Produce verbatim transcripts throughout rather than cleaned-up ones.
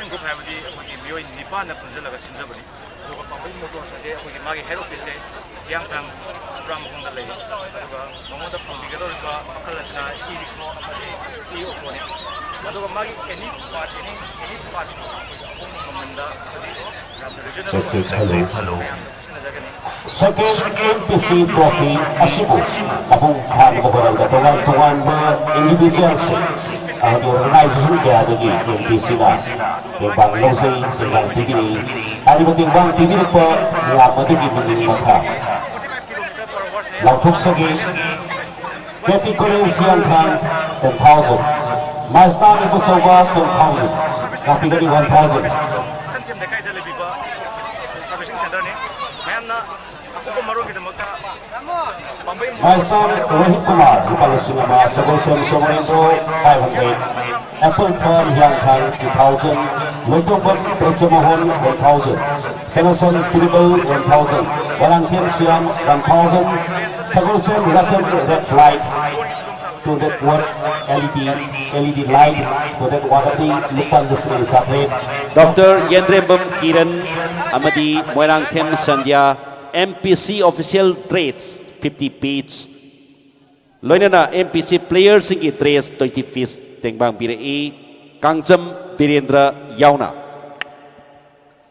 Group ꯍꯥꯏꯕꯗꯤ ꯑꯩꯈꯣꯏꯒꯤ ꯃꯤꯑꯣꯏ ꯅꯤꯄꯥꯟꯅ ꯄꯨꯟꯁꯤꯜꯂꯒ ꯁꯤꯟꯖꯕꯅꯤ꯫ ꯑꯗꯨꯒ ꯄꯥꯝꯕꯩ ꯃꯣꯇꯣꯔ ꯑꯁꯦ ꯑꯩꯈꯣꯏꯒꯤ ꯃꯥꯒꯤ ꯍꯦꯗ ꯑꯣꯐꯤꯁꯁꯦ ꯍꯤꯌꯥꯡꯊꯥꯡ ꯆꯨꯔꯥꯃꯈꯣꯡꯗ ꯂꯩ꯫ ꯑꯗꯨꯒ ꯃꯉꯣꯟꯗ ꯐꯪꯕꯤꯒꯗꯧꯔꯤꯕ ꯃꯈꯜ ꯑꯁꯤꯅ ꯏ ꯔꯤꯛꯁꯣ ꯑꯃꯗꯤ ꯏ ꯑꯣꯇꯣꯅꯤ꯫ ꯑꯗꯨꯒ ꯃꯥꯒꯤ ꯑꯦꯅꯤ ꯄꯥꯔꯠ, ꯑꯦꯅꯤ ꯑꯦꯅꯤ ꯄꯥꯔꯠꯁꯨ ꯑꯩꯈꯣꯏꯒꯤ ꯑꯍꯣꯡꯕ ꯃꯃꯜꯗ ꯑꯃꯗꯤ ꯌꯥꯝꯅ ꯔꯤꯖꯅꯦꯕꯜ ꯑꯣꯏꯕ ꯄ꯭ꯔꯥꯏꯁꯇ ꯃꯌꯥꯝꯗ ꯄꯤꯁꯤꯟꯅꯖꯒꯅꯤ꯫ ꯁꯦꯀꯦꯟ ꯑꯦꯝ ꯄꯤ ꯁꯤ ꯇ꯭ꯔꯣꯐꯤ ꯑꯁꯤꯕꯨ ꯃꯄꯨꯡ ꯐꯥꯅꯕ ꯍꯣꯠꯅꯕꯗ ꯇꯣꯉꯥꯟ ꯇꯣꯉꯥꯟꯕ ꯏꯟꯗꯤꯚꯤꯖꯨꯋꯦꯜꯁꯤꯡ ꯑꯃꯗꯤ ꯑꯣꯔꯒꯅꯥꯏꯖꯦꯁꯟ ꯀꯌꯥꯗꯒꯤ ꯑꯦꯝ ꯄꯤ ꯁꯤꯅ ꯇꯦꯡꯕꯥꯡ ꯂꯧꯖꯩ, ꯇꯦꯡꯕꯥꯡ ꯄꯤꯕꯤꯔꯛꯏ꯫ ꯍꯥꯏꯔꯤꯕ ꯇꯦꯡꯕꯥꯡ ꯄꯤꯕꯤꯔꯛꯄ ꯃꯌꯥꯝ ꯑꯗꯨꯒꯤ ꯃꯅꯤꯡ ꯃꯈꯥ ꯂꯥꯎꯊꯣꯛꯆꯒꯦ꯫ ꯀꯦ ꯄꯤ ꯀꯣꯂꯦꯖ ꯍꯤꯌꯥꯡꯊꯥꯡ, ten thousand꯫ Maisnam Ibochouba, ten thousand꯫ ꯉꯥꯛꯄꯤꯒꯅꯤ, one thousand꯫ ꯈꯟꯊꯦꯝ ꯂꯩꯀꯥꯏꯗ ꯂꯩꯕꯤꯕ ꯁꯥꯔꯚꯤꯁꯤꯡ ꯁꯦꯟꯇꯔꯅꯤ꯫ ꯃꯌꯥꯝꯅ ꯑꯀꯨꯞꯄ ꯃꯔꯣꯜꯒꯤꯗꯃꯛꯇ ꯄꯥꯝꯕꯩ ꯃꯥꯏꯁꯅꯥꯝ ꯔꯣꯍꯤꯠ ꯀꯨꯃꯥꯔ, ꯂꯨꯄꯥ ꯂꯤꯁꯤꯡ ꯑꯃ꯫ Sagolsem Somorendro, five hundred꯫ Apple farm ꯍꯤꯌꯥꯡꯊꯥꯡ, two thousand꯫ Loitongbam Brajamohan, one thousand꯫ Sanasam Tirubal, one thousand꯫ Warangthem Shyam, one thousand꯫ Sagolsem Ratan, red light, two hundred watt L E D, L E D light, two hundred watt ꯑꯃꯗꯤ ꯂꯨꯄꯥ ꯂꯤꯁꯤꯡ ꯑꯅꯤ ꯆꯥꯇ꯭ꯔꯦꯠ꯫ ꯗꯣꯛꯇꯔ ꯌꯦꯟꯗ꯭ꯔꯦꯝꯕꯝ ꯀꯤꯔꯟ ꯑꯃꯗꯤ ꯃꯣꯏꯔꯥꯡꯊꯦꯝ ꯁꯟꯙ꯭ꯌꯥ, ꯑꯦꯝ ꯄꯤ ꯁꯤ official dress fifty piece, ꯂꯣꯏꯅꯅ M P ꯁꯤ playerꯁꯤꯡꯒꯤ dress twenty piece ꯇꯦꯡꯕꯥꯡ ꯄꯤꯔꯛꯏ, ꯀꯥꯡꯖꯝ ꯕꯤꯔꯦꯟꯗ꯭ꯔ ꯌꯥꯎꯅ꯫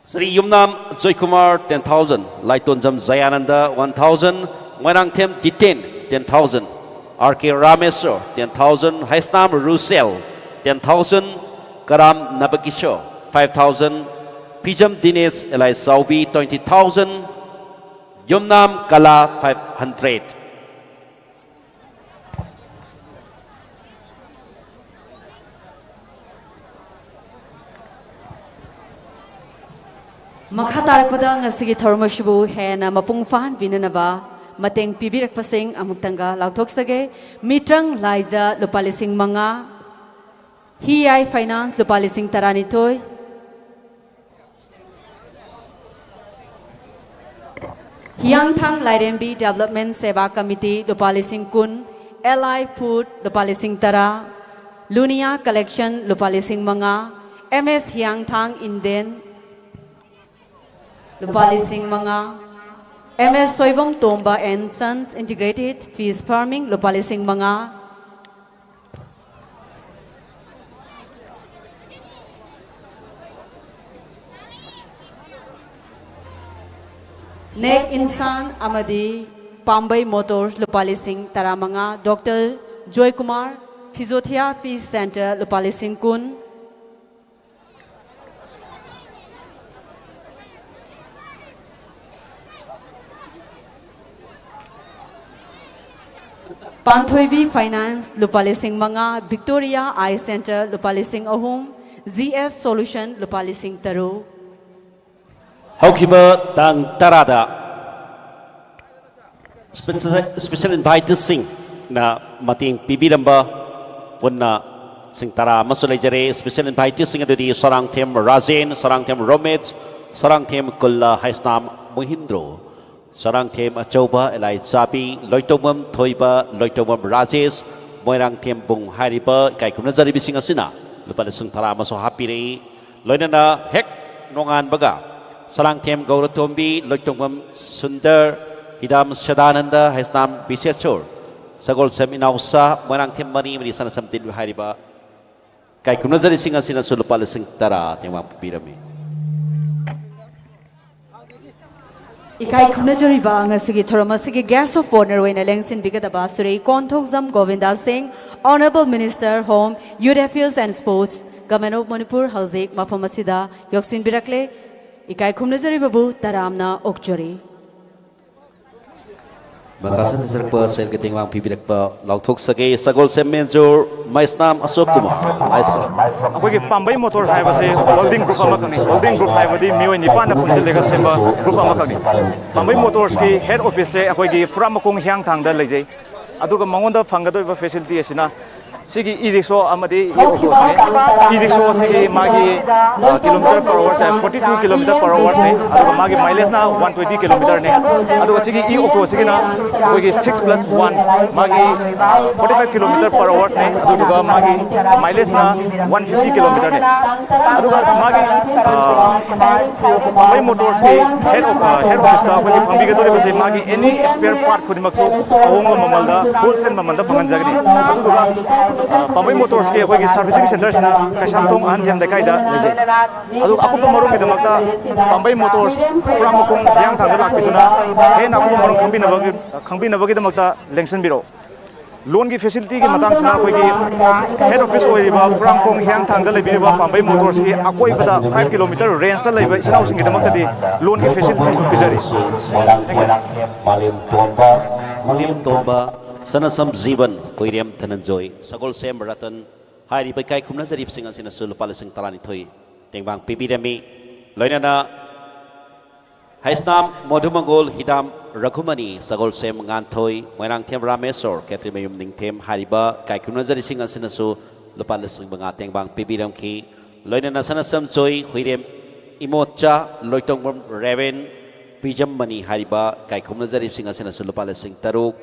Shri Yumnam Joykumar, ten thousand, Laitonjam Jayananda, one thousand, Moirangthem Jiten, ten thousand, R K Rameshwar, ten thousand, Heisnam Russel, ten thousand, Karam Nabakishore, five thousand, Phijam Dinesh Elai Chaobi, twenty thousand, Yumnam Kala, five hundred꯫ ꯃꯈꯥ ꯇꯥꯔꯛꯄꯗ ꯉꯁꯤꯒꯤ ꯊꯧꯔꯝ ꯑꯁꯤꯕꯨ ꯍꯦꯟꯅ ꯃꯄꯨꯡ ꯐꯥꯍꯟꯕꯤꯅꯅꯕ ꯃꯇꯦꯡ ꯄꯤꯕꯤꯔꯛꯄꯁꯤꯡ ꯑꯃꯨꯛꯇꯪꯒ ꯂꯥꯎꯊꯣꯛꯆꯒꯦ꯫ ꯃꯤꯇ꯭ꯔꯪ ꯂꯥꯏꯖ ꯂꯨꯄꯥ ꯂꯤꯁꯤꯡ ꯃꯉꯥ, ꯍꯤ ꯑꯥꯏ ꯐꯥꯏꯅꯥꯟꯁ ꯂꯨꯄꯥ ꯂꯤꯁꯤꯡ ꯇꯔꯥꯅꯤꯊꯣꯏ, ꯍꯤꯌꯥꯡꯊꯥꯡ ꯂꯥꯏꯔꯦꯝꯕꯤ ꯗꯦꯕꯂꯞꯃꯦꯟ ꯁꯦꯕꯥ ꯀꯃꯤꯇꯤ ꯂꯨꯄꯥ ꯂꯤꯁꯤꯡ ꯀꯨꯟ, ꯑꯦꯜ ꯑꯥꯏ ꯐꯨꯗ ꯂꯨꯄꯥ ꯂꯤꯁꯤꯡ ꯇꯔꯥ, ꯂꯨꯅꯤꯌꯥ ꯀꯂꯦꯛꯁꯟ ꯂꯨꯄꯥ ꯂꯤꯁꯤꯡ ꯃꯉꯥ, ꯑꯦꯝ ꯑꯦꯁ ꯍꯤꯌꯥꯡꯊꯥꯡ ꯏꯟꯗꯦꯟ, ꯂꯨꯄꯥ ꯂꯤꯁꯤꯡ ꯃꯉꯥ. M S Soibam Tomba and Sons Integrated Fish Farming, ꯂꯨꯄꯥ ꯂꯤꯁꯤꯡ ꯃꯉꯥ. ꯅꯦꯛ ꯏꯟꯁꯥꯟ ꯑꯃꯗꯤ ꯄꯥꯝꯕꯩ ꯃꯣꯇꯣꯔꯁ, ꯂꯨꯄꯥ ꯂꯤꯁꯤꯡ ꯇꯔꯥꯃꯉꯥ. ꯗꯣꯛꯇꯔ ꯖꯣꯏꯀꯨꯃꯥꯔ, Physiotherapy Center, ꯂꯨꯄꯥ ꯂꯤꯁꯤꯡ ꯀꯨꯟ. ꯄꯥꯟꯊꯣꯏꯕꯤ ꯐꯥꯏꯅꯥꯟꯁ, ꯂꯨꯄꯥ ꯂꯤꯁꯤꯡ ꯃꯉꯥ. ꯚꯤꯛꯇꯣꯔꯤꯌꯥ ꯑꯥꯏ ꯁꯦꯟꯇꯔ, ꯂꯨꯄꯥ ꯂꯤꯁꯤꯡ ꯑꯍꯨꯝ. ꯖꯤ ꯑꯦꯁ ꯁꯣꯂꯨꯁꯟ, ꯂꯨꯄꯥ ꯂꯤꯁꯤꯡ ꯇꯔꯨꯛ. ꯍꯧꯈꯤꯕ ꯇꯥꯡ ꯇꯔꯥꯗ ꯁ꯭ꯄꯦꯁꯦꯜ ꯏꯟꯚꯥꯏꯇꯤꯁꯁꯤꯡꯅ ꯃꯇꯦꯡ ꯄꯤꯕꯤꯔꯝꯕ ꯄꯨꯟꯅ ꯂꯤꯁꯤꯡ ꯇꯔꯥ ꯑꯃꯁꯨ ꯂꯩꯖꯔꯦ꯫ ꯁ꯭ꯄꯦꯁꯦꯜ ꯏꯟꯚꯥꯏꯇꯤꯁꯁꯤꯡ ꯑꯗꯨꯗꯤ ꯁꯔꯥꯡꯊꯦꯝ ꯔꯥꯖꯦꯟ, ꯁꯔꯥꯡꯊꯦꯝ ꯔꯣꯃꯦꯠ, ꯁꯔꯥꯡꯊꯦꯝ ꯀꯨꯜꯂꯥ ꯍꯩꯁꯅꯥꯝ ꯃꯣꯍꯤꯟꯗ꯭ꯔꯣ, ꯁꯔꯥꯡꯊꯦꯝ ꯑꯆꯧꯕ ꯑꯦꯂꯥꯏ ꯆꯥꯕꯤ, ꯂꯣꯏꯇꯣꯡꯕꯝ ꯊꯣꯏꯕ, ꯂꯣꯏꯇꯣꯡꯕꯝ ꯔꯥꯖꯦꯁ, ꯃꯣꯏꯔꯥꯡꯊꯦꯝ ꯕꯨꯡ ꯍꯥꯏꯔꯤꯕ ꯏꯀꯥꯏ ꯈꯨꯝꯅꯖꯔꯤꯕꯁꯤꯡ ꯑꯁꯤꯅ ꯂꯨꯄꯥ ꯂꯤꯁꯤꯡ ꯇꯔꯥ ꯑꯃꯁꯨ ꯍꯥꯞꯄꯤꯔꯛꯏ꯫ ꯂꯣꯏꯅꯅ ꯍꯦꯛ ꯅꯣꯡꯉꯥꯟꯕꯒ ꯁꯂꯥꯡꯊꯦꯝ ꯒꯧꯔꯇꯣꯝꯕꯤ, ꯂꯣꯏꯇꯣꯡꯕꯝ ꯁꯨꯟꯗꯔ, ꯍꯤꯗꯥꯝ ꯁꯗꯥꯅꯟꯗ, ꯍꯩꯁꯅꯥꯝ ꯕꯤꯁꯦꯁꯣꯔ, ꯁꯒꯣꯜꯁꯦꯝ ꯏꯅꯥꯎꯆꯥ, ꯃꯣꯏꯔꯥꯡꯊꯦꯝ ꯃꯅꯤ ꯑꯃꯗꯤ ꯁꯅꯥꯁꯝ ꯇꯤꯂꯨ ꯍꯥꯏꯔꯤꯕ ꯏꯀꯥꯏ ꯈꯨꯝꯅꯖꯔꯤꯁꯤꯡ ꯑꯁꯤꯅꯁꯨ ꯂꯨꯄꯥ ꯂꯤꯁꯤꯡ ꯇꯔꯥ ꯇꯦꯡꯕꯥꯡ ꯄꯤꯕꯤꯔꯝꯃꯤ꯫ ꯏꯀꯥꯏ ꯈꯨꯝꯅꯖꯔꯤꯕ ꯉꯁꯤꯒꯤ ꯊꯧꯔꯝ ꯑꯁꯤꯒꯤ Guest of Honour ꯑꯣꯏꯅ ꯂꯦꯡꯁꯤꯟꯕꯤꯒꯗꯕ ꯁ꯭ꯔꯤ ꯀꯣꯟꯊꯧꯖꯝ ꯒꯣꯕꯤꯟꯗ ꯁꯤꯡ, Honourable Minister Home, Youth Affairs and Sports, Government of Manipur, ꯍꯧꯖꯤꯛ ꯃꯐꯝ ꯑꯁꯤꯗ ꯌꯧꯁꯤꯟꯕꯤꯔꯛꯂꯦ꯫ ꯏꯀꯥꯏ ꯈꯨꯝꯅꯖꯔꯤꯕꯕꯨ ꯇꯔꯥꯝꯅ ꯑꯣꯛꯆꯔꯤ꯫ ꯃꯈꯥ ꯆꯠꯊꯖꯔꯛꯄ ꯁꯦꯜꯒꯤ ꯇꯦꯡꯕꯥꯡ ꯄꯤꯕꯤꯔꯛꯄ ꯂꯥꯎꯊꯣꯛꯆꯒꯦ꯫ ꯁꯒꯣꯜꯁꯦꯝ ꯃꯦꯟꯖꯣꯔ ꯃꯩꯁꯅꯥꯝ ꯑꯁꯣꯛ ꯀꯨꯃꯥꯔ, ꯃꯩꯁꯅꯥꯝ꯫ ꯑꯩꯈꯣꯏꯒꯤ ꯄꯥꯝꯕꯩ ꯃꯣꯇꯣꯔ ꯍꯥꯏꯕꯁꯦ ꯍꯣꯜꯗꯤꯡ ꯒ꯭ꯔꯨꯞ ꯑꯃꯈꯛꯅꯤ꯫ ꯍꯣꯜꯗꯤꯡ ꯒ꯭ꯔꯨꯞ ꯍꯥꯏꯕꯗꯤ ꯃꯤꯑꯣꯏ ꯅꯤꯄꯥꯟꯅ ꯄꯨꯟꯁꯤꯜꯂꯒ ꯁꯦꯝꯕ ꯒ꯭ꯔꯨꯞ ꯑꯃꯈꯛꯅꯤ꯫ ꯄꯥꯝꯕꯩ ꯃꯣꯇꯣꯔꯁꯀꯤ ꯍꯦꯗ ꯑꯣꯐꯤꯁꯁꯦ ꯑꯩꯈꯣꯏꯒꯤ ꯐꯨꯔꯥꯃꯈꯣꯡ ꯍꯤꯌꯥꯡꯊꯥꯡꯗ ꯂꯩꯖꯩ꯫ ꯑꯗꯨꯒ ꯃꯉꯣꯟꯗ ꯐꯪꯒꯗꯧꯔꯤꯕ ꯐꯦꯁꯤꯂꯤꯇꯤ ꯑꯁꯤꯅ ꯁꯤꯒꯤ ꯏ ꯔꯤꯛꯁꯣ ꯑꯃꯗꯤ ꯏ ꯑꯣꯇꯣꯁꯤꯅꯤ꯫ ꯏ ꯔꯤꯛꯁꯣ ꯑꯁꯤꯒꯤ ꯃꯥꯒꯤ ꯀꯤꯂꯣꯃꯤꯇꯔ ꯄꯔ ꯑꯋꯥꯔꯁꯦ ꯐꯣꯔꯇꯤ ꯇꯨ ꯀꯤꯂꯣꯃꯤꯇꯔ ꯄꯔ ꯑꯋꯥꯔꯁꯅꯤ꯫ ꯑꯗꯨꯒ ꯃꯥꯒꯤ ꯃꯥꯏꯂꯦꯖꯅ ꯋꯥꯟ ꯇ꯭ꯋꯦꯟꯇꯤ ꯀꯤꯂꯣꯃꯤꯇꯔꯅꯤ꯫ ꯑꯗꯨꯒ ꯁꯤꯒꯤ ꯏ ꯑꯣꯇꯣꯁꯤꯒꯤꯅ ꯑꯩꯈꯣꯏꯒꯤ ꯁꯤꯛꯁ ꯄ꯭ꯂꯁ ꯋꯥꯟ, ꯃꯥꯒꯤ ꯐꯣꯔꯇꯤ ꯐꯥꯏꯚ ꯀꯤꯂꯣꯃꯤꯇꯔ ꯄꯔ ꯑꯋꯥꯔꯁꯅꯤ꯫ ꯑꯗꯨꯗꯨꯒ ꯃꯥꯒꯤ ꯃꯥꯏꯂꯦꯖꯅ ꯋꯥꯟ ꯐꯤꯐꯇꯤ ꯀꯤꯂꯣꯃꯤꯇꯔꯅꯤ꯫ ꯑꯗꯨꯒ ꯃꯥꯒꯤ ꯄꯥꯝꯕꯩ ꯃꯣꯇꯣꯔꯁꯀꯤ ꯍꯦꯗ ꯑꯣꯐꯤꯁꯇ ꯑꯩꯈꯣꯏꯒꯤ ꯐꯪꯕꯤꯒꯗꯧꯔꯤꯕꯁꯤ ꯃꯥꯒꯤ ꯑꯦꯅꯤ ꯁ꯭ꯄꯦꯌꯔ ꯄꯥꯔꯠ ꯈꯨꯗꯤꯡꯃꯛꯁꯨ ꯑꯍꯣꯡꯕ ꯃꯃꯜꯗ, ꯍꯣꯜꯁꯦꯜ ꯃꯃꯜꯗ ꯐꯪꯍꯟꯖꯒꯅꯤ꯫ ꯑꯗꯨꯗꯨꯒ ꯄꯥꯝꯕꯩ ꯃꯣꯇꯣꯔꯁꯀꯤ ꯑꯩꯈꯣꯏꯒꯤ ꯁꯥꯔꯚꯤꯁꯤꯡ ꯁꯦꯟꯇꯔꯁꯤꯅ ꯀꯩꯁꯥꯝꯊꯣꯡ ꯑꯍꯟꯊꯦꯝ ꯂꯩꯀꯥꯏꯗ ꯂꯩꯖꯩ꯫ ꯑꯗꯨꯒ ꯑꯀꯨꯞꯄ ꯃꯔꯣꯜꯒꯤꯗꯃꯛꯇ ꯄꯥꯝꯕꯩ ꯃꯣꯇꯣꯔꯁ ꯐꯨꯔꯥꯃꯈꯣꯡ ꯍꯤꯌꯥꯡꯊꯥꯡꯗ ꯂꯥꯛꯄꯤꯗꯨꯅ ꯍꯦꯟꯅ ꯑꯀꯨꯞꯄ ꯃꯔꯣꯜ ꯈꯪꯕꯤꯅꯕꯒꯤ ꯈꯪꯕꯤꯅꯕꯒꯤꯗꯃꯛꯇ ꯂꯦꯡꯁꯤꯟꯕꯤꯔꯛꯎ꯫ ꯂꯣꯟꯒꯤ ꯐꯦꯁꯤꯂꯤꯇꯤꯒꯤ ꯃꯇꯥꯡꯁꯤꯅ ꯑꯩꯈꯣꯏꯒꯤ ꯍꯦꯗ ꯑꯣꯐꯤꯁ ꯑꯣꯏꯔꯤꯕ ꯐꯨꯔꯥꯃꯈꯣꯡ ꯍꯤꯌꯥꯡꯊꯥꯡꯗ ꯂꯩꯕꯤꯔꯤꯕ ꯄꯥꯝꯕꯩ ꯃꯣꯇꯣꯔꯁꯀꯤ ꯑꯀꯣꯏꯕꯗ ꯐꯥꯏꯚ ꯀꯤꯂꯣꯃꯤꯇꯔ ꯔꯦꯟꯖꯇ ꯂꯩꯕ ꯏꯆꯤꯟ ꯏꯅꯥꯎꯁꯤꯡꯒꯤꯗꯃꯛꯇꯗꯤ ꯂꯣꯟꯒꯤ ꯐꯦꯁꯤꯂꯤꯇꯤꯁꯨ ꯄꯤꯖꯔꯤ꯫ ꯃꯣꯏꯔꯥꯡꯊꯦꯝ ꯃꯥꯂꯦꯝ ꯇꯣꯝꯕ, ꯃꯥꯂꯦꯝ ꯇꯣꯝꯕ, ꯁꯅꯥꯁꯝ ꯖꯤꯕꯟ, ꯍꯨꯏꯔꯦꯝ ꯙꯅꯟꯖꯣꯏ, ꯁꯒꯣꯜꯁꯦꯝ ꯔꯇꯟ ꯍꯥꯏꯔꯤꯕ ꯏꯀꯥꯏ ꯈꯨꯝꯅꯖꯔꯤꯕꯁꯤꯡ ꯑꯁꯤꯅꯁꯨ ꯂꯨꯄꯥ ꯂꯤꯁꯤꯡ ꯇꯔꯥꯅꯤꯊꯣꯏ ꯇꯦꯡꯕꯥꯡ ꯄꯤꯕꯤꯔꯝꯃꯤ꯫ ꯂꯣꯏꯅꯅ ꯍꯩꯁꯅꯥꯝ ꯃꯣꯙꯨꯃꯪꯒꯣꯜ, ꯍꯤꯗꯥꯝ ꯔꯘꯨꯃꯅꯤ, ꯁꯒꯣꯜꯁꯦꯝ ꯉꯥꯟꯊꯣꯏ, ꯃꯣꯏꯔꯥꯡꯊꯦꯝ ꯔꯥꯃꯦꯁꯣꯔ, ꯈꯦꯇ꯭ꯔꯤꯃꯌꯨꯝ ꯅꯤꯡꯊꯦꯝ ꯍꯥꯏꯔꯤꯕ ꯏꯀꯥꯏ ꯈꯨꯝꯅꯖꯔꯤꯁꯤꯡ ꯑꯁꯤꯅꯁꯨ ꯂꯨꯄꯥ ꯂꯤꯁꯤꯡ ꯃꯉꯥ ꯇꯦꯡꯕꯥꯡ ꯄꯤꯕꯤꯔꯝꯈꯤ꯫ ꯂꯣꯏꯅꯅ ꯁꯅꯥꯁꯝ ꯖꯣꯏ, ꯍꯨꯏꯔꯦꯝ ꯏꯃꯣꯠꯆꯥ, ꯂꯣꯏꯇꯣꯡꯕꯝ ꯔꯦꯕꯦꯟ, ꯄꯤꯖꯝꯃꯅꯤ ꯍꯥꯏꯔꯤꯕ ꯏꯀꯥꯏ ꯈꯨꯝꯅꯖꯔꯤꯕꯁꯤꯡ ꯑꯁꯤꯅꯁꯨ ꯂꯨꯄꯥ ꯂꯤꯁꯤꯡ ꯇꯔꯨꯛ,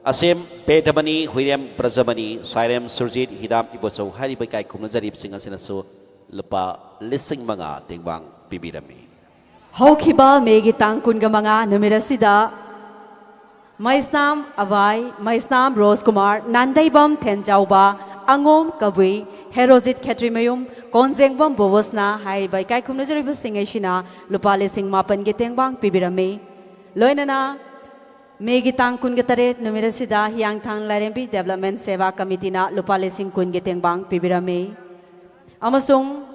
ꯑꯁꯦꯝ ꯕꯦꯗꯃꯅꯤ, ꯍꯨꯏꯔꯦꯝ ꯕ꯭ꯔꯖꯃꯅꯤ, ꯁ꯭ꯋꯥꯏꯔꯦꯝ ꯁꯨꯔꯖꯤꯠ, ꯍꯤꯗꯥꯝ ꯏꯕꯣꯆꯧ ꯍꯥꯏꯔꯤꯕ ꯏꯀꯥꯏ ꯈꯨꯝꯅꯖꯔꯤꯕꯁꯤꯡ ꯑꯁꯤꯅꯁꯨ ꯂꯨꯄꯥ ꯂꯤꯁꯤꯡ ꯃꯉꯥ ꯇꯦꯡꯕꯥꯡ ꯄꯤꯕꯤꯔꯝꯃꯤ꯫ ꯍꯧꯈꯤꯕ ꯃꯦꯒꯤ ꯇꯥꯡ ꯀꯨꯟꯒ ꯃꯉꯥ ꯅꯨꯃꯤꯠ ꯑꯁꯤꯗ ꯃꯩꯁꯅꯥꯝ ꯑꯕꯥꯏ, ꯃꯩꯁꯅꯥꯝ ꯔꯣꯖꯀꯨꯃꯥꯔ, ꯅꯥꯟꯗꯩꯕꯝ ꯊꯦꯟꯖꯥꯎꯕ, ꯑꯉꯣꯝ ꯀꯕꯨꯏ, ꯍꯦꯔꯣꯖꯤꯠ ꯈꯦꯇ꯭ꯔꯤꯃꯌꯨꯝ, ꯀꯣꯟꯖꯦꯡꯕꯝ ꯕꯣꯕꯣꯁꯅꯥ ꯍꯥꯏꯔꯤꯕ ꯏꯀꯥꯏ ꯈꯨꯝꯅꯖꯔꯤꯕꯁꯤꯡ ꯑꯁꯤꯅ ꯂꯨꯄꯥ ꯂꯤꯁꯤꯡ ꯃꯥꯄꯟꯒꯤ ꯇꯦꯡꯕꯥꯡ ꯄꯤꯕꯤꯔꯝꯃꯤ꯫ ꯂꯣꯏꯅꯅ ꯃꯦꯒꯤ ꯇꯥꯡ ꯀꯨꯟꯒ ꯇꯔꯦꯠ ꯅꯨꯃꯤꯠ ꯑꯁꯤꯗ ꯍꯤꯌꯥꯡꯊꯥꯡ ꯂꯥꯏꯔꯦꯝꯕꯤ ꯗꯦꯕꯂꯞꯃꯦꯟ ꯁꯦꯕꯥ ꯀꯃꯤꯇꯤꯅ ꯂꯨꯄꯥ ꯂꯤꯁꯤꯡ ꯀꯨꯟꯒꯤ ꯇꯦꯡꯕꯥꯡ ꯄꯤꯕꯤꯔꯝꯃꯤ꯫ ꯑꯃꯁꯨꯡ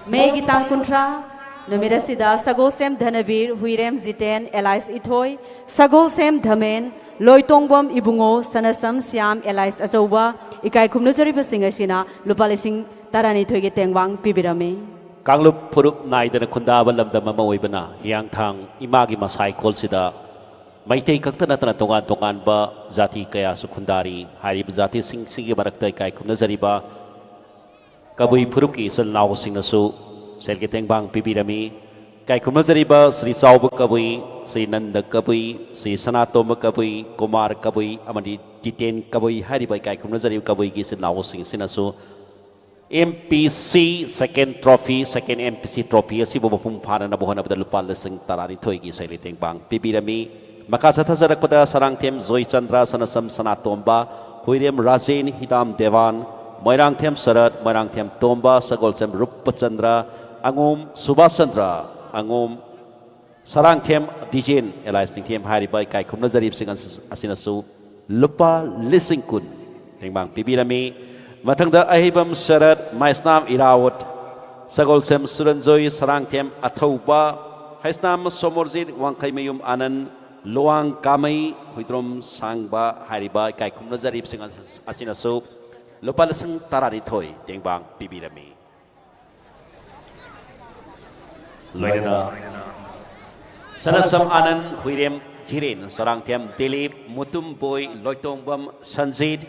ꯃꯦꯒꯤ ꯇꯥꯡ ꯀꯨꯟꯊ꯭ꯔꯥ ꯅꯨꯃꯤꯠ ꯑꯁꯤꯗ ꯁꯒꯣꯜꯁꯦꯝ ꯙꯅꯕꯤꯔ, ꯍꯨꯏꯔꯦꯝ ꯖꯤꯇꯦꯟ ꯑꯦꯂꯥꯏꯁ ꯏꯊꯣꯏ, ꯁꯒꯣꯜꯁꯦꯝ ꯙꯃꯦꯟ, ꯂꯣꯏꯇꯣꯡꯕꯝ ꯏꯕꯨꯡꯉꯣ, ꯁꯅꯁꯝ ꯁ꯭ꯌꯥꯝ ꯑꯦꯂꯥꯏꯁ ꯑꯆꯧꯕ, ꯏꯀꯥꯏ ꯈꯨꯝꯅꯖꯔꯤꯕꯁꯤꯡ ꯑꯁꯤꯅ ꯂꯨꯄꯥ ꯂꯤꯁꯤꯡ ꯇꯔꯥꯅꯤꯊꯣꯏꯒꯤ ꯇꯦꯡꯕꯥꯡ ꯄꯤꯕꯤꯔꯝꯃꯤ꯫ ꯀꯥꯡꯂꯨꯞ ꯐꯨꯔꯨꯞ ꯅꯥꯏꯗꯅ ꯈꯨꯟꯗꯥꯕ ꯂꯝꯗꯝ ꯑꯃ ꯑꯣꯏꯕꯅ ꯍꯤꯌꯥꯡꯊꯥꯡ ꯏꯃꯥꯒꯤ ꯃꯁꯥ ꯍꯩꯀꯣꯜꯁꯤꯗ ꯃꯩꯇꯩ ꯈꯛꯇ ꯅꯠꯇꯅ ꯇꯣꯉꯥꯟ ꯇꯣꯉꯥꯟꯕ ꯖꯥꯇꯤ ꯀꯌꯥꯁꯨ ꯈꯨꯟꯗꯥꯔꯤ꯫ ꯍꯥꯏꯔꯤꯕ ꯖꯥꯇꯤꯁꯤꯡꯁꯤꯒꯤ ꯃꯔꯛꯇ ꯏꯀꯥꯏ ꯈꯨꯝꯅꯖꯔꯤꯕ ꯀꯕꯨꯏ ꯐꯨꯔꯨꯞꯀꯤ ꯏꯆꯤꯜ ꯏꯅꯥꯎꯁꯤꯡꯅꯁꯨ ꯁꯦꯜꯒꯤ ꯇꯦꯡꯕꯥꯡ ꯄꯤꯕꯤꯔꯝꯃꯤ꯫ ꯏꯀꯥꯏ ꯈꯨꯝꯅꯖꯔꯤꯕ ꯁ꯭ꯔꯤ ꯆꯥꯎꯕ ꯀꯕꯨꯏ, ꯁ꯭ꯔꯤ ꯅꯟꯗ ꯀꯕꯨꯏ, ꯁ꯭ꯔꯤ ꯁꯅꯥꯇꯣꯝꯕ ꯀꯕꯨꯏ, ꯀꯨꯃꯥꯔ ꯀꯕꯨꯏ ꯑꯃꯗꯤ ꯖꯤꯇꯦꯟ ꯀꯕꯨꯏ ꯍꯥꯏꯔꯤꯕ ꯏꯀꯥꯏ ꯈꯨꯝꯅꯖꯔꯤꯕ ꯀꯕꯨꯏꯒꯤ ꯏꯆꯤꯜ ꯏꯅꯥꯎꯁꯤꯡꯁꯤꯅꯁꯨ ꯑꯦꯝ ꯄꯤ ꯁꯤ second trophy, second M P C trophy ꯑꯁꯤꯕꯨ ꯃꯄꯨꯡ ꯐꯥꯅꯅꯕ ꯍꯣꯠꯅꯕꯗ ꯂꯨꯄꯥ ꯂꯤꯁꯤꯡ ꯇꯔꯥꯅꯤꯊꯣꯏꯒꯤ ꯁꯦꯜꯒꯤ ꯇꯦꯡꯕꯥꯡ ꯄꯤꯕꯤꯔꯝꯃꯤ꯫ ꯃꯈꯥ ꯆꯠꯊꯖꯔꯛꯄꯗ ꯁꯔꯥꯡꯊꯦꯝ ꯖꯣꯏꯆꯟꯗ꯭ꯔ, ꯁꯅꯁꯝ ꯁꯅꯥꯇꯣꯝꯕ, ꯍꯨꯏꯔꯦꯝ ꯔꯥꯖꯦꯟ, ꯍꯤꯗꯥꯝ ꯗꯦꯋꯥꯟ, ꯃꯣꯏꯔꯥꯡꯊꯦꯝ ꯁꯔꯠ, ꯃꯣꯏꯔꯥꯡꯊꯦꯝ ꯇꯣꯝꯕ, ꯁꯒꯣꯜꯁꯦꯝ ꯔꯨꯞꯄꯆꯟꯗ꯭ꯔ, ꯑꯉꯣꯝ ꯁꯨꯕꯥꯁ ꯆꯟꯗ꯭ꯔ, ꯑꯉꯣꯝ ꯁꯔꯥꯡꯊꯦꯝ ꯗꯤꯖꯦꯟ ꯑꯦꯂꯥꯏꯁ ꯅꯤꯡꯊꯦꯝ ꯍꯥꯏꯔꯤꯕ ꯏꯀꯥꯏ ꯈꯨꯝꯅꯖꯔꯤꯕꯁꯤꯡ ꯑꯁꯤ-, ꯑꯁꯤꯅꯁꯨ ꯂꯨꯄꯥ ꯂꯤꯁꯤꯡ ꯀꯨꯟ ꯇꯦꯡꯕꯥꯡ ꯄꯤꯕꯤꯔꯝꯃꯤ꯫ ꯃꯊꯪꯗ ꯑꯍꯩꯕꯝ ꯁꯔꯠ, ꯃꯥꯏꯁꯅꯥꯝ ꯏꯔꯥꯋꯠ, ꯁꯒꯣꯜꯁꯦꯝ ꯁꯨꯔꯟꯖꯣꯏ, ꯁꯔꯥꯡꯊꯦꯝ ꯑꯊꯧꯕ, ꯍꯩꯁꯅꯥꯝ ꯁꯣꯃꯣꯔꯖꯤꯠ, ꯋꯥꯡꯈꯩꯃꯌꯨꯝ ꯑꯥꯅꯟ, ꯂꯨꯋꯥꯡ ꯀꯥꯃꯩ, ꯍꯨꯏꯗ꯭ꯔꯣꯝ ꯁꯥꯡꯕ ꯍꯥꯏꯔꯤꯕ ꯏꯀꯥꯏ ꯈꯨꯝꯅꯖꯔꯤꯕꯁꯤꯡ ꯑꯁꯤ-, ꯑꯁꯤꯅꯁꯨ ꯂꯨꯄꯥ ꯂꯤꯁꯤꯡ ꯇꯔꯥꯅꯤꯊꯣꯏ ꯇꯦꯡꯕꯥꯡ ꯄꯤꯕꯤꯔꯝꯃꯤ꯫ ꯂꯣꯏꯅꯅ ꯁꯅꯁꯝ ꯑꯥꯅꯟ, ꯍꯨꯏꯔꯦꯝ ꯙꯤꯔꯦꯟ, ꯁꯔꯥꯡꯊꯦꯝ ꯗꯤꯂꯤꯞ, ꯃꯨꯇꯨꯝꯕꯣꯏ, ꯂꯣꯏꯇꯣꯡꯕꯝ ꯁꯟꯖꯤꯠ,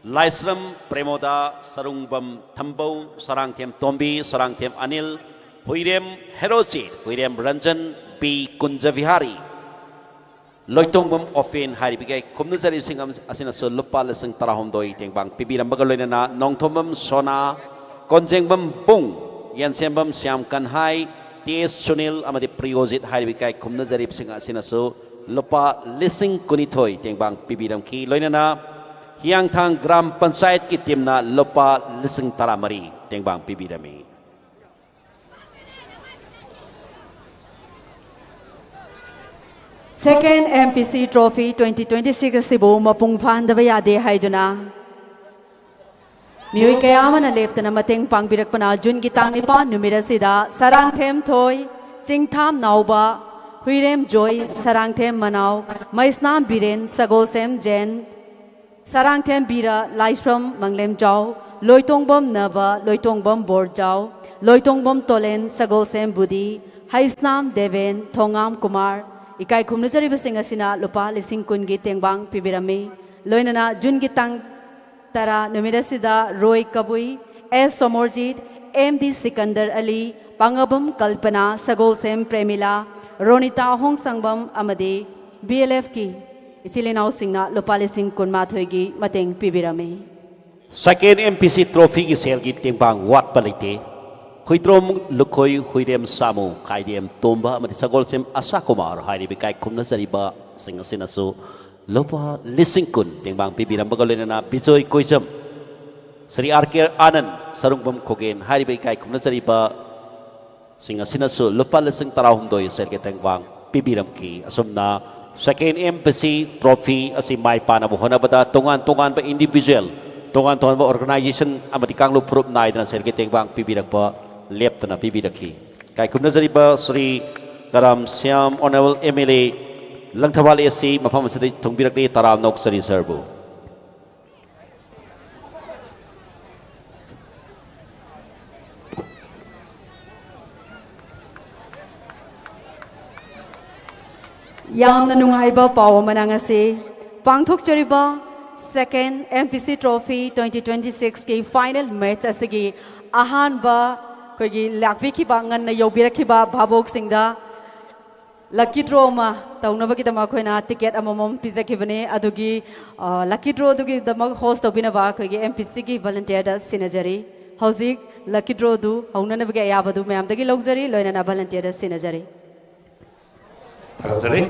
ꯂꯥꯏꯁ꯭ꯔꯝ ꯄ꯭ꯔꯦꯃꯣꯗꯥ, ꯁꯔꯨꯡꯕꯝ ꯊꯝꯕꯧ, ꯁꯔꯥꯡꯊꯦꯝ ꯇꯣꯝꯕꯤ, ꯁꯔꯥꯡꯊꯦꯝ ꯑꯅꯤꯜ, ꯍꯨꯏꯔꯦꯝ ꯍꯦꯔꯣꯖꯤꯠ, ꯍꯨꯏꯔꯦꯝ ꯔꯟꯖꯟ, ꯕꯤ ꯀꯨꯟꯖꯕꯤꯍꯥꯔꯤ, ꯂꯣꯏꯇꯣꯡꯕꯝ ꯑꯣꯐꯦꯟ ꯍꯥꯏꯔꯤꯕꯒꯤ ꯈꯨꯝꯅꯖꯔꯤꯕꯁꯤꯡ ꯑꯃ-, ꯑꯁꯤꯅꯁꯨ ꯂꯨꯄꯥ ꯂꯤꯁꯤꯡ ꯇꯔꯥꯍꯨꯝꯗꯣꯏ ꯇꯦꯡꯕꯥꯡ ꯄꯤꯕꯤꯔꯝꯕꯒ ꯂꯣꯏꯅꯅ ꯅꯣꯡꯊꯣꯝꯕꯝ ꯁꯣꯅꯥ, ꯀꯣꯟꯖꯦꯡꯕꯝ ꯕꯨꯡ, ꯌꯦꯟꯁꯦꯝꯕꯝ ꯁ꯭ꯌꯥꯝ ꯀꯟꯍꯥꯏ, ꯇꯤ ꯑꯦꯁ ꯁꯨꯅꯤꯜ ꯑꯃꯗꯤ ꯄ꯭ꯔꯤꯌꯣꯖꯤꯠ ꯍꯥꯏꯔꯤꯕ ꯏꯀꯥꯏ ꯈꯨꯝꯅꯖꯔꯤꯕꯁꯤꯡ ꯑꯁꯤꯅꯁꯨ ꯂꯨꯄꯥ ꯂꯤꯁꯤꯡ ꯀꯨꯟꯅꯤꯊꯣꯏ ꯇꯦꯡꯕꯥꯡ ꯄꯤꯕꯤꯔꯝꯈꯤ꯫ ꯂꯣꯏꯅꯅ ꯍꯤꯌꯥꯡꯊꯥꯡ ꯒ꯭ꯔꯥꯝ ꯄꯟꯆꯥꯌꯠꯀꯤ ꯇꯤꯝꯅ ꯂꯨꯄꯥ ꯂꯤꯁꯤꯡ ꯇꯔꯥꯃꯔꯤ ꯇꯦꯡꯕꯥꯡ ꯄꯤꯕꯤꯔꯝꯃꯤ꯫ Second M P C Trophy twenty twenty-six ꯑꯁꯤꯕꯨ ꯃꯄꯨꯡ ꯐꯥꯍꯟꯗꯕ ꯌꯥꯗꯦ ꯍꯥꯏꯗꯨꯅ ꯃꯤꯑꯣꯏ ꯀꯌꯥ ꯑꯃꯅ ꯂꯦꯞꯇꯅ ꯃꯇꯦꯡ ꯄꯥꯡꯕꯤꯔꯛꯄꯅ ꯖꯨꯟꯒꯤ ꯇꯥꯡ ꯅꯤꯄꯥꯟ ꯅꯨꯃꯤꯠ ꯑꯁꯤꯗ ꯁꯔꯥꯡꯊꯦꯝ ꯊꯣꯏ, ꯆꯤꯡꯊꯥꯝ ꯅꯥꯎꯕ, ꯍꯨꯏꯔꯦꯝ ꯖꯣꯏ, ꯁꯔꯥꯡꯊꯦꯝ ꯃꯅꯥꯎ, ꯃꯩꯁꯅꯥꯝ ꯕꯤꯔꯦꯟ, ꯁꯒꯣꯜꯁꯦꯝ ꯖꯦꯟ, ꯁꯔꯥꯡꯊꯦꯝ ꯕꯤꯔ, ꯂꯥꯏꯁ꯭ꯔꯝ ꯃꯪꯂꯦꯝꯖꯥꯎ, ꯂꯣꯏꯇꯣꯡꯕꯝ ꯅꯕ, ꯂꯣꯏꯇꯣꯡꯕꯝ ꯕꯣꯔꯖꯥꯎ, ꯂꯣꯏꯇꯣꯡꯕꯝ ꯇꯣꯂꯦꯟ, ꯁꯒꯣꯜꯁꯦꯝ ꯕꯨꯗꯤ, ꯍꯩꯁꯅꯥꯝ ꯗꯦꯕꯦꯟ, ꯊꯣꯉꯥꯝ ꯀꯨꯃꯥꯔ, ꯏꯀꯥꯏ ꯈꯨꯝꯅꯖꯔꯤꯕꯁꯤꯡ ꯑꯁꯤꯅ ꯂꯨꯄꯥ ꯂꯤꯁꯤꯡ ꯀꯨꯟꯒꯤ ꯇꯦꯡꯕꯥꯡ ꯄꯤꯕꯤꯔꯝꯃꯤ꯫ ꯂꯣꯏꯅꯅ ꯖꯨꯟꯒꯤ ꯇꯥꯡ ꯇꯔꯥ ꯅꯨꯃꯤꯠ ꯑꯁꯤꯗ ꯔꯣꯏ ꯀꯕꯨꯏ, ꯑꯦꯁ ꯁꯣꯃꯣꯔꯖꯤꯠ, ꯑꯦꯝ ꯗꯤ ꯁꯤꯀꯟꯗꯔ ꯑꯂꯤ, ꯄꯥꯡꯉꯕꯝ ꯀꯜꯄꯅꯥ, ꯁꯒꯣꯜꯁꯦꯝ ꯄ꯭ꯔꯦꯃꯤꯂꯥ, ꯔꯣꯅꯤꯇꯥ ꯍꯣꯡꯁꯪꯕꯝ ꯑꯃꯗꯤ ꯕꯤ ꯑꯦꯜ ꯑꯦꯐꯀꯤ ꯏꯆꯤꯜ ꯏꯅꯥꯎꯁꯤꯡꯅ ꯂꯨꯄꯥ ꯂꯤꯁꯤꯡ ꯀꯨꯟꯃꯥꯊꯣꯏꯒꯤ ꯃꯇꯦꯡ ꯄꯤꯕꯤꯔꯝꯃꯤ꯫ ꯁꯦꯀꯦꯟ ꯑꯦꯝ ꯄꯤ ꯁꯤ ꯇ꯭ꯔꯣꯐꯤꯒꯤ ꯁꯦꯜꯒꯤ ꯇꯦꯡꯕꯥꯡ ꯋꯥꯠꯄ ꯂꯩꯇꯦ꯫ ꯍꯨꯏꯗ꯭ꯔꯣꯝ ꯂꯨꯈꯣꯏ, ꯍꯨꯏꯔꯦꯝ ꯁꯥꯃꯨ, ꯈꯥꯏꯗꯦꯝ ꯇꯣꯝꯕ ꯑꯃꯗꯤ ꯁꯒꯣꯜꯁꯦꯝ ꯑꯁꯥ ꯀꯨꯃꯥꯔ ꯍꯥꯏꯔꯤꯕ ꯏꯀꯥꯏ ꯈꯨꯝꯅꯖꯔꯤꯕꯁꯤꯡ ꯑꯁꯤꯅꯁꯨ ꯂꯨꯄꯥ ꯂꯤꯁꯤꯡ ꯀꯨꯟ ꯇꯦꯡꯕꯥꯡ ꯄꯤꯕꯤꯔꯝꯕꯒ ꯂꯣꯏꯅꯅ ꯕꯤꯖꯣꯏ ꯀꯣꯏꯖꯝ, ꯁ꯭ꯔꯤ ꯑꯥꯔ ꯀꯦ ꯑꯥꯅꯟ, ꯁꯔꯨꯡꯕꯝ ꯈꯣꯒꯦꯟ ꯍꯥꯏꯔꯤꯕ ꯏꯀꯥꯏ ꯈꯨꯝꯅꯖꯔꯤꯕ ꯁꯤꯡ ꯑꯁꯤꯅꯁꯨ ꯂꯨꯄꯥ ꯂꯤꯁꯤꯡ ꯇꯔꯥꯍꯨꯝꯗꯣꯏ ꯁꯦꯜꯒꯤ ꯇꯦꯡꯕꯥꯡ ꯄꯤꯕꯤꯔꯝꯈꯤ꯫ ꯑꯁꯨꯝꯅ ꯁꯦꯀꯦꯟ ꯑꯦꯝ ꯄꯤ ꯁꯤ ꯇ꯭ꯔꯣꯐꯤ ꯑꯁꯤ ꯃꯥꯏ ꯄꯥꯛꯅꯕ ꯍꯣꯠꯅꯕꯗ ꯇꯣꯉꯥꯟ ꯇꯣꯉꯥꯟꯕ ꯏꯟꯗꯤꯚꯤꯖꯨꯋꯦꯜ, ꯇꯣꯉꯥꯟ ꯇꯣꯉꯥꯟꯕ ꯑꯣꯔꯒꯅꯥꯏꯖꯦꯁꯟ ꯑꯃꯗꯤ ꯀꯥꯡꯂꯨꯞ ꯐꯨꯔꯨꯞ ꯅꯥꯏꯗꯅ ꯁꯦꯜꯒꯤ ꯇꯦꯡꯕꯥꯡ ꯄꯤꯕꯤꯔꯛꯄ ꯂꯦꯞꯇꯅ ꯄꯤꯕꯤꯔꯛꯈꯤ꯫ ꯏꯀꯥꯏ ꯈꯨꯝꯅꯖꯔꯤꯕ Shri Karam Shyam, honourable M L A, Langthabal A C ꯃꯐꯝ ꯑꯁꯤꯗ ꯊꯨꯡꯕꯤꯔꯛꯂꯤ꯫ ꯇꯔꯥꯝꯅ ꯑꯣꯛꯆꯔꯤ ꯁꯥꯔꯕꯨ꯫ ꯌꯥꯝꯅ ꯅꯨꯡꯉꯥꯏꯕ ꯄꯥꯎ ꯑꯃꯅ ꯉꯁꯤ ꯄꯥꯡꯊꯣꯛꯆꯔꯤꯕ ꯁꯦꯀꯦꯟ ꯑꯦꯝ ꯄꯤ ꯁꯤ ꯇ꯭ꯔꯣꯐꯤ ꯇ꯭ꯋꯦꯟꯇꯤ ꯇ꯭ꯋꯦꯟꯇꯤ ꯁꯤꯛꯁꯀꯤ ꯐꯥꯏꯅꯦꯜ ꯃꯦꯠꯆ ꯑꯁꯤꯒꯤ ꯑꯍꯥꯟꯕ ꯑꯩꯈꯣꯏꯒꯤ ꯂꯥꯛꯄꯤꯈꯤꯕ, ꯉꯟꯅ ꯌꯧꯕꯤꯔꯛꯈꯤꯕ ꯚꯥꯕꯣꯛꯁꯤꯡꯗ ꯂꯛꯀꯤ ꯗ꯭ꯔꯣ ꯑꯃ ꯇꯧꯅꯕꯒꯤꯗꯃꯛ ꯑꯩꯈꯣꯏꯅ ꯇꯤꯀꯦꯠ ꯑꯃꯃꯝ ꯄꯤꯖꯈꯤꯕꯅꯤ꯫ ꯑꯗꯨꯒꯤ, ꯑ, ꯂꯛꯀꯤ ꯗ꯭ꯔꯣꯗꯨꯒꯤꯗꯃꯛ ꯍꯣꯁ ꯇꯧꯕꯤꯅꯕ ꯑꯩꯈꯣꯏꯒꯤ ꯑꯦꯝ ꯄꯤ ꯁꯤꯒꯤ ꯚꯣꯂꯟꯇꯤꯌꯔꯗ ꯁꯤꯟꯅꯖꯔꯤ꯫ ꯍꯧꯖꯤꯛ ꯂꯛꯀꯤ ꯗ꯭ꯔꯣꯗꯨ ꯍꯧꯅꯅꯕꯒꯤ ꯑꯌꯥꯕꯗꯨ ꯃꯌꯥꯝꯗꯒꯤ ꯂꯧꯖꯔꯤ, ꯂꯣꯏꯅꯅ ꯚꯣꯂꯟꯇꯤꯌꯔꯗ ꯁꯤꯟꯅꯖꯔꯤ꯫ ꯊꯥꯒꯠꯆꯔꯤ꯫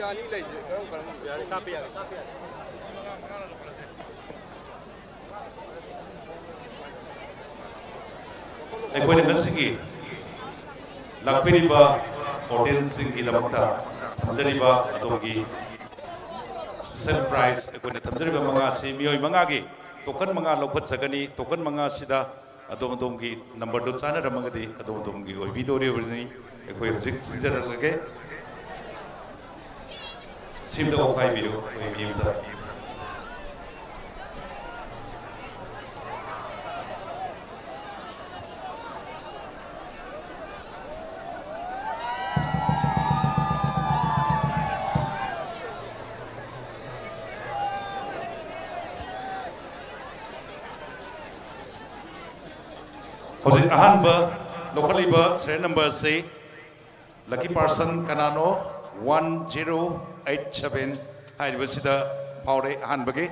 ꯑꯅꯤ ꯂꯩꯁꯦ ꯀꯔꯝ ꯀꯔꯝꯕ? ꯌꯥꯔꯦ, ꯀꯥꯞꯄ ꯌꯥꯔꯦ, ꯀꯥꯞꯄ ꯌꯥꯔꯦ꯫ ꯑꯩꯈꯣꯏꯅ ꯉꯁꯤꯒꯤ ꯂꯥꯛꯄꯤꯔꯤꯕ ꯑꯣꯗꯤꯌꯦꯟꯁꯁꯤꯡꯒꯤꯗꯃꯛꯇ ꯊꯝꯖꯔꯤꯕ ꯑꯗꯣꯝꯒꯤ ꯁ꯭ꯄꯦꯁꯦꯜ ꯄ꯭ꯔꯥꯏꯖ ꯑꯩꯈꯣꯏꯅ ꯊꯝꯖꯔꯤꯕ ꯃꯉꯥꯁꯤ ꯃꯤꯑꯣꯏ ꯃꯉꯥꯒꯤ ꯇꯣꯀꯟ ꯃꯉꯥ ꯂꯧꯈꯠꯆꯒꯅꯤ꯫ ꯇꯣꯀꯟ ꯃꯉꯥꯁꯤꯗ ꯑꯗꯣꯝ ꯑꯗꯣꯝꯒꯤ ꯅꯝꯕꯔꯗꯨ ꯆꯥꯟꯅꯔꯝꯃꯒꯗꯤ ꯑꯗꯣꯝ ꯑꯗꯣꯝꯒꯤ ꯑꯣꯏꯕꯤꯗꯧꯔꯤꯕꯅꯤ꯫ ꯑꯩꯈꯣꯏ ꯍꯧꯖꯤꯛ ꯁꯤꯟꯖꯔꯛꯂꯒꯦ꯫ ꯁꯤꯝꯇ ꯑꯣꯛꯈꯥꯏꯕꯤꯌꯨ, ꯅꯣꯏ ꯃꯤ ꯑꯝꯇ꯫ ꯍꯧꯖꯤꯛ ꯑꯍꯥꯟꯕ ꯂꯧꯈꯠꯂꯤꯕ ꯁꯦꯔꯤꯌꯦꯜ ꯅꯝꯕꯔꯁꯤ ꯂꯛꯀꯤ ꯄꯥꯔꯁꯟ ꯀꯅꯥꯅꯣ? ꯋꯥꯟ ꯖꯤꯔꯣ ꯑꯩꯠ ꯁꯚꯦꯟ ꯍꯥꯏꯔꯤꯕꯁꯤꯗ ꯐꯥꯎꯔꯦ ꯑꯍꯥꯟꯕꯒꯤ꯫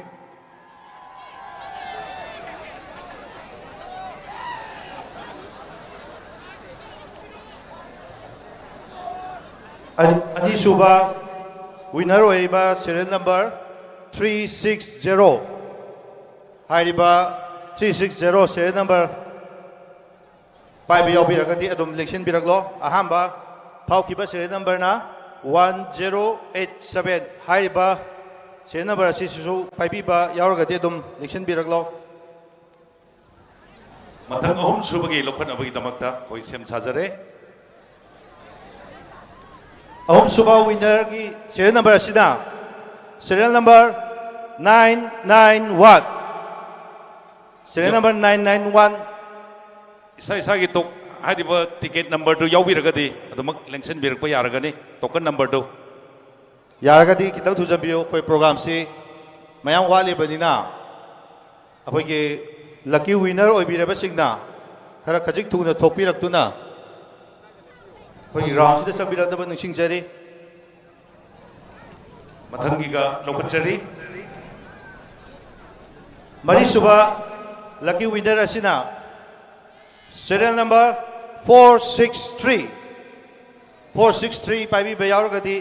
ꯑꯅꯤ-, ꯑꯅꯤꯁꯨꯕ ꯋꯤꯅꯔ ꯑꯣꯏꯔꯤꯕ serial number three six zero ꯍꯥꯏꯔꯤꯕ three six zero serial number ꯄꯥꯏꯕ ꯌꯥꯎꯕꯤꯔꯒꯗꯤ ꯑꯗꯨꯝ ꯂꯦꯡꯁꯤꯟꯕꯤꯔꯛꯂꯣ꯫ ꯑꯍꯥꯟꯕ ꯐꯥꯎꯈꯤꯕ ꯁꯦꯔꯤꯌꯦꯜ ꯅꯝꯕꯔꯅ ꯋꯥꯟ ꯖꯦꯔꯣ ꯑꯩꯠ ꯁꯚꯦꯟ ꯍꯥꯏꯔꯤꯕ ꯁꯦꯔꯤꯌꯦꯜ ꯅꯝꯕꯔ ꯑꯁꯤꯁꯤꯁꯨ ꯄꯥꯏꯕꯤꯕ ꯌꯥꯎꯔꯒꯗꯤ ꯑꯗꯨꯝ ꯂꯦꯡꯁꯤꯟꯕꯤꯔꯛꯂꯣ꯫ ꯃꯊꯪ ꯑꯍꯨꯝ ꯁꯨꯕꯒꯤ ꯂꯧꯈꯠꯅꯕꯒꯤꯗꯃꯛꯇ ꯑꯩꯈꯣꯏ ꯁꯦꯝ ꯁꯥꯖꯔꯦ꯫ ꯑꯍꯨꯝꯁꯨꯕ ꯋꯤꯅꯔꯒꯤ ꯁꯦꯔꯤꯌꯦꯜ ꯅꯝꯕꯔ ꯑꯁꯤꯅ serial number nine nine one, serial number nine nine one. ꯏꯁꯥ ꯏꯁꯥꯒꯤ ꯇꯣꯛ-, ꯍꯥꯏꯔꯤꯕ ꯇꯤꯀꯦꯠ ꯅꯝꯕꯔꯗꯨ ꯌꯥꯎꯕꯤꯔꯒꯗꯤ ꯑꯗꯨꯃꯛ ꯂꯦꯡꯁꯤꯟꯕꯤꯔꯛꯄ ꯌꯥꯔꯒꯅꯤ, ꯇꯣꯀꯟ ꯅꯝꯕꯔꯗꯨ꯫ ꯌꯥꯔꯒꯗꯤ ꯈꯤꯇꯪ ꯊꯨꯖꯟꯕꯤꯌꯨ, ꯑꯩꯈꯣꯏ ꯄ꯭ꯔꯣꯒ꯭ꯔꯥꯝꯁꯤ ꯃꯌꯥꯝ ꯋꯥꯠꯂꯤꯕꯅꯤꯅ꯫ ꯑꯩꯈꯣꯏꯒꯤ ꯂꯛꯀꯤ ꯋꯤꯅꯔ ꯑꯣꯏꯕꯤꯔꯕꯁꯤꯡꯅ ꯈꯔ ꯈꯖꯤꯛ ꯊꯨꯅ ꯊꯣꯛꯄꯤꯔꯛꯇꯨꯅ ꯑꯩꯈꯣꯏꯒꯤ ꯔꯥꯎꯟꯁꯤꯗ ꯆꯪꯕꯤꯔꯛꯅꯕ ꯅꯤꯡꯁꯤꯡꯖꯔꯤ꯫ ꯃꯊꯪꯒꯤꯒ ꯂꯧꯈꯠꯆꯔꯤ꯫ ꯃꯔꯤꯁꯨꯕ ꯂꯛꯀꯤ ꯋꯤꯅꯔ ꯑꯁꯤꯅ serial number four six three, four six three ꯄꯥꯏꯕꯤꯕ ꯌꯥꯎꯔꯒꯗꯤ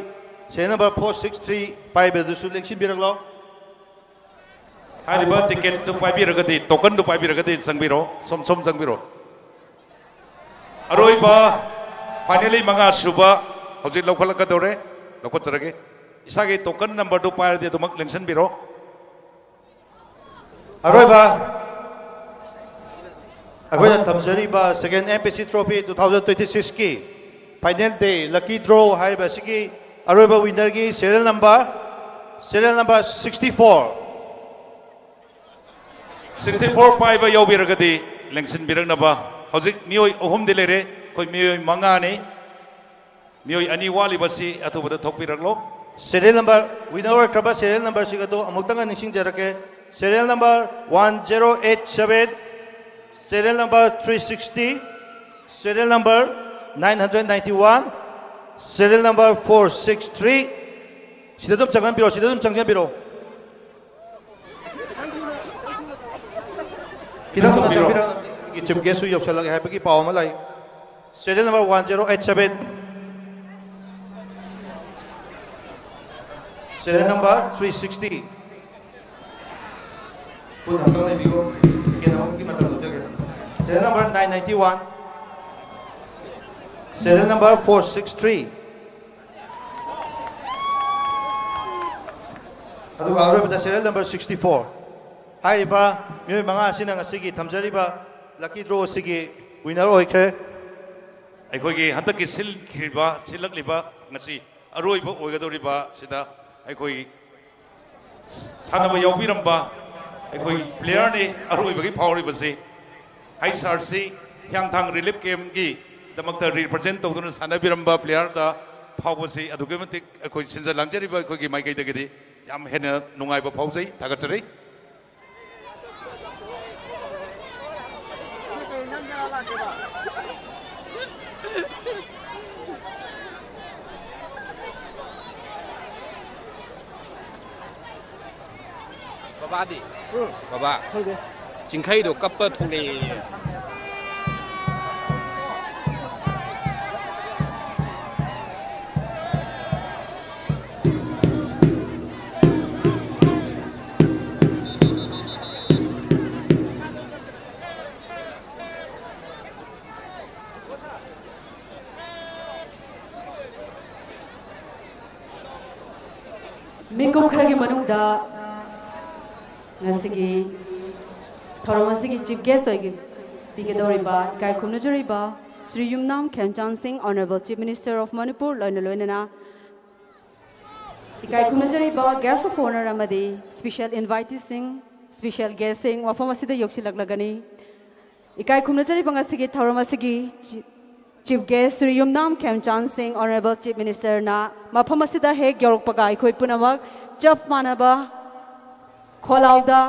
Serial number four six three ꯄꯥꯏꯕꯗꯨꯁꯨ ꯂꯦꯡꯁꯤꯟꯕꯤꯔꯛꯂꯣ꯫ ꯍꯥꯏꯔꯤꯕ ticketꯇꯨ ꯄꯥꯏꯕꯤꯔꯒꯗꯤ, tokenꯗꯨ ꯄꯥꯏꯕꯤꯔꯒꯗꯤ ꯆꯪꯕꯤꯔꯣ, ꯁꯣꯝ ꯁꯣꯝ ꯆꯪꯕꯤꯔꯣ꯫ ꯑꯔꯣꯏꯕ, finally ꯃꯉꯥ ꯁꯨꯕ ꯍꯧꯖꯤꯛ ꯂꯧꯈꯠꯂꯛꯀꯗꯧꯔꯦ, ꯂꯧꯈꯠꯆꯔꯒꯦ꯫ ꯏꯁꯥꯒꯤ token numberꯗꯨ ꯄꯥꯏꯔꯗꯤ ꯑꯗꯨꯃꯛ ꯂꯦꯡꯁꯤꯟꯕꯤꯔꯣ꯫ ꯑꯔꯣꯏꯕ, ꯑꯩꯈꯣꯏꯅ ꯊꯝꯖꯔꯤꯕ second MPC Trophy two thousand twenty sixꯀꯤ final day lucky draw ꯍꯥꯏꯔꯤꯕ ꯑꯁꯤꯒꯤ ꯑꯔꯣꯏꯕ winnerꯒꯤ serial number, serial number sixty four꯫ Sixty four ꯄꯥꯏꯕ ꯌꯥꯎꯕꯤꯔꯒꯗꯤ ꯂꯦꯡꯁꯤꯟꯕꯤꯔꯛꯅꯕ꯫ ꯍꯧꯖꯤꯛ ꯃꯤꯑꯣꯏ ꯑꯍꯨꯝꯗꯤ ꯂꯩꯔꯦ, ꯑꯩꯈꯣꯏ ꯃꯤꯑꯣꯏ ꯃꯉꯥꯅꯤ꯫ ꯃꯤꯑꯣꯏ ꯑꯅꯤ ꯋꯥꯠꯂꯤꯕꯁꯤ ꯑꯊꯨꯕꯗ ꯊꯣꯛꯄꯤꯔꯛꯂꯣ꯫ Serial number, winner ꯑꯣꯏꯈ꯭ꯔꯕ serial numberꯁꯤꯡ ꯑꯗꯨ ꯑꯃꯨꯛꯇꯪꯒ ꯅꯤꯡꯁꯤꯡꯖꯔꯛꯀꯦ꯫ Serial number one zero eight seven, serial number three sixty, serial number nine hundred ninety one, serial number four six three꯫ ꯁꯤꯗ ꯑꯗꯨꯝ ꯆꯪꯍꯟꯕꯤꯔꯣ, ꯁꯤꯗ ꯑꯗꯨꯝ ꯆꯪꯁꯤꯟꯕꯤꯔꯣ꯫ ꯈꯤꯇꯪ ꯊꯨꯅ ꯆꯪꯕꯤꯔꯣ꯫ ꯑꯩꯈꯣꯏꯒꯤ chief guestꯁꯨ ꯌꯧꯁꯜꯂꯛꯑꯦ ꯍꯥꯏꯕꯒꯤ ꯄꯥꯎ ꯑꯃ ꯂꯥꯛꯏ꯫ Serial number one zero eight seven, serial number three sixty꯫ ꯄꯨꯟꯅ ꯑꯝꯇꯪ ꯂꯩꯕꯤꯌꯨ꯫ Second ꯑꯃꯒꯤ ꯃꯇꯝ ꯂꯧꯖꯒꯦ꯫ Serial number nine ninety one, serial number four six three꯫ ꯑꯗꯨꯒ ꯑꯔꯣꯏꯕꯗ serial number sixty four꯫ ꯍꯥꯏꯔꯤꯕ ꯃꯤꯑꯣꯏ ꯃꯉꯥ ꯑꯁꯤꯅ ꯉꯁꯤꯒꯤ ꯊꯝꯖꯔꯤꯕ lucky draw ꯑꯁꯤꯒꯤ winner ꯑꯣꯏꯈ꯭ꯔꯦ꯫ ꯑꯩꯈꯣꯏꯒꯤ ꯍꯟꯗꯛꯀꯤ ꯁꯤꯜꯈꯤꯕ, ꯁꯤꯜꯂꯛꯂꯤꯕ, ꯉꯁꯤ ꯑꯔꯣꯏꯕ ꯑꯣꯏꯒꯗꯧꯔꯤꯕ ꯁꯤꯗ ꯑꯩꯈꯣꯏ ꯁꯥꯟꯅꯕ ꯌꯥꯎꯕꯤꯔꯝꯕ ꯑꯩꯈꯣꯏ playerꯅꯤ ꯑꯔꯣꯏꯕꯒꯤ ꯐꯥꯎꯔꯤꯕꯁꯤ꯫ ꯍꯩꯁ ꯑꯥꯔ ꯁꯤ ꯍꯤꯌꯥꯡꯊꯥꯡ relief campꯀꯤ ꯗꯃꯛꯇ represent ꯇꯧꯗꯨꯅ ꯁꯥꯟꯅꯕꯤꯔꯝꯕ playerꯗ ꯐꯥꯎꯕꯁꯤ ꯑꯗꯨꯛꯀꯤ ꯃꯇꯤꯛ ꯑꯩꯈꯣꯏ ꯁꯤꯟꯖ ꯂꯥꯡꯖꯔꯤꯕ ꯑꯩꯈꯣꯏꯒꯤ ꯃꯥꯏꯀꯩꯗꯒꯤꯗꯤ ꯌꯥꯝ ꯍꯦꯟꯅ ꯅꯨꯡꯉꯥꯏꯕ ꯐꯥꯎꯖꯩ, ꯊꯥꯒꯠꯆꯔꯤ꯫ ꯕꯕꯥꯗꯤ? ꯕꯕꯥ, ꯈꯪꯗꯦ꯫ ꯆꯤꯡꯈꯩꯗꯣ ꯀꯞꯄ ꯊꯣꯛꯂꯛꯑꯦ꯫ ꯉꯁꯤꯒꯤ ꯊꯧꯔꯝ ꯑꯁꯤꯒꯤ chief guest ꯑꯣꯏꯕꯤꯒꯗꯧꯔꯤꯕ ꯏꯀꯥꯏ ꯈꯨꯝꯅꯖꯔꯤꯕ ꯁ꯭ꯔꯤ ꯌꯨꯝꯅꯥꯝ ꯈꯦꯝꯆꯥꯟ ꯁꯤꯡ, Honourable Chief Minister of Manipur, ꯂꯣꯏꯅ ꯂꯣꯏꯅꯅ ꯏꯀꯥꯏ ꯈꯨꯝꯅꯖꯔꯤꯕ guest of honour ꯑꯃꯗꯤ special inviteeꯁꯤꯡ, special guestꯁꯤꯡ ꯃꯐꯝ ꯑꯁꯤꯗ ꯌꯧꯁꯤꯜꯂꯛꯂꯒꯅꯤ꯫ ꯏꯀꯥꯏ ꯈꯨꯝꯅꯖꯔꯤꯕ ꯉꯁꯤꯒꯤ ꯊꯧꯔꯝ ꯑꯁꯤꯒꯤ chi-, chief guest ꯁ꯭ꯔꯤ ꯌꯨꯝꯅꯥꯝ ꯈꯦꯝꯆꯥꯟ ꯁꯤꯡ, Honourable Chief Ministerꯅ ꯃꯐꯝ ꯑꯁꯤꯗ ꯍꯦꯛ ꯌꯧꯔꯛꯄꯒ ꯑꯩꯈꯣꯏ ꯄꯨꯝꯅꯃꯛ ꯆꯞ ꯃꯥꯟꯅꯕ ꯈꯣꯜꯂꯥꯎꯗ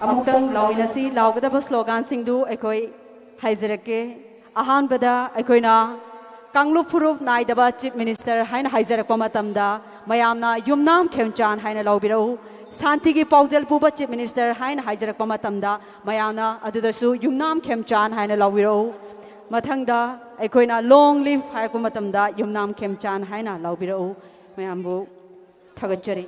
ꯑꯃꯨꯛꯇꯪ ꯂꯥꯎꯃꯤꯟꯅꯁꯤ꯫ ꯂꯥꯎꯒꯗꯕ sloganꯁꯤꯡꯗꯨ ꯑꯩꯈꯣꯏ ꯍꯥꯏꯖꯔꯛꯀꯦ꯫ ꯑꯍꯥꯟꯕꯗ ꯑꯩꯈꯣꯏꯅ ꯀꯥꯡꯂꯨꯞ ꯐꯨꯔꯨꯞ ꯅꯥꯏꯗꯕ Chief Minister ꯍꯥꯏꯅ ꯍꯥꯏꯖꯔꯛꯄ ꯃꯇꯝꯗ ꯃꯌꯥꯝꯅ ꯌꯨꯝꯅꯥꯝ ꯈꯦꯝꯆꯥꯟ ꯍꯥꯏꯅ ꯂꯧꯕꯤꯔꯛꯎ꯫ ꯁꯥꯟꯇꯤꯒꯤ ꯄꯥꯎꯖꯦꯜ ꯄꯨꯕ Chief Minister ꯍꯥꯏꯅ ꯍꯥꯏꯖꯔꯛꯄ ꯃꯇꯝꯗ ꯃꯌꯥꯝꯅ ꯑꯗꯨꯗꯁꯨ ꯌꯨꯝꯅꯥꯝ ꯈꯦꯝꯆꯥꯟ ꯍꯥꯏꯅ ꯂꯧꯕꯤꯔꯛꯎ꯫ ꯃꯊꯪꯗ ꯑꯩꯈꯣꯏꯅ long live ꯍꯥꯏꯔꯛꯄ ꯃꯇꯝꯗ ꯌꯨꯝꯅꯥꯝ ꯈꯦꯝꯆꯥꯟ ꯍꯥꯏꯅ ꯂꯧꯕꯤꯔꯛꯎ꯫ ꯃꯌꯥꯝꯕꯨ ꯊꯥꯒꯠꯆꯔꯤ꯫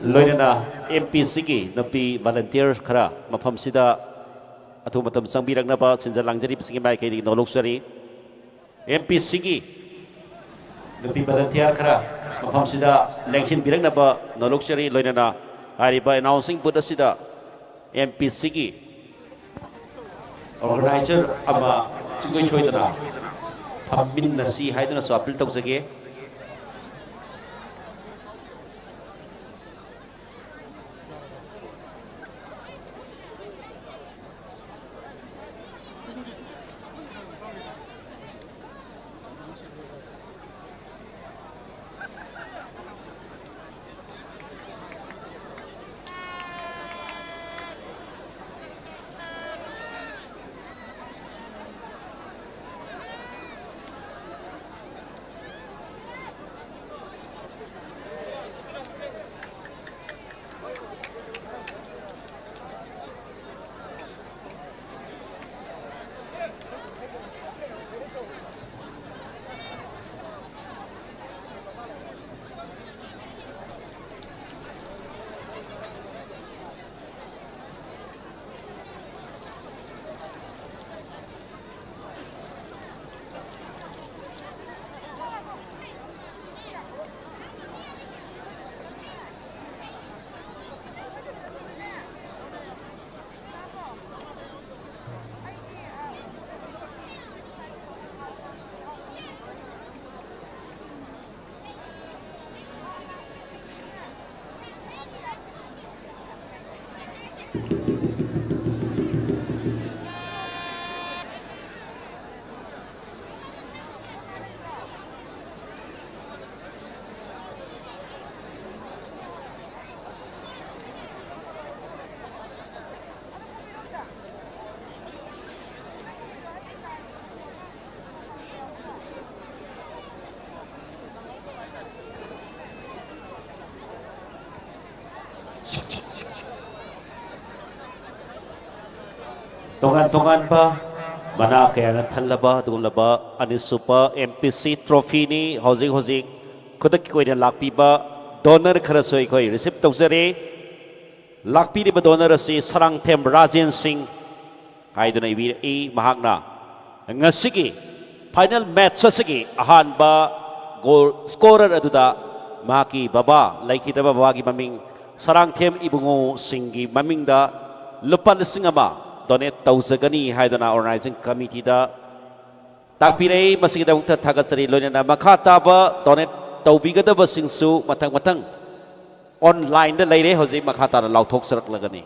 ꯂꯣꯏꯅꯅ ꯑꯦꯝ ꯄꯤ ꯁꯤꯒꯤ ꯅꯨꯄꯤ ꯚꯣꯂꯟꯇꯤꯌꯔ ꯈꯔ ꯃꯐꯝꯁꯤꯗ ꯑꯊꯨꯕ ꯃꯇꯝ ꯆꯪꯕꯤꯔꯛꯅꯕ ꯁꯤꯟꯖ ꯂꯥꯡꯖꯔꯤꯕꯁꯤꯡꯒꯤ ꯃꯥꯏꯀꯩꯗꯒꯤ ꯅꯣꯂꯣꯛꯆꯔꯤ꯫ ꯑꯦꯝ ꯄꯤ ꯁꯤꯒꯤ ꯅꯨꯄꯤ ꯚꯣꯂꯟꯇꯤꯌꯔ ꯈꯔ ꯃꯐꯝꯁꯤꯗ ꯂꯦꯡꯁꯤꯟꯕꯤꯔꯛꯅꯕ ꯅꯣꯂꯣꯛꯆꯔꯤ꯫ ꯂꯣꯏꯅꯅ ꯍꯥꯏꯔꯤꯕ ꯑꯦꯅꯥꯎꯟꯁꯤꯡ ꯕꯨꯠ ꯑꯁꯤꯗ ꯑꯦꯝ ꯄꯤ ꯁꯤꯒꯤ ꯑꯣꯔꯒꯅꯥꯏꯖꯔ ꯑꯃ ꯁꯨꯡꯁꯣꯏ ꯁꯣꯏꯗꯅ ꯐꯝꯃꯤꯟꯅꯁꯤ ꯍꯥꯏꯗꯨꯅꯁꯨ ꯑꯄꯤꯜ ꯇꯧꯖꯒꯦ꯫ ꯇꯣꯉꯥꯟ ꯇꯣꯉꯥꯟꯕ ꯃꯅꯥ ꯀꯌꯥꯅ ꯊꯜꯂꯕ ꯑꯗꯨꯒꯨꯝꯂꯕ ꯑꯅꯤꯁꯨꯕ ꯑꯦꯝ ꯄꯤ ꯁꯤ ꯇ꯭ꯔꯣꯐꯤꯅꯤ꯫ ꯍꯧꯖꯤꯛ ꯍꯧꯖꯤꯛ ꯈꯨꯗꯛꯀꯤ ꯑꯣꯏꯅ ꯂꯥꯛꯄꯤꯕ ꯗꯣꯅꯔ ꯈꯔꯁꯨ ꯑꯩꯈꯣꯏ ꯔꯤꯁꯤꯞ ꯇꯧꯖꯔꯦ꯫ ꯂꯥꯛꯄꯤꯔꯤꯕ ꯗꯣꯅꯔ ꯑꯁꯤ ꯁꯔꯥꯡꯊꯦꯝ ꯔꯥꯖꯦꯟ ꯁꯤꯡ ꯍꯥꯏꯗꯨꯅ ꯏꯕꯤꯔꯛꯏ꯫ ꯃꯍꯥꯛꯅ ꯉꯁꯤꯒꯤ ꯐꯥꯏꯅꯦꯜ ꯃꯦꯠꯆ ꯑꯁꯤꯒꯤ ꯑꯍꯥꯟꯕ ꯒꯣꯜ ꯁ꯭ꯀꯣꯔꯔ ꯑꯗꯨꯗ ꯃꯍꯥꯛꯀꯤ ꯕꯕꯥ, ꯂꯩꯈꯤꯗ꯭ꯔꯕ ꯕꯕꯥꯒꯤ ꯃꯃꯤꯡ ꯁꯔꯥꯡꯊꯦꯝ ꯏꯕꯨꯡꯉꯣꯁꯤꯡꯒꯤ ꯃꯃꯤꯡꯗ ꯂꯨꯄꯥ ꯂꯤꯁꯤꯡ ꯑꯃ ꯗꯣꯅꯦꯠ ꯇꯧꯖꯒꯅꯤ ꯍꯥꯏꯗꯨꯅ ꯑꯣꯔꯒꯅꯥꯏꯖꯤꯡ ꯀꯃꯤꯇꯤꯗ ꯇꯥꯛꯄꯤꯔꯛꯏ꯫ ꯃꯁꯤꯒꯤꯗꯃꯛꯇ ꯊꯥꯒꯠꯆꯔꯤ꯫ ꯂꯣꯏꯅꯅ ꯃꯈꯥ ꯇꯥꯕ ꯗꯣꯅꯦꯠ ꯇꯧꯕꯤꯒꯗꯕꯁꯤꯡꯁꯨ ꯃꯊꯪ ꯃꯊꯪ ꯑꯣꯟꯂꯥꯏꯟꯗ ꯂꯩꯔꯦ꯫ ꯍꯧꯖꯤꯛ ꯃꯈꯥ ꯇꯥꯅ ꯂꯥꯎꯊꯣꯛꯆꯔꯛꯂꯒꯅꯤ꯫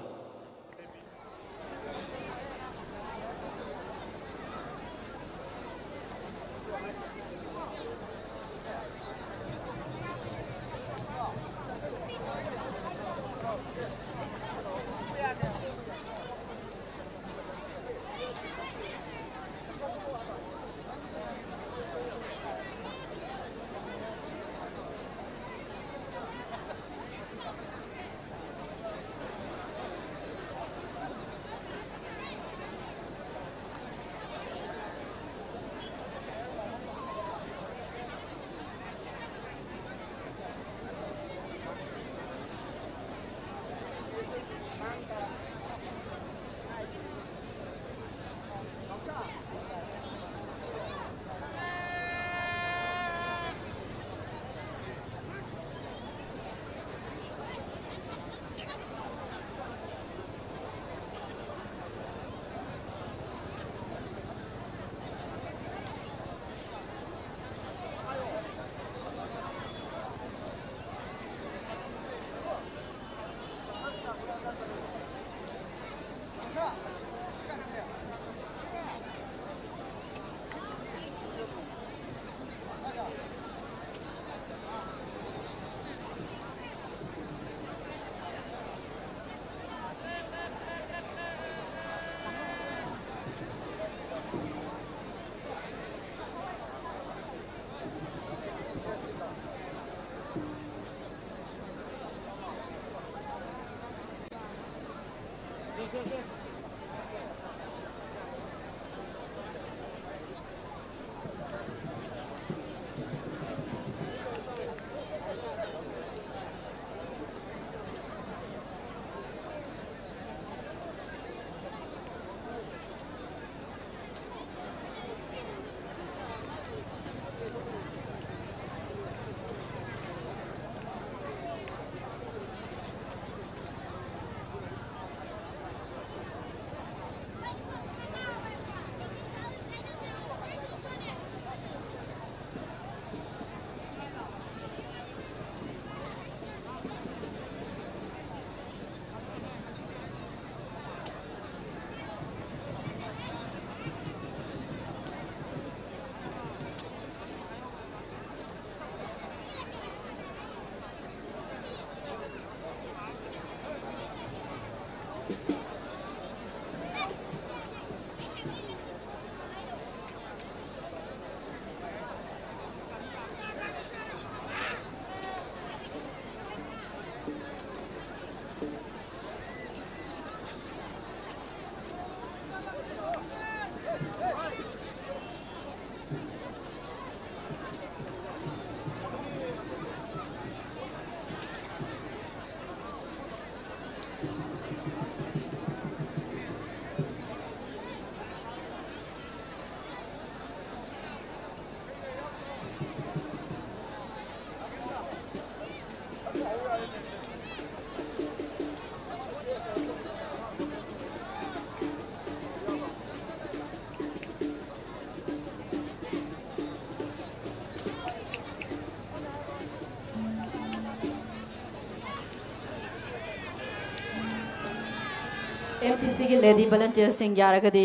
ꯄꯤ ꯁꯤꯒꯤ ꯂꯦꯗꯤ ꯚꯣꯂꯟꯇꯤꯌꯔꯁꯤꯡ ꯌꯥꯔꯒꯗꯤ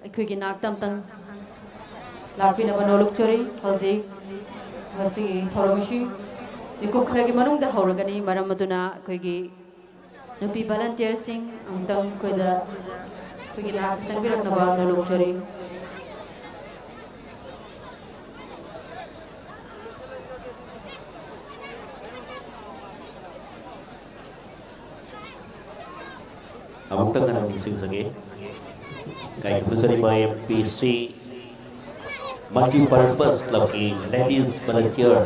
ꯑꯩꯈꯣꯏꯒꯤ ꯅꯥꯛꯇ ꯑꯝꯇꯪ ꯂꯥꯛꯄꯤꯅꯕ ꯅꯣꯂꯨꯛꯆꯔꯤ꯫ ꯍꯧꯖꯤꯛ ꯃꯁꯤꯒꯤ ꯊꯧꯔꯝ ꯑꯁꯤ ꯃꯤꯀꯨꯞ ꯈꯔꯒꯤ ꯃꯅꯨꯡꯗ ꯍꯧꯔꯒꯅꯤ꯫ ꯃꯔꯝ ꯑꯗꯨꯅ ꯑꯩꯈꯣꯏꯒꯤ ꯅꯨꯄꯤ ꯚꯣꯂꯟꯇꯤꯌꯔꯁꯤꯡ ꯑꯃꯨꯛꯇꯪ ꯑꯩꯈꯣꯏꯗ, ꯑꯩꯈꯣꯏꯒꯤ ꯅꯥꯛꯇ ꯆꯪꯕꯤꯔꯛꯅꯕ ꯅꯣꯂꯨꯛꯆꯔꯤ꯫ ꯑꯃꯨꯛꯇꯪ ꯍꯟꯅ ꯅꯤꯡꯁꯤꯡꯖꯒꯦ, ꯀꯥꯏꯈꯨꯝꯅꯖꯔꯤꯕ ꯑꯦꯝ ꯄꯤ ꯁꯤ ꯃꯜꯇꯤꯄꯔꯄꯁ ꯀ꯭ꯂꯕꯀꯤ ꯂꯦꯗꯤꯁ ꯚꯣꯂꯟꯇꯤꯌꯔ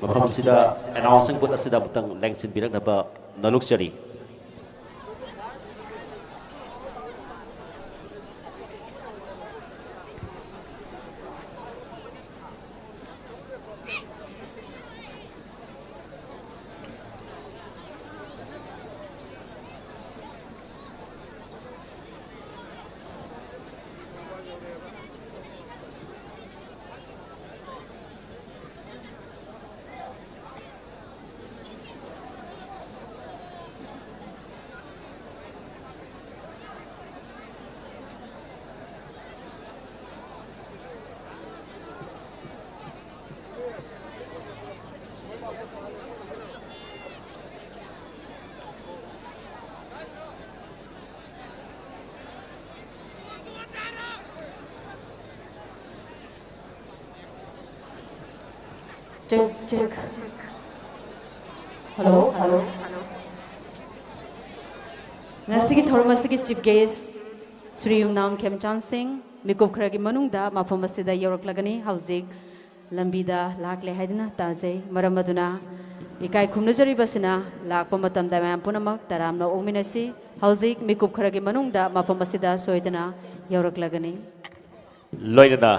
ꯃꯐꯝꯁꯤꯗ ꯑꯦꯅꯥꯎꯟꯁꯤꯡ ꯕꯨꯠ ꯑꯁꯤꯗ ꯑꯃꯨꯛꯇꯪ ꯂꯦꯡꯁꯤꯟꯕꯤꯔꯛꯅꯕ ꯅꯣꯂꯨꯛꯆꯔꯤ꯫ Check, check. Hello, hello. ꯉꯁꯤꯒꯤ ꯊꯧꯔꯝ ꯑꯁꯤꯒꯤ chief guest ꯁ꯭ꯔꯤ ꯌꯨꯝꯅꯥꯝ ꯈꯦꯝꯆꯥꯟ ꯁꯤꯡ ꯃꯤꯀꯨꯞ ꯈꯔꯒꯤ ꯃꯅꯨꯡꯗ ꯃꯐꯝ ꯑꯁꯤꯗ ꯌꯧꯔꯛꯂꯒꯅꯤ꯫ ꯍꯧꯖꯤꯛ ꯂꯝꯕꯤꯗ ꯂꯥꯛꯂꯦ ꯍꯥꯏꯗꯨꯅ ꯇꯥꯖꯩ꯫ ꯃꯔꯝ ꯑꯗꯨꯅ ꯏꯀꯥꯏ ꯈꯨꯝꯅꯖꯔꯤꯕꯁꯤꯅ ꯂꯥꯛꯄ ꯃꯇꯝꯗ ꯃꯌꯥꯝ ꯄꯨꯝꯅꯃꯛ ꯇꯔꯥꯝꯅ ꯑꯣꯛꯃꯤꯟꯅꯁꯤ꯫ ꯍꯧꯖꯤꯛ ꯃꯤꯀꯨꯞ ꯈꯔꯒꯤ ꯃꯅꯨꯡꯗ ꯃꯐꯝ ꯑꯁꯤꯗ ꯁꯣꯏꯗꯅ ꯌꯧꯔꯛꯂꯒꯅꯤ꯫ ꯂꯣꯏꯅꯅ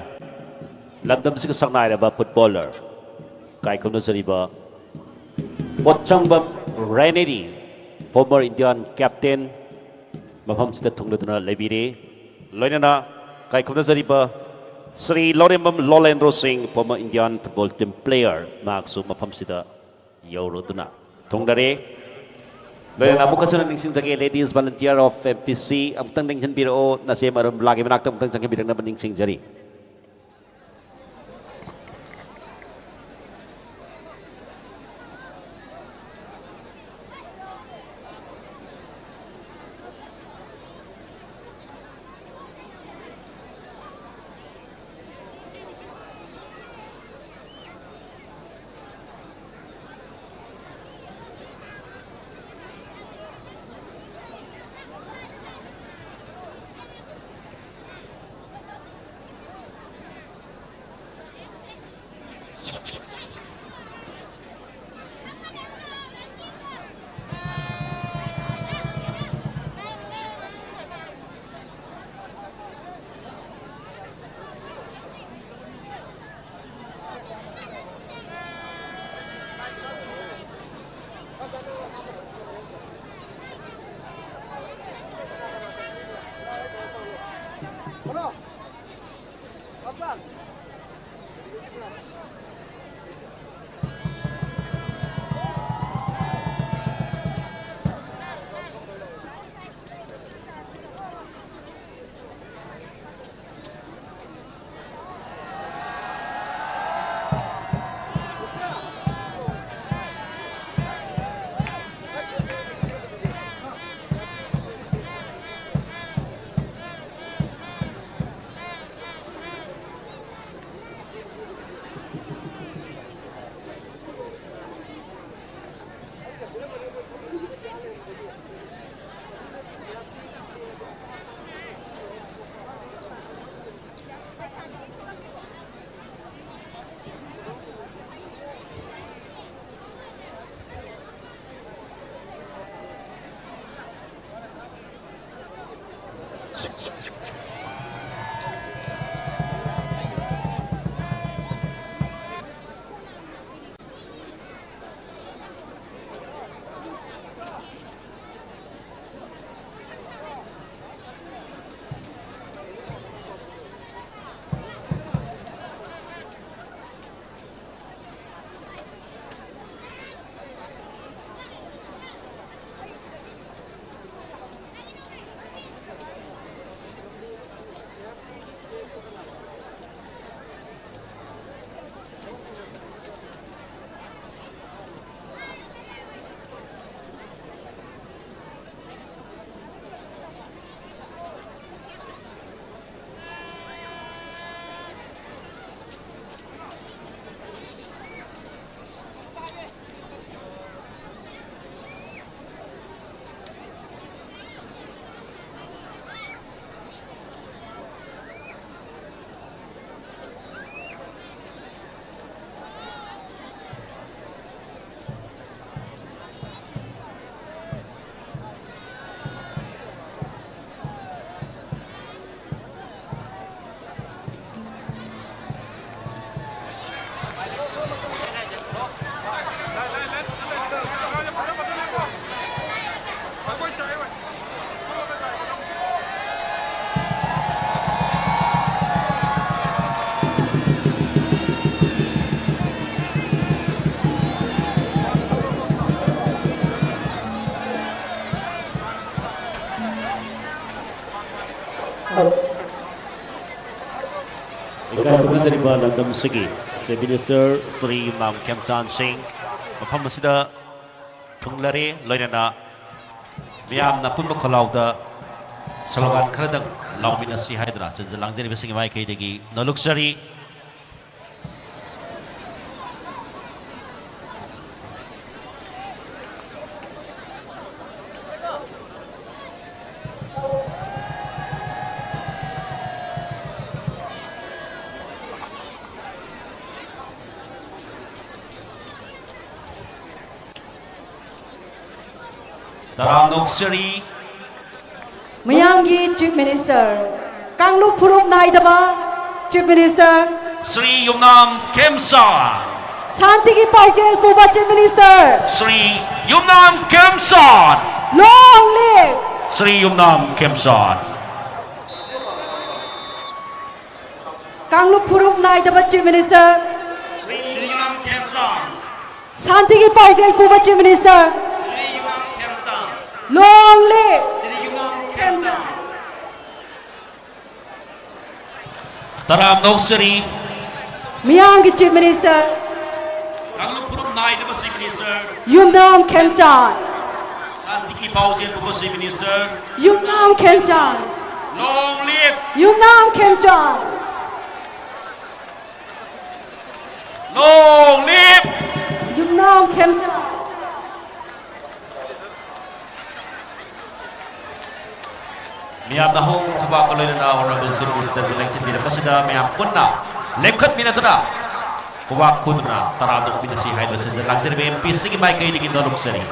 ꯂꯝꯗꯝꯁꯤꯒꯤ ꯁꯛꯅꯥꯏꯔꯕ ꯐꯨꯠꯕꯣꯂꯔ ꯀꯥꯏꯈꯨꯝꯅꯖꯔꯤꯕ ꯄꯣꯠꯁꯪꯕꯝ ꯔꯦꯅꯦꯗꯤ, former Indian captain, ꯃꯐꯝꯁꯤꯗ ꯊꯨꯡꯂꯗꯨꯅ ꯂꯩꯕꯤꯔꯦ꯫ ꯂꯣꯏꯅꯅ ꯀꯥꯏꯈꯨꯝꯅꯖꯔꯤꯕ ꯁ꯭ꯔꯤ ꯂꯧꯔꯦꯝꯕꯝ ꯂꯣꯂꯦꯟꯗ꯭ꯔꯣ ꯁꯤꯡ, former Indian football team player, ꯃꯍꯥꯛꯁꯨ ꯃꯐꯝꯁꯤꯗ ꯌꯧꯔꯗꯨꯅ ꯊꯨꯡꯂꯔꯦ꯫ ꯂꯣꯏꯅꯅ ꯑꯃꯨꯛꯀꯁꯨ ꯅꯤꯡꯁꯤꯡꯖꯒꯦ, Ladies Volunteer of M P C, ꯑꯃꯨꯛꯇꯪ ꯅꯤꯡꯁꯤꯡꯕꯤꯔꯛꯑꯣ, ꯅꯆꯦ ꯃꯔꯨꯞ ꯂꯥꯒꯤ ꯃꯅꯥꯛꯇ ꯑꯃꯨꯛꯇꯪ ꯆꯪꯁꯤꯟꯕꯤꯔꯛꯅꯕ ꯅꯤꯡꯁꯤꯡꯖꯔꯤ꯫ ꯏꯀꯥꯏ ꯈꯨꯝꯅꯖꯔꯤꯕ ꯂꯝꯗꯝ ꯑꯁꯤꯒꯤ Chief Minister ꯁ꯭ꯔꯤ ꯌꯨꯝꯅꯥꯝ ꯈꯦꯝꯆꯥꯟ ꯁꯤꯡ ꯃꯐꯝ ꯑꯁꯤꯗ ꯊꯨꯡꯂꯔꯦ, ꯂꯣꯏꯅꯅ ꯃꯤꯌꯥꯝꯅ ꯑꯄꯨꯟꯕ ꯈꯣꯜꯂꯥꯎꯗ ꯁ꯭ꯂꯣꯒꯥꯟ ꯈꯔꯗꯪ ꯂꯥꯎꯃꯤꯟꯅꯁꯤ ꯍꯥꯏꯗꯨꯅ ꯆꯦꯟꯖ ꯂꯥꯡꯖꯔꯤꯕꯁꯤꯡꯒꯤ ꯃꯥꯏꯀꯩꯗꯒꯤ ꯅꯣꯂꯨꯛꯆꯔꯤ꯫ ꯇꯔꯥꯝꯅ ꯑꯣꯛꯆꯔꯤ꯫ ꯃꯌꯥꯝꯒꯤ Chief Minister, ꯀꯥꯡꯂꯨꯞ ꯐꯨꯔꯨꯞ ꯅꯥꯏꯗꯕ Chief Minister, ꯁ꯭ꯔꯤ ꯌꯨꯝꯅꯥꯝ ꯈꯦꯝꯆꯥꯟ꯫ ꯁꯥꯟꯇꯤꯒꯤ ꯄꯥꯎꯖꯦꯜ ꯄꯨꯕ Chief Minister, ꯁ꯭ꯔꯤ ꯌꯨꯝꯅꯥꯝ ꯈꯦꯝꯆꯥꯟ꯫ Long live! ꯁ꯭ꯔꯤ ꯌꯨꯝꯅꯥꯝ ꯈꯦꯝꯆꯥꯟ꯫ ꯀꯥꯡꯂꯨꯞ ꯐꯨꯔꯨꯞ ꯅꯥꯏꯗꯕ Chief Minister, ꯁ꯭ꯔꯤ ꯌꯨꯝꯅꯥꯝ ꯈꯦꯝꯆꯥꯟ꯫ ꯁꯥꯟꯇꯤꯒꯤ ꯄꯥꯎꯖꯦꯜ ꯄꯨꯕ Chief Minister, ꯁ꯭ꯔꯤ ꯌꯨꯝꯅꯥꯝ ꯈꯦꯝꯆꯥꯟ꯫ Long live! ꯁ꯭ꯔꯤ ꯌꯨꯝꯅꯥꯝ ꯈꯦꯝꯆꯥꯟ꯫ ꯇꯔꯥꯝꯅ ꯑꯣꯛꯆꯔꯤ꯫ ꯃꯤꯌꯥꯝꯒꯤ Chief Minister, ꯀꯥꯡꯂꯨꯞ ꯐꯨꯔꯨꯞ ꯅꯥꯏꯗꯕ Chief Minister꯫ ꯌꯨꯝꯅꯥꯝ ꯈꯦꯝꯆꯥꯟ꯫ ꯁꯥꯟꯇꯤꯒꯤ ꯄꯥꯎꯖꯦꯜ ꯄꯨꯕ Chief Minister꯫ ꯌꯨꯝꯅꯥꯝ ꯈꯦꯝꯆꯥꯟ꯫ Long live! ꯌꯨꯝꯅꯥꯝ ꯈꯦꯝꯆꯥꯟ꯫ Long live! ꯌꯨꯝꯅꯥꯝ ꯈꯦꯝꯆꯥꯟ꯫ ꯃꯤꯌꯥꯝꯅ ꯍꯧꯈ꯭ꯔꯕ ꯈꯨꯕꯥꯛꯀ ꯂꯣꯏꯅꯅ Honorable Chief Ministerꯕꯨ ꯂꯦꯡꯁꯤꯟꯕꯤꯔꯛꯄꯁꯤꯗ ꯃꯌꯥꯝ ꯄꯨꯟꯅ ꯂꯦꯞꯈꯠꯃꯤꯟꯅꯗꯨꯅ ꯈꯨꯕꯥꯛ ꯈꯨꯗꯨꯅ ꯇꯔꯥꯝꯅ ꯑꯣꯛꯃꯤꯟꯅꯁꯤ ꯍꯥꯏꯗꯨꯅ ꯁꯤꯟꯖ ꯂꯥꯡꯖꯔꯤꯕ MPꯁꯤꯡꯒꯤ ꯃꯥꯏꯀꯩꯗꯒꯤ ꯅꯣꯂꯨꯛꯆꯔꯤ꯫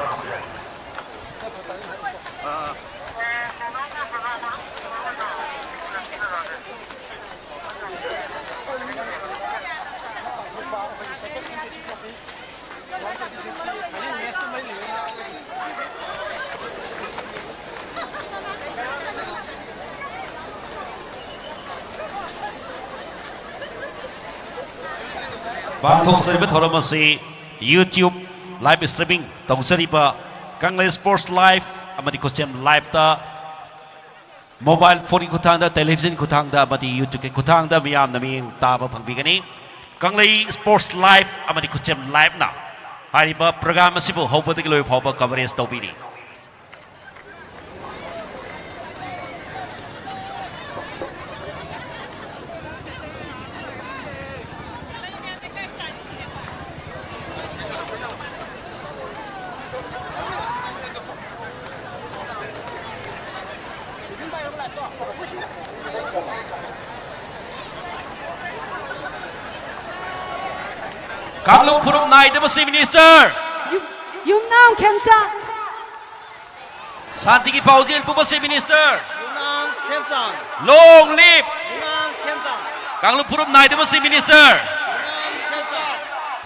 ꯄꯥꯡꯊꯣꯛꯆꯔꯤꯕ ꯊꯧꯔꯝ ꯑꯁꯤ YouTube live streaming ꯇꯧꯖꯔꯤꯕ ꯀꯪꯂꯩ Sports Live ꯑꯃꯗꯤ ꯈꯨꯠꯁꯦꯝ Liveꯇ Mobile phone ꯈꯨꯠꯊꯥꯡꯗ, television ꯈꯨꯠꯊꯥꯡꯗ ꯑꯃꯗꯤ YouTube ꯈꯨꯠꯊꯥꯡꯗ ꯃꯤꯌꯥꯝꯅ ꯃꯤꯠꯌꯦꯡ ꯇꯥꯕ ꯐꯪꯕꯤꯒꯅꯤ꯫ ꯀꯪꯂꯩ Sports Live ꯑꯃꯗꯤ ꯈꯨꯠꯁꯦꯝ Live ꯅ ꯍꯥꯏꯔꯤꯕ program ꯑꯁꯤꯕꯨ ꯍꯧꯕꯗꯒꯤ ꯂꯣꯏꯕ ꯐꯥꯎꯕ coverage ꯇꯧꯕꯤꯔꯤ꯫ ꯀꯥꯡꯂꯨꯞ ꯐꯨꯔꯨꯞ ꯅꯥꯏꯗꯕ Chief Minister꯫ ꯌꯨꯝ-, ꯌꯨꯝꯅꯥꯝ ꯈꯦꯝꯆꯥꯟ꯫ ꯁꯥꯟꯇꯤꯒꯤ ꯄꯥꯎꯖꯦꯜ ꯄꯨꯕ Chief Minister꯫ ꯌꯨꯝꯅꯥꯝ ꯈꯦꯝꯆꯥꯟ꯫ Long live! ꯌꯨꯝꯅꯥꯝ ꯈꯦꯝꯆꯥꯟ꯫ ꯀꯥꯡꯂꯨꯞ ꯐꯨꯔꯨꯞ ꯅꯥꯏꯗꯕ Chief Minister꯫ ꯌꯨꯝꯅꯥꯝ ꯈꯦꯝꯆꯥꯟ꯫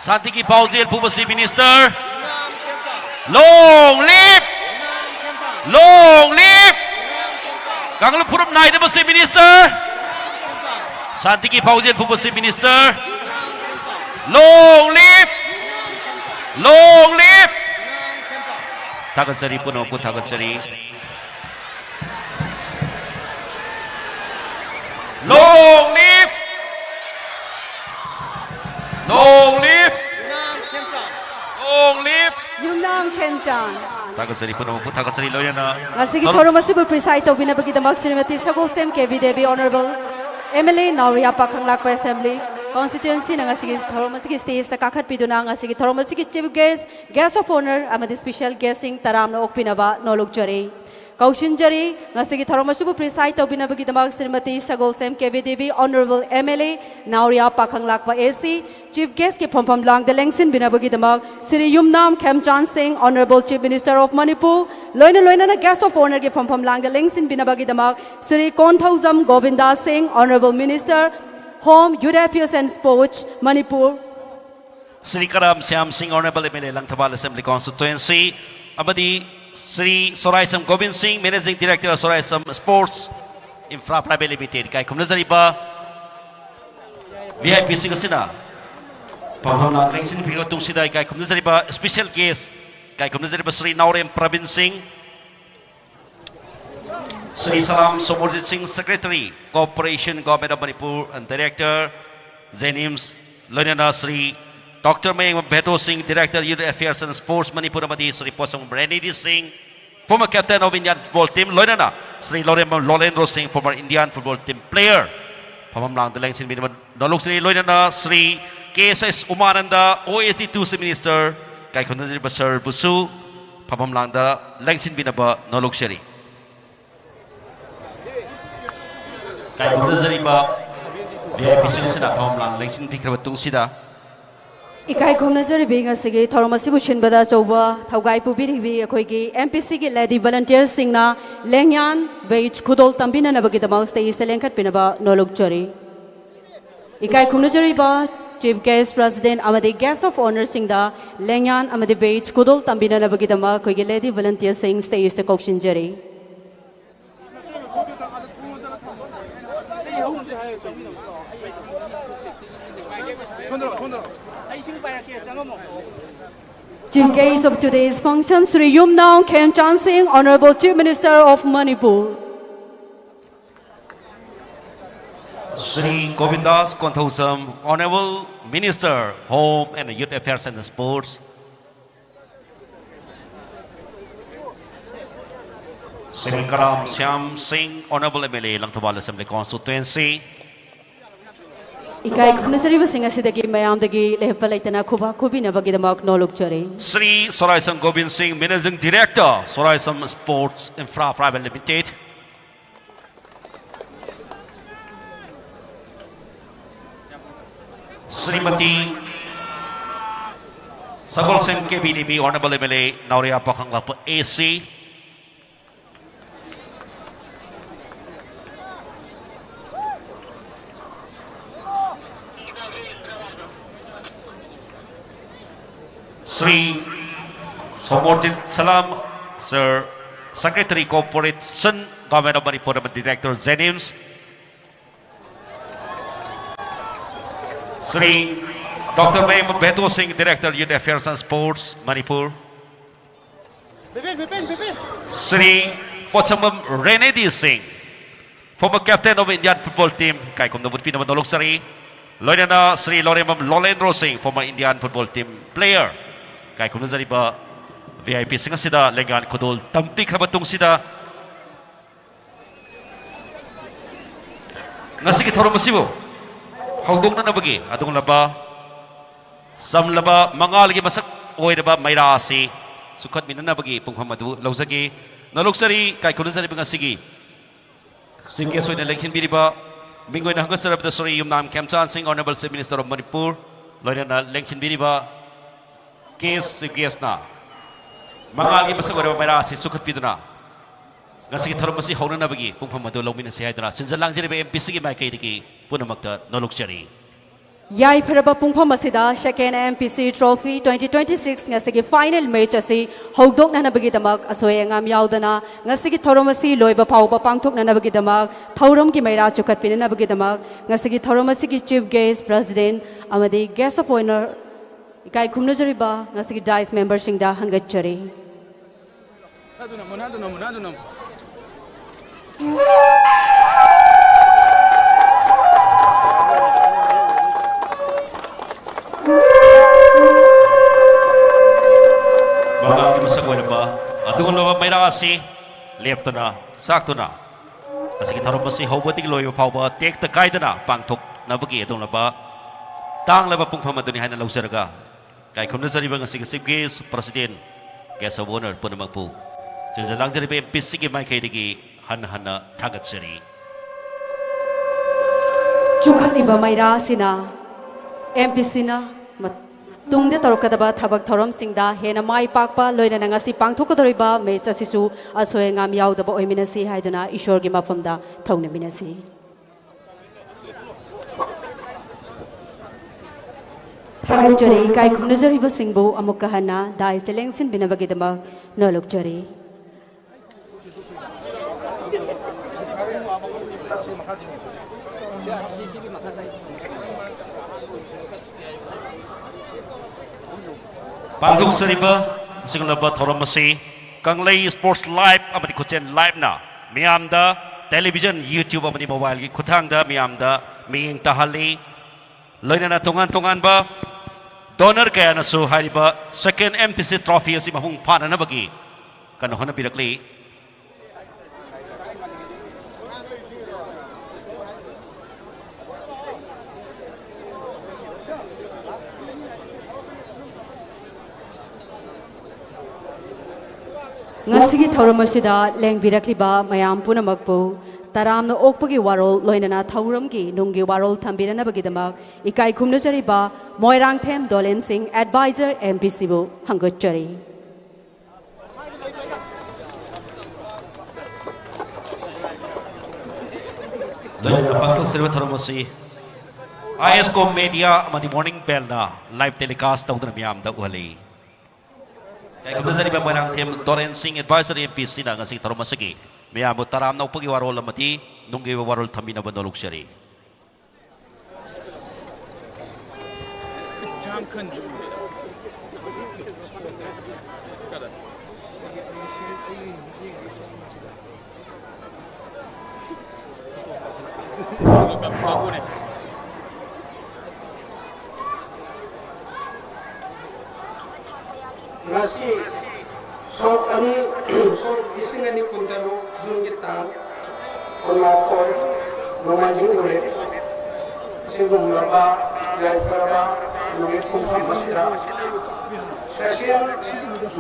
ꯁꯥꯟꯇꯤꯒꯤ ꯄꯥꯎꯖꯦꯜ ꯄꯨꯕ Chief Minister꯫ ꯌꯨꯝꯅꯥꯝ ꯈꯦꯝꯆꯥꯟ꯫ Long live! ꯌꯨꯝꯅꯥꯝ ꯈꯦꯝꯆꯥꯟ꯫ Long live! ꯌꯨꯝꯅꯥꯝ ꯈꯦꯝꯆꯥꯟ꯫ ꯀꯥꯡꯂꯨꯞ ꯐꯨꯔꯨꯞ ꯅꯥꯏꯗꯕ Chief Minister꯫ ꯌꯨꯝꯅꯥꯝ ꯈꯦꯝꯆꯥꯟ꯫ ꯁꯥꯟꯇꯤꯒꯤ ꯄꯥꯎꯖꯦꯜ ꯄꯨꯕ Chief Minister꯫ ꯌꯨꯝꯅꯥꯝ ꯈꯦꯝꯆꯥꯟ꯫ Long live! Long live! ꯊꯥꯒꯠꯆꯔꯤ, ꯄꯨꯝꯅꯃꯛꯄꯨ ꯊꯥꯒꯠꯆꯔꯤ꯫ Long live! Long live! Long live! ꯌꯨꯝꯅꯥꯝ ꯈꯦꯝꯆꯥꯟ꯫ ꯊꯥꯒꯠꯆꯔꯤ, ꯄꯨꯝꯅꯃꯛꯄꯨ ꯊꯥꯒꯠꯆꯔꯤ꯫ ꯂꯣꯏꯅꯅ ꯉꯁꯤꯒꯤ ꯊꯧꯔꯝ ꯊꯧꯔꯝ ꯑꯁꯤꯕꯨ preside ꯇꯧꯕꯤꯅꯕꯒꯤꯗꯃꯛ Shrimati Sagolsem K B Devi, Honourable M L A, Nauriya Pakhanglakpa Assembly Constituency ꯅ ꯉꯁꯤꯒꯤ ꯊꯧꯔꯝ ꯑꯁꯤꯒꯤ stage ꯇ ꯀꯥꯈꯠꯄꯤꯗꯨꯅ ꯉꯁꯤꯒꯤ ꯊꯧꯔꯝ ꯑꯁꯤꯒꯤ Chief Guest, Guest of Honour ꯑꯃꯗꯤ Special Guest ꯁꯤꯡ ꯇꯔꯥꯝꯅ ꯑꯣꯛꯄꯤꯅꯕ ꯅꯣꯜꯂꯨꯛꯆꯔꯤ꯫ ꯀꯧꯁꯤꯟꯖꯔꯤ꯫ ꯉꯁꯤꯒꯤ ꯊꯧꯔꯝ ꯑꯁꯤꯕꯨ preside ꯇꯧꯕꯤꯅꯕꯒꯤꯗꯃꯛ Shrimati Sagolsem K B Devi, Honourable M L A, Nauriya Pakhanglakpa A C, Chief Guest ꯀꯤ ꯐꯝꯐꯝ ꯂꯥꯡꯗ ꯂꯦꯡꯁꯤꯟꯕꯤꯅꯕꯒꯤꯗꯃꯛ ꯁ꯭ꯔꯤ ꯌꯨꯝꯅꯥꯝ ꯈꯦꯝꯆꯥꯟ ꯁꯤꯡ, Honourable Chief Minister of Manipur, ꯂꯣꯏꯅ ꯂꯣꯏꯅꯅ Guest of Honour ꯒꯤ ꯐꯝꯐꯝ ꯂꯥꯡꯗ ꯂꯦꯡꯁꯤꯟꯕꯤꯅꯕꯒꯤꯗꯃꯛ ꯁ꯭ꯔꯤ ꯀꯣꯟꯊꯧꯖꯝ ꯒꯣꯕꯤꯟꯗꯥ ꯁꯤꯡ, Honourable Minister, Home, Youth Affairs and Sports, Manipur, Shri Karam Shyam ꯁꯤꯡ, Honourable M L A, Langthabal Assembly Constituency, ꯑꯃꯗꯤ ꯁ꯭ꯔꯤ ꯁꯣꯔꯥꯏꯁꯝ ꯒꯣꯕꯤꯟ ꯁꯤꯡ, Managing Director, ꯁꯣꯔꯥꯏꯁꯝ Sports Infra Private Limited, ꯏꯀꯥꯏ ꯈꯨꯝꯅꯖꯔꯤꯕ V I P ꯁꯤꯡ ꯑꯁꯤꯅ ꯐꯝꯐꯝ ꯂꯥꯡ ꯂꯦꯡꯁꯤꯟꯕꯤꯔꯕ ꯃꯇꯨꯡꯁꯤꯗ, ꯏꯀꯥꯏ ꯈꯨꯝꯅꯖꯔꯤꯕ Special Guest, ꯏꯀꯥꯏ ꯈꯨꯝꯅꯖꯔꯤꯕ ꯁ꯭ꯔꯤ ꯅꯥꯎꯔꯦꯝ ꯄ꯭ꯔꯕꯤꯟ ꯁꯤꯡ, Shri Salam Somarjit Singh, Secretary, Corporation, Government of Manipur, and Director, JNIMS, ꯂꯣꯏꯅꯅ Shri Doctor Mayengma Beto Singh, Director, Youth Affairs and Sports, Manipur, ꯑꯃꯗꯤ Shri Posang Renidhi Singh, former captain of Indian football team, ꯂꯣꯏꯅꯅ Shri Lorem-, Lolendro Singh, former Indian football team player, ꯐꯝꯐꯝ ꯂꯥꯡꯗ ꯂꯦꯡꯁꯤꯟꯕꯤꯅꯕ ꯅꯣꯂꯨꯛꯆꯔꯤ꯫ ꯂꯣꯏꯅꯅ Shri K S S Umananda, O S D two C Minister, ꯏꯀꯥꯏ ꯈꯨꯝꯅꯖꯔꯤꯕ sir ꯕꯨꯁꯨ ꯐꯝꯐꯝ ꯂꯥꯡꯗ ꯂꯦꯡꯁꯤꯟꯕꯤꯅꯕ ꯅꯣꯂꯨꯛꯆꯔꯤ꯫ ꯏꯀꯥꯏ ꯈꯨꯝꯅꯖꯔꯤꯕ V I P ꯁꯤꯡ ꯑꯁꯤꯅ ꯐꯝꯐꯝ ꯂꯥꯡ ꯂꯦꯡꯁꯤꯟꯕꯤꯈ꯭ꯔꯕ ꯇꯨꯡꯁꯤꯗ, ꯏꯀꯥꯏ ꯈꯨꯝꯅꯖꯔꯤꯕꯤ, ꯉꯁꯤꯒꯤ ꯊꯧꯔꯝ ꯑꯁꯤꯕꯨ ꯁꯤꯟꯕꯗ ꯑꯆꯧꯕ ꯊꯧꯒꯥꯏ ꯄꯨꯕꯤꯔꯤꯕꯤ ꯑꯩꯈꯣꯏꯒꯤ M P C ꯒꯤ lady volunteer ꯁꯤꯡꯅ ꯂꯦꯡꯌꯥꯟ badge ꯈꯨꯗꯣꯜ ꯇꯝꯕꯤꯅꯅꯕꯒꯤꯗꯃꯛ stage ꯇ ꯂꯦꯡꯈꯠꯄꯤꯅꯕ ꯅꯣꯂꯨꯛꯆꯔꯤ꯫ ꯏꯀꯥꯏ ꯈꯨꯝꯅꯖꯔꯤꯕ Chief Guest, President ꯑꯃꯗꯤ Guest of Honour ꯁꯤꯡꯗ ꯂꯦꯡꯌꯥꯟ ꯑꯃꯗꯤ badge ꯈꯨꯗꯣꯜ ꯇꯝꯕꯤꯅꯅꯕꯒꯤꯗꯃꯛ ꯑꯩꯈꯣꯏꯒꯤ lady volunteer ꯁꯤꯡ stage ꯇ ꯀꯧꯁꯤꯟꯖꯔꯤ꯫ Chief Guest of today's function, Shri Yumnam Khemchand Singh, Honorable Chief Minister of Manipur. Shri Govindas Konthoujam, Honorable Minister, Home and Youth Affairs and Sports. Shri Karam Shyam Singh, Honorable M L A, Langthabal Assembly Constituency. ꯏꯀꯥꯏ ꯈꯨꯝꯅꯖꯔꯤꯕꯁꯤꯡ ꯑꯁꯤꯗꯒꯤ ꯃꯌꯥꯝꯗꯒꯤ ꯂꯦꯞꯄ ꯂꯩꯇꯅ ꯈꯨꯕꯥꯛ ꯈꯨꯕꯤꯅꯕꯒꯤꯗꯃꯛ ꯅꯣꯂꯨꯛꯆꯔꯤ꯫ Shri Soraisam Gobind Singh, Managing Director, Soraisam Sports Infra Private Limited. Shrimati Sagolsem K B D B, Honorable M L A, Naoria Pakhang Lapa A C. Shri Somorjit Salam, Sir, Secretary Corporation, Government of Manipur, Director JNIMS. Shri Doctor Mayengma Beto Singh, Director Youth Affairs and Sports, Manipur. Shri ꯄꯣꯠꯁꯪꯕꯝ ꯔꯦꯅꯦꯗꯤ ꯁꯤꯡ, former captain of Indian football team, ꯏꯀꯥꯏ ꯈꯨꯝꯅꯕ ꯎꯠꯄꯤꯅꯕ ꯅꯣꯂꯣꯛꯆꯔꯤ꯫ ꯂꯣꯏꯅꯅ ꯁ꯭ꯔꯤ ꯂꯣꯔꯦꯝꯕꯝ ꯂꯣꯂꯦꯟꯗ꯭ꯔꯣ ꯁꯤꯡ, former Indian football team player, ꯏꯀꯥꯏ ꯈꯨꯝꯅꯖꯔꯤꯕ V I P ꯁꯤꯡ ꯑꯁꯤꯗ ꯂꯦꯡꯌꯥꯟ ꯈꯨꯗꯣꯜ ꯇꯝꯕꯤꯈ꯭ꯔꯕ ꯇꯨꯡꯁꯤꯗ, ꯉꯁꯤꯒꯤ ꯊꯧꯔꯝ ꯑꯁꯤꯕꯨ ꯍꯧꯗꯣꯛꯅꯅꯕꯒꯤ ꯑꯗꯨꯒꯨꯝꯂꯕ ꯆꯝꯂꯕ ꯃꯉꯥꯜꯒꯤ ꯃꯁꯛ ꯑꯣꯏꯔꯕ ꯃꯩꯔꯥ ꯑꯁꯤ ꯆꯨꯈꯠꯃꯤꯟꯅꯅꯕꯒꯤ ꯄꯨꯡꯐꯝ ꯑꯗꯨ ꯂꯧꯖꯒꯦ꯫ ꯅꯣꯂꯣꯛꯆꯔꯤ, ꯏꯀꯥꯏ ꯈꯨꯝꯅꯖꯔꯤꯕ ꯉꯁꯤꯒꯤ chief guest ꯑꯣꯏꯅ ꯂꯦꯡꯁꯤꯟꯕꯤꯔꯤꯕ, ꯃꯤꯡ ꯑꯣꯏꯅ ꯍꯪꯒꯠꯆꯔꯕꯗ ꯁ꯭ꯔꯤ ꯌꯨꯝꯅꯥꯝ ꯈꯦꯝꯆꯥꯟ ꯁꯤꯡ, Honourable Chief Minister of Manipur, ꯂꯣꯏꯅꯅ ꯂꯦꯡꯁꯤꯟꯕꯤꯔꯤꯕ guest, chief guestꯅ ꯃꯉꯥꯜꯒꯤ ꯃꯁꯛ ꯑꯣꯏꯔꯕ ꯃꯩꯔꯥ ꯑꯁꯤ ꯆꯨꯈꯠꯄꯤꯗꯨꯅ ꯉꯁꯤꯒꯤ ꯊꯧꯔꯝ ꯑꯁꯤ ꯍꯧꯅꯅꯕꯒꯤ ꯄꯨꯡꯐꯝ ꯑꯗꯨ ꯂꯧꯃꯤꯟꯅꯁꯤ ꯍꯥꯏꯗꯨꯅ ꯁꯤꯟꯖ ꯂꯥꯡꯖꯔꯤꯕ M P Cꯒꯤ ꯃꯥꯏꯀꯩꯗꯒꯤ ꯄꯨꯝꯅꯃꯛꯇ ꯅꯣꯂꯨꯛꯆꯔꯤ꯫ ꯌꯥꯏꯐꯔꯕ ꯄꯨꯡꯐꯝ ꯑꯁꯤꯗ Second M P C Trophy twenty twenty-six ꯉꯁꯤꯒꯤ final match ꯑꯁꯤ ꯍꯧꯗꯣꯛꯅꯅꯕꯒꯤꯗꯃꯛ ꯑꯁꯣꯏ ꯑꯉꯥꯝ ꯌꯥꯎꯗꯅ ꯉꯁꯤꯒꯤ ꯊꯧꯔꯝ ꯑꯁꯤ ꯂꯣꯏꯕ ꯐꯥꯎꯕ ꯄꯥꯡꯊꯣꯛꯅꯅꯕꯒꯤꯗꯃꯛ, ꯊꯧꯔꯝꯒꯤ ꯃꯩꯔꯥ ꯆꯨꯈꯠꯄꯤꯅꯅꯕꯒꯤꯗꯃꯛ ꯉꯁꯤꯒꯤ ꯊꯧꯔꯝ ꯑꯁꯤꯒꯤ chief guest, president ꯑꯃꯗꯤ guest of honour ꯏꯀꯥꯏ ꯈꯨꯝꯅꯖꯔꯤꯕ ꯉꯁꯤꯒꯤ dais memberꯁꯤꯡꯗ ꯍꯪꯒꯠꯆꯔꯤ꯫ ꯃꯉꯥꯜꯒꯤ ꯃꯁꯛ ꯑꯣꯏꯔꯕ ꯑꯗꯨꯒꯨꯝꯂꯕ ꯃꯩꯔꯥ ꯑꯁꯤ ꯂꯦꯞꯇꯅ ꯆꯥꯛꯇꯨꯅ ꯉꯁꯤꯒꯤ ꯊꯧꯔꯝ ꯑꯁꯤ ꯍꯧꯕꯗꯒꯤ ꯂꯣꯏꯕ ꯐꯥꯎꯕ ꯇꯦꯛꯇ ꯀꯥꯏꯗꯅ ꯄꯥꯡꯊꯣꯛꯅꯕꯒꯤ ꯑꯗꯨꯒꯨꯝꯂꯕ ꯇꯥꯡꯂꯕ ꯄꯨꯡꯐꯝ ꯑꯗꯨꯅꯤ ꯍꯥꯏꯅ ꯂꯧꯖꯔꯒ, ꯏꯀꯥꯏ ꯈꯨꯝꯅꯖꯔꯤꯕ ꯉꯁꯤꯒꯤ chief guest, president, guest of honour ꯄꯨꯝꯅꯃꯛꯄꯨ ꯁꯤꯟꯖ ꯂꯥꯡꯖꯔꯤꯕ M P Cꯒꯤ ꯃꯥꯏꯀꯩꯗꯒꯤ ꯍꯟꯅ ꯍꯟꯅ ꯊꯥꯒꯠꯆꯔꯤ꯫ ꯆꯨꯈꯠꯂꯤꯕ ꯃꯩꯔꯥ ꯑꯁꯤꯅ M P Cꯅ ꯃ-, ꯇꯨꯡꯗ ꯇꯧꯔꯛꯀꯗꯕ ꯊꯕꯛ ꯊꯧꯔꯝꯁꯤꯡꯗ ꯍꯦꯟꯅ ꯃꯥꯏ ꯄꯥꯛꯄ, ꯂꯣꯏꯅꯅ ꯉꯁꯤ ꯄꯥꯡꯊꯣꯛꯀꯗꯧꯔꯤꯕ match ꯑꯁꯤꯁꯨ ꯑꯁꯣꯏ ꯑꯉꯥꯝ ꯌꯥꯎꯗꯕ ꯑꯣꯏꯃꯤꯟꯅꯁꯤ ꯍꯥꯏꯗꯨꯅ ꯏꯁꯣꯔꯒꯤ ꯃꯐꯝꯗ ꯊꯧꯅꯃꯤꯟꯅꯁꯤ꯫ ꯊꯥꯒꯠꯆꯔꯤ꯫ ꯏꯀꯥꯏ ꯈꯨꯝꯅꯖꯔꯤꯕꯁꯤꯡꯕꯨ ꯑꯃꯨꯛꯀ ꯍꯟꯅ daisꯇ ꯂꯦꯡꯁꯤꯟꯕꯤꯅꯕꯒꯤꯗꯃꯛ ꯅꯣꯂꯨꯛꯆꯔꯤ꯫ ꯄꯥꯡꯊꯣꯛꯆꯔꯤꯕ ꯑꯁꯤꯒꯨꯝꯂꯕ ꯊꯧꯔꯝ ꯑꯁꯤ ꯀꯪꯂꯩ Sports Live ꯑꯃꯗꯤ ꯈꯨꯠꯁꯦꯟ Live-ꯅ ꯃꯤꯌꯥꯝꯗ television, YouTube ꯑꯃꯗꯤ mobile-ꯒꯤ ꯈꯨꯠꯊꯥꯡꯗ ꯃꯤꯌꯥꯝꯗ ꯃꯤꯠꯌꯦꯡ ꯇꯥꯍꯜꯂꯤ꯫ ꯂꯣꯏꯅꯅ ꯇꯣꯉꯥꯟ ꯇꯣꯉꯥꯟꯕ donor ꯀꯌꯥꯅꯁꯨ ꯍꯥꯏꯔꯤꯕ second M P C trophy ꯑꯁꯤ ꯃꯄꯨꯡ ꯐꯥꯅꯅꯕꯒꯤ ꯀꯟꯅ ꯍꯣꯠꯅꯕꯤꯔꯛꯂꯤ꯫ ꯉꯁꯤꯒꯤ ꯊꯧꯔꯝ ꯑꯁꯤꯗ ꯂꯦꯡꯕꯤꯔꯛꯂꯤꯕ ꯃꯌꯥꯝ ꯄꯨꯝꯅꯃꯛꯄꯨ ꯇꯔꯥꯝꯅ ꯑꯣꯛꯄꯒꯤ ꯋꯥꯔꯣꯜ, ꯂꯣꯏꯅꯅ ꯊꯧꯔꯝꯒꯤ ꯅꯨꯡꯒꯤ ꯋꯥꯔꯣꯜ ꯊꯝꯕꯤꯔꯅꯕꯒꯤꯗꯃꯛ ꯏꯀꯥꯏ ꯈꯨꯝꯅꯖꯔꯤꯕ ꯃꯣꯏꯔꯥꯡꯊꯦꯝ ꯗꯣꯂꯦꯟ ꯁꯤꯡ, Advisor M P C-ꯕꯨ ꯍꯪꯒꯠꯆꯔꯤ꯫ ꯂꯣꯏꯅꯅ ꯄꯥꯡꯊꯣꯛꯆꯔꯤꯕ ꯊꯧꯔꯝ ꯑꯁꯤ I S Com Media ꯑꯃꯗꯤ Morning Bell-ꯅ live telecast ꯇꯧꯗꯨꯅ ꯃꯤꯌꯥꯝꯗ ꯎꯍꯜꯂꯤ꯫ ꯏꯀꯥꯏ ꯈꯨꯝꯅꯖꯔꯤꯕ ꯃꯣꯏꯔꯥꯡꯊꯦꯝ ꯗꯣꯔꯦꯟ ꯁꯤꯡ, Advisor M P C-ꯅ ꯉꯁꯤ ꯊꯧꯔꯝ ꯑꯁꯤꯒꯤ ꯃꯤꯌꯥꯝꯕꯨ ꯇꯔꯥꯝꯅ ꯑꯣꯛꯄꯒꯤ ꯋꯥꯔꯣꯜ ꯑꯃꯗꯤ ꯅꯨꯡꯒꯤ ꯑꯣꯏꯕ ꯋꯥꯔꯣꯜ ꯊꯝꯕꯤꯅꯕ ꯅꯣꯜꯂꯨꯛꯆꯔꯤ꯫ ꯉꯁꯤ ꯁꯣꯛ ꯑꯅꯤ, ꯁꯣꯛ ꯂꯤꯁꯤꯡ ꯑꯅꯤ ꯀꯨꯟꯇꯔꯨꯛ ꯖꯨꯟꯒꯤ ꯇꯥꯡ ꯀꯨꯟꯃꯥꯊꯣꯏ ꯅꯣꯡꯃꯥꯏꯖꯤꯡ ꯅꯨꯃꯤꯠ, ꯑꯁꯤꯒꯨꯝꯂꯕ ꯌꯥꯏꯐꯔꯕ ꯅꯨꯃꯤꯠ ꯄꯨꯡꯐꯝ ꯑꯁꯤꯗ Session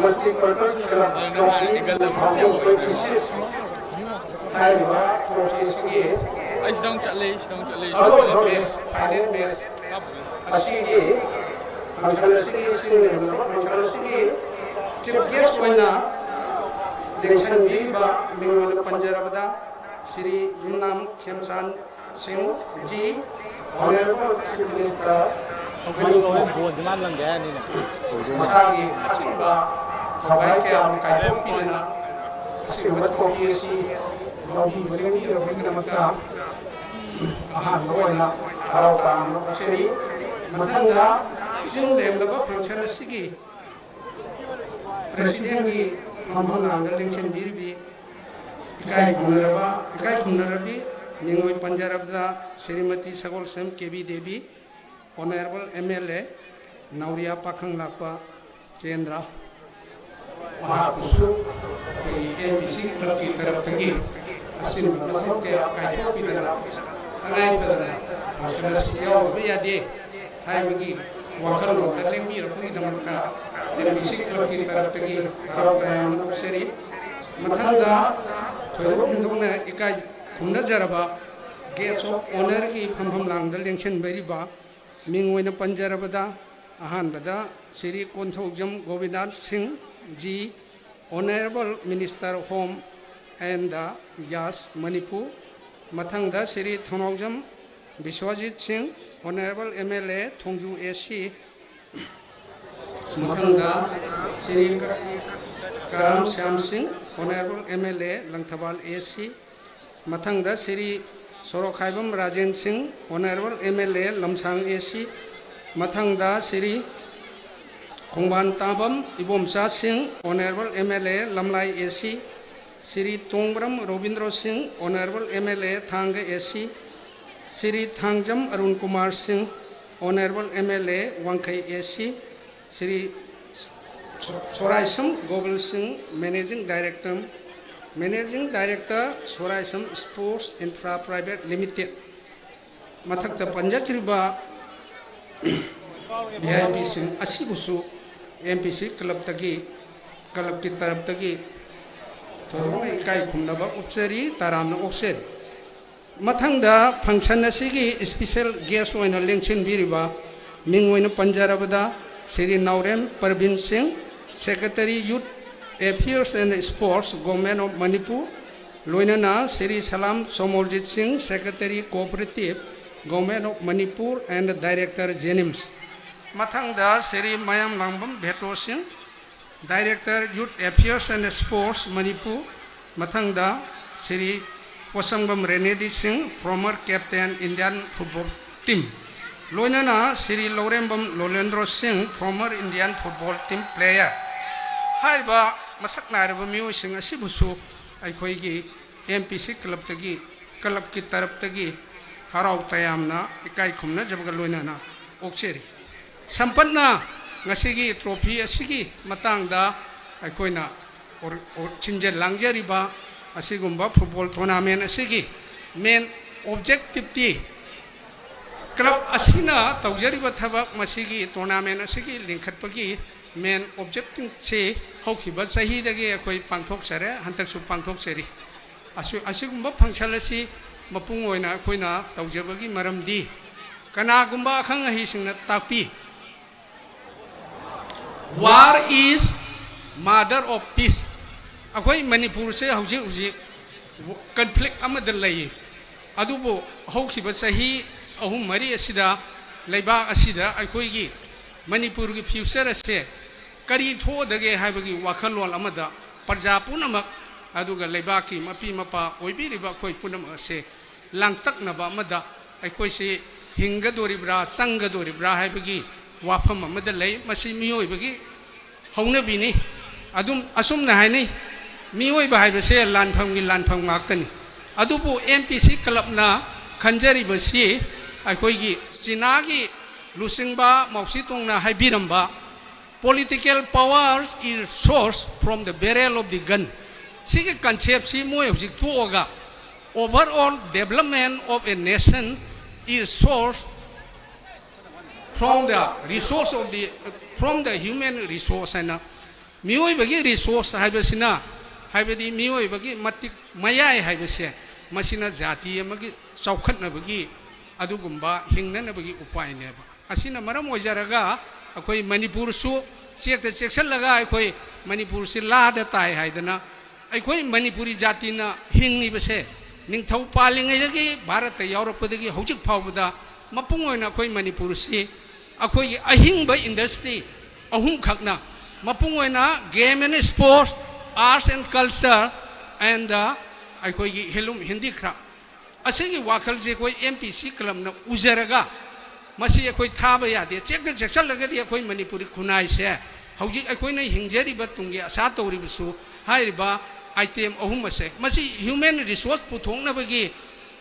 Multipurpose Club Trophy two thousand twenty-six ꯍꯥꯏꯔꯤꯕ trophy ꯑꯁꯤꯒꯤ ꯑꯩ ꯁꯤꯗꯪ ꯆꯠꯂꯦ, ꯁꯤꯗꯪ ꯆꯠꯂꯦ꯫ ꯑꯔꯣꯏꯕ match, final match ꯑꯁꯤꯒꯤ function ꯑꯁꯤꯒꯤ ꯁꯤꯟ ꯂꯩꯔꯤꯕ function ꯑꯁꯤꯒꯤ chief guest ꯑꯣꯏꯅ ꯂꯦꯡꯁꯟꯕꯤꯔꯤꯕ ꯃꯤꯡ ꯑꯣꯏꯅ ꯄꯟꯖꯔꯕꯗ ꯁ꯭ꯔꯤ ꯌꯨꯝꯅꯥꯝ ꯈꯦꯝꯆꯥꯟ ꯁꯤꯡ G, Honorable Chief Minister of Manipur, ꯃꯁꯥꯒꯤ ꯑꯆꯤꯟꯕ ꯊꯧꯒꯥꯏ ꯀꯌꯥ ꯑꯃ ꯀꯥꯏꯊꯣꯛꯄꯤꯗꯅ ꯑꯁꯤꯒꯨꯝꯕ trophy ꯑꯁꯤ ꯂꯧꯕꯤꯕ ꯂꯦꯡꯕꯤꯔꯕꯒꯤꯗꯃꯛꯇ ꯑꯍꯥꯟꯕ ꯑꯣꯏꯅ ꯍꯔꯥꯎ ꯇꯌꯥꯝꯅ ꯐꯣꯡꯆꯔꯤ꯫ ꯃꯊꯪꯗ ꯁꯤꯟ ꯂꯦꯡꯂꯕ function ꯑꯁꯤꯒꯤ presidentꯀꯤ ꯐꯝꯐꯝ ꯂꯥꯡꯗ ꯂꯦꯡꯁꯤꯟꯕꯤꯔꯤꯕꯤ ꯏꯀꯥꯏ ꯈꯨꯝꯅꯔꯕ, ꯏꯀꯥꯏ ꯈꯨꯝꯅꯔꯕꯤ ꯃꯤꯡꯑꯣꯏ ꯄꯟꯖꯔꯕꯗ ꯁ꯭ꯔꯤꯃꯇꯤ ꯁꯒꯣꯜꯁꯦꯝ ꯀꯦꯕꯤ Devi, Honourable M L A, ꯅꯥꯎꯔꯤꯌꯥ ꯄꯥꯈꯪ ꯂꯥꯛꯄ ꯀꯦꯟꯗ꯭ꯔ, ꯃꯍꯥꯛꯄꯨꯁꯨ ꯑꯩꯈꯣꯏꯒꯤ N P C club ꯀꯤ ꯇꯔꯞꯇꯒꯤ ꯑꯁꯤꯒꯨꯝꯕ ꯃꯊꯧ ꯀꯌꯥ ꯀꯥꯏꯊꯣꯛꯄꯤꯗꯅ ꯇꯉꯥꯏ ꯐꯗꯅ function ꯑꯁꯤ ꯌꯥꯎꯗꯕ ꯌꯥꯗꯦ ꯍꯥꯏꯕꯒꯤ ꯋꯥꯈꯜꯂꯣꯟꯗ ꯂꯦꯡꯕꯤꯔꯛꯄꯒꯤꯗꯃꯛꯇ N P C club ꯀꯤ ꯇꯔꯞꯇꯒꯤ ꯍꯔꯥꯎ ꯇꯌꯥꯝꯅ ꯐꯣꯡꯗꯣꯛꯆꯔꯤ꯫ ꯃꯊꯪꯗ ꯊꯣꯏꯗꯣꯛ ꯍꯦꯟꯗꯣꯛꯅ ꯏꯀꯥꯏ ꯈꯨꯝꯅꯖꯔꯕ Guest of Honour ꯒꯤ ꯐꯝꯐꯝ ꯂꯥꯡꯗ ꯂꯦꯡꯁꯤꯟꯕꯤꯔꯤꯕ ꯃꯤꯡ ꯑꯣꯏꯅ ꯄꯟꯖꯔꯕꯗ, ꯑꯍꯥꯟꯕꯗ ꯁ꯭ꯔꯤ ꯀꯣꯟꯊꯧꯖꯝ ꯒꯣꯕꯤꯟꯗ ꯁꯤꯡ G, Honourable Minister Home and the Yas, Manipur, ꯃꯊꯪꯗ ꯁ꯭ꯔꯤ ꯊꯧꯅꯥꯎꯖꯝ ꯕꯤꯁ꯭ꯋꯖꯤꯠ ꯁꯤꯡ, Honourable M L A, Thongju A C, ꯃꯊꯪꯗ ꯁ꯭ꯔꯤ ꯀ-, ꯀꯔꯥꯝ ꯁ꯭ꯌꯥꯝ ꯁꯤꯡ, Honourable M L A, Langthabal A C, ꯃꯊꯪꯗ ꯁ꯭ꯔꯤ ꯁꯣꯔꯣꯛꯈꯥꯏꯕꯝ ꯔꯥꯖꯦꯟ ꯁꯤꯡ, Honourable M L A, ꯂꯝꯁꯥꯡ A C, ꯃꯊꯪꯗ ꯁ꯭ꯔꯤ ꯈꯣꯡꯕꯥꯟ ꯇꯥꯕꯝ ꯏꯕꯣꯝꯆꯥ ꯁꯤꯡ, Honourable M L A, ꯂꯝꯂꯥꯏ A C, Shri ꯇꯣꯡꯕ꯭ꯔꯝ ꯔꯣꯕꯤꯟꯗ꯭ꯔꯣ ꯁꯤꯡ, Honourable M L A, ꯊꯥꯡꯒ A C, ꯁ꯭ꯔꯤ ꯊꯥꯡꯖꯝ ꯑꯔꯨꯟ ꯀꯨꯃꯥꯔ ꯁꯤꯡ, Honourable M L A, ꯋꯥꯡꯈꯩ A C, ꯁ꯭ꯔꯤ ꯁꯣ-, ꯁꯣꯔꯥꯏꯁꯝ ꯒꯣꯕꯤꯜ ꯁꯤꯡ, Managing Director, Managing Director, ꯁꯣꯔꯥꯏꯁꯝ Sports Infra Private Limited꯫ ꯃꯊꯛꯇ ꯄꯟꯖꯈ꯭ꯔꯤꯕ V I P ꯁꯤꯡ ꯑꯁꯤꯕꯨꯁꯨ N P C club ꯇꯒꯤ, club ꯀꯤ ꯇꯔꯞꯇꯒꯤ ꯊꯣꯏꯗꯣꯛꯅ ꯏꯀꯥꯏ ꯈꯨꯝꯅꯕ ꯎꯠꯆꯔꯤ, ꯇꯔꯥꯝꯅ ꯑꯣꯛꯆꯔꯤ꯫ ꯃꯊꯪꯗ function ꯑꯁꯤꯒꯤ special guest ꯑꯣꯏꯅ ꯂꯦꯡꯁꯤꯟꯕꯤꯔꯤꯕ ꯃꯤꯡ ꯑꯣꯏꯅ ꯄꯟꯖꯔꯕꯗ ꯁ꯭ꯔꯤ ꯅꯥꯎꯔꯦꯝ ꯄ꯭ꯔꯕꯤꯟ ꯁꯤꯡ, Secretary Youth Affairs and Sports, Government of Manipur, ꯂꯣꯏꯅꯅ ꯁ꯭ꯔꯤ ꯁꯂꯥꯝ ꯁꯣꯃꯣꯔꯖꯤꯠ ꯁꯤꯡ, Secretary Cooperative, Government of Manipur and Director JNIMS꯫ ꯃꯊꯪꯗ ꯁ꯭ꯔꯤ ꯃꯌꯥꯝ ꯂꯥꯡꯕꯝ ꯚꯦꯇꯣ ꯁꯤꯡ, Director Youth Affairs and Sports, Manipur. ꯃꯊꯪꯗ ꯁ꯭ꯔꯤ ꯄꯣꯠꯁꯪꯕꯝ ꯔꯦꯅꯦꯗꯤ ꯁꯤꯡ, former captain Indian football team, ꯂꯣꯏꯅꯅ ꯁ꯭ꯔꯤ ꯂꯧꯔꯦꯝꯕꯝ ꯂꯣꯂꯦꯟꯗ꯭ꯔꯣ ꯁꯤꯡ, former Indian football team player꯫ ꯍꯥꯏꯔꯤꯕ ꯃꯁꯛ ꯅꯥꯏꯔꯕ ꯃꯤꯑꯣꯏꯁꯤꯡ ꯑꯁꯤꯕꯨꯁꯨ ꯑꯩꯈꯣꯏꯒꯤ ꯑꯦꯝ ꯄꯤ ꯁꯤ ꯀ꯭ꯂꯕꯇꯒꯤ, ꯀ꯭ꯂꯕꯀꯤ ꯇꯔꯞꯇꯒꯤ ꯍꯔꯥꯎ ꯇꯌꯥꯝꯅ ꯏꯀꯥꯏ ꯈꯨꯝꯅꯖꯕꯒ ꯂꯣꯏꯅꯅ ꯑꯣꯛꯆꯔꯤ꯫ ꯁꯝꯄꯠꯅ ꯉꯁꯤꯒꯤ ꯇ꯭ꯔꯣꯐꯤ ꯑꯁꯤꯒꯤ ꯃꯇꯥꯡꯗ ꯑꯩꯈꯣꯏꯅ ꯑꯣꯔ-, ꯑꯣ-, ꯁꯤꯟꯖ ꯂꯥꯡꯖꯔꯤꯕ ꯑꯁꯤꯒꯨꯝꯕ ꯐꯨꯠꯕꯣꯜ ꯇꯣꯔꯅꯥꯃꯦꯟ ꯑꯁꯤꯒꯤ ꯃꯦꯟ ꯑꯣꯕꯖꯦꯛꯇꯤꯞꯇꯤ ꯀ꯭ꯂꯕ ꯑꯁꯤꯅ ꯇꯧꯖꯔꯤꯕ ꯊꯕꯛ, ꯃꯁꯤꯒꯤ ꯇꯣꯔꯅꯥꯃꯦꯟ ꯑꯁꯤꯒꯤ ꯂꯤꯡꯈꯠꯄꯒꯤ ꯃꯦꯟ ꯑꯣꯕꯖꯦꯛꯇꯤꯞꯁꯤ ꯍꯧꯈꯤꯕ ꯆꯍꯤꯗꯒꯤ ꯑꯩꯈꯣꯏ ꯄꯥꯡꯊꯣꯛꯆꯔꯦ, ꯍꯟꯗꯛꯁꯨ ꯄꯥꯡꯊꯣꯛꯆꯔꯤ꯫ ꯑꯁꯤ-, ꯑꯁꯤꯒꯨꯝꯕ ꯐꯪꯁꯟ ꯑꯁꯤ ꯃꯄꯨꯡ ꯑꯣꯏꯅ ꯑꯩꯈꯣꯏꯅ ꯇꯧꯖꯕꯒꯤ ꯃꯔꯝꯗꯤ, ꯀꯅꯥꯒꯨꯝꯕ ꯑꯈꯪ ꯑꯍꯩꯁꯤꯡꯅ ꯇꯥꯛꯄꯤ, "War is mother of peace"꯫ ꯑꯩꯈꯣꯏ ꯃꯅꯤꯄꯨꯔꯁꯦ ꯍꯧꯖꯤꯛ ꯍꯧꯖꯤꯛ ꯀꯟꯐ꯭ꯂꯤꯛ ꯑꯃꯗ ꯂꯩ꯫ ꯑꯗꯨꯕꯨ ꯍꯧꯈꯤꯕ ꯆꯍꯤ ꯑꯍꯨꯝ ꯃꯔꯤ ꯑꯁꯤꯗ ꯂꯩꯕꯥꯛ ꯑꯁꯤꯗ ꯑꯩꯈꯣꯏꯒꯤ ꯃꯅꯤꯄꯨꯔꯒꯤ ꯐ꯭ꯌꯨꯆꯔ ꯑꯁꯦ ꯀꯔꯤ ꯊꯣꯛꯑꯗꯒꯦ ꯍꯥꯏꯕꯒꯤ ꯋꯥꯈꯜꯂꯣꯟ ꯑꯃꯗ ꯄ꯭ꯔꯖꯥ ꯄꯨꯝꯅꯃꯛ, ꯑꯗꯨꯒ ꯂꯩꯕꯥꯛꯀꯤ ꯃꯄꯤ ꯃꯄꯥ ꯑꯣꯏꯕꯤꯔꯤꯕ ꯑꯩꯈꯣꯏ ꯄꯨꯝꯅꯃꯛ ꯑꯁꯦ ꯂꯥꯡꯇꯛꯅꯕ ꯑꯃꯗ ꯑꯩꯈꯣꯏꯁꯤ ꯍꯤꯡꯒꯗꯣꯔꯤꯕ꯭ꯔꯥ, ꯆꯪꯒꯗꯣꯔꯤꯕ꯭ꯔꯥ ꯍꯥꯏꯕꯒꯤ ꯋꯥꯐꯝ ꯑꯃꯗ ꯂꯩ꯫ ꯃꯁꯤ ꯃꯤꯑꯣꯏꯕꯒꯤ ꯍꯧꯅꯕꯤꯅꯤ꯫ ꯑꯗꯨꯝ ꯑꯁꯨꯝꯅ ꯍꯥꯏꯅꯩ, ꯃꯤꯑꯣꯏꯕ ꯍꯥꯏꯕꯁꯦ ꯂꯥꯟꯐꯝꯒꯤ ꯂꯥꯟꯐꯝ ꯉꯥꯛꯇꯅꯤ꯫ ꯑꯗꯨꯕꯨ ꯑꯦꯝ ꯄꯤ ꯁꯤ ꯀ꯭ꯂꯕꯅ ꯈꯟꯖꯔꯤꯕꯁꯤ ꯑꯩꯈꯣꯏꯒꯤ ꯆꯤꯅꯥꯒꯤ ꯂꯨꯆꯤꯡꯕ ꯃꯥꯎ ꯁꯤ ꯇꯨꯡꯅ ꯍꯥꯏꯕꯤꯔꯝꯕ "Political power is source from the barrel of the gun", ꯁꯤꯒꯤ ꯀꯟꯁꯦꯞꯁꯤ ꯃꯣꯏ ꯍꯧꯖꯤꯛ ꯇꯣꯛꯑꯒ "Overall development of a nation is source from the resource of the, from the human resource" ꯍꯥꯏꯅ, ꯃꯤꯑꯣꯏꯕꯒꯤ ꯔꯤꯁꯣꯔꯁ ꯍꯥꯏꯕꯁꯤꯅ, ꯍꯥꯏꯕꯗꯤ ꯃꯤꯑꯣꯏꯕꯒꯤ ꯃꯇꯤꯛ ꯃꯌꯥꯏ ꯍꯥꯏꯕꯁꯦ, ꯃꯁꯤꯅ ꯖꯥꯇꯤ ꯑꯃꯒꯤ ꯆꯥꯎꯈꯠꯅꯕꯒꯤ, ꯑꯗꯨꯒꯨꯝꯕ ꯍꯤꯡꯅꯅꯕꯒꯤ ꯎꯄꯥꯏꯅꯦꯕ꯫ ꯑꯁꯤꯅ ꯃꯔꯝ ꯑꯣꯏꯖꯔꯒ ꯑꯩꯈꯣꯏ ꯃꯅꯤꯄꯨꯔꯁꯨ ꯆꯦꯛꯇ ꯆꯦꯛꯁꯤꯜꯂꯒ ꯑꯩꯈꯣꯏ ꯃꯅꯤꯄꯨꯔꯁꯤ ꯂꯥꯗ ꯇꯥꯏ ꯍꯥꯏꯗꯅ, ꯑꯩꯈꯣꯏ ꯃꯅꯤꯄꯨꯔꯤ ꯖꯥꯇꯤꯅ ꯍꯤꯡꯉꯤꯕꯁꯦ ꯅꯤꯡꯊꯧ ꯄꯥꯜꯂꯤꯉꯩꯗꯒꯤ ꯚꯥꯔꯠꯇ ꯌꯥꯎꯔꯛꯄꯗꯒꯤ ꯍꯧꯖꯤꯛ ꯐꯥꯎꯕꯗ ꯃꯄꯨꯡ ꯑꯣꯏꯅ ꯑꯩꯈꯣꯏ ꯃꯅꯤꯄꯨꯔꯁꯤ ꯑꯩꯈꯣꯏꯒꯤ ꯑꯍꯤꯡꯕ ꯏꯟꯗꯁꯇ꯭ꯔꯤ ꯑꯍꯨꯝꯈꯛꯅ, ꯃꯄꯨꯡ ꯑꯣꯏꯅ game and sports, arts and culture, and ꯑꯩꯈꯣꯏꯒꯤ ꯍꯦꯟꯂꯨꯝ ꯍꯦꯟꯗꯤꯀ꯭ꯔꯥꯐ, ꯑꯁꯤꯒꯤ ꯋꯥꯈꯜꯁꯦ ꯑꯩꯈꯣꯏ ꯑꯦꯝ ꯄꯤ ꯁꯤ ꯀ꯭ꯂꯕꯅ ꯎꯖꯔꯒ, ꯃꯁꯤ ꯑꯩꯈꯣꯏ ꯊꯥꯕ ꯌꯥꯗꯦ꯫ ꯆꯦꯛꯇ ꯆꯦꯛꯁꯤꯜꯂꯒꯗꯤ ꯑꯩꯈꯣꯏ ꯃꯅꯤꯄꯨꯔꯤ ꯈꯨꯟꯅꯥꯏꯁꯦ ꯍꯧꯖꯤꯛ ꯑꯩꯈꯣꯏꯅ ꯍꯤꯡꯖꯔꯤꯕ ꯇꯨꯡꯒꯤ ꯑꯁꯥ ꯇꯧꯔꯤꯕꯁꯨ ꯍꯥꯏꯔꯤꯕ item ꯑꯍꯨꯝ ꯑꯁꯦ, ꯃꯁꯤ human resource ꯄꯨꯊꯣꯛꯅꯕꯒꯤ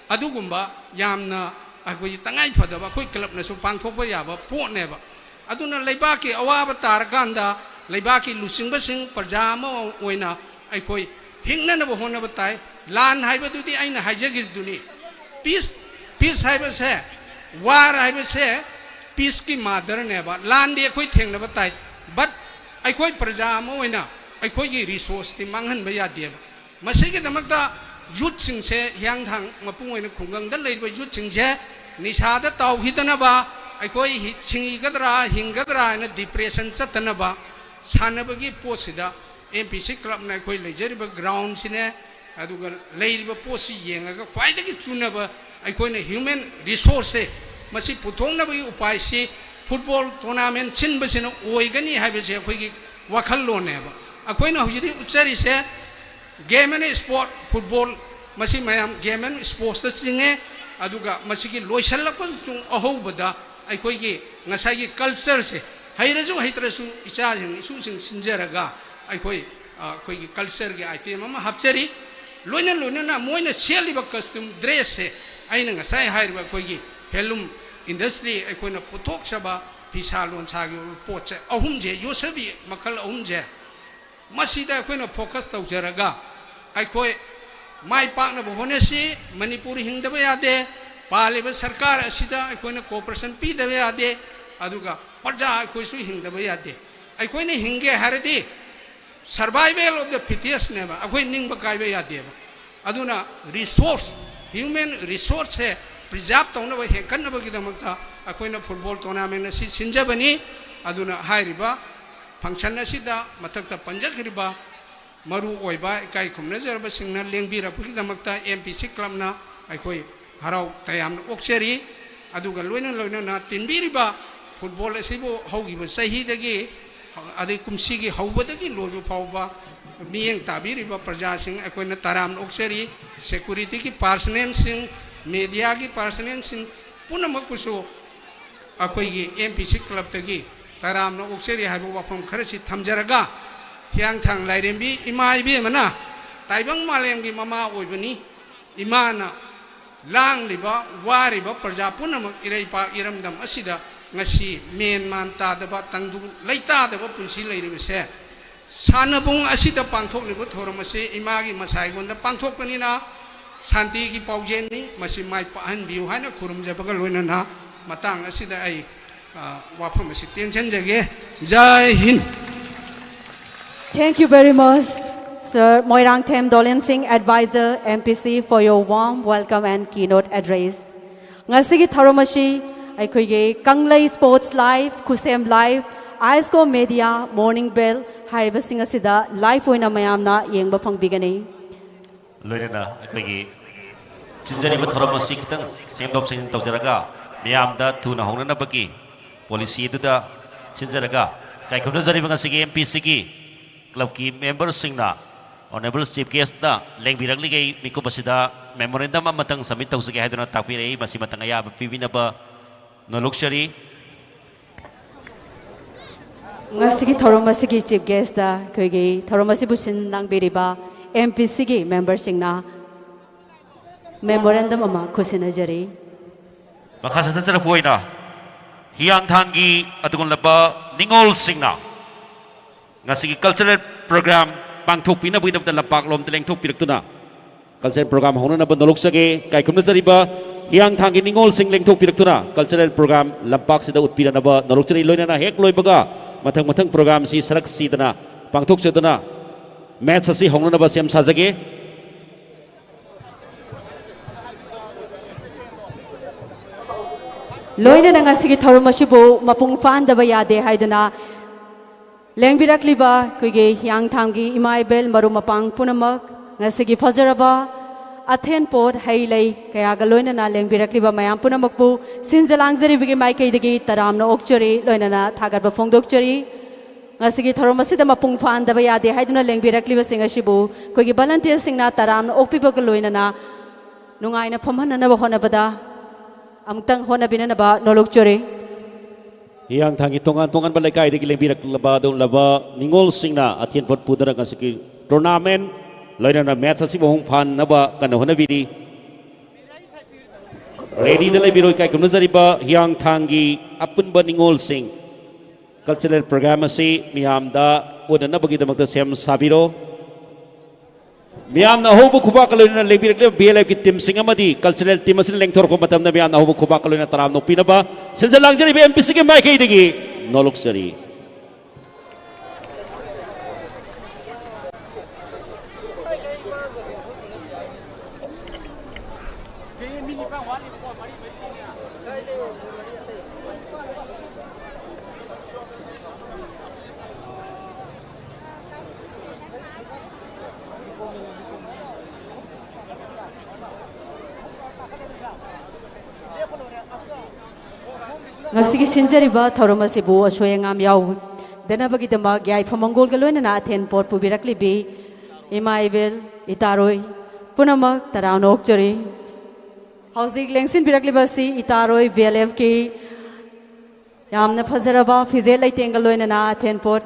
ꯑꯗꯨꯒꯨꯝꯕ ꯌꯥꯝꯅ ꯑꯩꯈꯣꯏꯒꯤ ꯇꯉꯥꯏ ꯐꯗꯕ, ꯑꯩꯈꯣꯏ clubꯅꯁꯨ ꯄꯥꯡꯊꯣꯛꯄ ꯌꯥꯕ ꯄꯣꯠꯅꯦꯕ꯫ ꯑꯗꯨꯅ ꯂꯩꯕꯥꯛꯀꯤ ꯑꯋꯥꯕ ꯇꯥꯔꯀꯥꯟꯗ ꯂꯩꯕꯥꯛꯀꯤ ꯂꯨꯆꯤꯡꯕꯁꯤꯡ, ꯄ꯭ꯔꯖꯥ ꯑꯃ ꯑꯣꯏꯅ ꯑꯩꯈꯣꯏ ꯍꯤꯡꯅꯅꯕ ꯍꯣꯠꯅꯕ ꯇꯥꯏ꯫ ꯂꯥꯟ ꯍꯥꯏꯕꯗꯨꯗꯤ ꯑꯩꯅ ꯍꯥꯏꯖꯈꯤꯕꯗꯨꯅꯤ꯫ Peace, peace ꯍꯥꯏꯕꯁꯦ, war ꯍꯥꯏꯕꯁꯦ peaceꯀꯤ motherꯅꯦꯕ꯫ ꯂꯥꯟꯗꯤ ꯑꯩꯈꯣꯏ ꯊꯦꯡꯅꯕ ꯇꯥꯏ, but ꯑꯩꯈꯣꯏ ꯄ꯭ꯔꯖꯥ ꯑꯃ ꯑꯣꯏꯅ ꯑꯩꯈꯣꯏꯒꯤ resourceꯇꯤ ꯃꯥꯡꯍꯟꯕ ꯌꯥꯗꯦꯕ꯫ ꯃꯁꯤꯒꯤꯗꯃꯛꯇ youthꯁꯤꯡꯁꯦ, ꯍꯤꯌꯥꯡꯊꯥꯡ ꯃꯄꯨꯡ ꯑꯣꯏꯅ ꯈꯨꯡꯒꯪꯗ ꯂꯩꯔꯤꯕ youthꯁꯤꯡꯁꯦ ꯅꯤꯁꯥꯗ ꯇꯥꯎꯈꯤꯗꯅꯕ, ꯑꯩꯈꯣꯏ ꯍꯤ-, ꯁꯤꯡꯒꯗ꯭ꯔꯥ ꯍꯤꯡꯒꯗ꯭ꯔꯥ ꯍꯥꯏꯅ depression ꯆꯠꯇꯅꯕ ꯁꯥꯟꯅꯕꯒꯤ ꯄꯣꯠꯁꯤꯗ ꯑꯦꯝ ꯄꯤ ꯁꯤ clubꯅ ꯑꯩꯈꯣꯏ ꯂꯩꯖꯔꯤꯕ groundꯁꯤꯅꯦ, ꯑꯗꯨꯒ ꯂꯩꯔꯤꯕ ꯄꯣꯠꯁꯤ ꯌꯦꯡꯉꯒ ꯈ꯭ꯋꯥꯏꯗꯒꯤ ꯆꯨꯅꯕ ꯑꯩꯈꯣꯏꯅ human resourceꯁꯦ ꯃꯁꯤ ꯄꯨꯊꯣꯛꯅꯕꯒꯤ ꯎꯄꯥꯏꯁꯤ football tournament ꯁꯤꯟꯕꯁꯤꯅ ꯑꯣꯏꯒꯅꯤ ꯍꯥꯏꯕꯁꯦ ꯑꯩꯈꯣꯏꯒꯤ ꯋꯥꯈꯜꯂꯣꯟꯅꯦꯕ꯫ ꯑꯩꯈꯣꯏꯅ ꯍꯧꯖꯤꯛꯇꯤ ꯎꯠꯆꯔꯤꯁꯦ game and sport, football, ꯃꯁꯤ ꯃꯌꯥꯝ game and sportsꯇ ꯆꯤꯡꯉꯦ꯫ ꯑꯗꯨꯒ ꯃꯁꯤꯒꯤ ꯂꯣꯏꯁꯤꯜꯂꯛꯄꯁꯨ ꯑꯍꯧꯕꯗ ꯑꯩꯈꯣꯏꯒꯤ ꯉꯁꯥꯏꯒꯤ cultureꯁꯦ, ꯍꯩꯔꯁꯨ ꯍꯩꯇ꯭ꯔꯁꯨ ꯏꯆꯥꯁꯤꯡ ꯏꯁꯨꯁꯤꯡ ꯁꯤꯟꯖꯔꯒ ꯑꯩꯈꯣꯏ, ꯑ, ꯑꯩꯈꯣꯏꯒꯤ cultureꯒꯤ item ꯑꯃ ꯍꯥꯞꯆꯔꯤ꯫ ꯂꯣꯏꯅ ꯂꯣꯏꯅꯅ ꯃꯣꯏꯅ ꯁꯦꯠꯂꯤꯕ costume dressꯁꯦ ꯑꯩꯅ ꯉꯁꯥꯏ ꯍꯥꯏꯔꯤꯕ ꯑꯩꯈꯣꯏꯒꯤ handloom industry, ꯑꯩꯈꯣꯏꯅ ꯄꯨꯊꯣꯛꯆꯕ ꯐꯤꯁꯥ ꯂꯣꯟꯁꯥꯒꯤ ꯑꯣꯏꯕ ꯄꯣꯠꯁꯦ ꯑꯍꯨꯝꯁꯦ, ꯌꯣꯠꯁꯕꯤ ꯃꯈꯜ ꯑꯍꯨꯝꯁꯦ, ꯃꯁꯤꯗ ꯑꯩꯈꯣꯏꯅ focus ꯇꯧꯖꯔꯒ ꯑꯩꯈꯣꯏ ꯃꯥꯏ ꯄꯥꯛꯅꯕ ꯍꯣꯠꯅꯁꯤ꯫ ꯃꯅꯤꯄꯨꯔ ꯍꯤꯡꯗꯕ ꯌꯥꯗꯦ꯫ ꯄꯥꯜꯂꯤꯕ ꯁꯔꯀꯥꯔ ꯑꯁꯤꯗ ꯑꯩꯈꯣꯏꯅ cooperation ꯄꯤꯗꯕ ꯌꯥꯗꯦ꯫ ꯑꯗꯨꯒ ꯄ꯭ꯔꯖꯥ ꯑꯩꯈꯣꯏꯁꯨ ꯍꯤꯡꯗꯕ ꯌꯥꯗꯦ꯫ ꯑꯩꯈꯣꯏꯅ ꯍꯤꯡꯒꯦ ꯍꯥꯏꯔꯗꯤ survival of the fittestꯅꯦꯕ, ꯑꯩꯈꯣꯏ ꯅꯤꯡꯕ ꯀꯥꯏꯕ ꯌꯥꯗꯦꯕ꯫ ꯑꯗꯨꯅ resource, human resourceꯁꯦ preserve ꯇꯧꯅꯕ, ꯍꯦꯟꯒꯠꯅꯕꯒꯤꯗꯃꯛꯇ ꯑꯩꯈꯣꯏꯅ football tournament ꯑꯁꯤ ꯁꯤꯟꯖꯕꯅꯤ꯫ ꯑꯗꯨꯅ ꯍꯥꯏꯔꯤꯕ function ꯑꯁꯤꯗ ꯃꯊꯛꯇ ꯄꯟꯖꯈ꯭ꯔꯤꯕ ꯃꯔꯨ ꯑꯣꯏꯕ ꯏꯀꯥꯏ ꯈꯨꯝꯅꯖꯔꯕꯁꯤꯡꯅ ꯂꯦꯡꯕꯤꯔꯛꯄꯒꯤꯗꯃꯛꯇ ꯑꯦꯝ ꯄꯤ ꯁꯤ clubꯅ ꯑꯩꯈꯣꯏ ꯍꯔꯥꯎ ꯇꯌꯥꯝꯅ ꯑꯣꯛꯆꯔꯤ꯫ ꯑꯗꯨꯒ ꯂꯣꯏꯅ ꯂꯣꯏꯅꯅ ꯇꯤꯟꯕꯤꯔꯤꯕ football ꯑꯁꯤꯕꯨ ꯍꯧꯈꯤꯕ ꯆꯍꯤꯗꯒꯤ, ꯑꯗꯩ ꯀꯨꯝꯁꯤꯒꯤ ꯍꯧꯕꯗꯒꯤ ꯂꯣꯏꯕ ꯐꯥꯎꯕ ꯃꯤꯠꯌꯦꯡ ꯇꯥꯕꯤꯔꯤꯕ ꯄ꯭ꯔꯖꯥꯁꯤꯡ ꯑꯩꯈꯣꯏꯅ ꯇꯔꯥꯝꯅ ꯑꯣꯛꯆꯔꯤ꯫ Securityꯒꯤ personnelꯁꯤꯡ, mediaꯒꯤ personnelꯁꯤꯡ ꯄꯨꯝꯅꯃꯛꯄꯨꯁꯨ ꯑꯩꯈꯣꯏꯒꯤ ꯑꯦꯝ ꯄꯤ ꯁꯤ clubꯇꯒꯤ ꯇꯔꯥꯝꯅ ꯑꯣꯛꯆꯔꯤ ꯍꯥꯏꯕ ꯋꯥꯐꯝ ꯈꯔꯁꯤ ꯊꯝꯖꯔꯒ, ꯍꯤꯌꯥꯡꯊꯥꯡ ꯂꯥꯏꯔꯦꯝꯕꯤ ꯏꯃꯥ ꯏꯕꯦꯝꯃꯅ ꯇꯥꯏꯕꯪ ꯃꯥꯂꯦꯝꯒꯤ ꯃꯃꯥ ꯑꯣꯏꯕꯅꯤ꯫ ꯏꯃꯥꯅ ꯂꯥꯡꯂꯤꯕ, ꯋꯥꯔꯤꯕ ꯄ꯭ꯔꯖꯥ ꯄꯨꯝꯅꯃꯛ ꯏꯔꯩꯄꯥꯛ ꯏꯔꯝꯗꯝ ꯑꯁꯤꯗ ꯉꯁꯤ ꯃꯦꯟ ꯃꯥꯟ ꯇꯥꯗꯕ, ꯇꯪꯗꯨ ꯂꯩꯇꯥꯗꯕ ꯄꯨꯟꯁꯤ ꯂꯩꯔꯤꯕꯁꯦ, ꯁꯥꯟꯅꯕꯨꯡ ꯑꯁꯤꯗ ꯄꯥꯡꯊꯣꯛꯂꯤꯕ ꯊꯧꯔꯝ ꯑꯁꯤ ꯏꯃꯥꯒꯤ ꯃꯁꯥ ꯑꯩꯉꯣꯟꯗ ꯄꯥꯡꯊꯣꯛꯄꯅꯤꯅ, ꯁꯥꯟꯇꯤꯒꯤ ꯄꯥꯎꯖꯦꯜꯅꯤ, ꯃꯁꯤ ꯃꯥꯏ ꯄꯥꯛꯍꯟꯕꯤꯌꯨ ꯍꯥꯏꯅ ꯈꯨꯔꯨꯝꯖꯕꯒ ꯂꯣꯏꯅꯅ, ꯃꯇꯥꯡ ꯑꯁꯤꯗ ꯑꯩ, ꯑ, ꯋꯥꯐꯝ ꯑꯁꯤ ꯇꯦꯟꯁꯤꯟꯖꯒꯦ꯫ ꯖꯥꯏ ꯍꯤꯟ꯫ Thank you very much, Sir Moirangthem Dolen Singh, Advisor, M P C, for your warm welcome and keynote address. ꯉꯁꯤꯒꯤ ꯊꯧꯔꯝ ꯑꯁꯤ ꯑꯩꯈꯣꯏꯒꯤ ꯀꯪꯂꯩ Sports Live, ꯈꯨꯁꯦꯝ Live, Ice Core Media, Morning Bell ꯍꯥꯏꯔꯤꯕꯁꯤꯡ ꯑꯁꯤꯗ live ꯑꯣꯏꯅ ꯃꯌꯥꯝꯅ ꯌꯦꯡꯕ ꯐꯪꯕꯤꯒꯅꯤ꯫ ꯂꯣꯏꯅꯅ ꯑꯩꯈꯣꯏꯒꯤ ꯆꯤꯟꯖꯔꯤꯕ ꯊꯧꯔꯝ ꯑꯁꯤ ꯈꯤꯇꯪ ꯁꯦꯝꯗꯣꯛ ꯁꯦꯝꯖꯤꯟ ꯇꯧꯖꯔꯒ, ꯃꯤꯌꯥꯝꯗ ꯊꯨꯅ ꯍꯧꯅꯅꯕꯒꯤ policy ꯑꯗꯨꯗ ꯁꯤꯟꯖꯔꯒ, ꯏꯀꯥꯏ ꯈꯨꯝꯅꯖꯔꯤꯕ ꯉꯁꯤꯒꯤ M P C ꯒꯤ club ꯀꯤ member ꯁꯤꯡꯅ Honourable Chief Guest ꯅ ꯂꯦꯡꯕꯤꯔꯛꯂꯤꯉꯩ ꯃꯤꯀꯨꯞ ꯑꯁꯤꯗ memorandum ꯑꯃꯇꯪ submit ꯇꯧꯖꯒꯦ ꯍꯥꯏꯗꯨꯅ ꯇꯥꯛꯄꯤꯔꯛꯏ꯫ ꯃꯁꯤ ꯃꯇꯪ ꯑꯌꯥꯕ ꯄꯤꯕꯤꯅꯕ ꯅꯣꯜꯂꯨꯛꯆꯔꯤ꯫ ꯉꯁꯤꯒꯤ ꯊꯧꯔꯝ ꯑꯁꯤꯒꯤ Chief Guest ꯇ ꯑꯩꯈꯣꯏꯒꯤ ꯊꯧꯔꯝ ꯑꯁꯤꯕꯨ ꯁꯤꯟ ꯂꯥꯡꯕꯤꯔꯤꯕ M P C ꯒꯤ member ꯁꯤꯡꯅ memorandum ꯑꯃ ꯈꯨꯠꯁꯤꯟꯅꯖꯔꯤ꯫ ꯃꯈꯥ ꯆꯠꯊꯖꯔꯛꯄ ꯑꯣꯏꯅ ꯍꯤꯌꯥꯡꯊꯥꯡꯒꯤ ꯑꯗꯨꯒꯨꯝꯂꯕ ꯅꯤꯉꯣꯜꯁꯤꯡꯅ ꯉꯁꯤꯒꯤ cultural program ꯄꯥꯡꯊꯣꯛꯄꯤꯅꯕꯒꯤꯗꯃꯛꯇ ꯂꯝꯄꯥꯛꯂꯣꯝꯗ ꯂꯦꯡꯊꯣꯛꯄꯤꯔꯛꯇꯨꯅ, cultural program ꯍꯧꯅꯅꯕ ꯅꯣꯂꯨꯛꯆꯒꯦ꯫ ꯏꯀꯥꯏ ꯈꯨꯝꯅꯖꯔꯤꯕ ꯍꯤꯌꯥꯡꯊꯥꯡꯒꯤ ꯅꯤꯉꯣꯜꯁꯤꯡ ꯂꯦꯡꯊꯣꯛꯄꯤꯔꯛꯇꯨꯅ cultural program ꯂꯝꯄꯥꯛꯁꯤꯗ ꯎꯠꯄꯤꯔꯅꯕ ꯅꯣꯂꯨꯛꯆꯔꯤ꯫ ꯂꯣꯏꯅꯅ ꯍꯦꯛ ꯂꯣꯏꯕꯒ ꯃꯊꯪ ꯃꯊꯪ program ꯁꯤ ꯁꯔꯛ ꯁꯤꯗꯅ ꯄꯥꯡꯊꯣꯛꯆꯗꯨꯅ match ꯑꯁꯤ ꯍꯧꯅꯅꯕ ꯁꯦꯝ ꯁꯥꯖꯒꯦ꯫ ꯂꯣꯏꯅꯅ ꯉꯁꯤꯒꯤ ꯊꯧꯔꯝ ꯑꯁꯤꯕꯨ ꯃꯄꯨꯡ ꯐꯥꯍꯟꯗꯕ ꯌꯥꯗꯦ ꯍꯥꯏꯗꯨꯅ ꯂꯦꯡꯕꯤꯔꯛꯂꯤꯕ ꯑꯩꯈꯣꯏꯒꯤ ꯍꯤꯌꯥꯡꯊꯥꯡꯒꯤ ꯏꯃꯥ ꯏꯕꯦꯜ ꯃꯔꯨꯞ ꯃꯄꯥꯡ ꯄꯨꯝꯅꯃꯛ, ꯉꯁꯤꯒꯤ ꯐꯖꯔꯕ ꯑꯊꯦꯟ ꯄꯣꯠ ꯍꯩ ꯂꯩ ꯀꯌꯥꯒ ꯂꯣꯏꯅꯅ ꯂꯦꯡꯕꯤꯔꯛꯂꯤꯕ ꯃꯌꯥꯝ ꯄꯨꯝꯅꯃꯛꯄꯨ ꯁꯤꯟꯖ ꯂꯥꯡꯖꯔꯤꯕꯒꯤ ꯃꯥꯏꯀꯩꯗꯒꯤ ꯇꯔꯥꯝꯅ ꯑꯣꯛꯆꯔꯤ, ꯂꯣꯏꯅꯅ ꯊꯥꯒꯠꯄ ꯐꯣꯡꯗꯣꯛꯆꯔꯤ꯫ ꯉꯁꯤꯒꯤ ꯊꯧꯔꯝ ꯑꯁꯤꯗ ꯃꯄꯨꯡ ꯐꯥꯍꯟꯗꯕ ꯌꯥꯗꯦ ꯍꯥꯏꯗꯨꯅ ꯂꯦꯡꯕꯤꯔꯛꯂꯤꯕꯁꯤꯡ ꯑꯁꯤꯕꯨ ꯑꯩꯈꯣꯏꯒꯤ volunteer ꯁꯤꯡꯅ ꯇꯔꯥꯝꯅ ꯑꯣꯛꯄꯤꯕꯒ ꯂꯣꯏꯅꯅ ꯅꯨꯡꯉꯥꯏꯅ ꯐꯝꯍꯟꯅꯅꯕ ꯍꯣꯠꯅꯕꯗ ꯑꯃꯨꯛꯇꯪ ꯍꯣꯠꯅꯕꯤꯅꯅꯕ ꯅꯣꯂꯨꯛꯆꯔꯤ꯫ ꯍꯤꯌꯥꯡꯊꯥꯡꯒꯤ ꯇꯣꯉꯥꯟ ꯇꯣꯉꯥꯟꯕ ꯂꯩꯀꯥꯏꯗꯒꯤ ꯂꯦꯡꯕꯤꯔꯛꯂꯕ ꯑꯗꯨꯒꯨꯝꯂꯕ ꯅꯤꯉꯣꯜꯁꯤꯡꯅ ꯑꯊꯦꯟ ꯄꯣꯠ ꯄꯨꯗꯨꯅ ꯉꯁꯤꯒꯤ tournament ꯂꯣꯏꯅꯅ match ꯑꯁꯤꯕꯨ ꯃꯄꯨꯡ ꯐꯥꯍꯟꯅꯕ ꯀꯟꯅ ꯍꯣꯠꯅꯕꯤꯔꯤ꯫ Ready ꯗ ꯂꯩꯕꯤꯔꯣ, ꯏꯀꯥꯏ ꯈꯨꯝꯅꯖꯔꯤꯕ ꯍꯤꯌꯥꯡꯊꯥꯡꯒꯤ ꯑꯄꯨꯟꯕ ꯅꯤꯉꯣꯜꯁꯤꯡ꯫ Cultural program ꯑꯁꯤ ꯃꯤꯌꯥꯝꯗ ꯎꯠꯅꯅꯕꯒꯤꯗꯃꯛꯇ ꯁꯦꯝ ꯁꯥꯕꯤꯔꯣ꯫ ꯃꯤꯌꯥꯝꯅ ꯑꯍꯧꯕ ꯈꯨꯕꯥꯛꯀ ꯂꯣꯏꯅꯅ ꯂꯦꯡꯕꯤꯔꯛꯂꯤꯕ B L F ꯀꯤ team ꯁꯤꯡ ꯑꯃꯗꯤ cultural team ꯑꯁꯤꯅ ꯂꯦꯡꯊꯣꯔꯛꯄ ꯃꯇꯝꯗ ꯃꯤꯌꯥꯝꯅ ꯑꯍꯧꯕ ꯈꯨꯕꯥꯛꯀ ꯂꯣꯏꯅꯅ ꯇꯔꯥꯝꯅ ꯑꯣꯛꯄꯤꯅꯕ ꯁꯤꯟꯖ ꯂꯥꯡꯖꯔꯤꯕ M P C ꯒꯤ ꯃꯥꯏꯀꯩꯗꯒꯤ ꯅꯣꯂꯨꯛꯆꯔꯤ꯫ ꯉꯁꯤꯒꯤ ꯁꯤꯟꯖꯔꯤꯕ ꯊꯧꯔꯝ ꯑꯁꯤꯕꯨ ꯑꯁꯣꯏ ꯑꯉꯥꯝ ꯌꯥꯎꯗꯅꯕꯒꯤꯗꯃꯛ ꯌꯥꯏꯐ ꯃꯪꯒꯣꯜꯒ ꯂꯣꯏꯅꯅ ꯑꯊꯦꯟ ꯄꯣꯠ ꯄꯨꯕꯤꯔꯛꯂꯤꯕꯤ ꯏꯃꯥ ꯏꯕꯦꯜ, ꯏꯇꯥꯔꯣꯏ ꯄꯨꯝꯅꯃꯛ ꯇꯔꯥꯝꯅ ꯑꯣꯛꯆꯔꯤ꯫ ꯍꯧꯖꯤꯛ ꯂꯦꯡꯁꯤꯟꯕꯤꯔꯛꯂꯤꯕ ꯑꯁꯤ ꯏꯇꯥꯔꯣꯏ B L F ꯀꯤ ꯌꯥꯝꯅ ꯐꯖꯔꯕ ꯐꯤꯖꯦꯠ ꯂꯩꯇꯦꯡꯒ ꯂꯣꯏꯅꯅ ꯑꯊꯦꯟ ꯄꯣꯠ,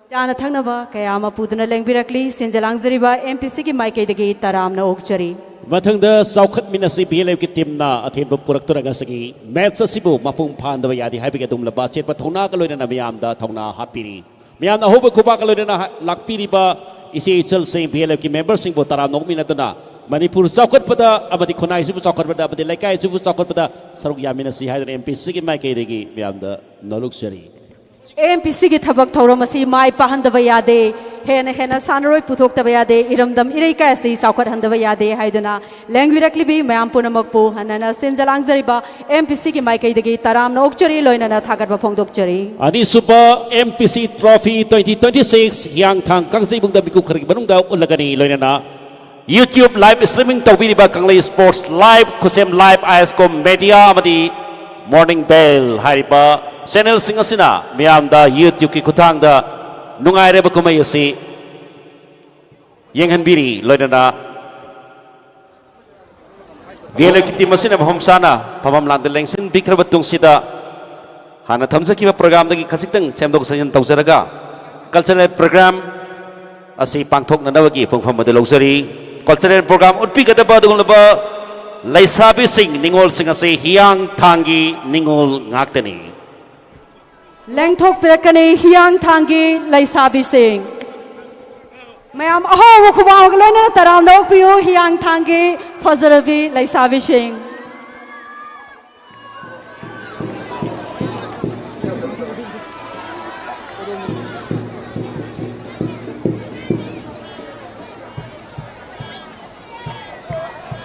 ꯆꯥꯅ ꯊꯛꯅꯕ ꯀꯌꯥ ꯑꯃ ꯄꯨꯗꯨꯅ ꯂꯦꯡꯕꯤꯔꯛꯂꯤ꯫ ꯁꯤꯟꯖ ꯂꯥꯡꯖꯔꯤꯕ M P C ꯒꯤ ꯃꯥꯏꯀꯩꯗꯒꯤ ꯇꯔꯥꯝꯅ ꯑꯣꯛꯆꯔꯤ꯫ ꯃꯊꯪꯗ ꯆꯥꯎꯈꯠꯃꯤꯟꯅꯁꯤ B L F ꯀꯤ team ꯅ ꯑꯊꯦꯟꯕ ꯄꯨꯔꯛꯇꯨꯅ ꯉꯁꯤꯒꯤ match ꯑꯁꯤꯕꯨ ꯃꯄꯨꯡ ꯐꯥꯍꯟꯗꯕ ꯌꯥꯗꯦ ꯍꯥꯏꯕꯒꯤ ꯑꯗꯨꯒꯨꯝꯂꯕ ꯑꯆꯦꯠꯄ ꯊꯧꯅꯥꯒ ꯂꯣꯏꯅꯅ ꯃꯤꯌꯥꯝꯗ ꯊꯧꯅꯥ ꯍꯥꯞꯄꯤꯔꯤ꯫ ꯃꯤꯌꯥꯝꯅ ꯑꯍꯧꯕ ꯈꯨꯕꯥꯛꯀ ꯂꯣꯏꯅꯅ ꯍꯥ-, ꯂꯥꯛꯄꯤꯔꯤꯕ ꯏꯆꯦ ꯏꯆꯜꯁꯤꯡ, B L F ꯀꯤ member ꯁꯤꯡꯕꯨ ꯇꯔꯥꯝꯅ ꯑꯣꯛꯃꯤꯟꯅꯗꯨꯅ ꯃꯅꯤꯄꯨꯔ ꯆꯥꯎꯈꯠꯄꯗ ꯑꯃꯗꯤ ꯈꯨꯟꯅꯥꯏꯁꯤꯕꯨ ꯆꯥꯎꯈꯠꯄꯗ ꯑꯃꯗꯤ ꯂꯩꯀꯥꯏꯁꯤꯕꯨ ꯆꯥꯎꯈꯠꯄꯗ ꯁꯔꯨꯛ ꯌꯥꯃꯤꯟꯅꯁꯤ ꯍꯥꯏꯗꯨꯅ M P C ꯒꯤ ꯃꯥꯏꯀꯩꯗꯒꯤ ꯃꯤꯌꯥꯝꯗ ꯅꯣꯂꯨꯛꯆꯔꯤ꯫ M P C ꯒꯤ ꯊꯕꯛ ꯊꯧꯔꯝ ꯑꯁꯤ ꯃꯥꯏ ꯄꯥꯛꯍꯟꯗꯕ ꯌꯥꯗꯦ꯫ ꯍꯦꯟꯅ ꯍꯦꯟꯅ ꯁꯥꯟꯅꯔꯣꯏ ꯄꯨꯊꯣꯛꯇꯕ ꯌꯥꯗꯦ꯫ ꯏꯔꯝꯗꯝ ꯏꯔꯩꯀꯥꯏ ꯑꯁꯤ ꯆꯥꯎꯈꯠꯍꯟꯗꯕ ꯌꯥꯗꯦ ꯍꯥꯏꯗꯨꯅ ꯂꯦꯡꯕꯤꯔꯛꯂꯤꯕꯤ ꯃꯌꯥꯝ ꯄꯨꯝꯅꯃꯛꯄꯨ ꯍꯟꯅ ꯍꯟꯅ ꯁꯤꯟꯖ ꯂꯥꯡꯖꯔꯤꯕ M P C ꯒꯤ ꯃꯥꯏꯀꯩꯗꯒꯤ ꯇꯔꯥꯝꯅ ꯑꯣꯛꯆꯔꯤ, ꯂꯣꯏꯅꯅ ꯊꯥꯒꯠꯄ ꯐꯣꯡꯗꯣꯛꯆꯔꯤ꯫ ꯑꯅꯤꯁꯨꯕ M P C Trophy twenty twenty-six ꯍꯤꯌꯥꯡꯊꯥꯡ ꯀꯥꯡꯖꯩꯕꯨꯡꯗ ꯃꯤꯀꯨꯞ ꯈꯔꯒꯤ ꯃꯅꯨꯡꯗ ꯎꯠꯂꯒꯅꯤ꯫ ꯂꯣꯏꯅꯅ YouTube live streaming ꯇꯧꯕꯤꯔꯤꯕ ꯀꯪꯂꯩ Sports Live, ꯈꯨꯠꯁꯦꯝ Live, Icecom Media ꯑꯃꯗꯤ Morning Bell ꯍꯥꯏꯔꯤꯕ channel ꯁꯤꯡ ꯑꯁꯤꯅ ꯃꯤꯌꯥꯝꯗ YouTube ꯀꯤ ꯈꯨꯠꯊꯥꯡꯗ ꯅꯨꯡꯉꯥꯏꯔꯕ ꯀꯨꯝꯍꯩ ꯑꯁꯤ ꯌꯦꯡꯍꯟꯕꯤꯔꯤ꯫ ꯂꯣꯏꯅꯅ B L F ꯀꯤ team ꯑꯁꯤꯅ ꯃꯐꯝ ꯆꯥꯅ ꯐꯝꯐꯝ ꯂꯥꯡꯗ ꯂꯦꯡꯁꯤꯟꯕꯤꯈ꯭ꯔꯕ ꯇꯨꯡꯁꯤꯗ ꯍꯥꯟꯅ ꯊꯝꯖꯈꯤꯕ ꯄ꯭ꯔꯣꯒ꯭ꯔꯥꯝꯗꯒꯤ ꯈꯖꯤꯛꯇꯪ ꯁꯦꯝꯗꯣꯛ ꯁꯦꯝꯖꯤꯟ ꯇꯧꯖꯔꯒ ꯀꯜꯆꯔꯦꯜ ꯄ꯭ꯔꯣꯒ꯭ꯔꯥꯝ ꯑꯁꯤ ꯄꯥꯡꯊꯣꯛꯅꯅꯕꯒꯤ ꯄꯨꯡꯐꯝ ꯑꯗꯨ ꯂꯧꯖꯔꯤ꯫ ꯀꯜꯆꯔꯦꯜ ꯄ꯭ꯔꯣꯒ꯭ꯔꯥꯝ ꯎꯠꯄꯤꯒꯗꯕ ꯑꯗꯨꯒꯨꯝꯂꯕ ꯂꯩꯁꯥꯕꯤꯁꯤꯡ, ꯅꯤꯉꯣꯜꯁꯤꯡ ꯑꯁꯤ ꯍꯤꯌꯥꯡꯊꯥꯡꯒꯤ ꯅꯤꯉꯣꯜ ꯉꯥꯛꯇꯅꯤ꯫ ꯂꯦꯡꯊꯣꯛꯄꯤꯔꯛꯀꯅꯤ ꯍꯤꯌꯥꯡꯊꯥꯡꯒꯤ ꯂꯩꯁꯥꯕꯤꯁꯤꯡ꯫ ꯃꯌꯥꯝ ꯑꯍꯧꯕ ꯈꯨꯕꯥꯛ ꯑꯃꯒ ꯂꯣꯏꯅꯅ ꯇꯔꯥꯝꯅ ꯑꯣꯛꯄꯤꯌꯨ ꯍꯤꯌꯥꯡꯊꯥꯡꯒꯤ ꯐꯖꯔꯕꯤ ꯂꯩꯁꯥꯕꯤꯁꯤꯡ꯫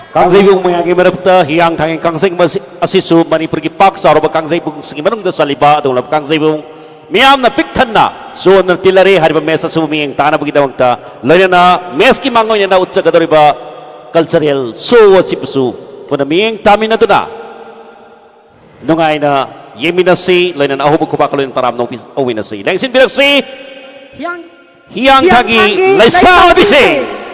ꯀꯥꯡꯖꯩꯕꯨꯡ ꯃꯌꯥꯝꯒꯤ ꯃꯔꯛꯇ ꯍꯤꯌꯥꯡꯊꯥꯡꯒꯤ ꯀꯥꯡꯖꯩꯕꯨꯡ ꯑꯁꯤ, ꯑꯁꯤꯁꯨ ꯃꯅꯤꯄꯨꯔꯒꯤ ꯄꯥꯛ ꯆꯥꯎꯔꯕ ꯀꯥꯡꯖꯩꯕꯨꯡꯁꯤꯡꯒꯤ ꯃꯅꯨꯡꯗ ꯆꯜꯂꯤꯕ ꯑꯗꯨꯒꯨꯝꯂꯕ ꯀꯥꯡꯖꯩꯕꯨꯡ ꯃꯤꯌꯥꯝꯅ ꯄꯤꯛ ꯊꯟꯅ ꯆꯨ ꯑꯣꯟꯗꯨꯅ ꯇꯤꯜꯂꯔꯦ꯫ ꯍꯥꯏꯔꯤꯕ ꯃꯦꯠꯆ ꯑꯁꯤꯕꯨ ꯃꯤꯠꯌꯦꯡ ꯇꯥꯅꯕꯒꯤꯗꯃꯛꯇ, ꯂꯣꯏꯅꯅ ꯃꯦꯠꯆꯀꯤ ꯃꯥꯡꯑꯣꯏꯅꯅ ꯎꯠꯆꯒꯗꯧꯔꯤꯕ ꯀꯜꯆꯔꯦꯜ ꯁꯣ ꯑꯁꯤꯕꯨꯁꯨ ꯄꯨꯟꯅ ꯃꯤꯠꯌꯦꯡ ꯇꯥꯃꯤꯟꯅꯗꯨꯅ ꯅꯨꯡꯉꯥꯏꯅ ꯌꯦꯡꯃꯤꯟꯅꯁꯤ, ꯂꯣꯏꯅꯅ ꯑꯍꯧꯕ ꯈꯨꯕꯥꯛꯀ ꯂꯣꯏꯅꯅ ꯇꯔꯥꯝꯅ ꯑꯣꯛꯄꯤ-, ꯑꯣꯛꯃꯤꯟꯅꯁꯤ꯫ ꯂꯦꯡꯁꯤꯟꯕꯤꯔꯛꯁꯤ ꯍꯤꯌꯥꯡ-, ꯍꯤꯌꯥꯡꯊꯥꯡꯒꯤ ꯍꯤꯌꯥꯡꯊꯥꯡꯒꯤ ꯂꯩꯁꯥꯕꯤꯁꯤꯡ꯫ ꯂꯩꯁꯥꯕꯤꯁꯤꯡ꯫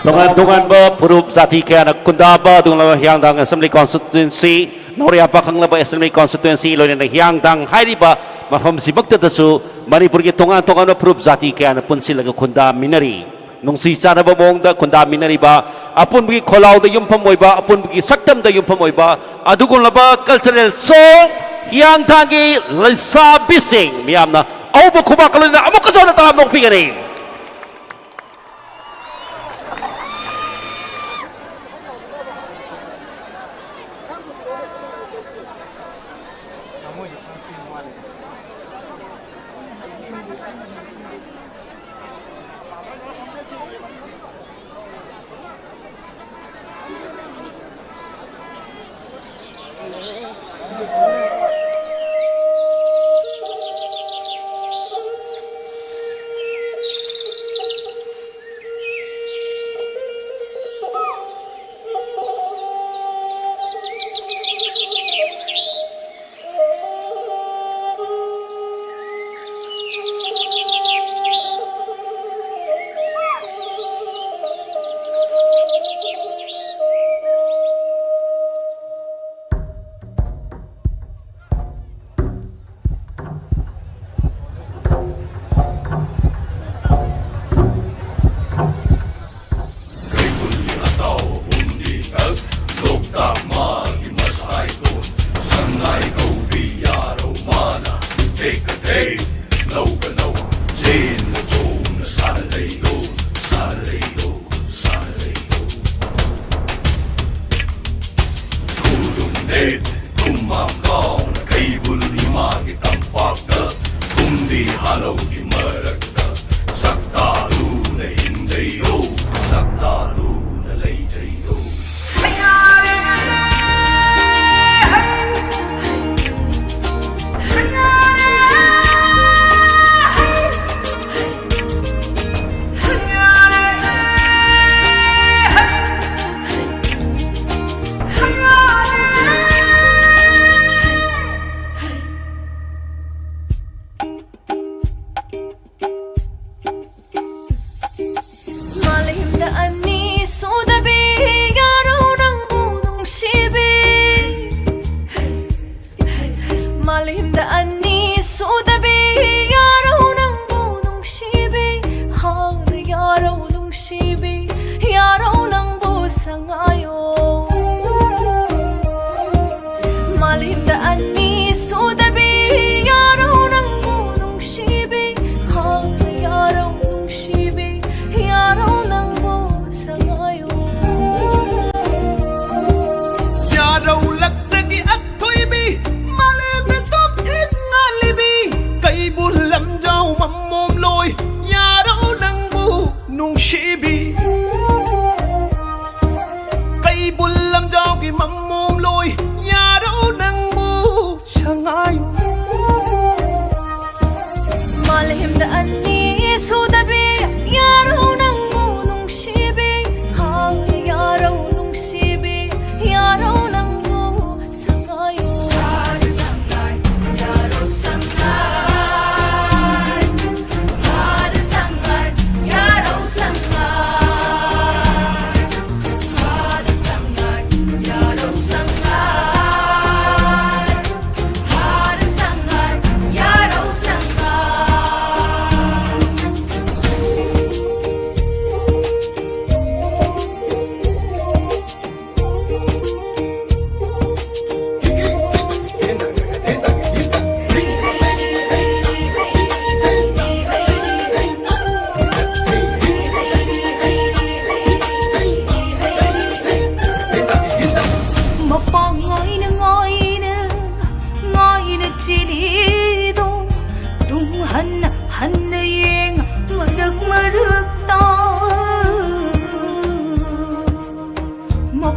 ꯇꯣꯉꯥꯟ ꯇꯣꯉꯥꯟꯕ ꯐꯨꯔꯨꯞ ꯖꯥꯇꯤ ꯀꯌꯥꯅ ꯈꯨꯟꯗꯥꯕ ꯑꯗꯨꯒꯨꯝꯂꯕ ꯍꯤꯌꯥꯡꯊꯥꯡ Assembly Constituency, ꯅꯧꯔꯤꯌꯥ ꯄꯥꯈꯪꯂꯕ Assembly Constituency, ꯂꯣꯏꯅꯅ ꯍꯤꯌꯥꯡꯊꯥꯡ ꯍꯥꯏꯔꯤꯕ ꯃꯐꯝꯁꯤꯃꯛꯇꯗꯁꯨ ꯃꯅꯤꯄꯨꯔꯒꯤ ꯇꯣꯉꯥꯟ ꯇꯣꯉꯥꯟꯕ ꯐꯨꯔꯨꯞ ꯖꯥꯇꯤ ꯀꯌꯥꯅ ꯄꯨꯟꯁꯤꯜꯂꯒ ꯈꯨꯟꯗꯥꯃꯤꯟꯅꯔꯤ꯫ ꯅꯨꯡꯁꯤ ꯆꯥꯟꯅꯕ ꯃꯑꯣꯡꯗ ꯈꯨꯟꯗꯥꯃꯤꯟꯅꯔꯤꯕ, ꯑꯄꯨꯟꯕꯒꯤ ꯈꯣꯜꯂꯥꯎꯗ ꯌꯨꯝꯐꯝ ꯑꯣꯏꯕ, ꯑꯄꯨꯟꯕꯒꯤ ꯁꯛꯇꯝꯗ ꯌꯨꯝꯐꯝ ꯑꯣꯏꯕ ꯑꯗꯨꯒꯨꯝꯂꯕ cultural show ꯍꯤꯌꯥꯡꯊꯥꯡꯒꯤ ꯂꯩꯁꯥꯕꯤꯁꯤꯡ ꯃꯤꯌꯥꯝꯅ ꯑꯍꯧꯕ ꯈꯨꯕꯥꯛꯀ ꯂꯣꯏꯅꯅ ꯑꯃꯨꯛꯀꯁꯨ ꯍꯟꯅ ꯇꯔꯥꯝꯅ ꯑꯣꯛꯄꯤꯒꯅꯤ꯫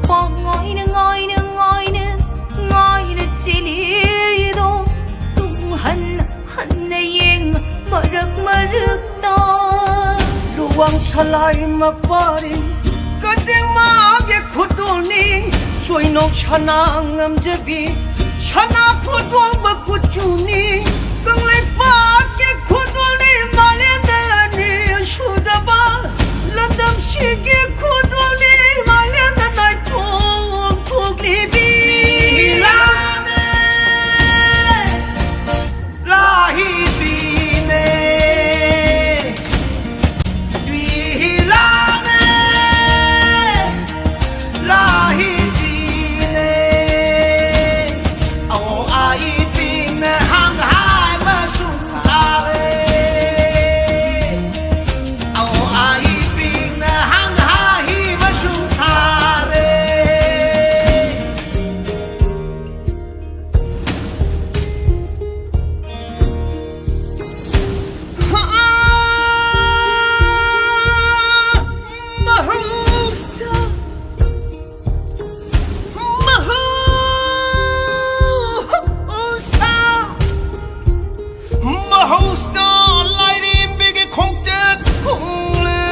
ꯄꯥꯛ ꯉꯥꯏꯅ ꯉꯥꯏꯅ ꯉꯥꯏꯅ ꯉꯥꯏꯅ ꯆꯦꯜꯂꯤꯗꯣ ꯇꯨꯡ ꯍꯟꯅ ꯍꯟꯅ ꯌꯦꯡ ꯃꯔꯛ ꯃꯔꯛꯇ꯫ ꯂꯨꯋꯥꯡ ꯁꯂꯥꯏ ꯃꯄꯥꯔꯤ ꯀꯗꯤꯡꯃꯥꯒꯤ ꯈꯨꯗꯣꯜꯅꯤ ꯆꯣꯏꯅꯧ ꯁꯅꯥ ꯉꯝꯖꯕꯤ ꯁꯅꯥ ꯐꯣꯇꯣꯕ ꯀꯨꯆꯨꯅꯤ ꯀꯪꯂꯩꯄꯥꯛꯀꯤ ꯈꯨꯗꯣꯜꯅꯤ ꯃꯥꯂꯦꯝꯗ ꯑꯅꯤ ꯁꯨꯗꯕ ꯂꯝꯗꯝꯁꯤꯒꯤ ꯈꯨꯗꯣꯜꯅꯤ ꯃꯥꯂꯦꯝꯗ ꯅꯥꯏꯊꯣꯛ ꯊꯣꯛꯂꯤꯕꯤ꯫ ꯂꯥꯍꯤꯕꯤꯅꯦ, ꯇꯨꯏꯂꯥꯅꯦ, ꯂꯥꯍꯤꯕꯤꯅꯦ꯫ ꯑꯧ ꯑꯥꯏ ꯄꯤꯡꯅ ꯍꯥꯡ ꯍꯥꯏ ꯃꯁꯨꯡ ꯁꯥꯔꯦ꯫ ꯑꯧ ꯑꯥꯏ ꯄꯤꯡꯅ ꯍꯥꯡ ꯍꯥꯏ ꯃꯁꯨꯡ ꯁꯥꯔꯦ꯫ ꯃꯍꯧꯁꯥ ꯂꯥꯏꯔꯦꯝꯕꯤꯒꯤ ꯈꯣꯡꯆꯠ ꯍꯣꯡꯂꯛꯂꯦ꯫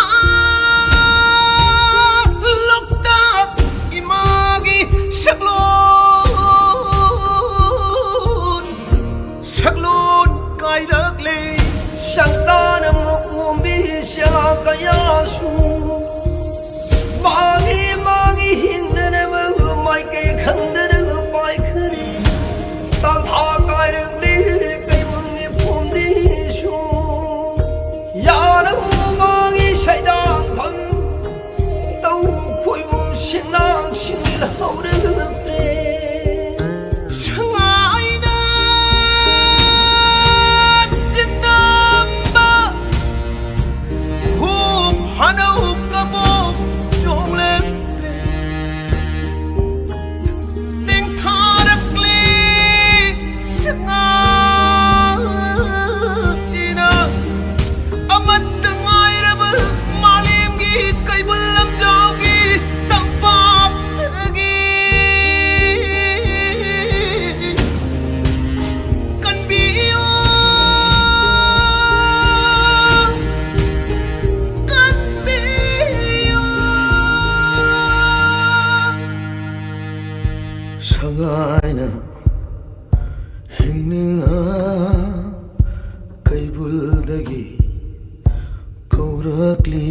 ꯑꯥ, ꯂꯣꯛꯇꯥꯛ ꯏꯃꯥꯒꯤ ꯁꯛꯂꯣꯟ, ꯁꯛꯂꯣꯟ ꯀꯥꯏꯔꯛꯂꯦ꯫ ꯁꯛꯇꯥꯅ ꯃꯣꯝꯕꯤ ꯁꯥ ꯀꯌꯥꯁꯨ ꯃꯥꯒꯤ ꯃꯥꯒꯤ ꯍꯤꯡꯅꯅꯕ ꯃꯥꯏꯀꯩ ꯈꯪꯗꯅ ꯄꯥꯏꯈ꯭ꯔꯦ꯫ ꯇꯥꯟꯊꯥ ꯀꯥꯏꯔꯛꯂꯤ ꯀꯩꯕꯨꯜꯒꯤ ꯐꯨꯝꯗꯤꯁꯨ ꯌꯥꯔꯕ ꯃꯥꯒꯤ ꯁꯩꯗꯥꯡꯐꯝ ꯇꯧ ꯈꯣꯏꯕꯨꯝ ꯁꯤꯡꯅꯥꯡ ꯁꯤꯡꯂꯍꯧꯔꯛꯇ꯭ꯔꯦ꯫ ꯁꯉꯥꯏꯅ ꯆꯤꯟꯗꯝꯕ ꯍꯨꯞ ꯍꯅꯧ ꯀꯕꯣꯛ ꯆꯣꯡꯂꯦ꯫ ꯇꯦꯡꯊꯥꯔꯛꯂꯤ ꯁꯉꯥꯏꯅ ꯑꯃꯠꯇ ꯉꯥꯏꯔꯕ ꯃꯥꯂꯦꯝ ꯀꯛꯂꯤ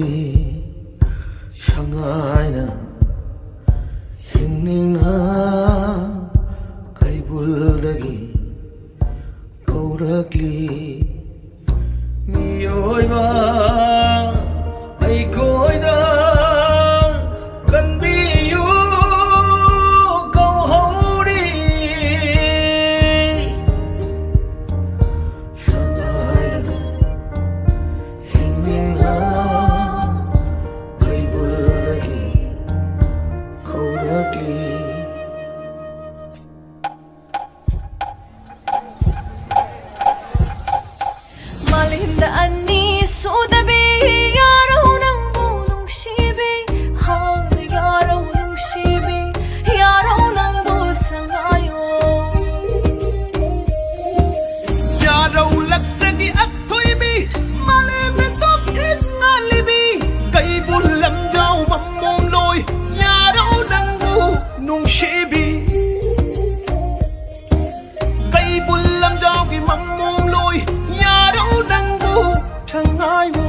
ꯁꯉꯥꯏꯅ ꯍꯤꯡꯅꯤꯡꯅ ꯀꯩꯕꯨꯜꯗꯒꯤ ꯀꯧꯔꯛꯂꯤ꯫ ꯃꯤꯑꯣꯏꯕ ꯑꯩꯈꯣꯏꯗ ꯀꯟꯕꯤꯌꯨ ꯀꯧꯍꯧꯔꯤ꯫ ꯁꯉꯥꯏꯅ ꯍꯤꯡꯅꯤꯡꯅ ꯀꯩꯕꯨꯜꯗꯒꯤ ꯀꯧꯔꯛꯂꯤ꯫ ꯃꯥꯂꯦꯝꯗ ꯑꯅꯤ ꯁꯨꯗꯕꯤ ꯌꯥꯔꯧ ꯅꯪꯕꯨ ꯅꯨꯡꯁꯤꯕꯤ, ꯍꯥꯟꯅ ꯌꯥꯔꯧ ꯅꯨꯡꯁꯤꯕꯤ, ꯌꯥꯔꯧ ꯅꯪꯕꯨ ꯁꯉꯥꯏꯌꯣ꯫ ꯌꯥꯔꯧ ꯂꯛꯇꯒꯤ ꯑꯊꯣꯏꯕꯤ, ꯃꯥꯂꯦꯝꯗ top hit ꯉꯥꯜꯂꯤꯕꯤ, ꯀꯩꯕꯨꯜ ꯂꯝꯖꯥꯎ ꯃꯃꯣꯝ ꯂꯣꯏ, ꯌꯥꯔꯧ ꯅꯪꯕꯨ ꯅꯨꯡꯁꯤꯕꯤ꯫ ꯀꯩꯕꯨꯜ ꯂꯝꯖꯥꯎꯒꯤ ꯃꯃꯣꯝ ꯂꯣꯏ, ꯌꯥꯔꯧ ꯅꯪꯕꯨ ꯁꯉꯥꯏꯕꯨ꯫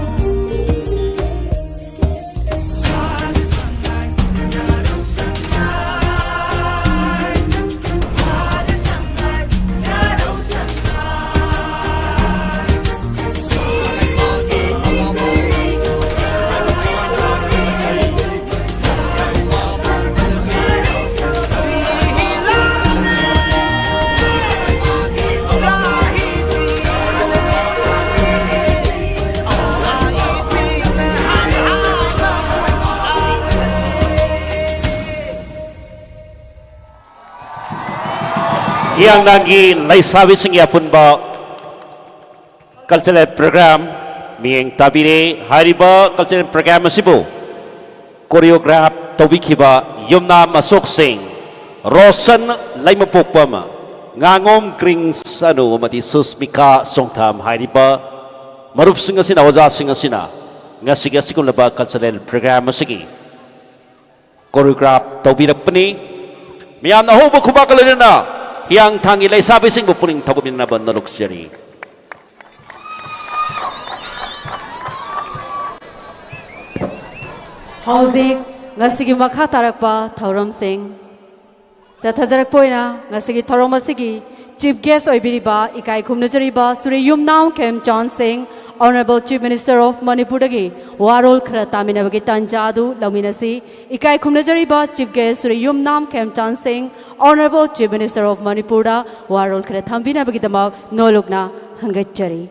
ꯍꯤꯌꯥꯡꯊꯥꯡꯒꯤ ꯂꯩꯁꯥꯕꯤꯁꯤꯡꯒꯤ ꯑꯄꯨꯟꯕ cultural program ꯃꯤꯠꯌꯦꯡ ꯇꯥꯕꯤꯔꯦ꯫ ꯍꯥꯏꯔꯤꯕ cultural program ꯑꯁꯤꯕꯨ choreograph ꯇꯧꯕꯤꯈꯤꯕ ꯌꯨꯝꯅꯥꯝ ꯑꯁꯣꯛ ꯁꯤꯡ, ꯔꯣꯁꯟ ꯂꯩꯃꯄꯣꯛꯄꯝ, ꯉꯥꯉꯣꯝ ꯀ꯭ꯔꯤꯡ ꯁꯅꯨ ꯑꯃꯗꯤ ꯁꯨꯁꯃꯤꯀꯥ ꯁꯣꯡꯊꯥꯝ ꯍꯥꯏꯔꯤꯕ ꯃꯔꯨꯞꯁꯤꯡ ꯑꯁꯤꯅ, ꯑꯣꯖꯥꯁꯤꯡ ꯑꯁꯤꯅ ꯉꯁꯤꯒꯤ ꯑꯁꯤꯒꯨꯝꯂꯕ cultural program ꯑꯁꯤꯒꯤ choreograph ꯇꯧꯕꯤꯔꯛꯄꯅꯤ꯫ ꯃꯤꯌꯥꯝꯅ ꯑꯍꯧꯕ ꯈꯨꯕꯥꯛꯀ ꯂꯣꯏꯅꯅ ꯍꯤꯌꯥꯡꯊꯥꯡꯒꯤ ꯂꯩꯁꯥꯕꯤꯁꯤꯡꯕꯨ ꯄꯨꯛꯅꯤꯡ ꯊꯧꯒꯠꯃꯤꯟꯅꯅꯕ ꯅꯣꯂꯨꯛꯆꯔꯤ꯫ ꯍꯧꯖꯤꯛ ꯉꯁꯤꯒꯤ ꯃꯈꯥ ꯇꯥꯔꯛꯄ ꯊꯧꯔꯝꯁꯤꯡ ꯆꯠꯊꯖꯔꯛꯄ ꯑꯣꯏꯅ, ꯉꯁꯤꯒꯤ ꯊꯧꯔꯝ ꯑꯁꯤꯒꯤ ꯆꯤꯐ ꯒꯦꯁ ꯑꯣꯏꯕꯤꯔꯤꯕ ꯏꯀꯥꯏ ꯈꯨꯝꯅꯖꯔꯤꯕ ꯁ꯭ꯔꯤ ꯌꯨꯝꯅꯥꯝ ꯈꯦꯝꯆꯥꯟ ꯁꯤꯡ, Honourable Chief Minister of ꯃꯅꯤꯄꯨꯔꯗꯒꯤ ꯋꯥꯔꯣꯜ ꯈꯔ ꯇꯥꯃꯤꯟꯅꯕꯒꯤ ꯇꯥꯟꯖꯥ ꯑꯗꯨ ꯂꯧꯃꯤꯟꯅꯁꯤ꯫ ꯏꯀꯥꯏ ꯈꯨꯝꯅꯖꯔꯤꯕ ꯆꯤꯐ ꯒꯦꯁ ꯁ꯭ꯔꯤ ꯌꯨꯝꯅꯥꯝ ꯈꯦꯝꯆꯥꯟ ꯁꯤꯡ, Honourable Chief Minister of ꯃꯅꯤꯄꯨꯔꯗ ꯋꯥꯔꯣꯜ ꯈꯔ ꯊꯝꯕꯤꯅꯕꯒꯤꯗꯃꯛ ꯅꯣꯂꯨꯛꯅ ꯍꯪꯒꯠꯆꯔꯤ꯫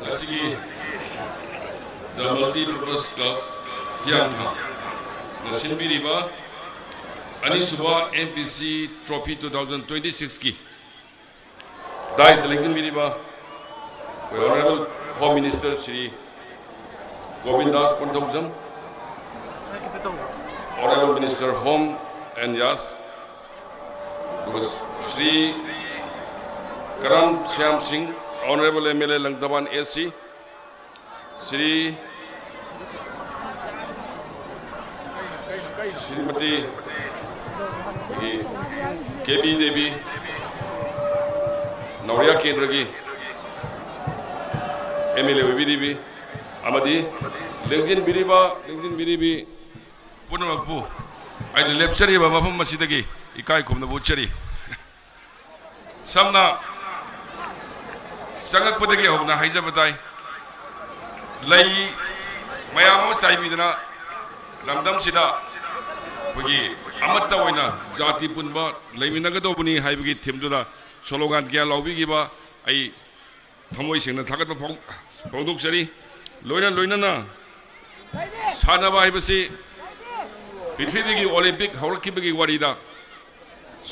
ꯉꯁꯤꯒꯤ The Multipurpose Club ꯍꯤꯌꯥꯡꯊꯥꯡꯅ ꯁꯤꯟꯕꯤꯔꯤꯕ ꯑꯅꯤꯁꯨꯕ M P C Trophy two thousand twenty-six ꯀꯤ ꯗꯥꯏꯁꯇ ꯂꯦꯡꯁꯤꯟꯕꯤꯔꯤꯕ ꯑꯩꯈꯣꯏ Honourable Home Minister Shri ꯒꯣꯕꯤꯟꯗꯥꯁ ꯄꯟꯊꯧꯖꯝ, Honourable Minister Home and Yas, ꯑꯗꯨꯒ ꯁ꯭ꯔꯤ ꯀꯔꯝ ꯁ꯭ꯌꯥꯝ ꯁꯤꯡ, Honourable M L A Langthabal A C, Shri Shrimati ꯑꯩꯈꯣꯏꯒꯤ ꯀꯦ ꯕꯤ ꯗꯦꯕꯤ, ꯅꯧꯔꯤꯌꯥ ꯀꯦꯟꯗ꯭ꯔꯒꯤ M L A ꯑꯣꯏꯕꯤꯔꯤꯕꯤ ꯑꯃꯗꯤ ꯂꯦꯡꯁꯤꯟꯕꯤꯔꯤꯕ, ꯂꯦꯡꯁꯤꯟꯕꯤꯔꯤꯕꯤ ꯄꯨꯝꯅꯃꯛꯄꯨ ꯑꯩꯅ ꯂꯦꯞꯆꯔꯤꯕ ꯃꯐꯝ ꯑꯁꯤꯗꯒꯤ ꯏꯀꯥꯏ ꯈꯨꯝꯅꯕ ꯎꯠꯆꯔꯤ꯫ ꯁꯝꯅ ꯆꯪꯂꯛꯄꯗꯒꯤ ꯍꯧꯅ ꯍꯥꯏꯖꯕ ꯇꯥꯏ, ꯂꯩ ꯃꯌꯥꯝ ꯑꯃ ꯆꯥꯏꯕꯤꯗꯅ ꯂꯝꯗꯝꯁꯤꯗ ꯑꯩꯈꯣꯏꯒꯤ ꯑꯃꯠꯇ ꯑꯣꯏꯅ ꯖꯥꯇꯤ ꯄꯨꯟꯕ ꯂꯩꯃꯤꯟꯅꯒꯗꯧꯕꯅꯤ ꯍꯥꯏꯕꯒꯤ ꯊꯤꯝꯗꯨꯗ ꯁꯣꯂꯣꯒꯥꯟ ꯀꯌꯥ ꯂꯥꯎꯕꯤꯈꯤꯕ ꯑꯩ ꯊꯃꯣꯏ ꯁꯦꯡꯅ ꯊꯥꯒꯠꯄ ꯐꯣꯡ-, ꯐꯣꯡꯗꯣꯛꯆꯔꯤ꯫ ꯂꯣꯏꯅ ꯂꯣꯏꯅꯅ ꯁꯥꯟꯅꯕ ꯍꯥꯏꯕꯁꯤ ꯄ꯭ꯔꯤꯊꯤꯕꯤꯒꯤ ꯑꯣꯂꯤꯝꯄꯤꯛ ꯍꯧꯔꯛꯈꯤꯕꯒꯤ ꯋꯥꯔꯤꯗ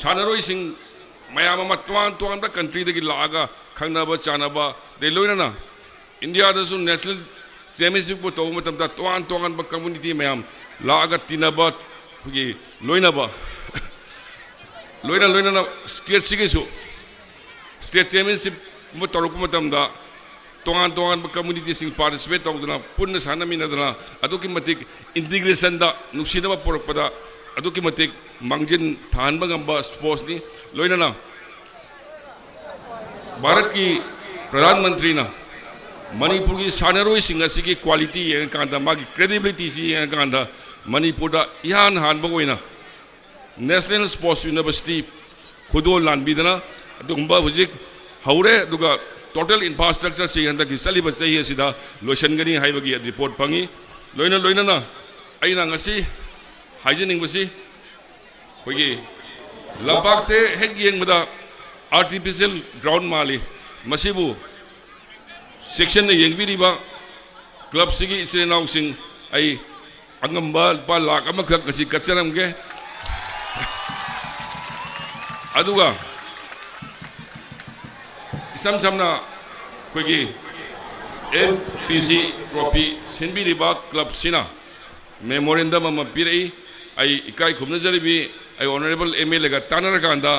ꯁꯥꯟꯅꯔꯣꯏꯁꯤꯡ ꯃꯌꯥꯝ ꯑꯃ ꯇꯣꯉꯥꯟ ꯇꯣꯉꯥꯟꯕ ꯀꯟꯇ꯭ꯔꯤꯗꯒꯤ ꯂꯥꯛꯑꯒ ꯈꯪꯅꯕ ꯆꯥꯟꯅꯕ, ꯑꯗꯩ ꯂꯣꯏꯅꯅ ꯏꯟꯗꯤꯌꯥꯗꯁꯨ ꯅꯦꯁꯅꯦꯜ ꯆꯦꯝꯄꯤꯌꯟꯁꯤꯞꯄꯨ ꯇꯧꯕ ꯃꯇꯝꯗ ꯇꯣꯉꯥꯟ ꯇꯣꯉꯥꯟꯕ ꯀꯝꯃꯨꯅꯤꯇꯤ ꯃꯌꯥꯝ ꯂꯥꯛꯑꯒ ꯇꯤꯟꯅꯕ, ꯑꯩꯈꯣꯏꯒꯤ ꯂꯣꯏꯅꯕ, ꯂꯣꯏꯅ ꯂꯣꯏꯅꯅ ꯁ꯭ꯇꯦꯠꯁꯤꯒꯤꯁꯨ ꯁ꯭ꯇꯦꯠ ꯆꯦꯝꯄꯤꯌꯟꯁꯤꯞꯀꯨꯝꯕ ꯇꯧꯔꯛꯄ ꯃꯇꯝꯗ ꯇꯣꯉꯥꯟ ꯇꯣꯉꯥꯟꯕ ꯀꯝꯃ꯭ꯌꯨꯅꯤꯇꯤꯁꯤꯡ ꯄꯥꯔꯇꯤꯁꯤꯄꯦꯠ ꯇꯧꯗꯅ, ꯄꯨꯟꯅ ꯁꯥꯟꯅꯃꯤꯟꯅꯗꯅ, ꯑꯗꯨꯛꯀꯤ ꯃꯇꯤꯛ ꯏꯟꯇꯤꯒ꯭ꯔꯦꯁꯟꯗ, ꯅꯨꯡꯁꯤꯅꯕ ꯄꯨꯔꯛꯄꯗ ꯑꯗꯨꯛꯀꯤ ꯃꯇꯤꯛ ꯃꯥꯡꯖꯤꯟ ꯊꯥꯍꯟꯕ ꯉꯝꯕ ꯁ꯭ꯄꯣꯔꯠꯁꯅꯤ꯫ ꯂꯣꯏꯅꯅ ꯚꯥꯔꯠꯀꯤ ꯄ꯭ꯔꯙꯥꯟ ꯃꯟꯇ꯭ꯔꯤꯅ ꯃꯅꯤꯄꯨꯔꯒꯤ ꯁꯥꯟꯅꯔꯣꯏꯁꯤꯡ ꯑꯁꯤꯒꯤ ꯀ꯭ꯋꯥꯂꯤꯇꯤ ꯌꯦꯡꯉꯀꯥꯟꯗ, ꯃꯥꯒꯤ ꯀ꯭ꯔꯦꯗꯤꯕꯤꯂꯤꯇꯤꯁꯤ ꯌꯦꯡꯉꯀꯥꯟꯗ, ꯃꯅꯤꯄꯨꯔꯗ ꯏꯍꯥꯟ ꯍꯥꯟꯕ ꯑꯣꯏꯅ ꯅꯦꯁꯅꯦꯜ ꯁ꯭ꯄꯣꯔꯠꯁ ꯌꯨꯅꯤꯚꯔꯁꯤꯇꯤ ꯈꯨꯗꯣꯜ ꯂꯥꯟꯕꯤꯗꯅ ꯑꯗꯨꯒꯨꯝꯕ ꯍꯧꯖꯤꯛ ꯍꯧꯔꯦ꯫ ꯑꯗꯨꯒ ꯇꯣꯇꯦꯜ ꯏꯟꯐ꯭ꯔꯥꯁ꯭ꯇ꯭ꯔꯛꯆꯔꯁꯤ ꯍꯟꯗꯛꯀꯤ ꯆꯠꯂꯤꯕ ꯆꯍꯤ ꯑꯁꯤꯗ ꯂꯣꯏꯁꯤꯟꯒꯅꯤ ꯍꯥꯏꯕꯒꯤ ꯔꯤꯄꯣꯔꯠ ꯐꯪꯉꯤ꯫ ꯂꯣꯏꯅ ꯂꯣꯏꯅꯅ ꯑꯩꯅ ꯉꯁꯤ ꯍꯥꯏꯖꯅꯤꯡꯕꯁꯤ, ꯑꯩꯈꯣꯏꯒꯤ ꯂꯝꯄꯥꯛꯁꯦ ꯍꯦꯛ ꯌꯦꯡꯕꯗ ꯑꯥꯔꯇꯤꯐꯤꯁꯤꯌꯦꯜ ꯒ꯭ꯔꯥꯎꯟ ꯃꯥꯜꯂꯤ꯫ ꯃꯁꯤꯕꯨ ꯆꯦꯛꯁꯤꯟꯅ ꯌꯦꯡꯕꯤꯔꯤꯕ ꯀ꯭ꯂꯕꯁꯤꯒꯤ ꯏꯆꯤꯜ ꯏꯅꯥꯎꯁꯤꯡ, ꯑꯩ ꯑꯉꯝꯕ ꯂꯨꯄꯥ ꯂꯥꯈ ꯑꯃꯈꯛ ꯉꯁꯤ ꯀꯠꯆꯔꯝꯒꯦ꯫ ꯑꯗꯨꯒ ꯏꯁꯝ ꯁꯝꯅ ꯑꯩꯈꯣꯏꯒꯤ ꯑꯦꯝ ꯄꯤ ꯁꯤ ꯇ꯭ꯔꯣꯐꯤ ꯁꯤꯟꯕꯤꯔꯤꯕ ꯀ꯭ꯂꯕꯁꯤꯅ ꯃꯦꯃꯣꯔꯦꯟꯗꯝ ꯑꯃ ꯄꯤꯔꯛꯏ꯫ ꯑꯩ ꯏꯀꯥꯏ ꯈꯨꯝꯅꯖꯔꯤꯕꯤ ꯑꯩ ꯑꯣꯅꯔꯦꯕꯜ ꯑꯦꯝ ꯑꯦꯜ ꯑꯦꯒ ꯇꯥꯟꯅꯔꯀꯥꯟꯗ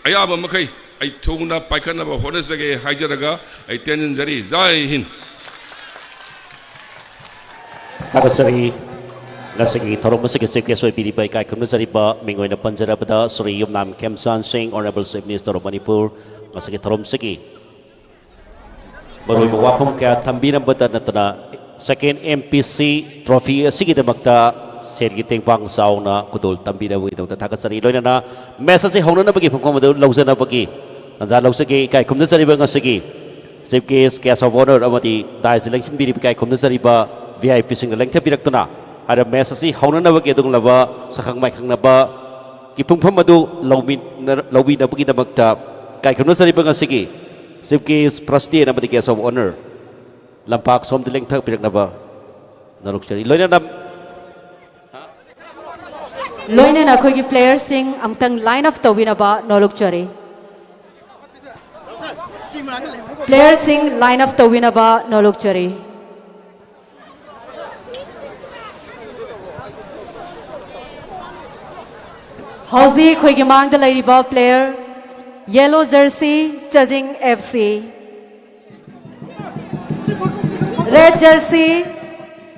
ꯑꯌꯥꯕ ꯃꯈꯩ ꯑꯩ ꯊꯨꯅ ꯄꯥꯏꯈꯠꯅꯕ ꯍꯣꯠꯅꯖꯒꯦ ꯍꯥꯏꯖꯔꯒ ꯑꯩ ꯇꯦꯟꯖꯟꯖꯔꯤ꯫ ꯖꯥꯏ ꯍꯤꯟ꯫ ꯊꯥꯒꯠꯆꯔꯤ꯫ ꯉꯁꯤꯒꯤ ꯊꯧꯔꯝ ꯑꯁꯤꯒꯤ ꯆꯤꯐ ꯒꯦꯁ ꯑꯣꯏꯕꯤꯔꯤꯕ ꯏꯀꯥꯏ ꯈꯨꯝꯅꯖꯔꯤꯕ ꯃꯤꯡ ꯑꯣꯏꯅ ꯄꯟꯖꯔꯕꯗ ꯁ꯭ꯔꯤ ꯌꯨꯝꯅꯥꯝ ꯈꯦꯝꯆꯥꯟ ꯁꯤꯡ, honourable chief minister of Manipur, ꯉꯁꯤꯒꯤ ꯊꯧꯔꯝꯁꯤꯒꯤ ꯃꯔꯨꯑꯣꯏꯕ ꯋꯥꯐꯝ ꯀꯌꯥ ꯊꯝꯕꯤꯔꯝꯕꯇ ꯅꯠꯇꯅ ꯁꯦꯀꯦꯟ ꯑꯦꯝ ꯄꯤ ꯁꯤ ꯇ꯭ꯔꯣꯐꯤ ꯑꯁꯤꯒꯤꯗꯃꯛꯇ ꯁꯦꯜꯒꯤ ꯇꯦꯡꯕꯥꯡ ꯆꯥꯎꯅ ꯈꯨꯗꯣꯜ ꯇꯝꯕꯤꯔꯕꯒꯤꯗꯃꯛꯇ ꯊꯥꯒꯠꯆꯔꯤ꯫ ꯂꯣꯏꯅꯅ ꯃꯦꯆ ꯑꯁꯤ ꯍꯧꯅꯅꯕꯒꯤ ꯄꯨꯡꯐꯝ ꯑꯗꯨ ꯂꯧꯖꯅꯕꯒꯤ ꯇꯥꯟꯖꯥ ꯂꯧꯖꯒꯦ꯫ ꯏꯀꯥꯏ ꯈꯨꯝꯅꯖꯔꯤꯕ ꯉꯁꯤꯒꯤ chief guest, guest of honour ꯑꯃꯗꯤ ꯗꯥꯏꯁꯇ ꯂꯦꯡꯁꯤꯟꯕꯤꯔꯤꯕ ꯏꯀꯥꯏ ꯈꯨꯝꯅꯖꯔꯤꯕ ꯚꯤ ꯑꯥꯏ ꯄꯤꯁꯤꯡꯅ ꯂꯦꯡꯊꯕꯤꯔꯛꯇꯨꯅ ꯍꯥꯏꯔꯤꯕ ꯃꯦꯆ ꯑꯁꯤ ꯍꯧꯅꯅꯕꯒꯤ ꯑꯗꯨꯒꯨꯝꯂꯕ ꯁꯛꯈꯪ ꯃꯥꯏꯈꯪꯅꯕꯒꯤ ꯄꯨꯡꯐꯝ ꯑꯗꯨ ꯂꯧꯃꯤꯟꯅ-, ꯂꯧꯕꯤꯅꯕꯒꯤꯗꯃꯛꯇ ꯏꯀꯥꯏ ꯈꯨꯝꯅꯖꯔꯤꯕ ꯉꯁꯤꯒꯤ ꯆꯤꯐ ꯒꯦꯁ, ꯄ꯭ꯔꯁꯤꯗꯦꯟ ꯑꯃꯗꯤ ꯒꯦꯁ ꯑꯣꯐ ꯑꯣꯅꯔ ꯂꯝꯄꯥꯛ ꯁꯣꯝꯗ ꯂꯦꯡꯊꯕꯤꯔꯛꯅꯕ ꯅꯣꯂꯨꯛꯆꯔꯤ꯫ ꯂꯣꯏꯅꯅ ꯂꯣꯏꯅꯅ ꯑꯩꯈꯣꯏꯒꯤ ꯄ꯭ꯂꯦꯌꯔꯁꯤꯡ ꯑꯃꯨꯛꯇꯪ ꯂꯥꯏꯟ ꯑꯞ ꯇꯧꯕꯤꯅꯕ ꯅꯣꯂꯨꯛꯆꯔꯤ꯫ ꯄ꯭ꯂꯦꯌꯔꯁꯤꯡ ꯂꯥꯏꯟ ꯑꯞ ꯇꯧꯕꯤꯅꯕ ꯅꯣꯂꯨꯛꯆꯔꯤ꯫ ꯍꯧꯖꯤꯛ ꯑꯩꯈꯣꯏꯒꯤ ꯃꯥꯡꯗ ꯂꯩꯔꯤꯕ player, yellow jersey, Chajing F C. Red jersey,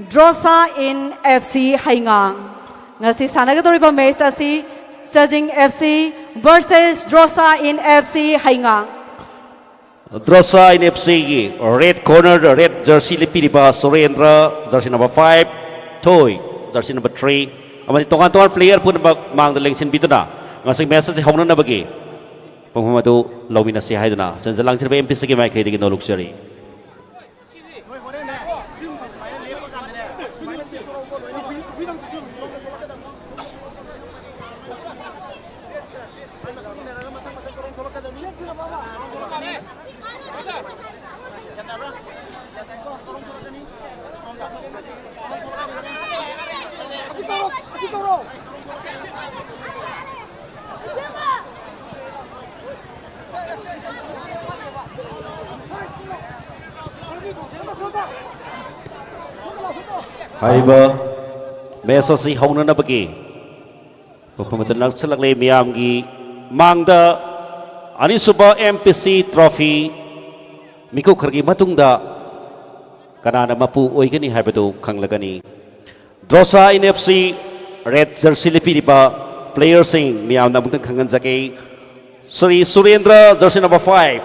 Drosa in F C Haingang. ꯉꯁꯤ ꯁꯥꯟꯅꯒꯗꯧꯔꯤꯕ match ꯑꯁꯤ Chajing F C versus Drosa in F C Haingang. Drosa in F Cꯒꯤ red corner, red jersey ꯂꯤꯠꯄꯤꯔꯤꯕ ꯁꯨꯔꯦꯟꯗ꯭ꯔ, jersey number five, ꯊꯣꯏ, jersey number three, ꯑꯃꯗꯤ ꯇꯣꯉꯥꯟ ꯇꯣꯉꯥꯟ player ꯄꯨꯝꯅꯃꯛ ꯃꯥꯡꯗ ꯂꯦꯡꯁꯤꯟꯕꯤꯗꯨꯅ ꯉꯁꯤ match ꯑꯁꯤ ꯍꯧꯅꯅꯕꯒꯤ ꯄꯨꯡꯐꯝ ꯑꯗꯨ ꯂꯧꯃꯤꯟꯅꯁꯤ ꯍꯥꯏꯗꯨꯅ ꯁꯦꯟꯖ ꯂꯥꯡꯁꯤꯟꯕ M P Cꯒꯤ ꯃꯥꯏꯀꯩꯗꯒꯤ ꯅꯣꯂꯨꯛꯆꯔꯤ꯫ ꯍꯥꯏꯔꯤꯕ match ꯑꯁꯤ ꯍꯧꯅꯅꯕꯒꯤ ꯃꯐꯝ ꯑꯗꯨ ꯅꯛꯁꯤꯜꯂꯛꯂꯦ꯫ ꯃꯤꯌꯥꯝꯒꯤ ꯃꯥꯡꯗ ꯑꯅꯤꯁꯨꯕ M P C trophy ꯃꯤꯀꯨꯞ ꯈꯔꯒꯤ ꯃꯇꯨꯡꯗ ꯀꯅꯥꯅ ꯃꯄꯨ ꯑꯣꯏꯒꯅꯤ ꯍꯥꯏꯕꯗꯨ ꯈꯪꯂꯒꯅꯤ꯫ Drosa in F C red jersey ꯂꯤꯠꯄꯤꯔꯤꯕ playerꯁꯤꯡ ꯃꯤꯌꯥꯝꯗ ꯑꯃꯨꯛꯇꯪ ꯈꯪꯍꯟꯖꯒꯦ꯫ ꯁ꯭ꯔꯤ ꯁꯨꯔꯦꯟꯗ꯭ꯔ, jersey number five,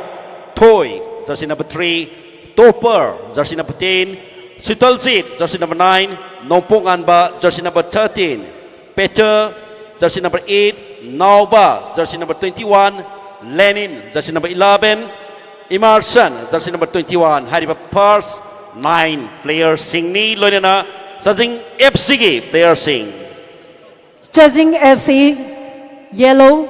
ꯊꯣꯏ, jersey number three, topper, jersey number ten, ꯁꯤꯇꯜꯖꯤꯠ, jersey number nine, ꯅꯣꯡꯄꯣꯛꯉꯥꯟꯕ, jersey number thirteen, ꯄꯦꯇꯔ, jersey number eight, ꯅꯥꯎꯕ, jersey number twenty-one, ꯂꯦꯅꯤꯟ, jersey number eleven, ꯏꯃꯥꯔꯁꯟ, jersey number twenty-one꯫ ꯍꯥꯏꯔꯤꯕ first nine playerꯁꯤꯡꯅꯤ꯫ ꯂꯣꯏꯅꯅ ꯆꯥꯖꯤꯡ F Cꯒꯤ playerꯁꯤꯡ꯫ Chajing F C, yellow,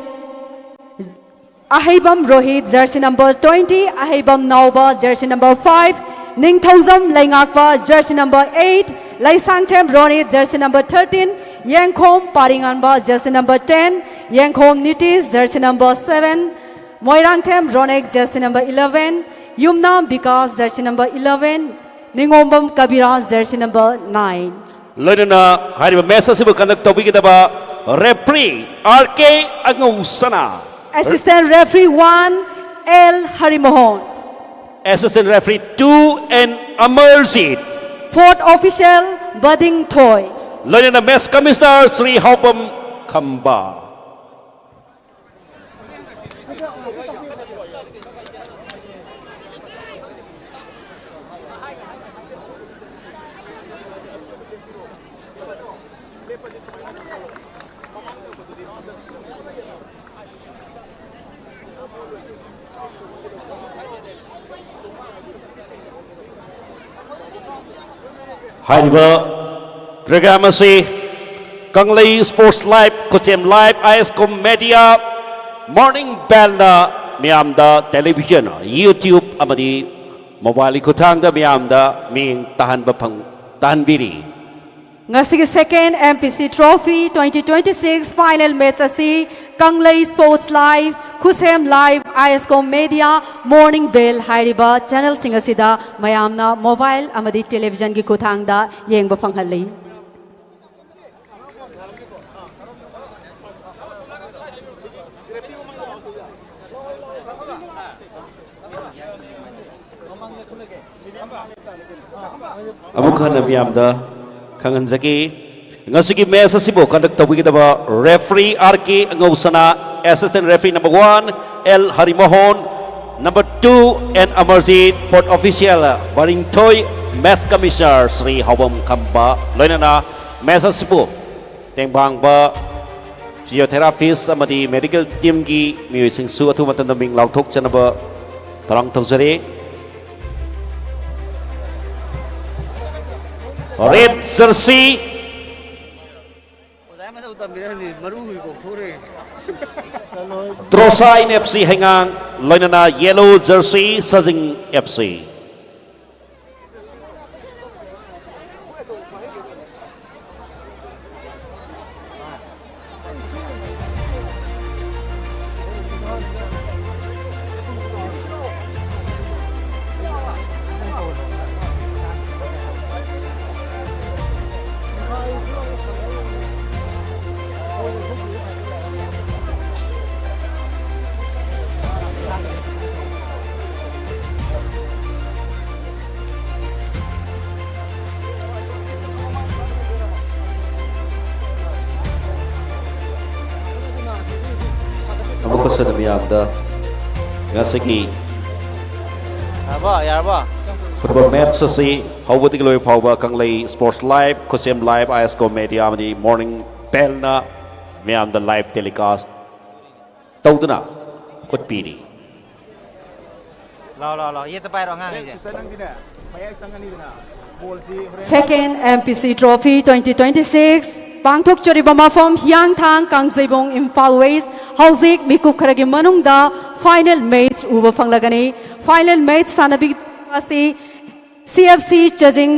Aheibam Rohit, jersey number twenty, Aheibam Naoba, jersey number five, Ningthoujam Leingakpa, jersey number eight, Laisangthem Ronit, jersey number thirteen, Yengkhom Paringanba, jersey number ten, Yengkhom Nitish, jersey number seven, Moirangthem Ronek, jersey number eleven, Yumnam Bikas, jersey number eleven, Ningombam Kabiraj, jersey number nine. ꯂꯣꯏꯅꯅ ꯍꯥꯏꯔꯤꯕ match ꯑꯁꯤꯕꯨ conduct ꯇꯧꯕꯤꯒꯗꯕ referee R K ꯑꯉꯧꯁꯅꯥ꯫ Assistant referee one, L Harimohon. Assistant referee two and Amarjit. Fourth official, Bading Thoi. ꯂꯣꯏꯅꯅ match commissioner Shri ꯍꯥꯎꯕꯝ ꯈꯝꯕ꯫ ꯍꯥꯏꯔꯤꯕ program ꯑꯁꯤ ꯀꯪꯂꯩ Sports Live, ꯈꯨꯠꯁꯦꯝ Live, I S Com Media, Morning Bellꯅ ꯃꯤꯌꯥꯝꯗ television, YouTube ꯑꯃꯗꯤ mobileꯒꯤ ꯈꯨꯠꯊꯥꯡꯗ ꯃꯤꯌꯥꯝꯗ ꯃꯤꯠꯌꯦꯡ ꯇꯥꯍꯟꯕ ꯐꯪ-, ꯇꯥꯍꯟꯕꯤꯔꯤ꯫ ꯉꯁꯤꯒꯤ second M P C Trophy twenty twenty-six final match ꯑꯁꯤ ꯀꯪꯂꯩ Sports Live, ꯈꯨꯁꯦꯝ Live, I S Com Media, Morning Bell ꯍꯥꯏꯔꯤꯕ channelꯁꯤꯡ ꯑꯁꯤꯗ ꯃꯌꯥꯝꯅ mobile ꯑꯃꯗꯤ televisionꯒꯤ ꯈꯨꯠꯊꯥꯡꯗ ꯌꯦꯡꯕ ꯐꯪꯍꯜꯂꯤ꯫ ꯑꯃꯨꯛ ꯍꯟꯅ ꯃꯤꯌꯥꯝꯗ ꯈꯪꯍꯟꯖꯒꯦ, ꯉꯁꯤꯒꯤ match ꯑꯁꯤꯕꯨ conduct ꯇꯧꯕꯤꯒꯗꯕ referee R K ꯑꯉꯧꯁꯅꯥ, assistant referee number one L Harimohan, number two N Amarjit, fourth official ꯕꯔꯤꯡꯊꯣꯏ, match commissioner Shri ꯍꯥꯎꯕꯝ ꯈꯝꯕ, ꯂꯣꯏꯅꯅ match ꯑꯁꯤꯕꯨ ꯇꯦꯡꯕꯥꯡꯕ physiotherapist ꯑꯃꯗꯤ medical teamꯒꯤ ꯃꯤꯑꯣꯏꯁꯤꯡꯁꯨ ꯑꯊꯨꯕ ꯃꯇꯝꯗ ꯃꯤꯡ ꯂꯥꯎꯊꯣꯛꯆꯅꯕ ꯊꯧꯔꯥꯡ ꯇꯧꯖꯔꯤ꯫ Red jersey, ꯑꯣꯖꯥ ꯃꯇꯧ ꯇꯝꯕꯤꯔꯝꯃꯤ ꯃꯔꯨ ꯍꯨꯏ ꯀꯣꯛꯊꯣꯔꯛꯑꯦ꯫ Drosain F C ꯍꯩꯉꯥꯡ, ꯂꯣꯏꯅꯅ yellow jersey ꯁꯖꯤꯡ F C꯫ ꯃꯁꯤꯅ ꯃꯤꯌꯥꯝꯗ ꯉꯁꯤꯒꯤ ꯌꯥꯔꯕꯣ? ꯌꯥꯔꯕꯣ? ꯐꯨꯠꯕꯣꯜ ꯃꯦꯠꯆ ꯑꯁꯤ ꯍꯧꯕꯗꯒꯤ ꯂꯣꯏꯕ ꯐꯥꯎꯕ ꯀꯪꯂꯩ ꯁ꯭ꯄꯣꯔꯠꯁ ꯂꯥꯏꯚ, ꯈꯨꯠꯁꯦꯝ ꯂꯥꯏꯚ, ꯑꯥꯏ ꯑꯦꯁ ꯀꯣ ꯃꯦꯗꯤꯌꯥ ꯑꯃꯗꯤ ꯃꯣꯔꯅꯤꯡ ꯕꯦꯜꯅ ꯃꯤꯌꯥꯝꯗ ꯂꯥꯏꯚ ꯇꯦꯂꯤꯀꯥꯁ ꯇꯧꯗꯨꯅ ꯎꯠꯄꯤꯔꯤ꯫ ꯂꯥꯎ, ꯂꯥꯎ, ꯂꯥꯎ꯫ ꯌꯦꯠꯇ ꯄꯥꯏꯔꯣ ꯑꯉꯥꯡꯒꯤꯁꯦ꯫ ꯁꯤꯁꯇꯔ ꯅꯪꯗꯤꯅꯦ ꯃꯌꯥꯏ ꯆꯪꯉꯅꯤꯗꯅ ꯕꯣꯜꯁꯤ ꯍꯣꯔꯦꯟ Second M P C Trophy twenty twenty-six ꯄꯥꯡꯊꯣꯛꯆꯔꯤꯕ ꯃꯐꯝ ꯍꯤꯌꯥꯡꯊꯥꯡ, ꯀꯥꯡꯖꯩꯕꯨꯡ, ꯏꯝꯐꯥꯜ ꯋꯦꯁ꯫ ꯍꯧꯖꯤꯛ ꯃꯤꯀꯨꯞ ꯈꯔꯒꯤ ꯃꯅꯨꯡꯗ ꯐꯥꯏꯅꯦꯜ ꯃꯦꯠꯆ ꯎꯕ ꯐꯪꯂꯒꯅꯤ꯫ ꯐꯥꯏꯅꯦꯜ ꯃꯦꯠꯆ ꯁꯥꯟꯅꯕꯤꯒꯗꯕ ꯑꯁꯤ C F C ꯆꯥꯖꯤꯡ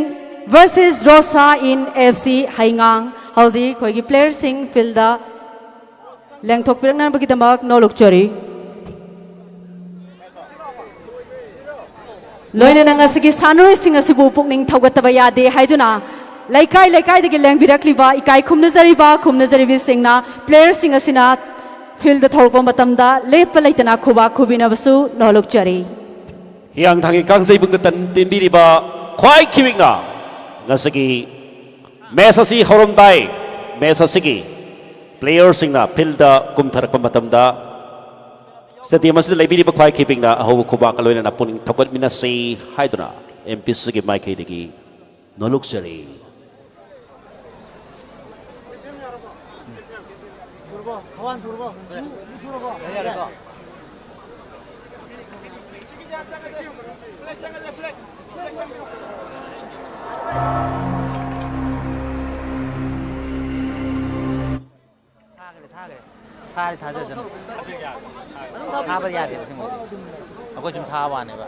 versus Rosa in F C ꯍꯩꯉꯥꯡ꯫ ꯍꯧꯖꯤꯛ ꯑꯩꯈꯣꯏꯒꯤ ꯄ꯭ꯂꯦꯌꯔꯁꯤꯡ ꯐꯤꯜꯗ ꯂꯦꯡꯊꯣꯛꯄꯤꯔꯛꯅꯕꯒꯤꯗꯃꯛ ꯅꯣꯂꯨꯛꯆꯔꯤ꯫ ꯂꯣꯏꯅꯅ ꯉꯁꯤꯒꯤ ꯁꯥꯟꯅꯔꯣꯏꯁꯤꯡ ꯑꯁꯤꯕꯨ ꯄꯨꯛꯅꯤꯡ ꯊꯧꯒꯠꯇꯕ ꯌꯥꯗꯦ ꯍꯥꯏꯗꯨꯅ ꯂꯩꯀꯥꯏ ꯂꯩꯀꯥꯏꯗꯒꯤ ꯂꯦꯡꯕꯤꯔꯛꯂꯤꯕ ꯏꯀꯥꯏ ꯈꯨꯝꯅꯖꯔꯤꯕ ꯈꯨꯝꯅꯖꯔꯤꯕꯤꯁꯤꯡꯅ ꯄ꯭ꯂꯦꯌꯔꯁꯤꯡ ꯑꯁꯤꯅ ꯐꯤꯜꯗ ꯊꯧꯔꯛꯄ ꯃꯇꯝꯗ ꯂꯦꯞꯄ ꯂꯩꯇꯅ ꯈꯨꯕꯥꯛ ꯈꯨꯕꯤꯅꯕꯁꯨ ꯅꯣꯂꯨꯛꯆꯔꯤ꯫ ꯍꯤꯌꯥꯡꯊꯥꯡꯒꯤ ꯀꯥꯡꯖꯩꯕꯨꯡꯗ ꯇꯟ ꯇꯤꯟꯕꯤꯔꯤꯕ ꯈ꯭ꯋꯥꯏ ꯈꯤꯕꯤꯛꯅ ꯉꯁꯤꯒꯤ ꯃꯦꯆ ꯑꯁꯤ ꯍꯧꯔꯝꯗꯥꯏ, ꯃꯦꯆ ꯑꯁꯤꯒꯤ ꯄ꯭ꯂꯦꯌꯔꯁꯤꯡꯅ ꯐꯤꯜꯗ ꯀꯨꯝꯊꯔꯛꯄ ꯃꯇꯝꯗ ꯁ꯭ꯇꯦꯗꯤꯌꯝ ꯑꯁꯤꯗ ꯂꯩꯕꯤꯔꯤꯕ ꯈ꯭ꯋꯥꯏ ꯈꯤꯕꯤꯛꯅ ꯑꯍꯧꯕ ꯈꯨꯕꯥꯛꯀ ꯂꯣꯏꯅꯅ ꯄꯨꯛꯅꯤꯡ ꯊꯧꯒꯠꯃꯤꯟꯅꯁꯤ ꯍꯥꯏꯗꯨꯅ ꯑꯦꯝ ꯄꯤ ꯁꯤꯒꯤ ꯃꯥꯏꯀꯩꯗꯒꯤ ꯅꯣꯂꯨꯛꯆꯔꯤ꯫ ꯊꯥꯈ꯭ꯔꯦ, ꯊꯥꯈ꯭ꯔꯦ꯫ ꯊꯥꯔꯦ, ꯊꯥꯖꯔꯁꯅꯨ꯫ ꯊꯥꯕ ꯌꯥꯗꯦꯕ ꯁꯤꯒꯨꯝꯕꯗꯤ꯫ ꯑꯩꯈꯣꯏ ꯁꯨꯝ ꯊꯥꯕ ꯋꯥꯅꯦꯕ꯫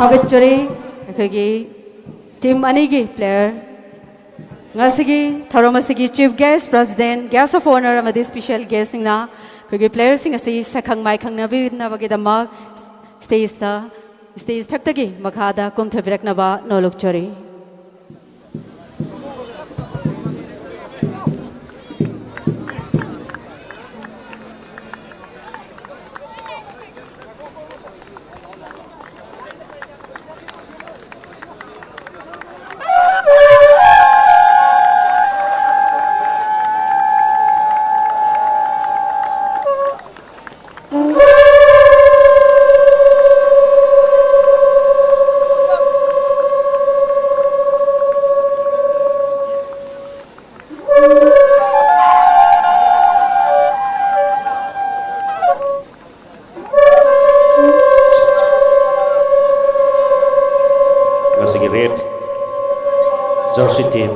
ꯊꯥꯒꯠꯆꯔꯤ ꯑꯩꯈꯣꯏꯒꯤ ꯇꯤꯝ ꯑꯅꯤꯒꯤ ꯄ꯭ꯂꯦꯌꯔ꯫ ꯉꯁꯤꯒꯤ ꯊꯧꯔꯝ ꯑꯁꯤꯒꯤ chief guest, president, guest of honour ꯑꯃꯗꯤ ꯁ꯭ꯄꯦꯁꯦꯜ ꯒꯦꯁꯁꯤꯡꯅ ꯑꯩꯈꯣꯏꯒꯤ ꯄ꯭ꯂꯦꯌꯔꯁꯤꯡ ꯑꯁꯤ ꯁꯛꯈꯪ ꯃꯥꯏꯈꯪꯅꯕꯤꯅꯕꯒꯤꯗꯃꯛ ꯁ꯭ꯇꯦꯖꯇ, ꯁ꯭ꯇꯦꯖ ꯊꯛꯇꯒꯤ ꯃꯈꯥꯗ ꯀꯨꯝꯊꯕꯤꯔꯛꯅꯕ ꯅꯣꯜꯂꯨꯛꯆꯔꯤ꯫ ꯉꯁꯤꯒꯤ red jersey team,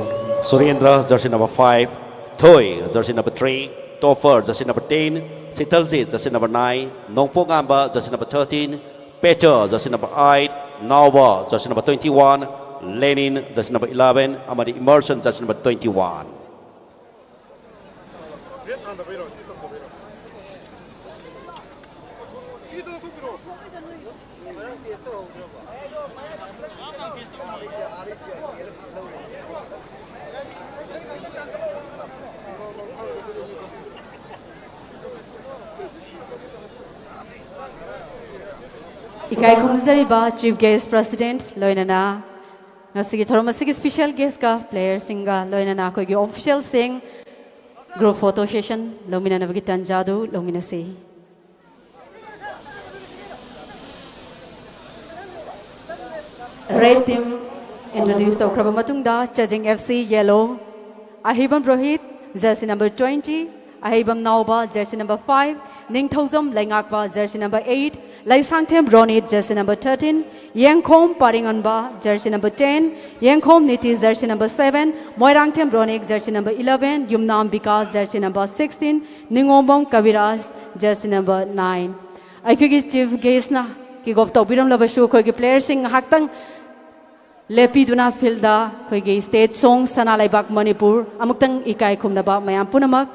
Surendra, jersey number five, Thoi, jersey number three, Topper, jersey number ten, Sitaljit, jersey number nine, Nongpokngamba, jersey number thirteen, Peter, jersey number eight, Naoba, jersey number twenty one, Lenin, jersey number eleven, ꯑꯃꯗꯤ Emerson, jersey number twenty one. ꯏꯀꯥꯏ ꯈꯨꯝꯅꯖꯔꯤꯕ chief guest, president, ꯂꯣꯏꯅꯅ ꯉꯁꯤꯒꯤ ꯊꯧꯔꯝ ꯑꯁꯤꯒꯤ special ꯒꯦꯁꯀ ꯄ꯭ꯂꯦꯌꯔꯁꯤꯡꯒ ꯂꯣꯏꯅꯅ ꯑꯩꯈꯣꯏꯒꯤ ꯑꯣꯐꯤꯁꯤꯌꯦꯜꯁꯤꯡ ꯒ꯭ꯔꯨꯞ ꯐꯣꯇꯣ ꯁꯦꯁꯟ ꯂꯧꯃꯤꯟꯅꯅꯕꯒꯤ ꯇꯥꯟꯖꯥꯗꯨ ꯂꯧꯃꯤꯟꯅꯁꯤ꯫ ꯔꯦꯗ ꯇꯤꯝ ꯏꯟꯇ꯭ꯔꯣꯗ꯭ꯌꯨꯁ ꯇꯧꯈ꯭ꯔꯕ ꯃꯇꯨꯡꯗ, Chajing F C, yellow, Aheibam Rohit, jersey number twenty, Aheibam Naoba, jersey number five, Ningthoujam Leingakpa, jersey number eight, Leishangthem Ronit, jersey number thirteen, Yengkhom Paringanba, jersey number ten, Yengkhom Niti, jersey number seven, Moirangthem Ronik, jersey number eleven, Yumnam Bikash, jersey number sixteen, Ningombam Kabiraj, jersey number nine. ꯑꯩꯈꯣꯏꯒꯤ chief ꯒꯦꯁꯅ Kick off ꯇꯧꯕꯤꯔꯝꯂꯕꯁꯨ ꯑꯩꯈꯣꯏꯒꯤ playerꯁꯤꯡ ꯉꯥꯏꯍꯥꯛꯇꯪ ꯂꯦꯞꯄꯤꯗꯨꯅ fieldꯗ ꯑꯩꯈꯣꯏꯒꯤ state song ꯁꯅꯥ ꯂꯩꯕꯥꯛ ꯃꯅꯤꯄꯨꯔ ꯑꯃꯨꯛꯇꯪ ꯏꯀꯥꯏ ꯈꯨꯝꯅꯕ ꯃꯌꯥꯝ ꯄꯨꯝꯅꯃꯛ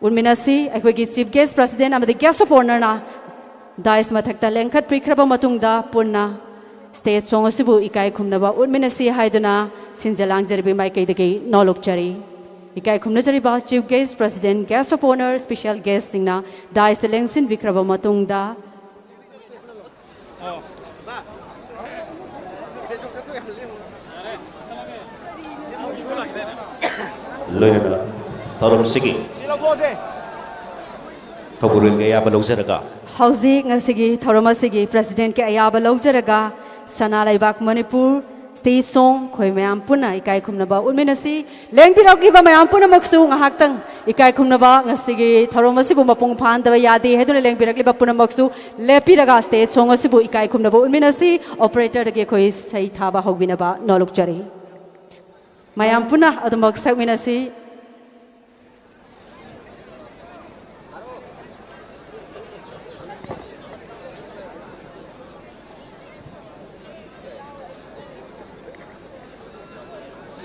ꯎꯠꯃꯤꯟꯅꯁꯤ꯫ ꯑꯩꯈꯣꯏꯒꯤ Chief Guest President ꯑꯃꯗꯤ Guest of Honourꯅ dais ꯃꯊꯛꯇ ꯂꯦꯡꯈꯠꯄꯤꯈ꯭ꯔꯕ ꯃꯇꯨꯡꯗ ꯄꯨꯟꯅ state song ꯑꯁꯤꯕꯨ ꯏꯀꯥꯏ ꯈꯨꯝꯅꯕ ꯎꯠꯃꯤꯟꯅꯁꯤ ꯍꯥꯏꯗꯨꯅ ꯁꯤꯟꯖ ꯂꯥꯡꯖꯔꯤꯕ ꯃꯥꯏꯀꯩꯗꯒꯤ ꯅꯣꯂꯨꯛꯆꯔꯤ꯫ ꯏꯀꯥꯏ ꯈꯨꯝꯅꯖꯔꯤꯕ Chief Guest President, Guest of Honour, Special Guestꯁꯤꯡꯅ daisꯇ ꯂꯦꯡꯁꯤꯟꯕꯤꯈ꯭ꯔꯕ ꯃꯇꯨꯡꯗ ꯂꯣꯏꯅꯅ ꯊꯧꯔꯝꯁꯤꯒꯤ ꯊꯧꯒꯜꯒꯤ ꯑꯌꯥꯕ ꯂꯧꯖꯔꯒ ꯍꯧꯖꯤꯛ ꯉꯁꯤꯒꯤ ꯊꯧꯔꯝ ꯑꯁꯤꯒꯤ Presidentꯀꯤ ꯑꯌꯥꯕ ꯂꯧꯖꯔꯒ ꯁꯅꯥ ꯂꯩꯕꯥꯛ ꯃꯅꯤꯄꯨꯔ state song ꯑꯩꯈꯣꯏ ꯃꯌꯥꯝ ꯄꯨꯟꯅ ꯏꯀꯥꯏ ꯈꯨꯝꯅꯕ ꯎꯠꯃꯤꯟꯅꯁꯤ꯫ ꯂꯦꯡꯕꯤꯔꯛꯂꯤꯕ ꯃꯌꯥꯝ ꯄꯨꯝꯅꯃꯛꯁꯨ ꯉꯥꯏꯍꯥꯛꯇꯪ ꯏꯀꯥꯏ ꯈꯨꯝꯅꯕ ꯉꯁꯤꯒꯤ ꯊꯧꯔꯝ ꯑꯁꯤꯕꯨ ꯃꯄꯨꯡ ꯐꯥꯍꯟꯗꯕ ꯌꯥꯗꯦ ꯍꯥꯏꯗꯨꯅ ꯂꯦꯡꯕꯤꯔꯛꯂꯤꯕ ꯄꯨꯝꯅꯃꯛꯁꯨ ꯂꯦꯞꯄꯤꯔꯒ state song ꯑꯁꯤꯕꯨ ꯏꯀꯥꯏ ꯈꯨꯝꯅꯕ ꯎꯠꯃꯤꯟꯅꯁꯤ꯫ Operatorꯗꯒꯤ ꯑꯩꯈꯣꯏ ꯁꯩ ꯊꯥꯕ ꯍꯧꯕꯤꯅꯕ ꯅꯣꯂꯨꯛꯆꯔꯤ꯫ ꯃꯌꯥꯝ ꯄꯨꯟꯅ ꯑꯗꯨꯃꯛ ꯁꯛꯃꯤꯟꯅꯁꯤ꯫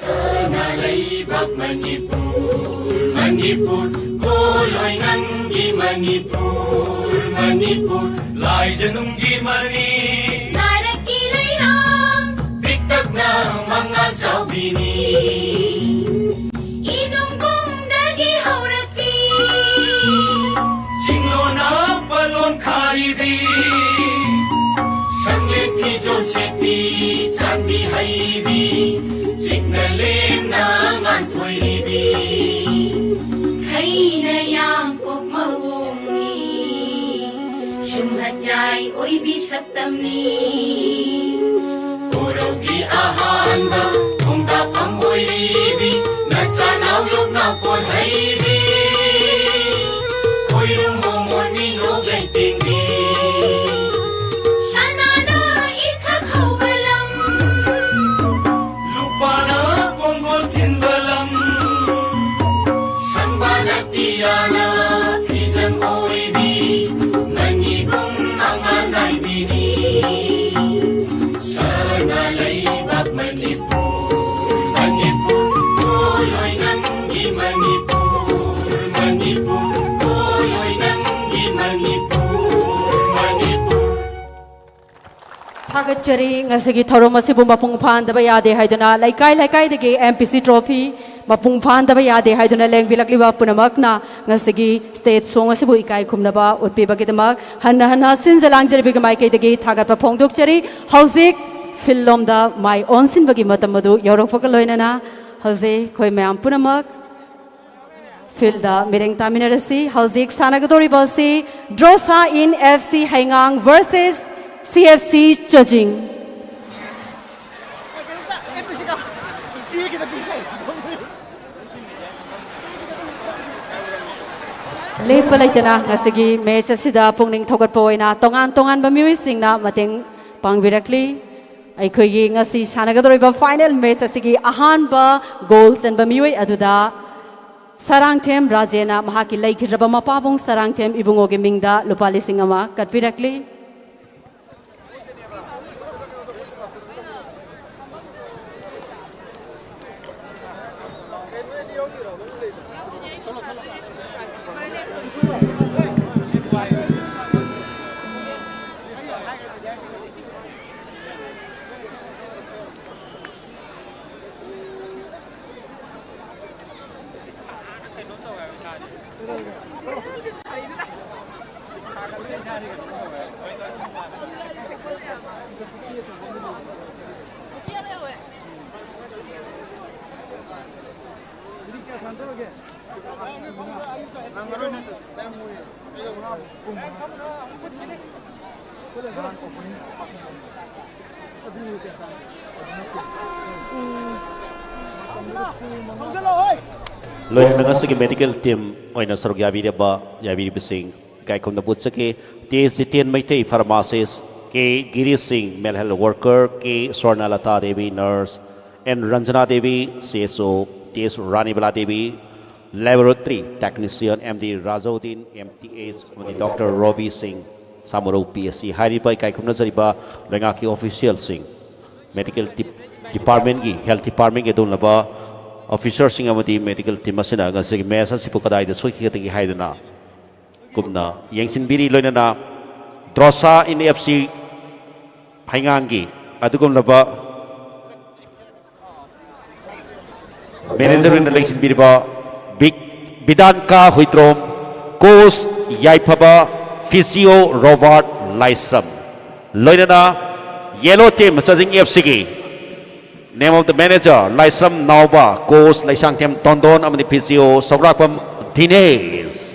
ꯁꯅꯥ ꯂꯩꯕꯥꯛ ꯃꯅꯤꯄꯨꯔ, ꯃꯅꯤꯄꯨꯔ, ꯈꯣꯜꯂꯣꯏ ꯅꯪꯒꯤ ꯃꯅꯤꯄꯨꯔ, ꯃꯅꯤꯄꯨꯔ, ꯂꯥꯏꯖꯅꯨꯡꯒꯤ ꯃꯅꯤ, ꯅꯥꯔꯛꯀꯤ ꯂꯩꯔꯥꯡ, ꯄꯤꯛꯇꯛꯅ ꯃꯉꯥꯜ ꯆꯥꯎꯕꯤꯅꯤ꯫ ꯏꯅꯨꯡꯕꯨꯡꯗꯒꯤ ꯍꯧꯔꯛꯄꯤ ꯆꯤꯡꯂꯣꯟ ꯄꯥꯂꯣꯟ ꯈꯥꯔꯤꯕꯤ, ꯁꯪꯂꯦꯟ ꯐꯤꯖꯣꯜ ꯁꯦꯠꯄꯤ, ꯆꯥꯟꯕꯤ ꯍꯩꯕꯤ, ꯆꯤꯛꯅ ꯂꯦꯝꯅ ꯉꯥꯟꯊꯣꯏꯔꯤꯕꯤ, ꯈꯩꯅ ꯌꯥꯝꯄꯣꯛ ꯃꯑꯣꯡꯅꯤ, ꯁꯨꯝꯍꯠ ꯌꯥꯏ ꯑꯣꯏꯕꯤ ꯁꯛꯇꯝꯅꯤ꯫ ꯎꯔꯧꯒꯤ ꯑꯍꯥꯟꯕ ꯈꯣꯡꯗꯥꯐꯝ ꯑꯣꯏꯔꯤꯕꯤ, ꯅꯆꯥꯅꯥꯎ ꯌꯣꯛꯅꯥꯎ ꯄꯣꯜꯍꯩꯕꯤ, ꯈꯣꯏꯔꯨꯝ ꯃꯣꯃꯣꯟ ꯃꯤꯅꯣꯛ ꯂꯩꯇꯦꯡꯕꯤ꯫ ꯁꯅꯥꯅ ꯏꯊꯛ ꯍꯧꯕ ꯂꯝ, ꯂꯨꯄꯥꯅ ꯀꯣꯡꯒꯣꯜ ꯊꯤꯟꯕ ꯂꯝ, ꯁꯪꯕꯥꯅ ꯇꯤꯌꯥꯅ ꯐꯤꯖꯪ ꯑꯣꯏꯕꯤ, ꯃꯅꯤꯒꯨꯝ ꯃꯉꯥꯜ ꯅꯥꯏꯕꯤ꯫ ꯆꯔꯤ, ꯉꯁꯤꯒꯤ ꯊꯧꯔꯝ ꯑꯁꯤꯕꯨ ꯃꯄꯨꯡ ꯐꯥꯍꯟꯗꯕ ꯌꯥꯗꯦ ꯍꯥꯏꯗꯨꯅ ꯂꯩꯀꯥꯏ ꯂꯩꯀꯥꯏꯗꯒꯤ M P C trophy ꯃꯄꯨꯡ ꯐꯥꯍꯟꯗꯕ ꯌꯥꯗꯦ ꯍꯥꯏꯗꯨꯅ ꯂꯦꯡꯕꯤꯔꯛꯂꯤꯕ ꯄꯨꯝꯅꯃꯛꯅ ꯉꯁꯤꯒꯤ stage song ꯑꯁꯤꯕꯨ ꯏꯀꯥꯏ ꯈꯨꯝꯅꯕ ꯎꯠꯄꯤꯕꯒꯤꯗꯃꯛ ꯍꯟꯅ ꯍꯟꯅ ꯁꯤꯟꯖ ꯂꯥꯡꯖꯔꯤꯕꯒꯤ ꯃꯥꯏꯀꯩꯗꯒꯤ ꯊꯥꯒꯠꯄ ꯐꯣꯡꯗꯣꯛꯆꯔꯤ꯫ ꯍꯧꯖꯤꯛ field ꯂꯣꯝꯗ ꯃꯥꯏ ꯑꯣꯟꯁꯤꯟꯕꯒꯤ ꯃꯇꯝ ꯑꯗꯨ ꯌꯧꯔꯛꯄꯒ ꯂꯣꯏꯅꯅ ꯍꯧꯖꯤꯛ ꯑꯩꯈꯣꯏ ꯃꯌꯥꯝ ꯄꯨꯝꯅꯃꯛ field ꯗ ꯃꯤꯔꯦꯡ ꯇꯥꯃꯤꯟꯅꯔꯁꯤ꯫ ꯍꯧꯖꯤꯛ ꯁꯥꯟꯅꯒꯗꯧꯔꯤꯕ ꯑꯁꯤ ꯗ꯭ꯔꯣꯁꯥ ꯏꯟ F C ꯍꯩꯉꯥꯡ versus C F C ꯆꯥꯖꯤꯡ꯫ ꯂꯦꯞꯄ ꯂꯩꯇꯅ ꯉꯁꯤꯒꯤ match ꯑꯁꯤꯗ ꯄꯨꯛꯅꯤꯡ ꯊꯧꯒꯠꯄ ꯑꯣꯏꯅ ꯇꯣꯉꯥꯟ ꯇꯣꯉꯥꯟꯕ ꯃꯤꯑꯣꯏꯁꯤꯡꯅ ꯃꯇꯦꯡ ꯄꯥꯡꯕꯤꯔꯛꯂꯤ꯫ ꯑꯩꯈꯣꯏꯒꯤ ꯉꯁꯤ ꯁꯥꯟꯅꯒꯗꯧꯔꯤꯕ final match ꯑꯁꯤꯒꯤ ꯑꯍꯥꯟꯕ goal ꯆꯟꯕ ꯃꯤꯑꯣꯏ ꯑꯗꯨꯗ ꯁꯔꯥꯡꯊꯦꯝ ꯔꯥꯖꯦꯅ ꯃꯍꯥꯛꯀꯤ ꯂꯩꯈꯤꯗ꯭ꯔꯕ ꯃꯄꯥꯕꯨꯡ ꯁꯔꯥꯡꯊꯦꯝ ꯏꯕꯨꯡꯉꯣꯒꯤ ꯃꯤꯡꯗ ꯂꯨꯄꯥ ꯂꯤꯁꯤꯡ ꯑꯃ ꯀꯠꯄꯤꯔꯛꯂꯤ꯫ ꯂꯣꯏꯅꯅ ꯉꯁꯤꯒꯤ medical team ꯑꯣꯏꯅ ꯁꯔꯨꯛ ꯌꯥꯕꯤꯔꯕ, ꯌꯥꯕꯤꯔꯤꯕꯁꯤꯡ ꯏꯀꯥꯏ ꯈꯨꯝꯅꯕ ꯎꯠꯆꯒꯦ꯫ T S Jiten Meitei, pharmacist, K ꯒꯤꯔꯤꯁ ꯁꯤꯡ, male health worker, K ꯁ꯭ꯋꯔꯅꯂꯇꯥ Devi, nurse, N Ranjana Devi, C S O, T S ꯔꯥꯅꯤꯕꯂꯥ Devi, laboratory technician, M D ꯔꯥꯖꯧꯗꯤꯟ, M T H, ꯑꯃꯗꯤ Doctor ꯔꯣꯕꯤ ꯁꯤꯡ, ꯁꯥꯃꯨꯔꯧ P S C ꯍꯥꯏꯔꯤꯕ ꯏꯀꯥꯏ ꯈꯨꯝꯅꯖꯔꯤꯕ ꯂꯩꯉꯥꯛꯀꯤ officialꯁꯤꯡ, medical departmentꯀꯤ, health departmentꯀꯤ ꯑꯗꯨꯒꯨꯝꯂꯕ officerꯁꯤꯡ ꯑꯃꯗꯤ medical team ꯑꯁꯤꯅ ꯉꯁꯤꯒꯤ match ꯑꯁꯤꯕꯨ ꯀꯗꯥꯏꯗ ꯁꯣꯏꯈꯤꯒꯗꯒꯦ ꯍꯥꯏꯗꯨꯅ ꯀꯨꯞꯅ ꯌꯦꯡꯁꯤꯟꯕꯤꯔꯤ꯫ ꯂꯣꯏꯅꯅ ꯗ꯭ꯔꯣꯁꯥ ꯏꯟ F C ꯍꯩꯉꯥꯡꯒꯤ ꯑꯗꯨꯒꯨꯝꯂꯕ ꯃꯦꯅꯦꯖꯔ ꯑꯣꯏꯅ ꯂꯦꯡꯁꯤꯟꯕꯤꯔꯤꯕ ꯕꯤꯛ-, ꯕꯤꯗꯥꯟꯀꯥ ꯍꯨꯏꯗ꯭ꯔꯣꯝ, ꯀꯣꯁ ꯌꯥꯏꯐꯕ, ꯐꯤꯖꯤꯑꯣ ꯔꯣꯕꯥꯔꯠ ꯂꯥꯏꯁ꯭ꯔꯝ, ꯂꯣꯏꯅꯅ ꯌꯦꯂꯣ ꯇꯤꯝ ꯆꯥꯖꯤꯡ ꯑꯦꯐ ꯁꯤꯒꯤ name of the manager ꯂꯥꯏꯁ꯭ꯔꯝ ꯅꯥꯎꯕ, ꯀꯣꯁ ꯂꯩꯁꯥꯡꯊꯦꯝ ꯇꯣꯟꯗꯣꯟ ꯑꯃꯗꯤ ꯐꯤꯖꯤꯑꯣ ꯁꯧꯒ꯭ꯔꯥꯛꯄꯝ ꯗꯤꯅꯦꯁ꯫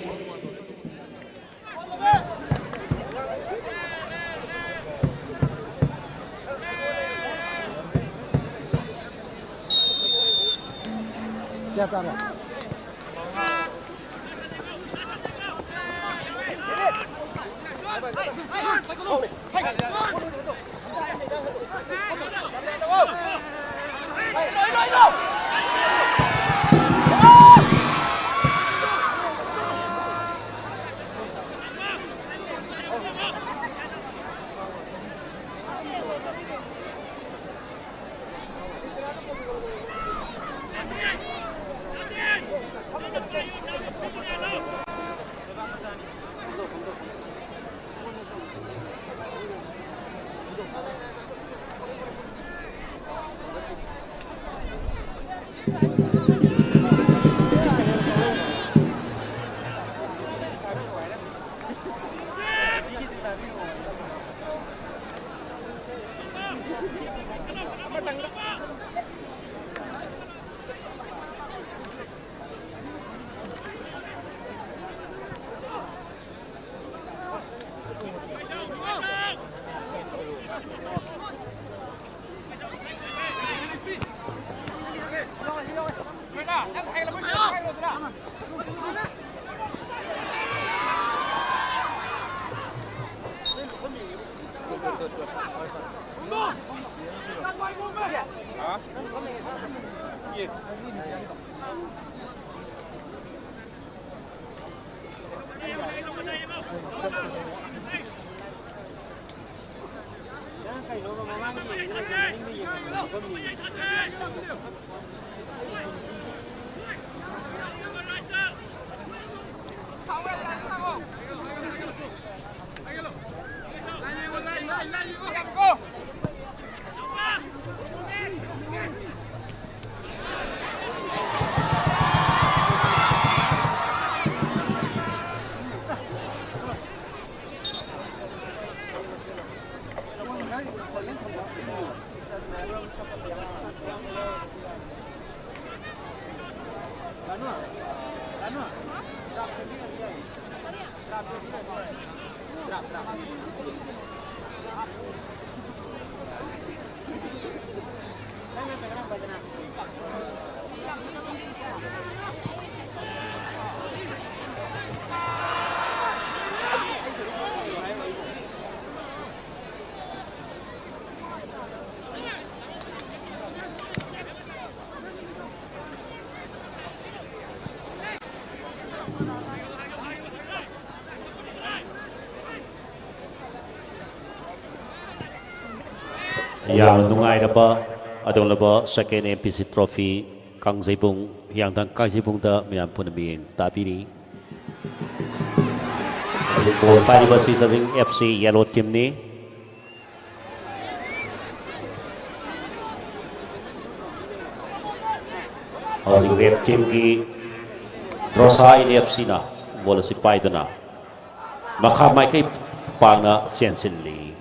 ꯌꯥꯝꯅ ꯅꯨꯡꯉꯥꯏꯔꯕ ꯑꯗꯨꯒꯨꯝꯂꯕ second M P C trophy ꯀꯥꯡꯖꯩꯕꯨꯡ, ꯍꯤꯌꯥꯡꯊꯥꯡ ꯀꯥꯡꯖꯩꯕꯨꯡꯗ ꯃꯌꯥꯝ ꯄꯨꯟꯅ ꯃꯤꯠꯌꯦꯡ ꯇꯥꯕꯤꯔꯤ꯫ ꯕꯣꯜ ꯄꯥꯏꯔꯤꯕ ꯑꯁꯤ ꯆꯥꯖꯤꯡ F C yellow teamꯅꯤ꯫ ꯍꯧꯖꯤꯛ red teamꯒꯤ ꯗ꯭ꯔꯣꯁꯥ N F Cꯅ ꯕꯣꯜ ꯑꯁꯤ ꯄꯥꯏꯗꯨꯅ ꯃꯈꯥ ꯃꯥꯏꯀꯩ ꯄꯥꯡꯅ ꯆꯦꯟꯁꯤꯜꯂꯤ꯫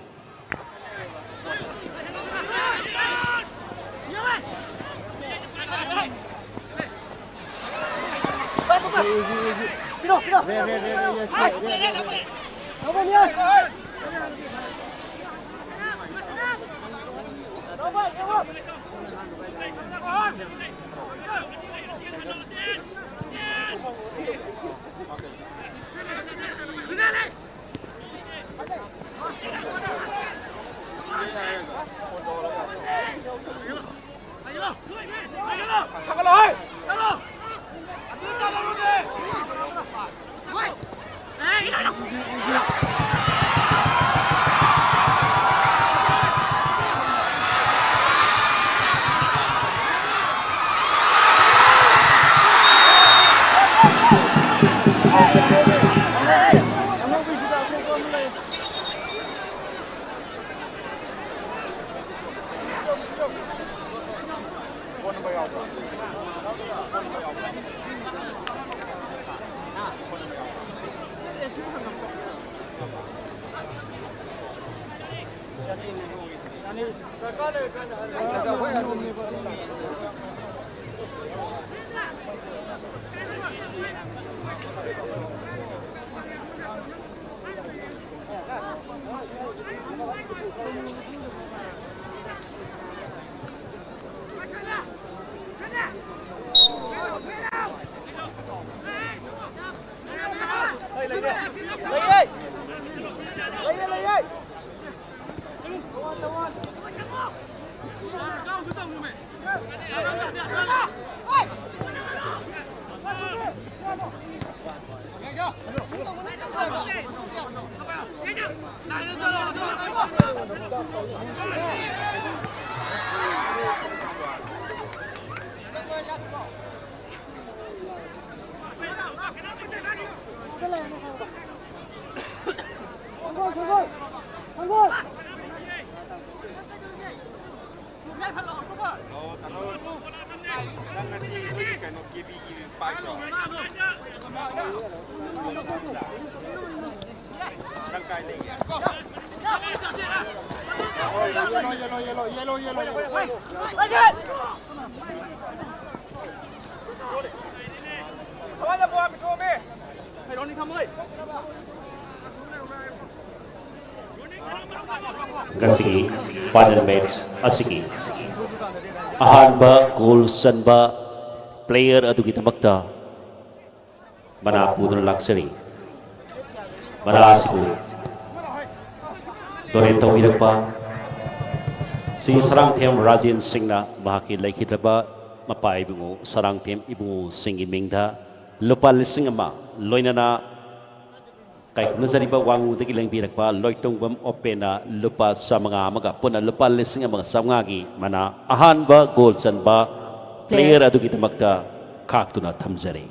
ꯑꯣ, ꯀꯩꯅꯣ, ꯅꯪ ꯉꯁꯤ ꯑꯩꯈꯣꯏꯒꯤ ꯀꯩꯅꯣ, ꯀꯦ ꯕꯤꯒꯤ ꯄꯥꯏꯗ꯭ꯔꯣ? ꯅꯪ ꯀꯥꯏ ꯂꯩꯒꯦ? Yellow, yellow, yellow, yellow, yellow, yellow, yellow. ꯉꯁꯤꯒꯤ ꯐꯥꯏꯅꯦꯜ ꯃꯦꯆ ꯑꯁꯤꯒꯤ ꯑꯍꯥꯟꯕ ꯒꯣꯜ ꯆꯟꯕ ꯄ꯭ꯂꯦꯌꯔ ꯑꯗꯨꯒꯤꯗꯃꯛꯇ ꯃꯅꯥ ꯄꯨꯗꯨꯅ ꯂꯥꯛꯆꯔꯤ꯫ ꯃꯅꯥ ꯑꯁꯤꯕꯨ ꯗꯣꯅꯦꯠ ꯇꯧꯕꯤꯔꯛꯄ ꯁ꯭ꯔꯤ ꯁꯔꯥꯡꯊꯦꯝ ꯔꯥꯖꯦꯟ ꯁꯤꯡꯅ ꯃꯍꯥꯛꯀꯤ ꯂꯩꯈꯤꯗ꯭ꯔꯕ ꯃꯄꯥ ꯏꯕꯨꯡꯉꯣ ꯁꯔꯥꯡꯊꯦꯝ ꯏꯕꯨꯡꯉꯣꯁꯤꯡꯒꯤ ꯃꯤꯡꯗ ꯂꯨꯄꯥ ꯂꯤꯁꯤꯡ ꯑꯃ, ꯂꯣꯏꯅꯅ ꯀꯥꯏꯀꯨꯅꯖꯔꯤꯕ ꯋꯥꯉꯨꯗꯒꯤ ꯂꯦꯡꯕꯤꯔꯛꯄ ꯂꯣꯏꯇꯣꯡꯕꯝ ꯑꯣꯄꯦꯟꯅ ꯂꯨꯄꯥ ꯆꯥꯃꯉꯥ ꯑꯃꯒ ꯄꯨꯟꯅ ꯂꯨꯄꯥ ꯂꯤꯁꯤꯡ ꯑꯃꯒ ꯆꯥꯃꯉꯥꯒꯤ ꯃꯅꯥ ꯑꯍꯥꯟꯕ ꯒꯣꯜ ꯆꯟꯕ ꯄ꯭ꯂꯦꯌꯔ ꯑꯗꯨꯒꯤꯗꯃꯛꯇ ꯈꯥꯛꯇꯨꯅ ꯊꯝꯖꯔꯤ꯫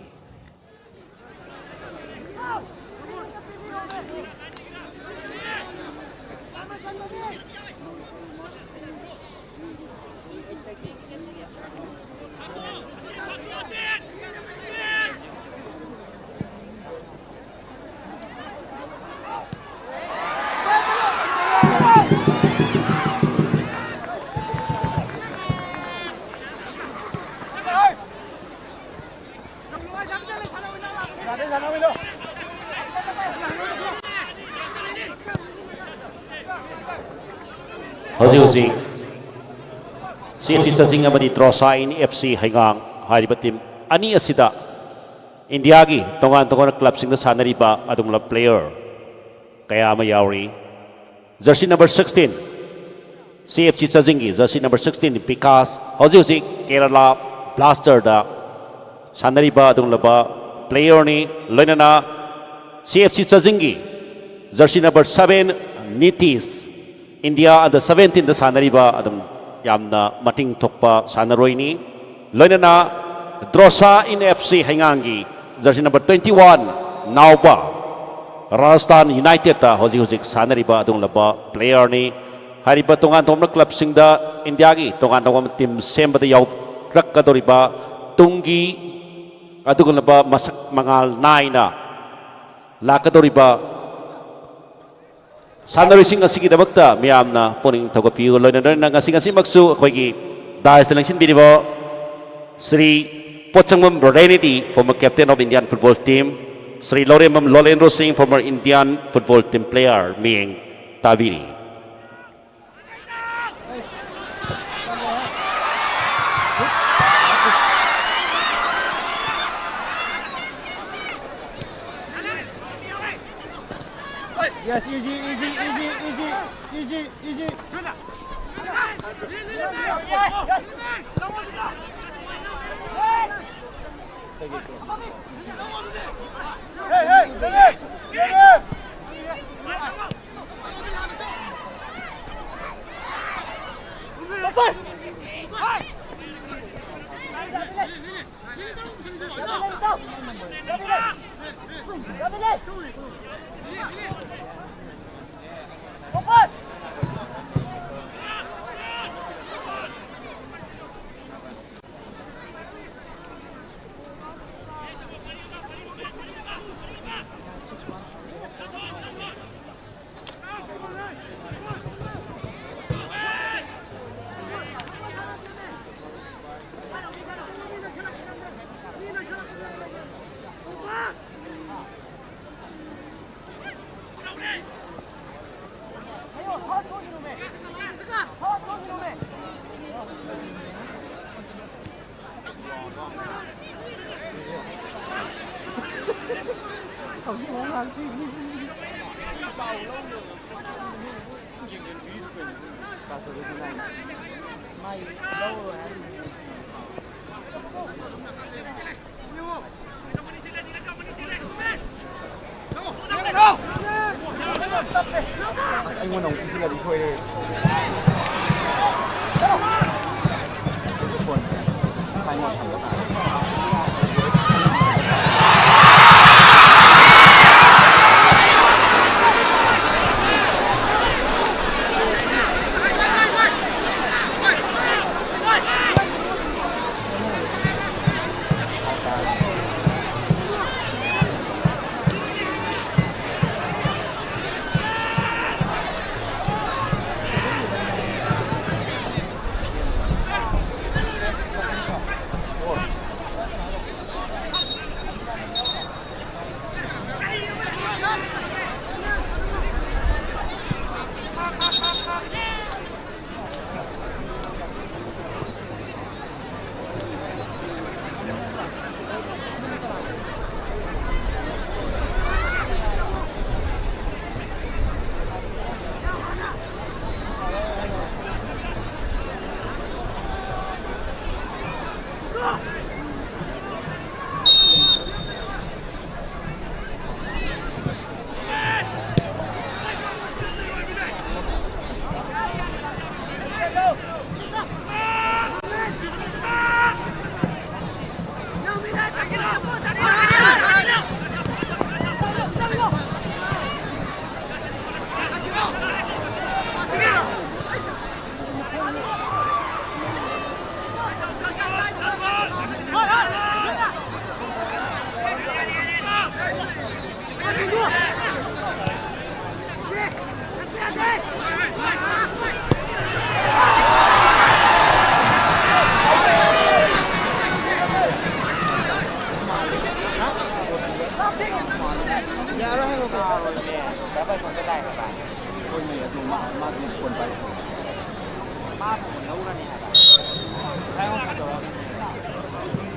ꯍꯧꯖꯤꯛ ꯁꯤ ꯑꯦꯐ ꯁꯤ ꯆꯥꯖꯤꯡ ꯑꯃꯗꯤ ꯗ꯭ꯔꯣꯁꯥ ꯏꯟ ꯑꯦꯐ ꯁꯤ ꯍꯩꯉꯥꯡ ꯍꯥꯏꯔꯤꯕ ꯇꯤꯝ ꯑꯅꯤ ꯑꯁꯤꯗ ꯏꯟꯗꯤꯌꯥꯒꯤ ꯇꯣꯉꯥꯟ ꯇꯣꯉꯥꯟꯕ ꯀ꯭ꯂꯕꯁꯤꯡꯗ ꯁꯥꯟꯅꯔꯤꯕ ꯑꯗꯨꯒꯨꯝꯂꯕ ꯄ꯭ꯂꯦꯌꯔ ꯀꯌꯥ ꯑꯃ ꯌꯥꯎꯔꯤ꯫ Jersey number sixteen, C F C ꯆꯥꯖꯤꯡꯒꯤ ꯖꯔꯁꯤ ꯅꯝꯕꯔ ꯁꯤꯛꯁꯇꯤꯟ ꯕꯤꯀꯥꯁ, ꯍꯧꯖꯤꯛ ꯍꯧꯖꯤꯛ ꯀꯦꯔꯂꯥ ꯕ꯭ꯂꯥꯁꯇꯔꯗ ꯁꯥꯟꯅꯔꯤꯕ ꯑꯗꯨꯒꯨꯝꯂꯕ ꯄ꯭ꯂꯦꯌꯔꯅꯤ꯫ ꯂꯣꯏꯅꯅ ꯁꯤ ꯑꯦꯐ ꯁꯤ ꯆꯥꯖꯤꯡꯒꯤ jersey number seven Nitish, India under ꯁꯚꯦꯟꯇꯤꯟꯗ ꯁꯥꯟꯅꯔꯤꯕ ꯑꯗꯨꯝ ꯌꯥꯝꯅ ꯃꯇꯤꯡ ꯊꯣꯛꯄ ꯁꯥꯟꯅꯔꯣꯏꯅꯤ꯫ ꯂꯣꯏꯅꯅ ꯗ꯭ꯔꯣꯁꯥ ꯏꯟ ꯑꯦꯐ ꯁꯤ ꯍꯩꯉꯥꯡꯒꯤ jersey number twenty one Naoba Rajasthan ꯌꯨꯅꯥꯏꯇꯦꯗꯇ ꯍꯧꯖꯤꯛ ꯍꯧꯖꯤꯛ ꯁꯥꯟꯅꯔꯤꯕ ꯑꯗꯨꯒꯨꯝꯂꯕ ꯄ꯭ꯂꯦꯌꯔꯅꯤ꯫ ꯍꯥꯏꯔꯤꯕ ꯇꯣꯉꯥꯟ ꯇꯣꯉꯥꯟꯕ ꯀ꯭ꯂꯕꯁꯤꯡꯗ ꯏꯟꯗꯤꯌꯥꯒꯤ ꯇꯣꯉꯥꯟ ꯇꯣꯉꯥꯟꯕ ꯇꯤꯝ ꯁꯦꯝꯕꯗ ꯌꯥꯎꯔꯛꯀꯗꯧꯔꯤꯕ ꯇꯨꯡꯒꯤ ꯑꯗꯨꯒꯨꯝꯂꯕ ꯃꯁꯛ ꯃꯉꯥꯜ ꯅꯥꯏꯅ ꯂꯥꯛꯀꯗꯧꯔꯤꯕ ꯁꯥꯟꯅꯔꯣꯏꯁꯤꯡ ꯑꯁꯤꯒꯤꯗꯃꯛꯇ ꯃꯤꯌꯥꯝꯅ ꯄꯨꯛꯅꯤꯡ ꯊꯧꯒꯠꯄꯤꯌꯨ꯫ ꯂꯣꯏꯅ ꯂꯣꯏꯅꯅ ꯉꯁꯤ ꯉꯁꯤꯃꯛꯁꯨ ꯑꯩꯈꯣꯏꯒꯤ ꯗꯥꯏꯁꯇ ꯂꯦꯡꯁꯤꯟꯕꯤꯔꯤꯕ Shri ꯄꯣꯠꯁꯪꯕꯝ ꯔꯦꯅꯤꯗꯤ, former captain of Indian football team, Shri ꯂꯧꯔꯦꯝꯕꯝ ꯂꯣꯂꯦꯟꯗ꯭ꯔꯣ ꯁꯤꯡ, former Indian football team player, ꯃꯤꯠꯌꯦꯡ ꯇꯥꯕꯤꯔꯤ꯫ Yes, easy, easy, easy, easy, easy, easy. Hey, hey, hey, hey. ꯍꯧꯖꯤꯛ ꯑꯃꯨꯛ ꯉꯥꯡꯗꯣꯏꯅꯤ꯫ ꯃꯥꯏ ꯂꯧꯔꯣꯏ ꯍꯥꯏꯔꯤꯅꯦ꯫ ꯑꯁ, ꯑꯩꯉꯣꯟꯗ ꯑꯃꯨꯛ ꯄꯤꯁꯤꯜꯂꯗꯤ ꯁꯣꯏꯔꯦ꯫ ꯑꯩꯁꯨ ꯐꯣꯟ ꯁꯥꯏꯉꯣꯟ ꯊꯝꯕ ꯇꯥꯔꯦ꯫ ꯌꯥꯔꯣꯏ ꯍꯥꯏꯔꯣ ꯀꯩꯅꯣ? ꯍꯣꯏꯅꯦ, ꯑꯗꯨ ꯃꯥ, ꯃꯥꯗꯤ ꯐꯣꯟ ꯄꯥꯏ꯫ ꯃꯥ ꯐꯣꯟ ꯂꯧꯔꯅꯤ ꯍꯥꯏꯕ꯫ ꯉꯁꯥꯏ ꯑꯃꯨꯛ ꯐꯣꯟ ꯇꯧꯔꯛꯑꯝꯃꯤ꯫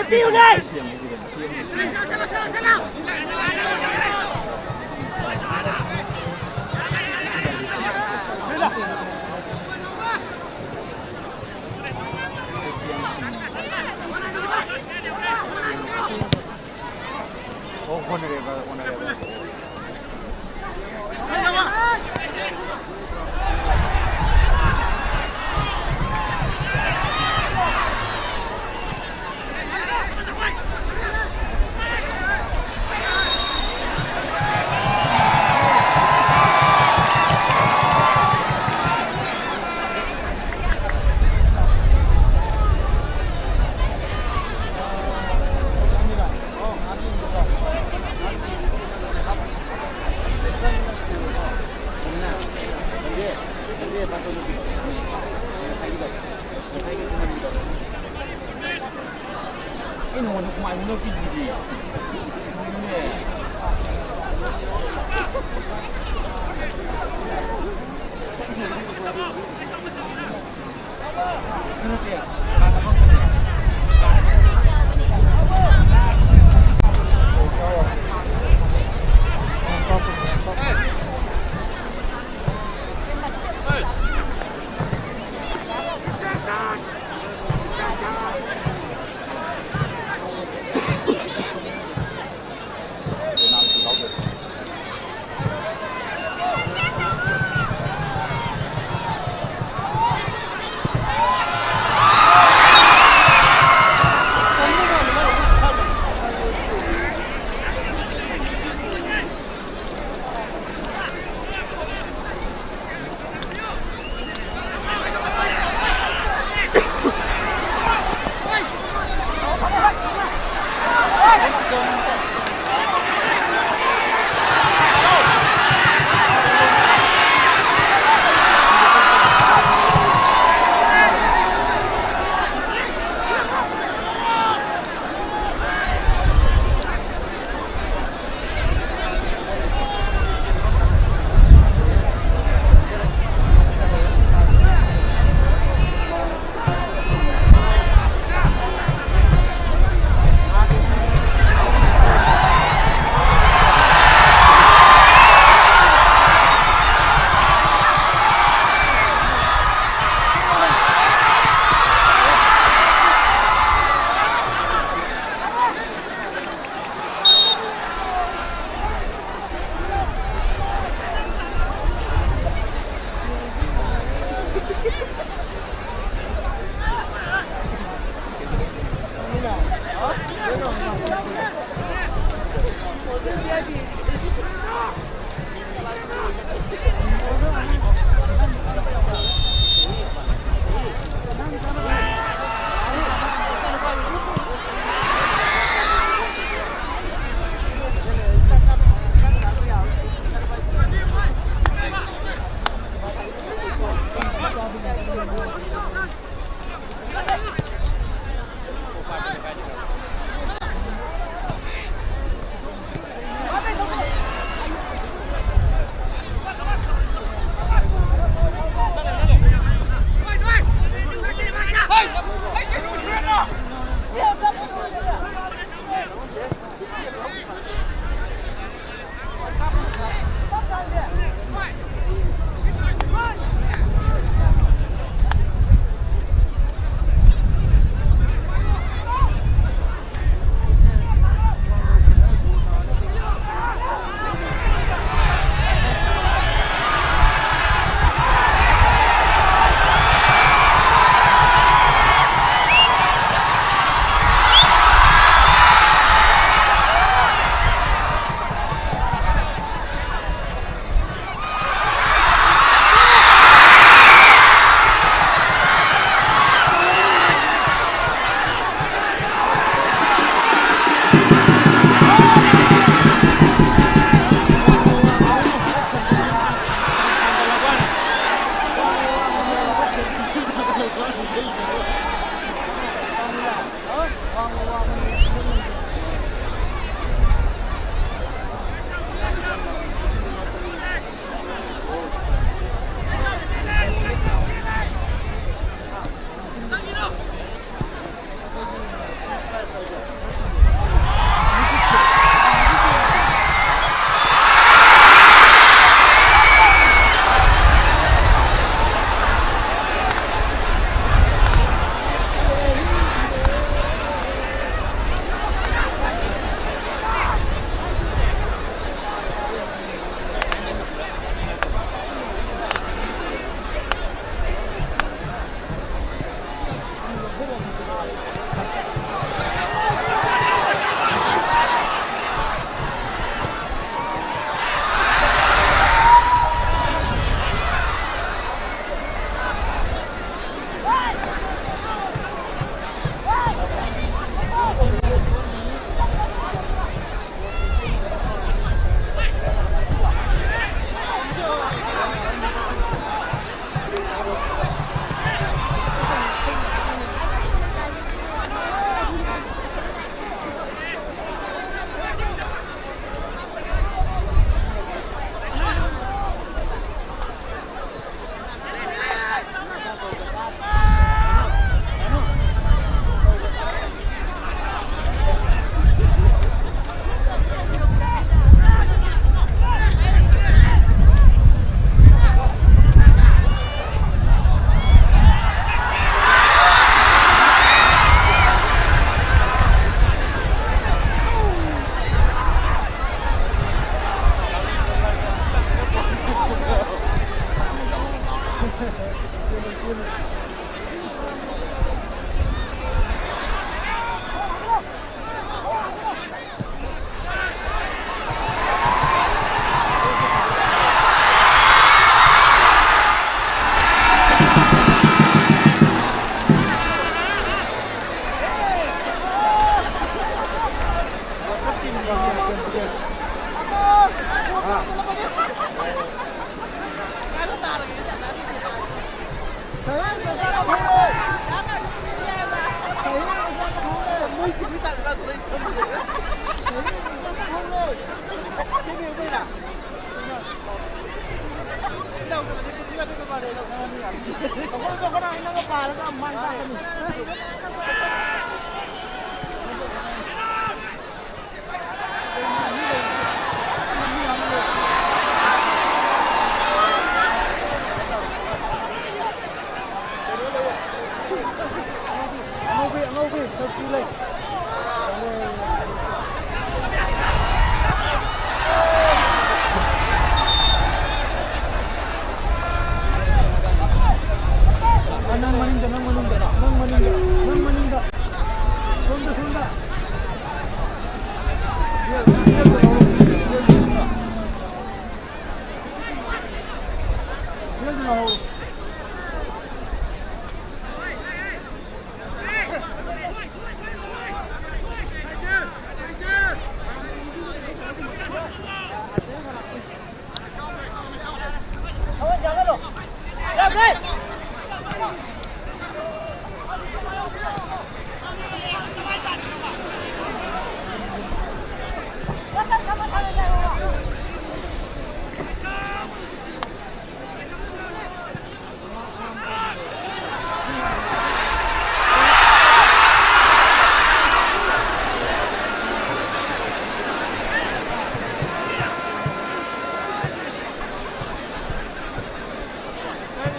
ꯆꯠꯄꯤꯌꯨꯅꯦ! ꯑꯉꯧꯕꯤ, ꯑꯉꯧꯕꯤ, ꯁꯛꯇꯤ ꯂꯩ꯫ ꯅꯪ ꯃꯅꯤꯡꯗ, ꯅꯪ ꯃꯅꯤꯡꯗ, ꯅꯪ ꯃꯅꯤꯡꯗ, ꯅꯪ ꯃꯅꯤꯡꯗ꯫ ꯁꯣꯝꯗ, ꯁꯣꯝꯗ꯫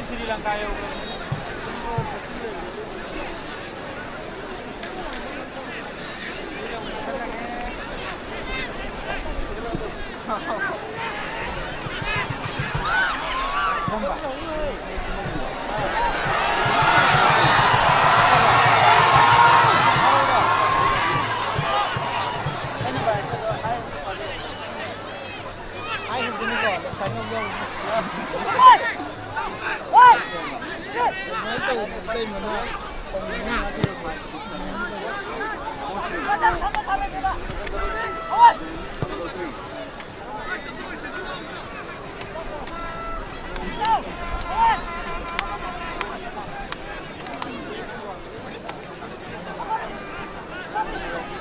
ꯁ꯭ꯔꯤ ꯂꯪꯀꯥ ꯌꯧꯈ꯭ꯔꯦ꯫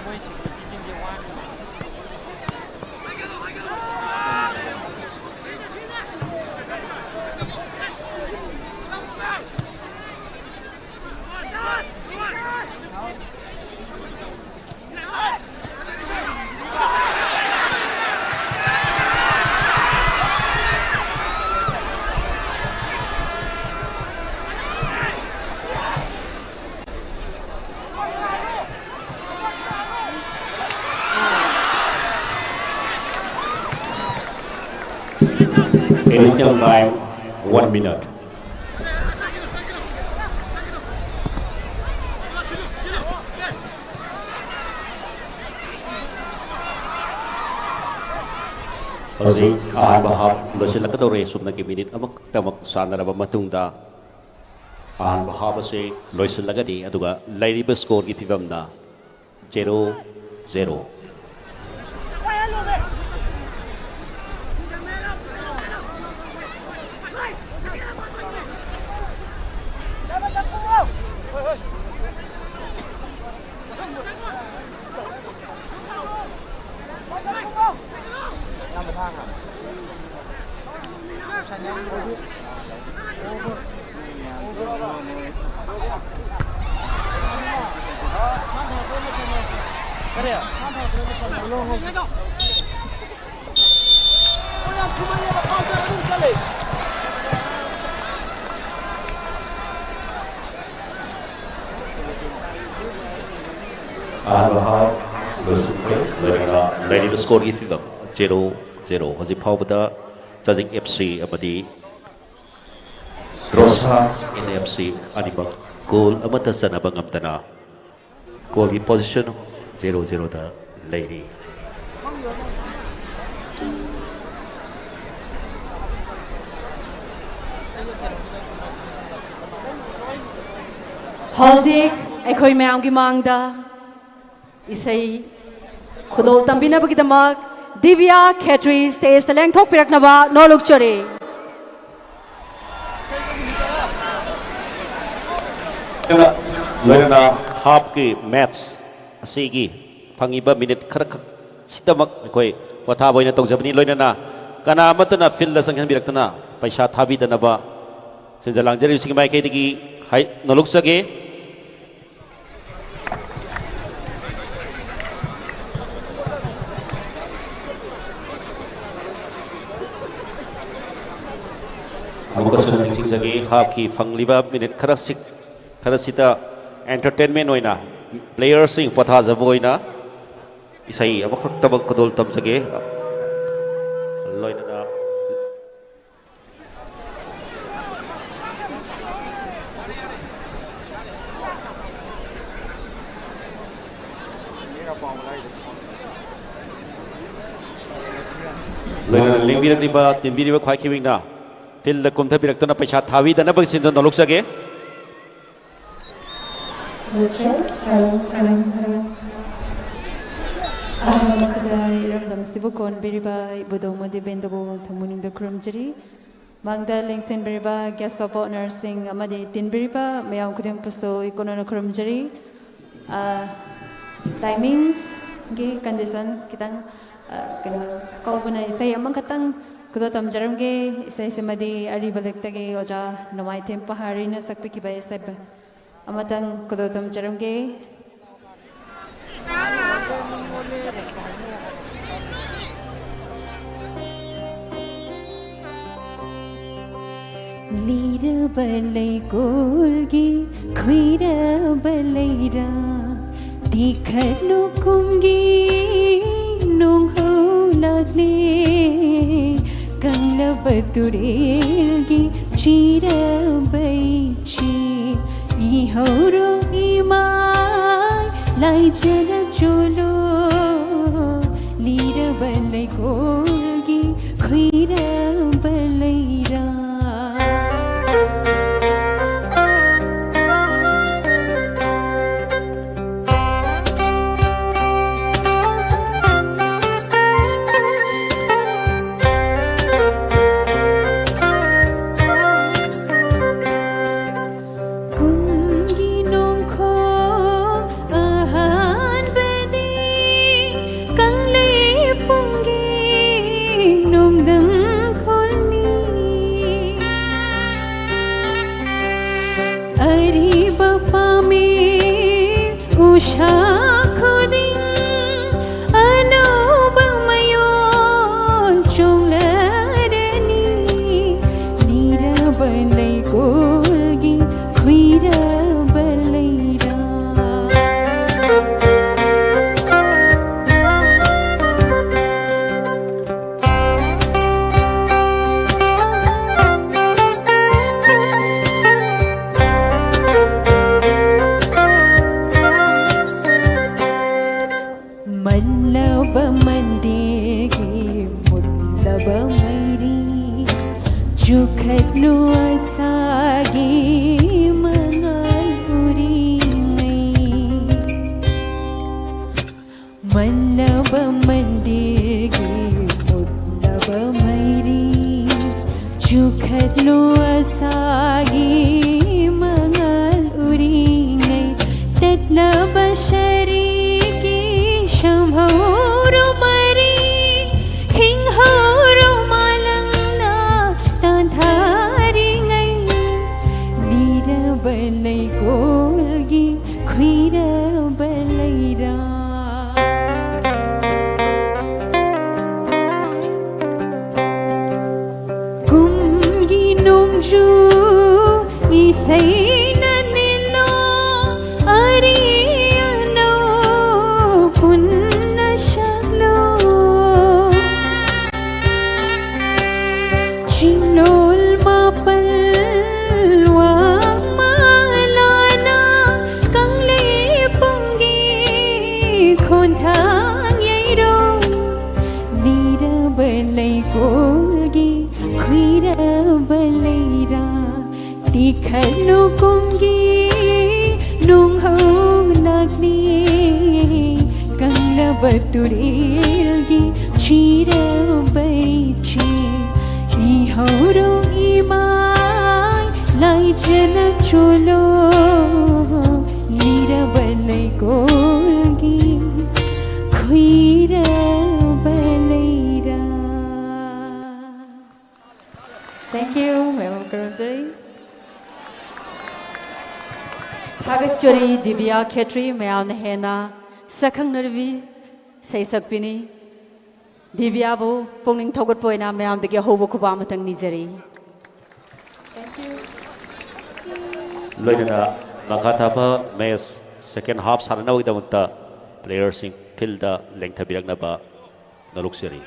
ꯃꯣꯏ ꯁꯦꯀ꯭ꯌꯨꯔꯤꯇꯤꯁꯤꯡꯁꯦ ꯋꯥꯅꯤ꯫ Additional time, one minute. ꯍꯧꯖꯤꯛ ꯑꯍꯥꯟꯕ ꯍꯥꯞ ꯂꯣꯏꯁꯤꯜꯂꯛꯀꯗꯧꯔꯦ꯫ ꯁꯨꯞꯅꯒꯤ ꯃꯤꯅꯤꯠ ꯑꯃꯈꯛꯇꯃꯛ ꯁꯥꯟꯅꯔꯕ ꯃꯇꯨꯡꯗ ꯑꯍꯥꯟꯕ ꯍꯥꯞ ꯑꯁꯤ ꯂꯣꯏꯁꯤꯜꯂꯒꯅꯤ꯫ ꯑꯗꯨꯒ ꯂꯩꯔꯤꯕ ꯁ꯭ꯀꯣꯔꯒꯤ ꯐꯤꯕꯝꯅ ꯖꯦꯔꯣ ꯖꯦꯔꯣ꯫ ꯑꯍꯥꯟꯕ ꯍꯥꯞ ꯂꯣꯏꯁꯤꯟꯈ꯭ꯔꯦ꯫ ꯂꯣꯏꯅꯅ ꯂꯩꯔꯤꯕ ꯁ꯭ꯀꯣꯔꯒꯤ ꯐꯤꯕꯝ ꯖꯦꯔꯣ ꯖꯦꯔꯣ꯫ ꯍꯧꯖꯤꯛ ꯐꯥꯎꯕꯗ ꯆꯥꯖꯤꯡ ꯑꯦꯐ ꯁꯤ ꯑꯃꯗꯤ ꯗ꯭ꯔꯣꯁꯥ ꯑꯦꯟ ꯑꯦꯐ ꯁꯤ ꯑꯅꯤꯃꯛ ꯒꯣꯜ ꯑꯃꯠꯇ ꯆꯟꯅꯕ ꯉꯝꯗꯅ ꯒꯣꯜꯒꯤ ꯄꯣꯖꯤꯁꯟ ꯖꯦꯔꯣ ꯖꯦꯔꯣꯗ ꯂꯩꯔꯤ꯫ ꯍꯧꯖꯤꯛ ꯑꯩꯈꯣꯏ ꯃꯌꯥꯝꯒꯤ ꯃꯥꯡꯗ ꯏꯁꯩ ꯈꯨꯗꯣꯜ ꯇꯝꯕꯤꯅꯕꯒꯤꯗꯃꯛ ꯗꯤꯕꯤꯌꯥ ꯈꯦꯇ꯭ꯔꯤ ꯁ꯭ꯇꯦꯖꯇ ꯂꯦꯡꯊꯣꯛꯄꯤꯔꯛꯅꯕ ꯅꯣꯜꯂꯨꯛꯆꯔꯤ꯫ ꯂꯣꯏꯅꯅ ꯍꯥꯞꯀꯤ ꯃꯦꯠꯆ ꯑꯁꯤꯒꯤ ꯐꯪꯉꯤꯕ ꯃꯤꯅꯤꯠ ꯈꯔꯈꯛ ꯁꯤꯗꯃꯛ ꯑꯩꯈꯣꯏ ꯄꯣꯊꯥꯕ ꯑꯣꯏꯅ ꯇꯧꯖꯕꯅꯤ꯫ ꯂꯣꯏꯅꯅ ꯀꯅꯥ ꯑꯃꯠꯇꯅ ꯐꯤꯜꯗ ꯆꯪꯍꯟꯕꯤꯔꯛꯇꯅ ꯄꯩꯁꯥ ꯊꯥꯕꯤꯗꯅꯕ ꯁꯤꯟꯖ ꯂꯥꯡꯖꯔꯤꯕꯁꯤꯡꯒꯤ ꯃꯥꯏꯀꯩꯗꯒꯤ ꯍꯥꯏ-, ꯅꯣꯜꯂꯨꯛꯆꯒꯦ꯫ ꯑꯃꯨꯛꯀꯁꯨ ꯅꯤꯡꯁꯤꯡꯖꯒꯦ, ꯍꯥꯞꯀꯤ ꯐꯪꯂꯤꯕ ꯃꯤꯅꯤꯠ ꯈꯔꯁꯤꯛ-, ꯈꯔꯁꯤꯗ ꯑꯦꯟꯇꯔꯇꯦꯟꯃꯦꯟ ꯑꯣꯏꯅ, ꯄ꯭ꯂꯦꯌꯔꯁꯤꯡ ꯄꯣꯊꯥꯖꯕ ꯑꯣꯏꯅ ꯏꯁꯩ ꯑꯃꯈꯛꯇꯃꯛ ꯈꯨꯗꯣꯜ ꯇꯝꯖꯒꯦ꯫ ꯂꯣꯏꯅꯅ ꯂꯣꯏꯅꯅ ꯂꯦꯡꯕꯤꯔꯛꯂꯤꯕ, ꯇꯤꯟꯕꯤꯔꯤꯕ ꯈ꯭ꯋꯥꯏꯈꯤꯕꯤꯡꯅ ꯐꯤꯜꯗ ꯀꯨꯝꯊꯕꯤꯔꯛꯇꯨꯅ ꯄꯩꯁꯥ ꯊꯥꯕꯤꯗꯅꯕꯒꯤ ꯁꯤꯟꯗꯨꯅ ꯂꯧꯖꯒꯦ꯫ ꯑꯍꯥꯟꯕꯃꯛꯇꯗ ꯏꯔꯝꯗꯝꯁꯤꯕꯨ ꯀꯣꯟꯕꯤꯔꯤꯕ ꯏꯕꯨꯙꯧ ꯃꯣꯗꯤ ꯕꯦꯟꯗꯕꯨ ꯊꯃꯣꯏꯅꯨꯡꯗ ꯈꯨꯔꯨꯝꯖꯔꯤ꯫ ꯃꯥꯡꯗ ꯂꯦꯡꯁꯤꯟꯕꯤꯔꯤꯕ guest of honourꯁꯤꯡ ꯑꯃꯗꯤ ꯇꯤꯟꯕꯤꯔꯤꯕ ꯃꯌꯥꯝ ꯈꯨꯗꯤꯡꯃꯛꯄꯨꯁꯨ ꯏꯀꯣꯟꯅꯅ ꯈꯨꯔꯨꯝꯖꯔꯤ꯫ ꯑ, timingꯒꯤ condition ꯈꯤꯇꯪ, ꯑ, ꯀꯩꯅꯣ, ꯀꯧꯕꯅ ꯏꯁꯩ ꯑꯃꯈꯛꯇꯪ ꯈꯨꯗꯣꯜ ꯇꯝꯖꯔꯝꯒꯦ꯫ ꯏꯁꯩꯁꯤꯃꯗꯤ ꯑꯔꯤꯕ ꯂꯤꯛꯇꯒꯤ ꯑꯣꯖꯥ ꯅꯣꯡꯃꯥꯏꯊꯦꯝ ꯄꯍꯥꯔꯤꯅ ꯁꯛꯄꯤꯈꯤꯕ ꯏꯁꯩ ꯑꯃꯇꯪ ꯈꯨꯗꯣꯜ ꯇꯝꯖꯔꯝꯒꯦ꯫ ꯂꯤꯔꯕ ꯂꯩꯀꯣꯜꯒꯤ ꯈꯨꯏꯔꯕ ꯂꯩꯔꯥ, ꯇꯤꯈꯠꯂꯨ ꯀꯨꯝꯒꯤ ꯅꯣꯡꯍꯧ ꯂꯥꯛꯂꯦ꯫ ꯀꯪꯂꯕ ꯇꯨꯔꯦꯜꯒꯤ ꯆꯤꯔꯕ ꯏꯆꯦ, ꯏꯍꯧꯔꯣ ꯏꯃꯥꯏ ꯂꯥꯏꯖꯅ ꯆꯣꯂꯣ꯫ ꯂꯤꯔꯕ ꯂꯩꯀꯣꯜꯒꯤ ꯈꯨꯏꯔꯕ ꯂꯩꯔꯥ꯫ ꯀꯨꯝꯒꯤ ꯅꯣꯡꯈꯣꯡ ꯑꯍꯥꯟꯕꯗꯤ ꯀꯪꯂꯩꯄꯨꯡꯒꯤ ꯅꯣꯡꯗꯝ ꯃꯩꯔꯤ ꯆꯨꯈꯠꯅꯨ ꯑꯁꯥꯒꯤ ꯃꯉꯥꯜ ꯎꯔꯤꯉꯩ꯫ ꯃꯟꯅꯕ ꯃꯟꯗꯤꯔꯒꯤ ꯃꯨꯠꯂꯕ ꯃꯩꯔꯤ ꯆꯨꯈꯠꯅꯨ ꯑꯁꯥꯒꯤ ꯃꯉꯥꯜ ꯎꯔꯤꯉꯩ꯫ ꯇꯠꯂꯕ ꯁꯔꯤꯒꯤ ꯁꯝꯍꯧꯔꯣ ꯃꯔꯤ ꯍꯤꯡꯍꯧꯔꯣ ꯃꯥꯂꯪꯅ ꯇꯥꯟꯊꯥꯔꯤꯉꯩ꯫ ꯂꯤꯔꯕ ꯂꯩꯀꯣꯜꯒꯤ ꯈꯨꯏꯔꯕ ꯂꯩꯔꯥ꯫ ꯀꯨꯝꯒꯤ ꯅꯣꯡꯖꯨ ꯏꯁꯩꯅ ꯅꯤꯜꯂꯣ, ꯑꯔꯤ ꯑꯅꯧ ꯄꯨꯟꯅ ꯁꯛꯂꯣ꯫ ꯆꯤꯡꯂꯣꯜ ꯃꯥꯄꯜ ꯋꯥꯡꯃ ꯂꯥꯅ ꯀꯪꯂꯩꯄꯨꯡꯒꯤ ꯈꯣꯟꯊꯥꯡ ꯌꯩꯔꯣ꯫ ꯂꯤꯔꯕ ꯂꯩꯀꯣꯜꯒꯤ ꯈꯨꯏꯔꯕ ꯂꯩꯔꯥ꯫ ꯇꯤꯈꯠꯂꯨ ꯀꯨꯝꯒꯤ ꯅꯨꯡꯍꯧ ꯂꯥꯛꯂꯤ꯫ ꯀꯪꯂꯕ ꯇꯨꯔꯦꯜꯒꯤ ꯆꯤꯔꯕ ꯏꯆꯦ꯫ ꯏꯍꯧꯔꯣ ꯏꯃꯥꯏ ꯂꯥꯏꯖꯅ ꯆꯣꯂꯣ꯫ ꯂꯤꯔꯕ ꯂꯩꯀꯣꯜꯒꯤ ꯈꯨꯏꯔꯕ ꯂꯩꯔꯥ꯫ Thank you, ꯃꯌꯥꯝ ꯈꯨꯔꯨꯝꯖꯔꯤ꯫ ꯊꯥꯒꯠꯆꯔꯤ ꯗꯤꯕꯤꯌꯥ ꯈꯦꯇ꯭ꯔꯤ, ꯃꯌꯥꯝꯅ ꯍꯦꯟꯅ ꯁꯛꯈꯪꯅꯔꯕꯤ ꯁꯩꯁꯛꯄꯤꯅꯤ꯫ ꯗꯤꯕꯤꯌꯥꯕꯨ ꯄꯨꯛꯅꯤꯡ ꯊꯧꯒꯠꯄ ꯑꯣꯏꯅ ꯃꯌꯥꯝꯗꯒꯤ ꯑꯍꯧꯕ ꯈꯨꯕꯥꯛ ꯑꯃꯇꯪ ꯅꯤꯖꯔꯤ꯫ ꯂꯣꯏꯅꯅ ꯃꯈꯥ ꯇꯥꯕ ꯃꯦꯆ ꯁꯦꯀꯦꯟ ꯍꯥꯐ ꯁꯥꯟꯅꯅꯕꯒꯤꯗꯃꯛꯇ ꯄ꯭ꯂꯦꯌꯔꯁꯤꯡ ꯐꯤꯜꯗ ꯂꯦꯡꯊꯕꯤꯔꯛꯅꯕ ꯅꯣꯂꯨꯛꯆꯔꯤ꯫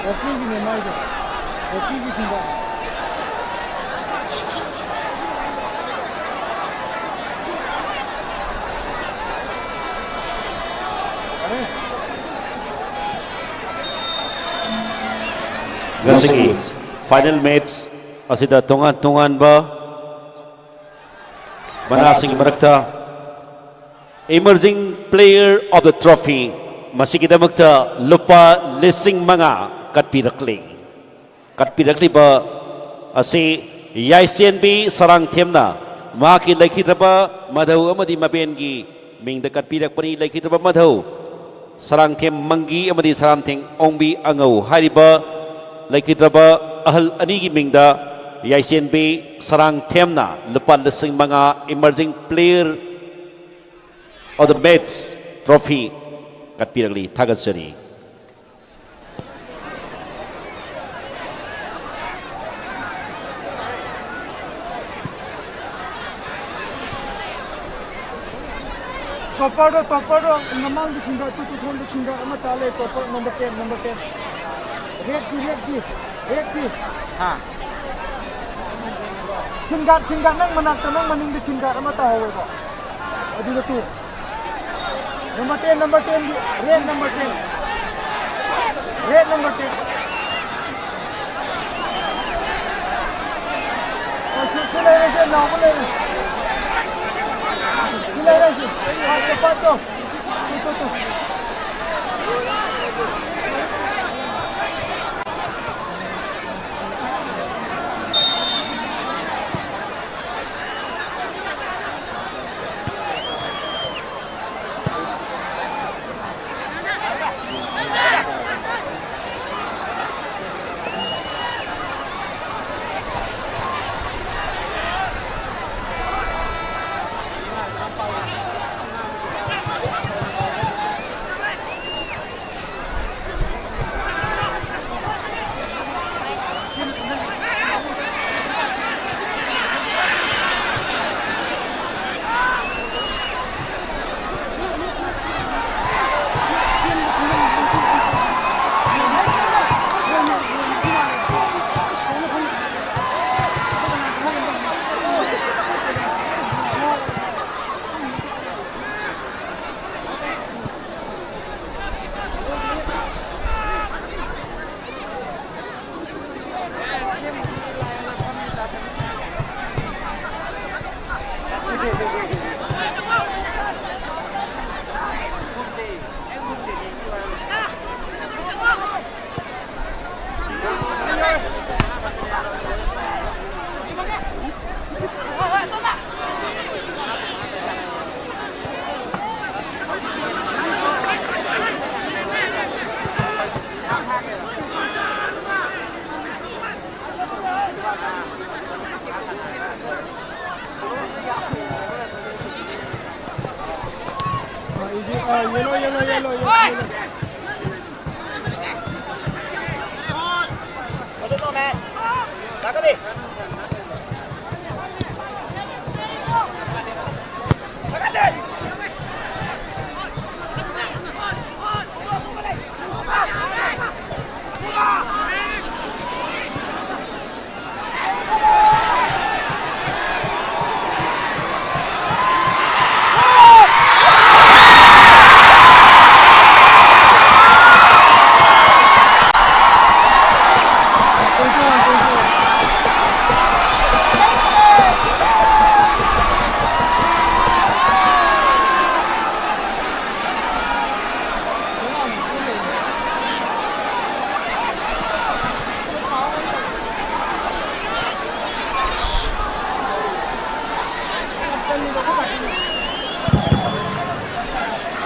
ꯋꯥꯀꯤꯡꯒꯤꯅꯦ ꯃꯥꯏꯗꯣ꯫ ꯋꯥꯀꯤꯡꯒꯤ ꯁꯤꯡꯕ꯫ ꯉꯁꯤꯒꯤ final match ꯑꯁꯤꯗ ꯇꯣꯉꯥꯟ ꯇꯣꯉꯥꯟꯕ ꯃꯅꯥꯁꯤꯡꯒꯤ ꯃꯔꯛꯇ Emerging Player of the Trophy, ꯃꯁꯤꯒꯤꯗꯃꯛꯇ ꯂꯨꯄꯥ ꯂꯤꯁꯤꯡ ꯃꯉꯥ ꯀꯠꯄꯤꯔꯛꯂꯤ꯫ ꯀꯠꯄꯤꯔꯛꯂꯤꯕ ꯑꯁꯤ ꯌꯥꯏꯁꯦꯟꯕꯤ ꯁꯔꯥꯡꯊꯦꯝꯅ ꯃꯍꯥꯛꯀꯤ ꯂꯩꯈꯤꯗ꯭ꯔꯕ ꯃꯙꯧ ꯑꯃꯗꯤ ꯃꯕꯦꯟꯒꯤ ꯃꯤꯡꯗ ꯀꯠꯄꯤꯔꯛꯄꯅꯤ꯫ ꯂꯩꯈꯤꯗ꯭ꯔꯕ ꯃꯙꯧ ꯁꯔꯥꯡꯊꯦꯝ ꯃꯪꯒꯤ ꯑꯃꯗꯤ ꯁꯔꯥꯡꯊꯦꯝ ꯑꯣꯡꯕꯤ ꯑꯉꯧ ꯍꯥꯏꯔꯤꯕ ꯂꯩꯈꯤꯗ꯭ꯔꯕ ꯑꯍꯜ ꯑꯅꯤꯒꯤ ꯃꯤꯡꯗ ꯌꯥꯏꯁꯦꯟꯕꯤ ꯁꯔꯥꯡꯊꯦꯝꯅ ꯂꯨꯄꯥ ꯂꯤꯁꯤꯡ ꯃꯉꯥ Emerging Player of the Match trophy ꯀꯠꯄꯤꯔꯛꯂꯤ꯫ ꯊꯥꯒꯠꯆꯔꯤ꯫ Topper ꯗꯣ, topper ꯗꯣ, ꯃꯃꯥꯡꯒꯤ ꯁꯤꯡꯒꯥ, ꯇꯨ, ꯇꯨ ꯁꯣꯝꯗ ꯁꯤꯡꯒꯥ ꯑꯃ ꯇꯥ ꯂꯩ, topper number ten, number ten. Red ꯀꯤ, red ꯀꯤ, red ꯀꯤ꯫ ꯍꯥ꯫ Shin guard, shin guard, ꯅꯪ ꯃꯅꯥꯛꯇ, ꯅꯪ ꯃꯅꯤꯡꯗ shin guard ꯑꯃ ꯇꯥꯍꯧꯋꯦꯕ꯫ ꯑꯗꯨꯗ two. Number ten, number ten, red number ten. Red number ten. ꯑꯣ, ꯁꯤ, ꯁꯤ ꯂꯩꯔꯦ, ꯁꯤ ꯂꯥꯎꯕ ꯂꯩꯔꯦ꯫ ꯁꯤ ꯂꯩꯔꯦ, ꯁꯤ꯫ ꯄꯥꯠꯇꯣ, ꯄꯥꯠꯇꯣ꯫ ꯇꯨ, ꯇꯨ, ꯇꯨ꯫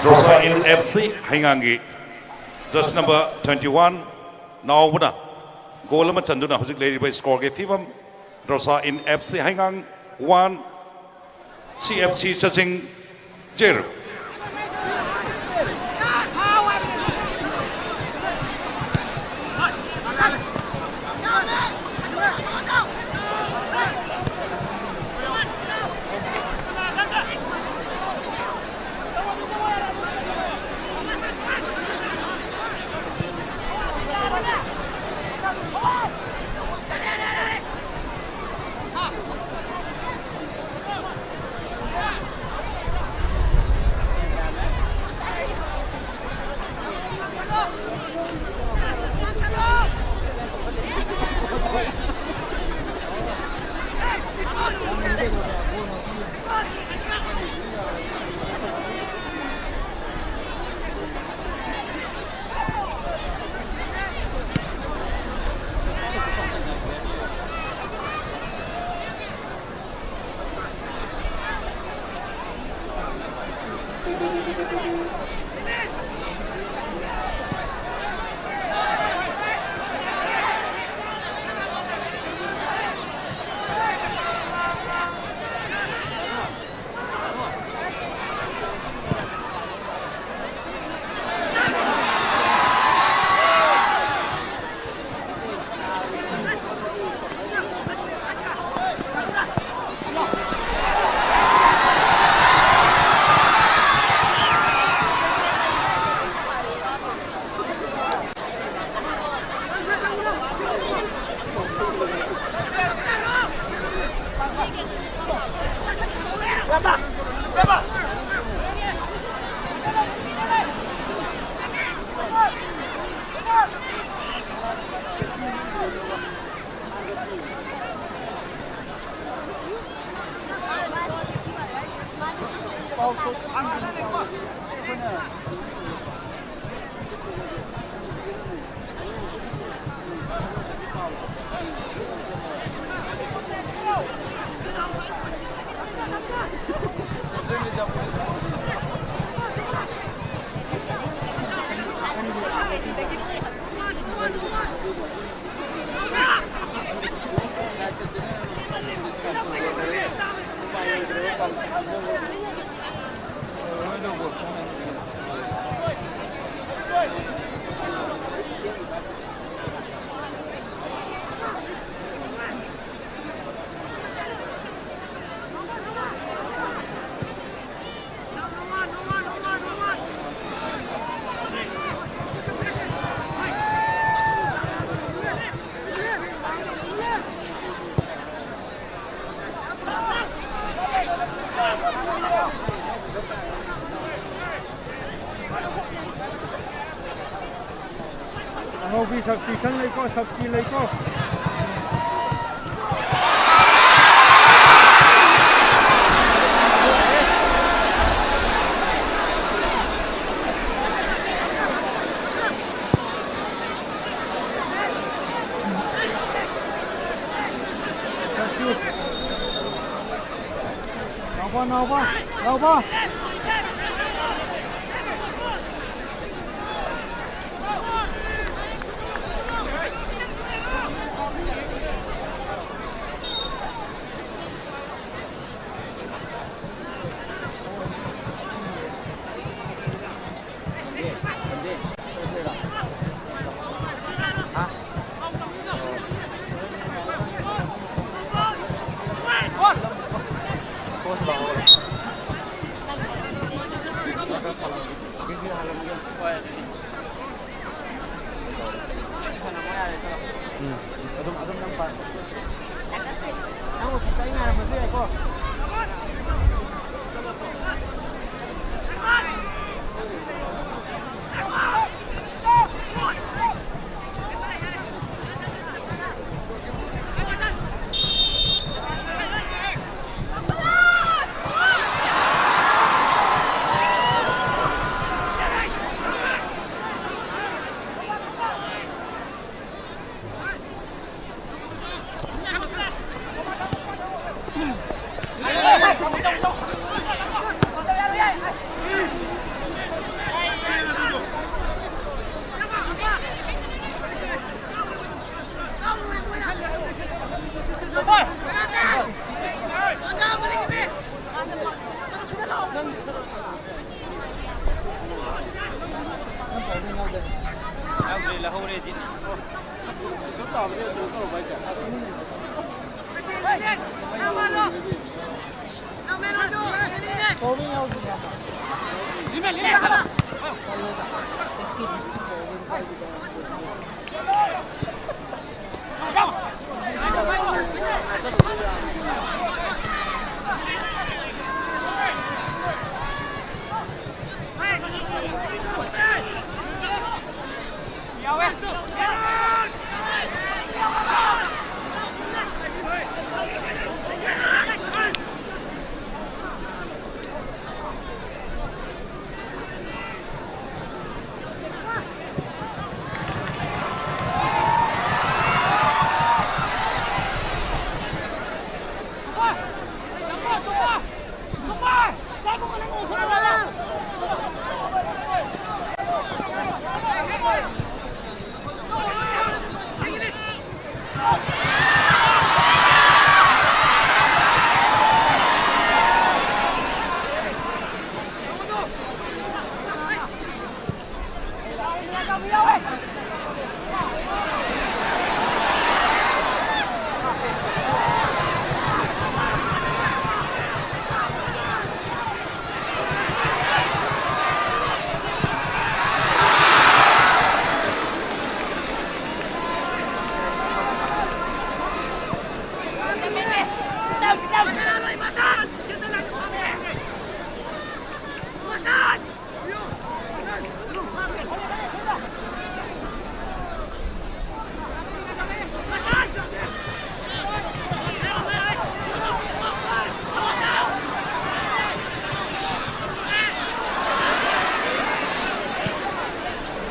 ꯗ꯭ꯔꯣꯁꯥ ꯏꯟ ꯑꯦꯐ ꯁꯤ ꯍꯩꯉꯥꯡꯒꯤ ꯖꯔꯁꯤ ꯅꯝꯕꯔ twenty one ꯅꯥꯎꯕꯅ ꯒꯣꯜ ꯑꯃ ꯆꯟꯗꯨꯅ ꯍꯧꯖꯤꯛ ꯂꯩꯔꯤꯕ ꯁ꯭ꯀꯣꯔꯒꯤ ꯐꯤꯕꯝ, ꯗ꯭ꯔꯣꯁꯥ ꯏꯟ ꯑꯦꯐ ꯁꯤ ꯍꯩꯉꯥꯡ one, ꯁꯤ ꯑꯦꯐ ꯁꯤ ꯆꯥꯖꯤꯡ zero꯫ ꯑꯉꯧꯕꯤ substitution ꯂꯩꯀꯣ, substitute ꯂꯩꯀꯣ꯫ ꯅꯥꯎꯕ, ꯅꯥꯎꯕ, ꯅꯥꯎꯕ꯫ ꯎꯝ, ꯑꯗꯨꯝ, ꯑꯗꯨꯝ ꯅꯪ ꯄꯥꯏ꯫ ꯅꯪ ꯑꯣꯐꯤꯁꯇ ꯑꯩ ꯉꯥꯏꯔꯝꯃꯁꯨ ꯌꯥꯏꯀꯣ꯫ ꯍꯧꯔꯦ ꯁꯤ꯫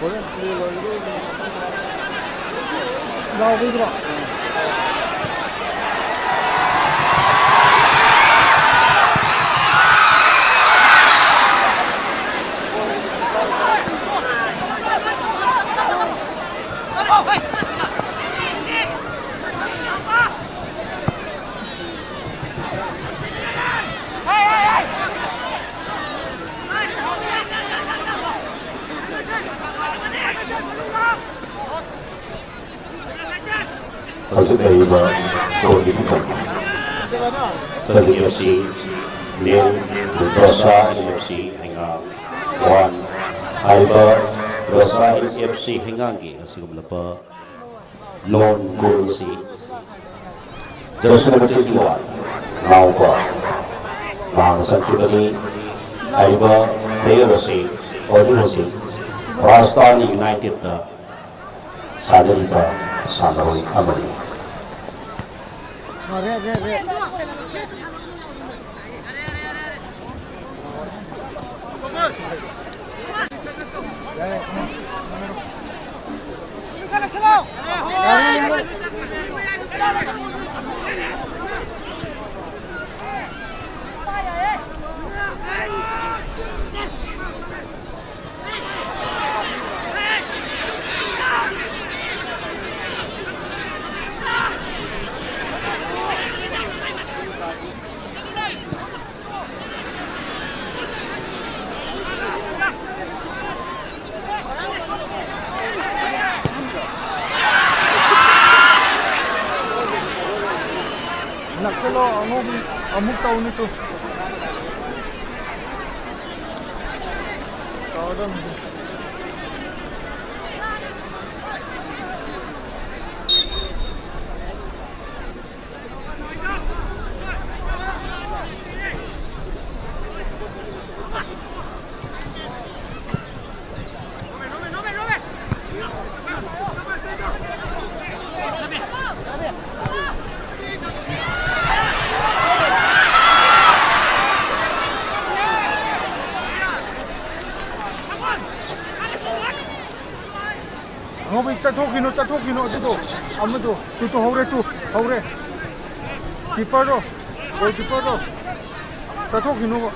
ꯍꯣꯔꯦꯟ ꯄ꯭ꯂꯦ ꯂꯣꯏꯔꯒ ꯌꯦꯡꯉꯣ꯫ ꯂꯥꯎꯕꯩꯗ꯭ꯔꯣ? ꯍꯧꯖꯤꯛ ꯂꯩꯔꯤꯕ ꯁ꯭ꯀꯣꯔꯒꯤ ꯐꯤꯕꯝ, ꯁꯖꯤꯛ F C nil, ꯗ꯭ꯔꯣꯁꯥ and F C ꯍꯩꯉꯥꯡ one. ꯍꯥꯏꯔꯤꯕ ꯗ꯭ꯔꯣꯁꯥ ꯑꯦꯟ ꯑꯦꯐ ꯁꯤ ꯍꯩꯉꯥꯡꯒꯤ ꯑꯁꯤꯒꯨꯝꯂꯕ ꯂꯣꯟ ꯒꯣꯜ ꯑꯁꯤ jersey number twenty one Naoba ꯃꯍꯥꯛꯅ ꯆꯟꯈꯤꯕꯅꯤ꯫ ꯍꯥꯏꯔꯤꯕ ꯄ꯭ꯂꯦꯌꯔ ꯑꯁꯤ ꯍꯧꯖꯤꯛ ꯍꯧꯖꯤꯛ ꯔꯥꯖꯁꯊꯥꯟ ꯌꯨꯅꯥꯏꯇꯦꯗꯇ ꯁꯥꯟꯅꯔꯤꯕ ꯁꯥꯟꯅꯔꯣꯏ ꯑꯃꯅꯤ꯫ ꯅꯛꯁꯜꯂꯣ, ꯑꯉꯧꯕꯤ ꯑꯃꯨꯛ ꯇꯧꯅꯤ ꯇꯨ꯫ ꯇꯧꯔꯗꯝꯅꯤ꯫ ꯑꯉꯧꯕꯤ, ꯆꯠꯊꯣꯛꯈꯤꯅꯨ, ꯆꯠꯊꯣꯛꯈꯤꯅꯨ꯫ ꯑꯗꯨꯗꯣ, ꯑꯃꯗꯣ, ꯇꯨ, ꯇꯨ, ꯍꯧꯔꯦ, ꯇꯨ, ꯍꯧꯔꯦ꯫ ꯀꯤꯄꯔꯗꯣ, ꯒꯣꯜ ꯀꯤꯄꯔꯗꯣ, ꯆꯠꯊꯣꯛꯈꯤꯅꯨꯕ꯫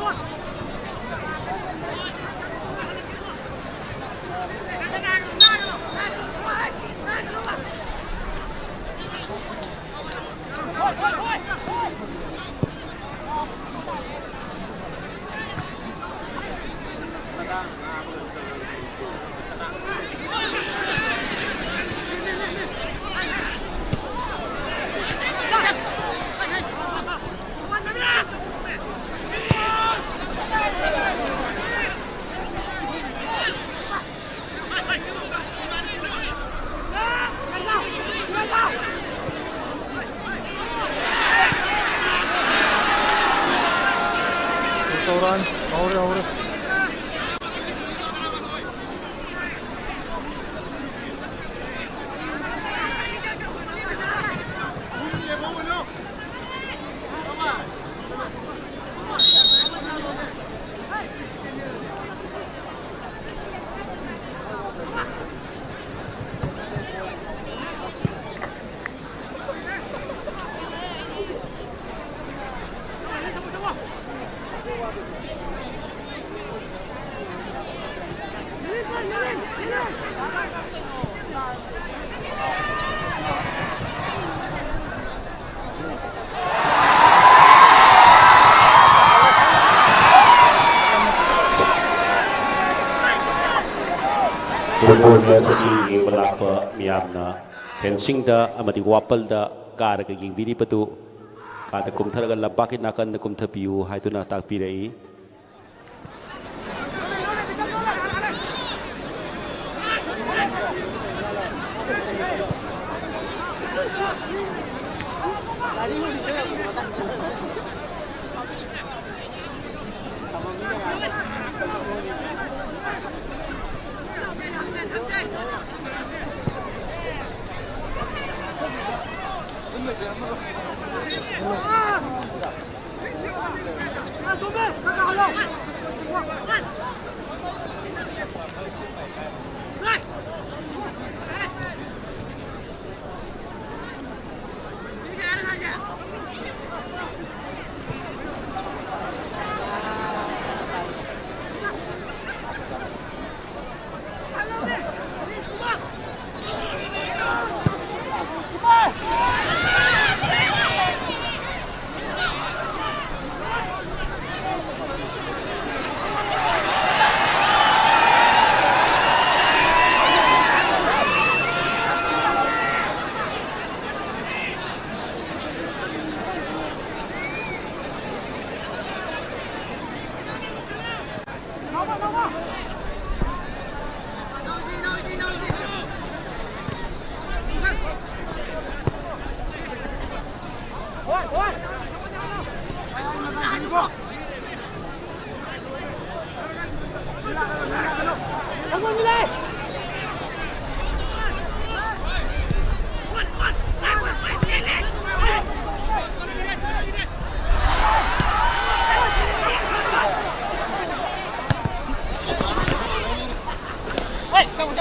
ꯐꯨꯠꯕꯣꯜ ꯃꯦꯠꯆ ꯑꯁꯤ ꯌꯦꯡꯕ ꯂꯥꯛꯄ ꯃꯤꯌꯥꯝꯅ ꯐꯦꯟꯁꯤꯡꯗ ꯑꯃꯗꯤ ꯋꯥꯄꯜꯗ ꯀꯥꯔꯒ ꯌꯦꯡꯕꯤꯔꯤꯕꯗꯨ ꯀꯥꯗ ꯀꯨꯝꯊꯔꯒ ꯂꯝꯄꯥꯛꯀꯤ ꯅꯥꯀꯟꯗ ꯀꯨꯝꯊꯕꯤꯌꯨ ꯍꯥꯏꯗꯨꯅ ꯇꯥꯛꯄꯤꯔꯛꯏ꯫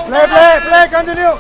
Play, play, play, continue.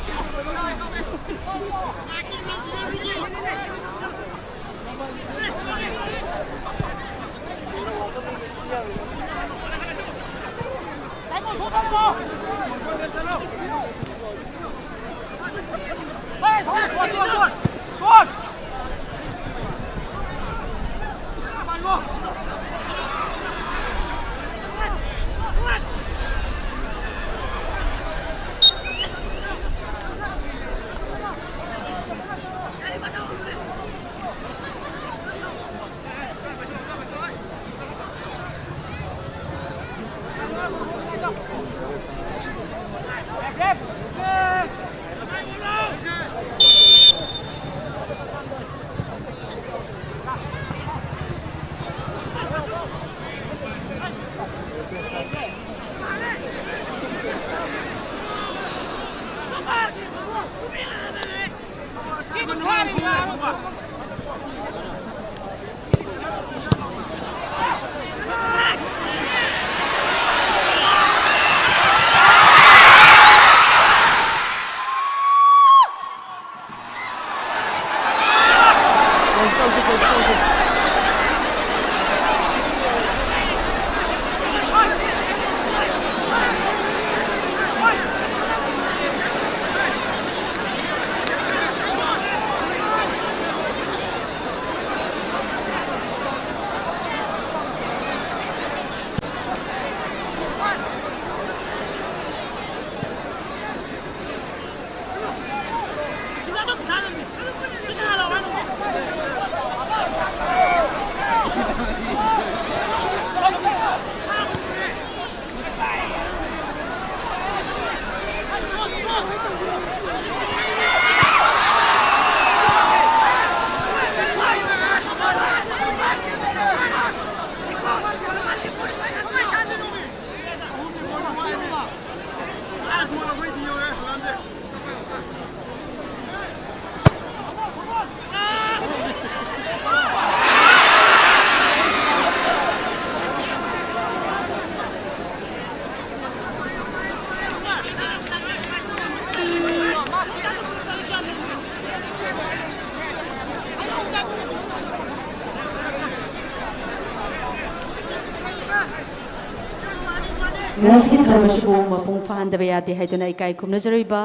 ꯉꯁꯤ ꯊꯧꯔꯝ ꯑꯁꯤꯕꯨ ꯃꯄꯨꯡ ꯐꯥꯍꯟꯗꯕ ꯌꯥꯗꯦ ꯍꯥꯏꯗꯨꯅ ꯏꯀꯥꯏ ꯈꯨꯝꯅꯖꯔꯤꯕ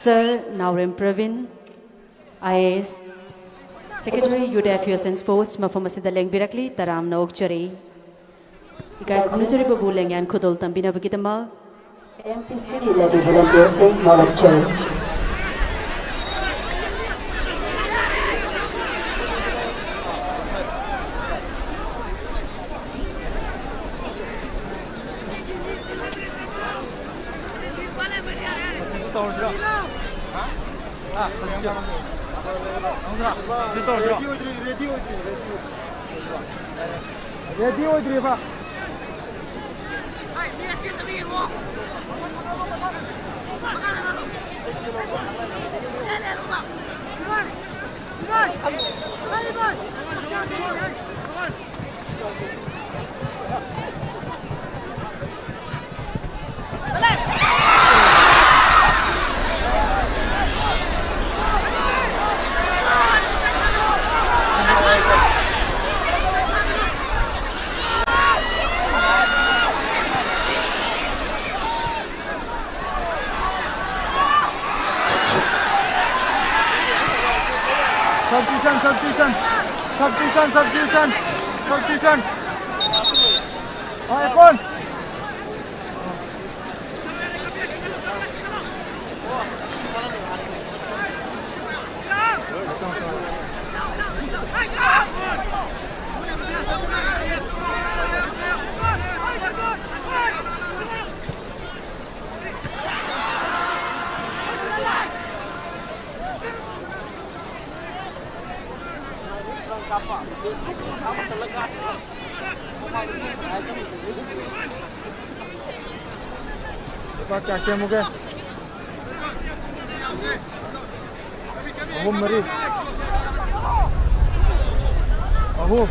sir Naorem Prabin, I A S, secretary, youth affairs and sports, ꯃꯐꯝ ꯑꯁꯤꯗ ꯂꯦꯡꯕꯤꯔꯛꯂꯤ, ꯇꯔꯥꯝꯅ ꯑꯣꯛꯆꯔꯤ꯫ ꯏꯀꯥꯏ ꯈꯨꯝꯅꯖꯔꯤꯕꯕꯨ ꯂꯦꯡꯌꯥꯟ ꯈꯨꯗꯣꯜ ꯇꯝꯕꯤꯅꯕꯒꯤꯗꯃꯛ ꯑꯦꯝ ꯄꯤ ꯁꯤꯒꯤ ꯂꯩꯔꯤꯕ ꯚꯣꯂꯨꯟꯇꯤꯌꯔꯁꯤꯡ ꯅꯣꯂꯞꯆꯔꯤ꯫ ꯇꯧꯔꯁꯤꯔꯣ? ꯍꯥ? ꯍꯥ? ꯇꯧꯁꯤꯔꯣ? ꯁꯤ ꯇꯧꯔꯁꯤꯔꯣ? ꯔꯦꯗꯤ ꯑꯣꯏꯗ꯭ꯔꯤ, ꯔꯦꯗꯤ ꯑꯣꯏꯗ꯭ꯔꯤ, ꯔꯦꯗꯤ ꯑꯣꯏꯗ꯭ꯔꯤ꯫ Ready ꯑꯣꯏꯗ꯭ꯔꯤꯕ꯫ Substitution, substitution. Substitution, substitution. Substitution. Hai, kon? ꯂꯨꯄꯥ ꯀꯌꯥ ꯁꯦꯝꯃꯨꯒꯦ? ꯑꯍꯨꯝ, ꯃꯔꯤ꯫ ꯑꯍꯨꯝ꯫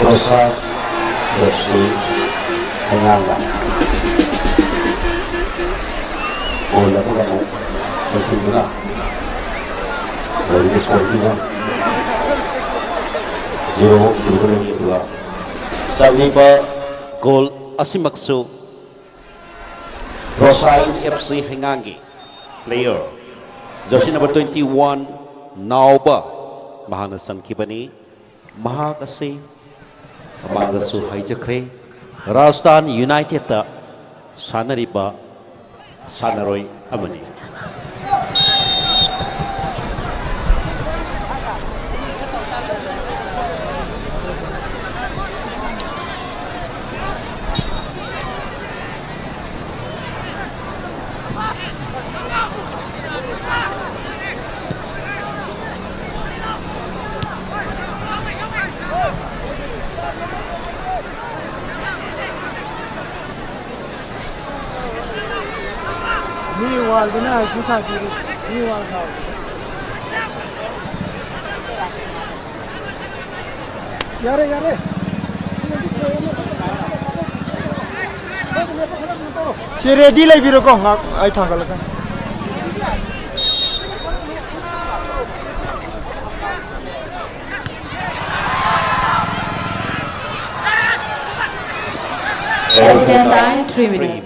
ꯄ꯭ꯔꯣꯁꯥ ꯑꯦꯐ ꯁꯤ ꯍꯩꯉꯥꯡꯒ ꯒꯣꯜ ꯑꯃꯒ ꯑꯃꯨꯛ ꯆꯟꯁꯤꯟꯗꯨꯅ ꯂꯩꯔꯤꯕ ꯁ꯭ꯀꯣꯔꯒꯤ ꯐꯤꯕꯝ ꯖꯤꯔꯣ ꯇꯨꯗ ꯂꯩꯔꯤ꯫ ꯑꯗꯨꯒ ꯆꯜꯂꯤꯕ ꯒꯣꯜ ꯑꯁꯤꯃꯛꯁꯨ ꯄ꯭ꯔꯣꯁꯥꯏ ꯑꯦꯐ ꯁꯤ ꯍꯩꯉꯥꯡꯒꯤ player jersey number twenty one Naoba ꯃꯍꯥꯛꯅ ꯆꯟꯈꯤꯕꯅꯤ꯫ ꯃꯍꯥꯛ ꯑꯁꯤ ꯃꯃꯥꯡꯗꯁꯨ ꯍꯥꯏꯖꯈ꯭ꯔꯦ, ꯔꯥꯖꯁꯊꯥꯟ ꯌꯨꯅꯥꯏꯇꯦꯗꯇ ꯁꯥꯟꯅꯔꯤꯕ ꯁꯥꯟꯅꯔꯣꯏ ꯑꯃꯅꯤ꯫ ꯋꯥꯜꯗꯨꯅ ꯍꯧꯖꯤꯛ ꯁꯥꯈꯤꯔꯤ꯫ ꯃꯤ ꯋꯥꯜ ꯁꯥꯕ꯫ ꯌꯥꯔꯦ, ꯌꯥꯔꯦ꯫ ꯁꯤ ꯔꯦꯗꯤ ꯂꯩꯕꯤꯔꯣꯀꯣ, ꯉꯥꯏꯍꯥꯛ ꯑꯩ ꯊꯥꯡꯒꯠꯂꯛꯀꯦ꯫ Extra time, three minutes.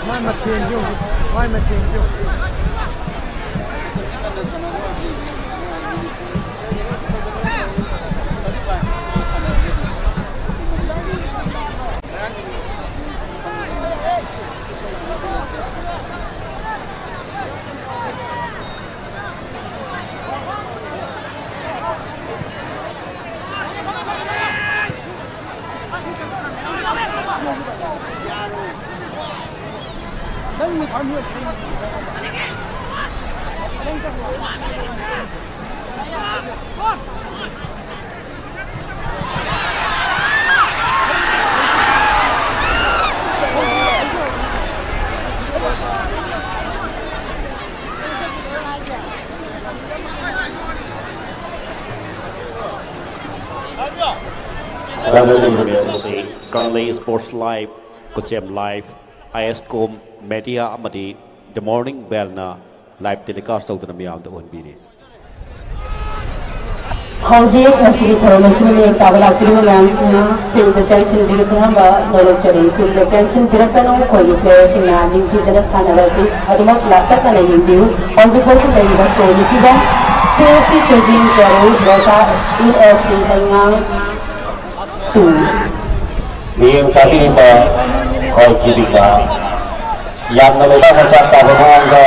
ꯃꯥꯏ ꯃꯊꯦꯟꯁꯤ ꯌꯦꯡꯉꯨ꯫ ꯃꯥꯏ ꯃꯊꯦꯟꯁꯤ ꯌꯦꯡꯉꯨ꯫ ꯁꯥꯟꯅꯔꯤꯕ ꯃꯦꯠꯆ ꯑꯁꯤ ꯀꯪꯂꯩ ꯁ꯭ꯄꯣꯔꯠꯁ ꯂꯥꯏꯚ, ꯈꯨꯠꯁꯦꯝ ꯂꯥꯏꯚ, ꯑꯥꯏ ꯑꯦꯁ ꯀꯣꯝ ꯃꯦꯗꯤꯌꯥ ꯑꯃꯗꯤ ꯗ ꯃꯣꯔꯅꯤꯡ ꯕꯦꯜꯅ ꯂꯥꯏꯚ ꯇꯦꯂꯤꯀꯥꯁ ꯇꯧꯗꯨꯅ ꯃꯤꯌꯥꯝꯗ ꯎꯍꯟꯕꯤꯔꯤ꯫ ꯍꯧꯖꯤꯛ ꯉꯁꯤꯒꯤ ꯊꯧꯔꯝ ꯑꯁꯤꯕꯨ ꯃꯤꯠꯌꯦꯡ ꯇꯥꯕ ꯂꯥꯛꯄꯤꯔꯤꯕ ꯃꯌꯥꯝꯁꯤꯡꯅ ꯐꯤꯜꯗ ꯆꯦꯟꯁꯤꯟꯕꯤꯔꯛꯅꯕ ꯅꯣꯂꯨꯛꯆꯔꯤ꯫ ꯐꯤꯜꯗ ꯆꯦꯟꯁꯤꯟꯕꯤꯔꯛꯀꯅꯨ, ꯑꯩꯈꯣꯏꯒꯤ ꯄ꯭ꯂꯦꯌꯔꯁꯤꯡꯅ ꯅꯤꯡꯊꯤꯖꯅ ꯁꯥꯟꯅꯕ ꯑꯁꯤ ꯑꯗꯨꯃꯛ ꯂꯥꯞꯇꯛꯅꯅ ꯌꯦꯡꯕꯤꯌꯨ꯫ ꯍꯧꯖꯤꯛ ꯐꯥꯎꯒꯤ ꯂꯩꯔꯤꯕ ꯁ꯭ꯀꯣꯔꯒꯤ ꯐꯤꯕꯝ, ꯁꯤ ꯑꯦꯐ ꯁꯤ ꯆꯣꯏꯖꯤꯡ ꯖꯦꯔꯣ, ꯗ꯭ꯔꯣꯁꯥ ꯏꯟ ꯑꯦꯐ ꯁꯤ ꯍꯩꯉꯥꯡ ꯇꯨ꯫ ꯃꯤꯠꯌꯦꯡ ꯇꯥꯕꯤꯔꯤꯕ ꯈ꯭ꯋꯥꯏ ꯊꯤꯕꯤꯕ ꯌꯥꯝꯅ ꯂꯩꯕꯥꯛ ꯃꯆꯥ ꯇꯥꯕ ꯃꯑꯣꯡꯗ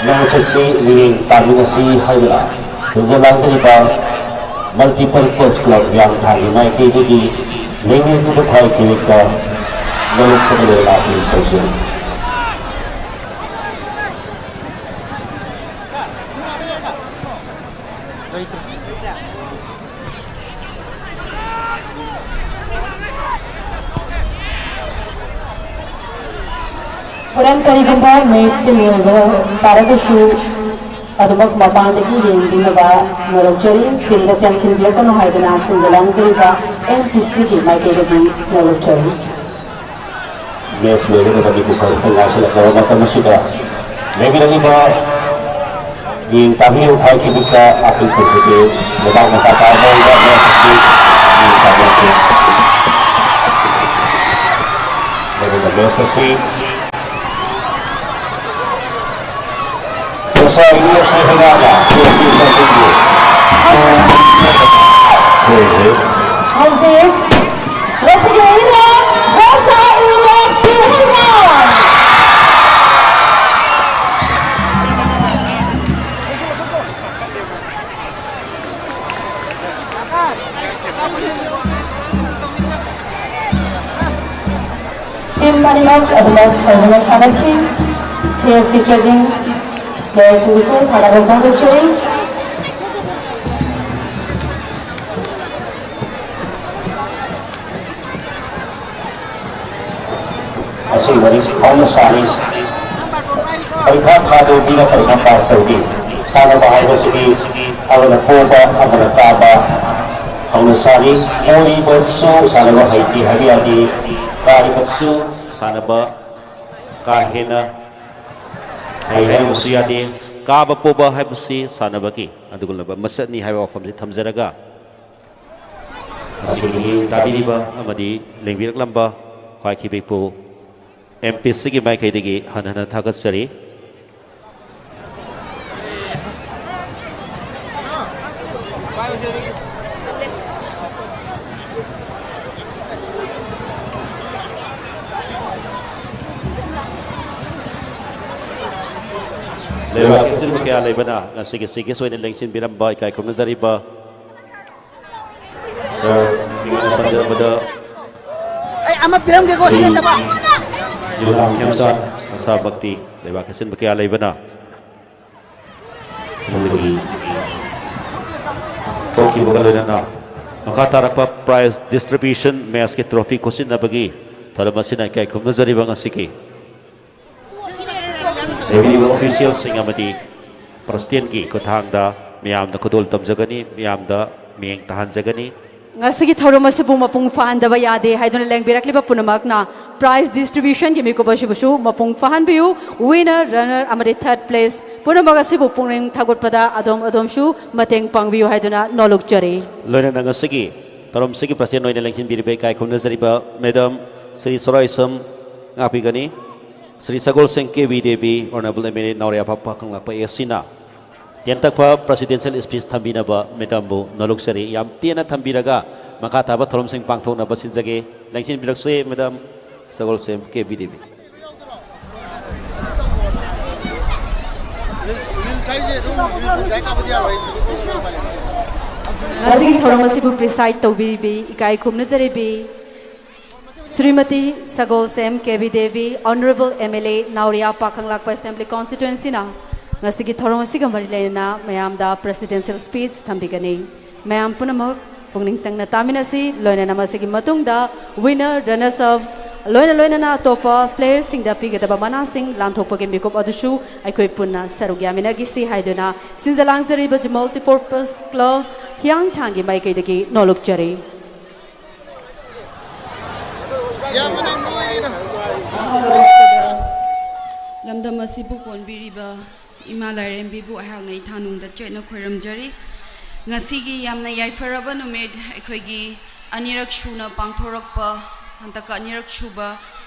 ꯃꯦꯆ ꯑꯁꯤ ꯃꯤꯠꯌꯦꯡ ꯇꯥꯃꯤꯟꯅꯁꯤ ꯍꯥꯏꯗꯨꯅ ꯊꯤꯟꯖ ꯂꯥꯡꯖꯔꯤꯕ ꯃꯜꯇꯤꯄꯔꯄꯁ ꯀ꯭ꯂꯕ ꯍꯤꯌꯥꯡꯊꯥꯡꯒꯤ ꯃꯥꯏꯀꯩꯗꯒꯤ ꯂꯩꯉꯦꯛꯄ ꯈ꯭ꯋꯥꯏ ꯀꯤꯔꯤꯛꯇ ꯅꯣꯂꯨꯛꯄꯗ ꯂꯩꯕꯥꯛꯀꯤ ꯇꯧꯖꯔꯤ꯫ ꯍꯣꯔꯦꯟ ꯀꯔꯤꯒꯨꯝꯕ ꯃꯦꯆꯁꯤ ꯂꯣꯏꯕ ꯇꯥꯔꯒꯁꯨ ꯑꯗꯨꯃꯛ ꯃꯄꯥꯟꯗꯒꯤ ꯌꯦꯡꯕꯤꯅꯕ ꯅꯣꯂꯨꯛꯆꯔꯤ꯫ ꯐꯤꯜꯗ ꯆꯦꯟꯁꯤꯟꯕꯤꯔꯛꯀꯅꯨ ꯍꯥꯏꯗꯨꯅ ꯁꯤꯟꯖ ꯂꯥꯡꯖꯔꯤꯕ ꯑꯦꯝ ꯄꯤ ꯁꯤꯒꯤ ꯃꯥꯏꯀꯩꯗꯒꯤ ꯅꯣꯂꯨꯛꯆꯔꯤ꯫ ꯃꯦꯆ ꯂꯣꯏꯒꯗꯕ ꯃꯤꯀꯨꯞ ꯈꯔ ꯈꯛꯇꯪ ꯉꯥꯏꯁꯤꯜꯂꯛꯂꯕ ꯃꯇꯝ ꯑꯁꯤꯗ ꯂꯩꯕꯤꯔꯛꯂꯤꯕ ꯌꯦꯡ ꯇꯥꯕꯤꯌꯨ, ꯈ꯭ꯋꯥꯏ ꯈꯤꯕꯤꯛꯇ ꯑꯄꯤꯛꯄꯁꯤꯗꯤ ꯂꯩꯕꯥꯛ ꯃꯆꯥ ꯇꯥꯕ ꯃꯑꯣꯡꯗ ꯃꯦꯆ ꯑꯁꯤ ꯌꯦꯡ ꯇꯥꯕꯤꯔꯁꯤ꯫ ꯂꯩꯔꯤꯕ ꯃꯦꯆ ꯑꯁꯤ ꯄꯩꯁꯥ ꯌꯨ ꯑꯦꯐ ꯁꯤ ꯍꯩꯉꯥꯡꯒ ꯁꯤ ꯑꯦꯐ ꯁꯤ ꯏꯟꯇꯔꯇꯦꯟꯒꯤ ꯍꯧꯖꯤꯛ ꯉꯁꯤꯒꯤ ꯑꯣꯏꯅ ꯗ꯭ꯔꯣꯁꯥ ꯌꯨ ꯑꯦꯐ ꯁꯤ ꯍꯩꯉꯥꯡ꯫ ꯇꯤꯝ ꯑꯅꯤꯃꯛ ꯑꯗꯨꯃꯛ ꯐꯖꯅ ꯁꯥꯟꯅꯈꯤ꯫ ꯁꯤ ꯑꯦꯐ ꯁꯤ ꯆꯦꯖꯤꯡ ꯄ꯭ꯂꯦꯌꯔꯁꯤꯡꯕꯨꯁꯨ ꯊꯥꯒꯠꯄ ꯐꯣꯡꯗꯣꯛꯆꯔꯤ꯫ ꯑꯁꯦꯡꯕꯅꯤ, ꯍꯧꯅ ꯁꯥꯅꯤ꯫ ꯄꯔꯤꯈꯥ ꯊꯥꯗꯣꯏ ꯃꯤꯅ ꯄꯔꯤꯈꯥ ꯄꯥꯁ ꯇꯧꯗꯦ꯫ ꯁꯥꯟꯅꯕ ꯍꯥꯏꯕꯁꯤꯗꯤ ꯑꯃꯅ ꯄꯣꯕ, ꯑꯃꯅ ꯀꯥꯕ ꯍꯧꯅ ꯁꯥꯅꯤ꯫ ꯄꯣꯔꯤꯕꯗꯨꯁꯨ ꯁꯥꯟꯅꯕ ꯍꯩꯇꯦ ꯍꯥꯏꯕ ꯌꯥꯗꯦ꯫ ꯀꯥꯔꯤꯕꯗꯨꯁꯨ ꯁꯥꯟꯅꯕ ꯀꯥ ꯍꯦꯟꯅ ꯍꯩ ꯍꯥꯏꯕꯁꯨ ꯌꯥꯗꯦ꯫ ꯀꯥꯕ ꯄꯣꯕ ꯍꯥꯏꯕꯁꯤ ꯁꯥꯟꯅꯕꯒꯤ ꯑꯗꯨꯒꯨꯝꯂꯕ ꯃꯁꯛꯅꯤ ꯍꯥꯏꯕ ꯋꯥꯐꯝꯁꯤ ꯊꯝꯖꯔꯒ, ꯉꯁꯤꯒꯤ ꯃꯤꯠꯌꯦꯡ ꯇꯥꯕꯤꯔꯤꯕ ꯑꯃꯗꯤ ꯂꯦꯡꯕꯤꯔꯛꯂꯝꯕ ꯈ꯭ꯋꯥꯏꯈꯤꯕꯤꯄꯨ ꯑꯦꯝ ꯄꯤ ꯁꯤꯒꯤ ꯃꯥꯏꯀꯩꯗꯒꯤ ꯍꯟꯅ ꯍꯟꯅ ꯊꯥꯒꯠꯆꯔꯤ꯫ ꯂꯩꯕꯥꯛꯀꯤ ꯑꯁꯤꯟꯕ ꯀꯌꯥ ꯂꯩꯕꯅ ꯉꯁꯤꯒꯤ ꯁꯤꯒꯤꯁ ꯑꯣꯏꯅ ꯂꯦꯡꯁꯤꯟꯕꯤꯔꯝꯕ ꯏꯀꯥꯏ ꯈꯨꯝꯅꯖꯔꯤꯕ ꯁꯥꯔ, ꯃꯤꯡ ꯑꯣꯏꯅ ꯄꯟꯖꯔꯕꯗ ꯑꯩ ꯑꯃ ꯄꯤꯔꯝꯒꯦꯀꯣ, ꯁꯤ ꯁꯤ ꯅꯠꯇꯕ꯫ ꯌꯨꯝꯅꯥꯝ ꯈꯦꯝꯆꯥꯟ, ꯃꯁꯥꯃꯛꯇꯤ ꯂꯩꯕꯥꯛ ꯑꯁꯤꯟꯕ ꯀꯌꯥ ꯂꯩꯕꯅ ꯊꯣꯛꯈꯤꯕꯒ ꯂꯣꯏꯅꯅ ꯃꯈꯥ ꯇꯥꯔꯛꯄ prize distribution matchꯀꯤ trophy ꯈꯨꯠꯁꯤꯟꯅꯕꯒꯤ ꯊꯧꯔꯝ ꯑꯁꯤꯅ ꯏꯀꯥꯏ ꯈꯨꯝꯅꯖꯔꯤꯕ ꯉꯁꯤꯒꯤ ꯂꯩꯕꯤꯔꯤꯕ officialꯁꯤꯡ ꯑꯃꯗꯤ presidentꯀꯤ ꯈꯨꯠꯊꯥꯡꯗ ꯃꯤꯌꯥꯝꯗ ꯈꯨꯗꯣꯜ ꯇꯝꯖꯒꯅꯤ, ꯃꯤꯌꯥꯝꯗ ꯃꯤꯠꯌꯦꯡ ꯇꯥꯍꯟꯖꯒꯅꯤ꯫ ꯉꯁꯤꯒꯤ ꯊꯧꯔꯝ ꯑꯁꯤꯕꯨ ꯃꯄꯨꯡ ꯐꯥꯍꯟꯗꯕ ꯌꯥꯗꯦ ꯍꯥꯏꯗꯨꯅ ꯂꯦꯡꯕꯤꯔꯛꯂꯤꯕ ꯄꯨꯝꯅꯃꯛꯅ prize distributionꯒꯤ ꯃꯤꯀꯨꯞ ꯑꯁꯤꯕꯨꯁꯨ ꯃꯄꯨꯡ ꯐꯥꯍꯟꯕꯤꯌꯨ꯫ Winner, runner ꯑꯃꯗꯤ third place ꯄꯨꯝꯅꯃꯛ ꯑꯁꯤꯕꯨ ꯄꯨꯛꯅꯤꯡ ꯊꯧꯒꯠꯄꯗ ꯑꯗꯣꯝ ꯑꯗꯣꯝꯁꯨ ꯃꯇꯦꯡ ꯄꯥꯡꯕꯤꯌꯨ ꯍꯥꯏꯗꯨꯅ ꯅꯣꯜꯂꯨꯛꯆꯔꯤ꯫ ꯂꯣꯏꯅꯅ ꯉꯁꯤꯒꯤ ꯊꯧꯔꯝꯁꯤꯒꯤ president ꯑꯣꯏꯅ ꯂꯦꯡꯁꯤꯟꯕꯤꯔꯤꯕ ꯏꯀꯥꯏ ꯈꯨꯝꯅꯖꯔꯤꯕ madam ꯁ꯭ꯔꯤ ꯁꯣꯔꯥꯏꯁꯝ ꯉꯥꯛꯄꯤꯒꯅꯤ꯫ Shri Sagolsem K B Devi, Honourable M L A Naorem ꯑꯄꯥꯛ ꯄꯥꯈꯪꯂꯥꯛꯄ A Cꯅ ꯇꯦꯟꯇꯛꯄ presidential speech ꯊꯝꯕꯤꯅꯕ madamꯕꯨ ꯅꯣꯜꯂꯨꯛꯆꯔꯤ꯫ ꯌꯥꯝ ꯇꯦꯟꯅ ꯊꯝꯕꯤꯔꯒ ꯃꯈꯥ ꯇꯥꯕ ꯊꯧꯔꯝꯁꯤꯡ ꯄꯥꯡꯊꯣꯛꯅꯕ ꯁꯤꯟꯖꯒꯦ꯫ ꯂꯦꯡꯁꯤꯟꯕꯤꯔꯛꯁꯤ madam Sagolsem K B Devi. ꯉꯁꯤꯒꯤ ꯊꯧꯔꯝ ꯑꯁꯤꯕꯨ preside ꯇꯧꯕꯤꯔꯤꯕꯤ ꯏꯀꯥꯏ ꯈꯨꯝꯅꯖꯔꯤꯕꯤ Shrimati Sagolsem K B Devi, Honourable M L A Nauriya Pakhanglakpa Assembly Constituencyꯅ ꯉꯁꯤꯒꯤ ꯊꯧꯔꯝ ꯑꯁꯤꯒ ꯃꯔꯤ ꯂꯩꯅꯅ ꯃꯌꯥꯝꯗ presidential speech ꯊꯝꯕꯤꯒꯅꯤ꯫ ꯃꯌꯥꯝ ꯄꯨꯝꯅꯃꯛ ꯄꯨꯛꯅꯤꯡ ꯆꯪꯅ ꯇꯥꯃꯤꯟꯅꯁꯤ꯫ ꯂꯣꯏꯅꯅ ꯃꯁꯤꯒꯤ ꯃꯇꯨꯡꯗ winner, runners up, ꯂꯣꯏꯅ ꯂꯣꯏꯅꯅ ꯑꯇꯣꯞꯄ playerꯁꯤꯡꯗ ꯄꯤꯒꯗꯕ ꯃꯅꯥꯁꯤꯡ ꯂꯥꯟꯊꯣꯛꯄꯒꯤ ꯃꯤꯀꯨꯞ ꯑꯗꯨꯁꯨ ꯑꯩꯈꯣꯏ ꯄꯨꯟꯅ ꯁꯔꯨꯛ ꯌꯥꯃꯤꯟꯅꯈꯤꯁꯤ ꯍꯥꯏꯗꯨꯅ ꯁꯤꯟꯖ ꯂꯥꯡꯖꯔꯤꯕ The Multipurpose Club ꯍꯤꯌꯥꯡꯊꯥꯡꯒꯤ ꯃꯥꯏꯀꯩꯗꯒꯤ ꯅꯣꯜꯂꯨꯛꯆꯔꯤ꯫ ꯂꯝꯗꯝ ꯑꯁꯤꯕꯨ ꯀꯣꯟꯕꯤꯔꯤꯕ ꯏꯃꯥ ꯂꯥꯏꯔꯦꯝꯕꯤꯕꯨ ꯑꯩꯍꯥꯛꯅ ꯏꯊꯥꯅꯨꯡꯗ ꯆꯦꯠꯅ ꯈꯣꯏꯔꯝꯖꯔꯤ꯫ ꯉꯁꯤꯒꯤ ꯌꯥꯝꯅ ꯌꯥꯏꯐꯔꯕ ꯅꯨꯃꯤꯠ, ꯑꯩꯈꯣꯏꯒꯤ ꯑꯅꯤꯔꯛ ꯁꯨꯅ ꯄꯥꯡꯊꯣꯔꯛꯄ, ꯍꯟꯗꯛꯀ ꯑꯅꯤꯔꯛ ꯁꯨꯕ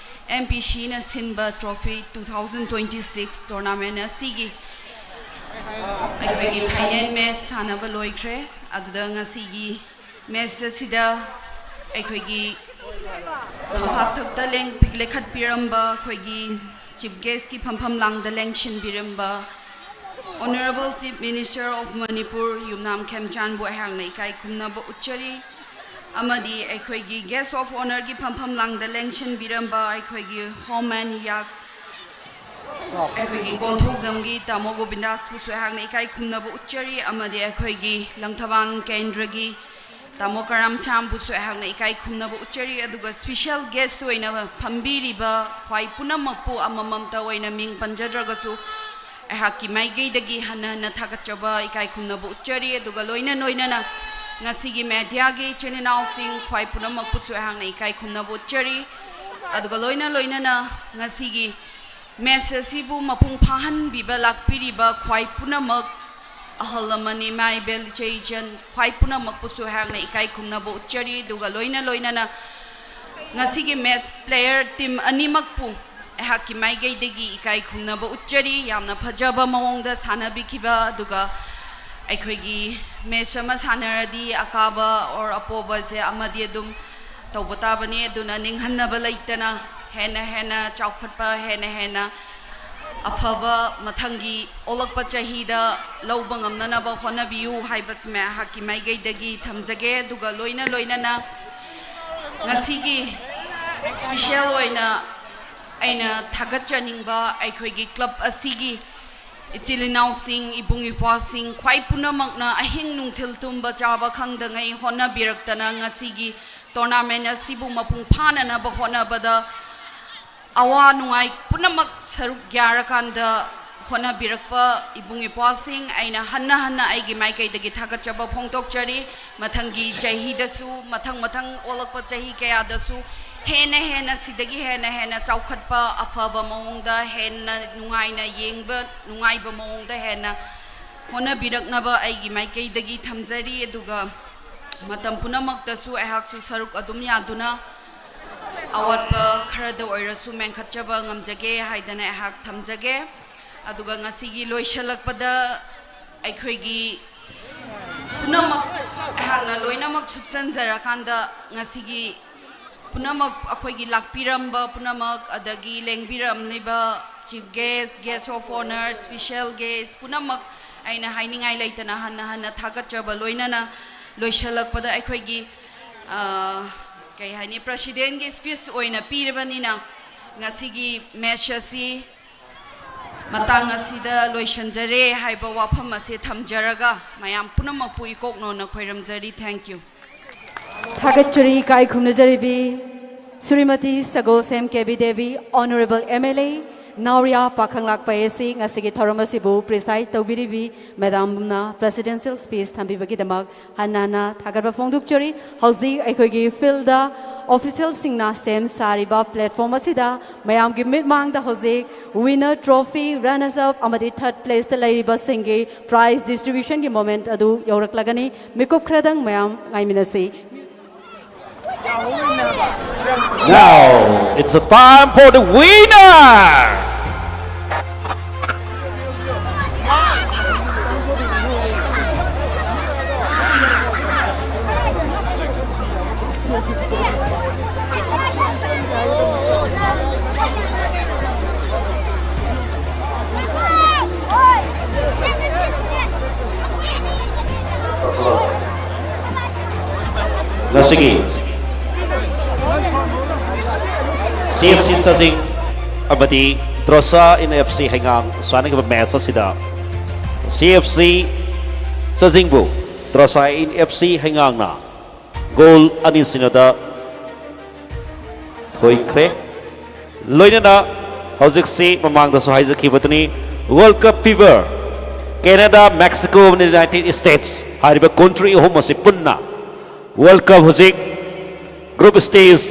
ꯑꯦꯝ ꯄꯤ ꯁꯤꯅ ꯁꯤꯟꯕ Trophy two thousand twenty six tournament ꯑꯁꯤꯒꯤ ꯑꯩꯈꯣꯏꯒꯤ final match ꯁꯥꯟꯅꯕ ꯂꯣꯏꯈ꯭ꯔꯦ꯫ ꯑꯗꯨꯗ ꯉꯁꯤꯒꯤ match ꯑꯁꯤꯗ ꯑꯩꯈꯣꯏꯒꯤ ꯐꯝꯐꯥꯛꯊꯛꯇ ꯂꯦꯡ-, ꯂꯦꯡꯈꯠꯄꯤꯔꯝꯕ ꯑꯩꯈꯣꯏꯒꯤ chief guest ꯀꯤ ꯐꯝꯐꯝ ꯂꯥꯡꯗ ꯂꯦꯡꯁꯤꯟꯕꯤꯔꯝꯕ Honourable Chief Minister of Manipur ꯌꯨꯝꯅꯥꯝ ꯈꯦꯝꯆꯥꯟꯕꯨ ꯑꯩꯍꯥꯛꯅ ꯏꯀꯥꯏ ꯈꯨꯝꯅꯕ ꯎꯠꯆꯔꯤ꯫ ꯑꯃꯗꯤ ꯑꯩꯈꯣꯏꯒꯤ guest of honour ꯒꯤ ꯐꯝꯐꯝ ꯂꯥꯡꯗ ꯂꯦꯡꯁꯤꯟꯕꯤꯔꯝꯕ ꯑꯩꯈꯣꯏꯒꯤ Home and Yaks ꯑꯩꯈꯣꯏꯒꯤ ꯀꯣꯟꯊꯧꯖꯝꯒꯤ ꯇꯥꯃꯣ ꯒꯣꯕꯤꯟꯗꯥꯁꯄꯨꯁꯨ ꯑꯩꯍꯥꯛꯅ ꯏꯀꯥꯏ ꯈꯨꯝꯅꯕ ꯎꯠꯆꯔꯤ꯫ ꯑꯃꯗꯤ ꯑꯩꯈꯣꯏꯒꯤ ꯂꯪꯊꯕꯥꯜ ꯀꯦꯟꯗ꯭ꯔꯒꯤ ꯇꯥꯃꯣ ꯀꯔꯥꯝ ꯁ꯭ꯌꯥꯝꯕꯨꯁꯨ ꯑꯩꯍꯥꯛꯅ ꯏꯀꯥꯏ ꯈꯨꯝꯅꯕ ꯎꯠꯆꯔꯤ꯫ ꯑꯗꯨꯒ special guest ꯑꯣꯏꯅ ꯐꯝꯕꯤꯔꯤꯕ ꯈ꯭ꯋꯥꯏ ꯄꯨꯝꯅꯃꯛꯄꯨ ꯑꯃꯃꯝꯇ ꯑꯣꯏꯅ ꯃꯤꯡ ꯄꯟꯖꯗ꯭ꯔꯒꯁꯨ ꯑꯩꯍꯥꯛꯀꯤ ꯃꯥꯏꯀꯩꯗꯒꯤ ꯍꯟꯅ ꯍꯟꯅ ꯊꯥꯒꯠꯆꯕ ꯏꯀꯥꯏ ꯈꯨꯝꯅꯕ ꯎꯠꯆꯔꯤ꯫ ꯑꯗꯨꯒ ꯂꯣꯏꯅ ꯂꯣꯏꯅꯅ ꯉꯁꯤꯒꯤ media ꯒꯤ ꯏꯆꯤꯟ ꯏꯅꯥꯎꯁꯤꯡ ꯈ꯭ꯋꯥꯏ ꯄꯨꯝꯅꯃꯛꯄꯨꯁꯨ ꯑꯩꯍꯥꯛꯅ ꯏꯀꯥꯏ ꯈꯨꯝꯅꯕ ꯎꯠꯆꯔꯤ꯫ ꯑꯗꯨꯒ ꯂꯣꯏꯅ ꯂꯣꯏꯅꯅ ꯉꯁꯤꯒꯤ match ꯑꯁꯤꯕꯨ ꯃꯄꯨꯡ ꯐꯥꯍꯟꯕꯤꯕ ꯂꯥꯛꯄꯤꯔꯤꯕ ꯈ꯭ꯋꯥꯏ ꯄꯨꯝꯅꯃꯛ, ꯑꯍꯜ ꯂꯃꯟ, ꯏꯃꯥ ꯏꯕꯦꯜ, ꯏꯆꯦ ꯏꯆꯟ, ꯈ꯭ꯋꯥꯏ ꯄꯨꯝꯅꯃꯛꯄꯨꯁꯨ ꯑꯩꯍꯥꯛꯅ ꯏꯀꯥꯏ ꯈꯨꯝꯅꯕ ꯎꯠꯆꯔꯤ꯫ ꯑꯗꯨꯒ ꯂꯣꯏꯅ ꯂꯣꯏꯅꯅ ꯉꯁꯤꯒꯤ match player team ꯑꯅꯤꯃꯛꯄꯨ ꯑꯩꯍꯥꯛꯀꯤ ꯃꯥꯏꯀꯩꯗꯒꯤ ꯏꯀꯥꯏ ꯈꯨꯝꯅꯕ ꯎꯠꯆꯔꯤ꯫ ꯌꯥꯝꯅ ꯐꯖꯕ ꯃꯑꯣꯡꯗ ꯁꯥꯟꯅꯕꯤꯈꯤꯕ, ꯑꯗꯨꯒ ꯑꯩꯈꯣꯏꯒꯤ match ꯑꯃ ꯁꯥꯟꯅꯔꯗꯤ ꯑꯀꯥꯕ or ꯑꯄꯣꯕꯁꯦ ꯑꯃꯗꯤ ꯑꯗꯨꯝ ꯇꯧꯕ ꯇꯥꯕꯅꯤ꯫ ꯑꯗꯨꯅ ꯅꯤꯡꯍꯟꯅꯕ ꯂꯩꯇꯅ ꯍꯦꯟꯅ ꯍꯦꯟꯅ ꯆꯥꯎꯈꯠꯄ, ꯍꯦꯟꯅ ꯍꯦꯟꯅ ꯑꯐꯕ ꯃꯊꯪꯒꯤ ꯑꯣꯜꯂꯛꯄ ꯆꯍꯤꯗ ꯂꯧꯕ ꯉꯝꯅꯅꯕ ꯍꯣꯠꯅꯕꯤꯌꯨ ꯍꯥꯏꯕꯁꯤꯃ ꯑꯩꯍꯥꯛꯀꯤ ꯃꯥꯏꯀꯩꯗꯒꯤ ꯊꯝꯖꯒꯦ꯫ ꯑꯗꯨꯒ ꯂꯣꯏꯅ ꯂꯣꯏꯅꯅ ꯉꯁꯤꯒꯤ special ꯑꯣꯏꯅ ꯑꯩꯅ ꯊꯥꯒꯠꯆꯅꯤꯡꯕ ꯑꯩꯈꯣꯏꯒꯤ club ꯑꯁꯤꯒꯤ ꯏꯆꯤꯜ ꯏꯅꯥꯎꯁꯤꯡ, ꯏꯕꯨꯡ ꯏꯄ꯭ꯋꯥꯁꯤꯡ, ꯈ꯭ꯋꯥꯏ ꯄꯨꯝꯅꯃꯛꯅ ꯑꯍꯤꯡ ꯅꯨꯡꯊꯤꯜ ꯇꯨꯝꯕ ꯆꯥꯕ ꯈꯪꯗꯉꯩ ꯍꯣꯠꯅꯕꯤꯔꯛꯇꯅ ꯉꯁꯤꯒꯤ tournament ꯑꯁꯤꯕꯨ ꯃꯄꯨꯡ ꯐꯥꯅꯅꯕ ꯍꯣꯠꯅꯕꯗ ꯑꯋꯥ ꯅꯨꯡꯉꯥꯏ ꯄꯨꯝꯅꯃꯛ ꯁꯔꯨꯛ ꯌꯥꯔꯀꯥꯟꯗ ꯍꯣꯠꯅꯕꯤꯔꯛꯄ ꯏꯕꯨꯡ ꯏꯄ꯭ꯋꯥꯁꯤꯡ, ꯑꯩꯅ ꯍꯟꯅ ꯍꯟꯅ ꯑꯩꯒꯤ ꯃꯥꯏꯀꯩꯗꯒꯤ ꯊꯥꯒꯠꯆꯕ ꯐꯣꯡꯗꯣꯛꯆꯔꯤ꯫ ꯃꯊꯪꯒꯤ ꯆꯍꯤꯗꯁꯨ, ꯃꯊꯪ ꯃꯊꯪ ꯑꯣꯜꯂꯛꯄ ꯆꯍꯤ ꯀꯌꯥꯗꯁꯨ ꯍꯦꯟꯅ ꯍꯦꯟꯅ ꯁꯤꯗꯒꯤ ꯍꯦꯟꯅ ꯍꯦꯟꯅ ꯆꯥꯎꯈꯠꯄ, ꯑꯐꯕ ꯃꯑꯣꯡꯗ, ꯍꯦꯟꯅ ꯅꯨꯡꯉꯥꯏꯅ ꯌꯦꯡꯕ ꯅꯨꯡꯉꯥꯏꯕ ꯃꯑꯣꯡꯗ ꯍꯦꯟꯅ ꯍꯣꯠꯅꯕꯤꯔꯛꯅꯕ ꯑꯩꯒꯤ ꯃꯥꯏꯀꯩꯗꯒꯤ ꯊꯝꯖꯔꯤ꯫ ꯑꯗꯨꯒ ꯃꯇꯝ ꯄꯨꯝꯅꯃꯛꯇꯁꯨ ꯑꯩꯍꯥꯛꯁꯨ ꯁꯔꯨꯛ ꯑꯗꯨꯝ ꯌꯥꯗꯨꯅ ꯑꯋꯥꯠꯄ ꯈꯔꯗ ꯑꯣꯏꯔꯁꯨ ꯃꯦꯟꯈꯠꯆꯕ ꯉꯝꯖꯒꯦ ꯍꯥꯏꯗꯅ ꯑꯩꯍꯥꯛ ꯊꯝꯖꯒꯦ꯫ ꯑꯗꯨꯒ ꯉꯁꯤꯒꯤ ꯂꯣꯏꯁꯤꯜꯂꯛꯄꯗ ꯑꯩꯈꯣꯏꯒꯤ ꯄꯨꯝꯅꯃꯛ, ꯑꯩꯍꯥꯛꯅ ꯂꯣꯏꯅꯃꯛ ꯁꯨꯞꯆꯟꯖꯔꯀꯥꯟꯗ, ꯉꯁꯤꯒꯤ ꯄꯨꯝꯅꯃꯛ, ꯑꯩꯈꯣꯏꯒꯤ ꯂꯥꯛꯄꯤꯔꯝꯕ ꯄꯨꯝꯅꯃꯛ, ꯑꯗꯒꯤ ꯂꯦꯡꯕꯤꯔꯝꯂꯤꯕ chief guest, guest of honour, special guest ꯄꯨꯝꯅꯃꯛ ꯑꯩꯅ ꯍꯥꯏꯅꯤꯡꯉꯥꯏ ꯂꯩꯇꯅ ꯍꯟꯅ ꯍꯟꯅ ꯊꯥꯒꯠꯆꯕ ꯂꯣꯏꯅꯅ, ꯂꯣꯏꯁꯤꯜꯂꯛꯄꯗ ꯑꯩꯈꯣꯏꯒꯤ, ꯑ, ꯀꯩ ꯍꯥꯏꯅꯤ, presidentꯀꯤ speech ꯑꯣꯏꯅ ꯄꯤꯔꯕꯅꯤꯅ, ꯉꯁꯤꯒꯤ match ꯑꯁꯤ ꯃꯇꯥꯡ ꯑꯁꯤꯗ ꯂꯣꯏꯁꯤꯟꯖꯔꯦ ꯍꯥꯏꯕ ꯋꯥꯐꯝ ꯑꯁꯤ ꯊꯝꯖꯔꯒ, ꯃꯌꯥꯝ ꯄꯨꯝꯅꯃꯛꯄꯨ ꯏꯀꯣꯛ ꯅꯣꯟꯅ ꯈꯣꯏꯔꯝꯖꯔꯤ꯫ Thank you꯫ ꯊꯥꯒꯠꯆꯔꯤ ꯏꯀꯥꯏ ꯈꯨꯝꯅꯖꯔꯤꯕꯤ ꯁ꯭ꯔꯤꯃꯇꯤ ꯁꯒꯣꯜꯁꯦꯝ ꯀꯦꯕꯤ Devi, Honourable M L A, Nauriya ꯄꯥꯈꯪꯂꯥꯛꯄ ꯑꯦ ꯁꯤ, ꯉꯁꯤꯒꯤ ꯊꯧꯔꯝ ꯑꯁꯤꯕꯨ preside ꯇꯧꯕꯤꯔꯤꯕꯤ madamꯅ presidential speech ꯊꯝꯕꯤꯕꯒꯤꯗꯃꯛ ꯍꯟꯅ ꯍꯟꯅ ꯊꯥꯒꯠꯄ ꯐꯣꯡꯗꯣꯛꯆꯔꯤ꯫ ꯍꯧꯖꯤꯛ ꯑꯩꯈꯣꯏꯒꯤ fieldꯗ officialꯁꯤꯡꯅ ꯁꯦꯝ ꯁꯥꯔꯤꯕ platform ꯑꯁꯤꯗ ꯃꯌꯥꯝꯒꯤ ꯃꯤꯠꯃꯥꯡꯗ ꯍꯧꯖꯤꯛ winner trophy, runners up ꯑꯃꯗꯤ third placeꯇ ꯂꯩꯔꯤꯕꯁꯤꯡꯒꯤ prize distributionꯒꯤ moment ꯑꯗꯨ ꯌꯧꯔꯛꯂꯒꯅꯤ꯫ ꯃꯤꯀꯨꯞ ꯈꯔꯗꯪ ꯃꯌꯥꯝ ꯉꯥꯏꯃꯤꯟꯅꯁꯤ꯫ Now it's a time for the winner! ꯉꯁꯤꯒꯤ C F C ꯆꯥꯖꯤꯡ ꯑꯃꯗꯤ ꯇ꯭ꯔꯣꯁꯥ ꯏꯟ F C ꯍꯩꯉꯥꯡ ꯁꯥꯟꯅꯈꯤꯕ match ꯑꯁꯤꯗ C F C ꯆꯥꯖꯤꯡꯕꯨ ꯇ꯭ꯔꯣꯁꯥ ꯏꯟ F C ꯍꯩꯉꯥꯡꯅ goal ꯑꯅꯤ ꯁꯤꯅꯣꯗ ꯊꯣꯏꯈ꯭ꯔꯦ꯫ ꯂꯣꯏꯅꯅ ꯍꯧꯖꯤꯛꯁꯤ ꯃꯃꯥꯡꯗꯁꯨ ꯍꯥꯏꯖꯈꯤꯕꯗꯨꯅꯤ, World Cup fever, Canada, Mexico ꯑꯃꯗꯤ United States ꯍꯥꯏꯔꯤꯕ country ꯑꯍꯨꯝ ꯑꯁꯤ ꯄꯨꯟꯅ World Cup ꯍꯧꯖꯤꯛ group stage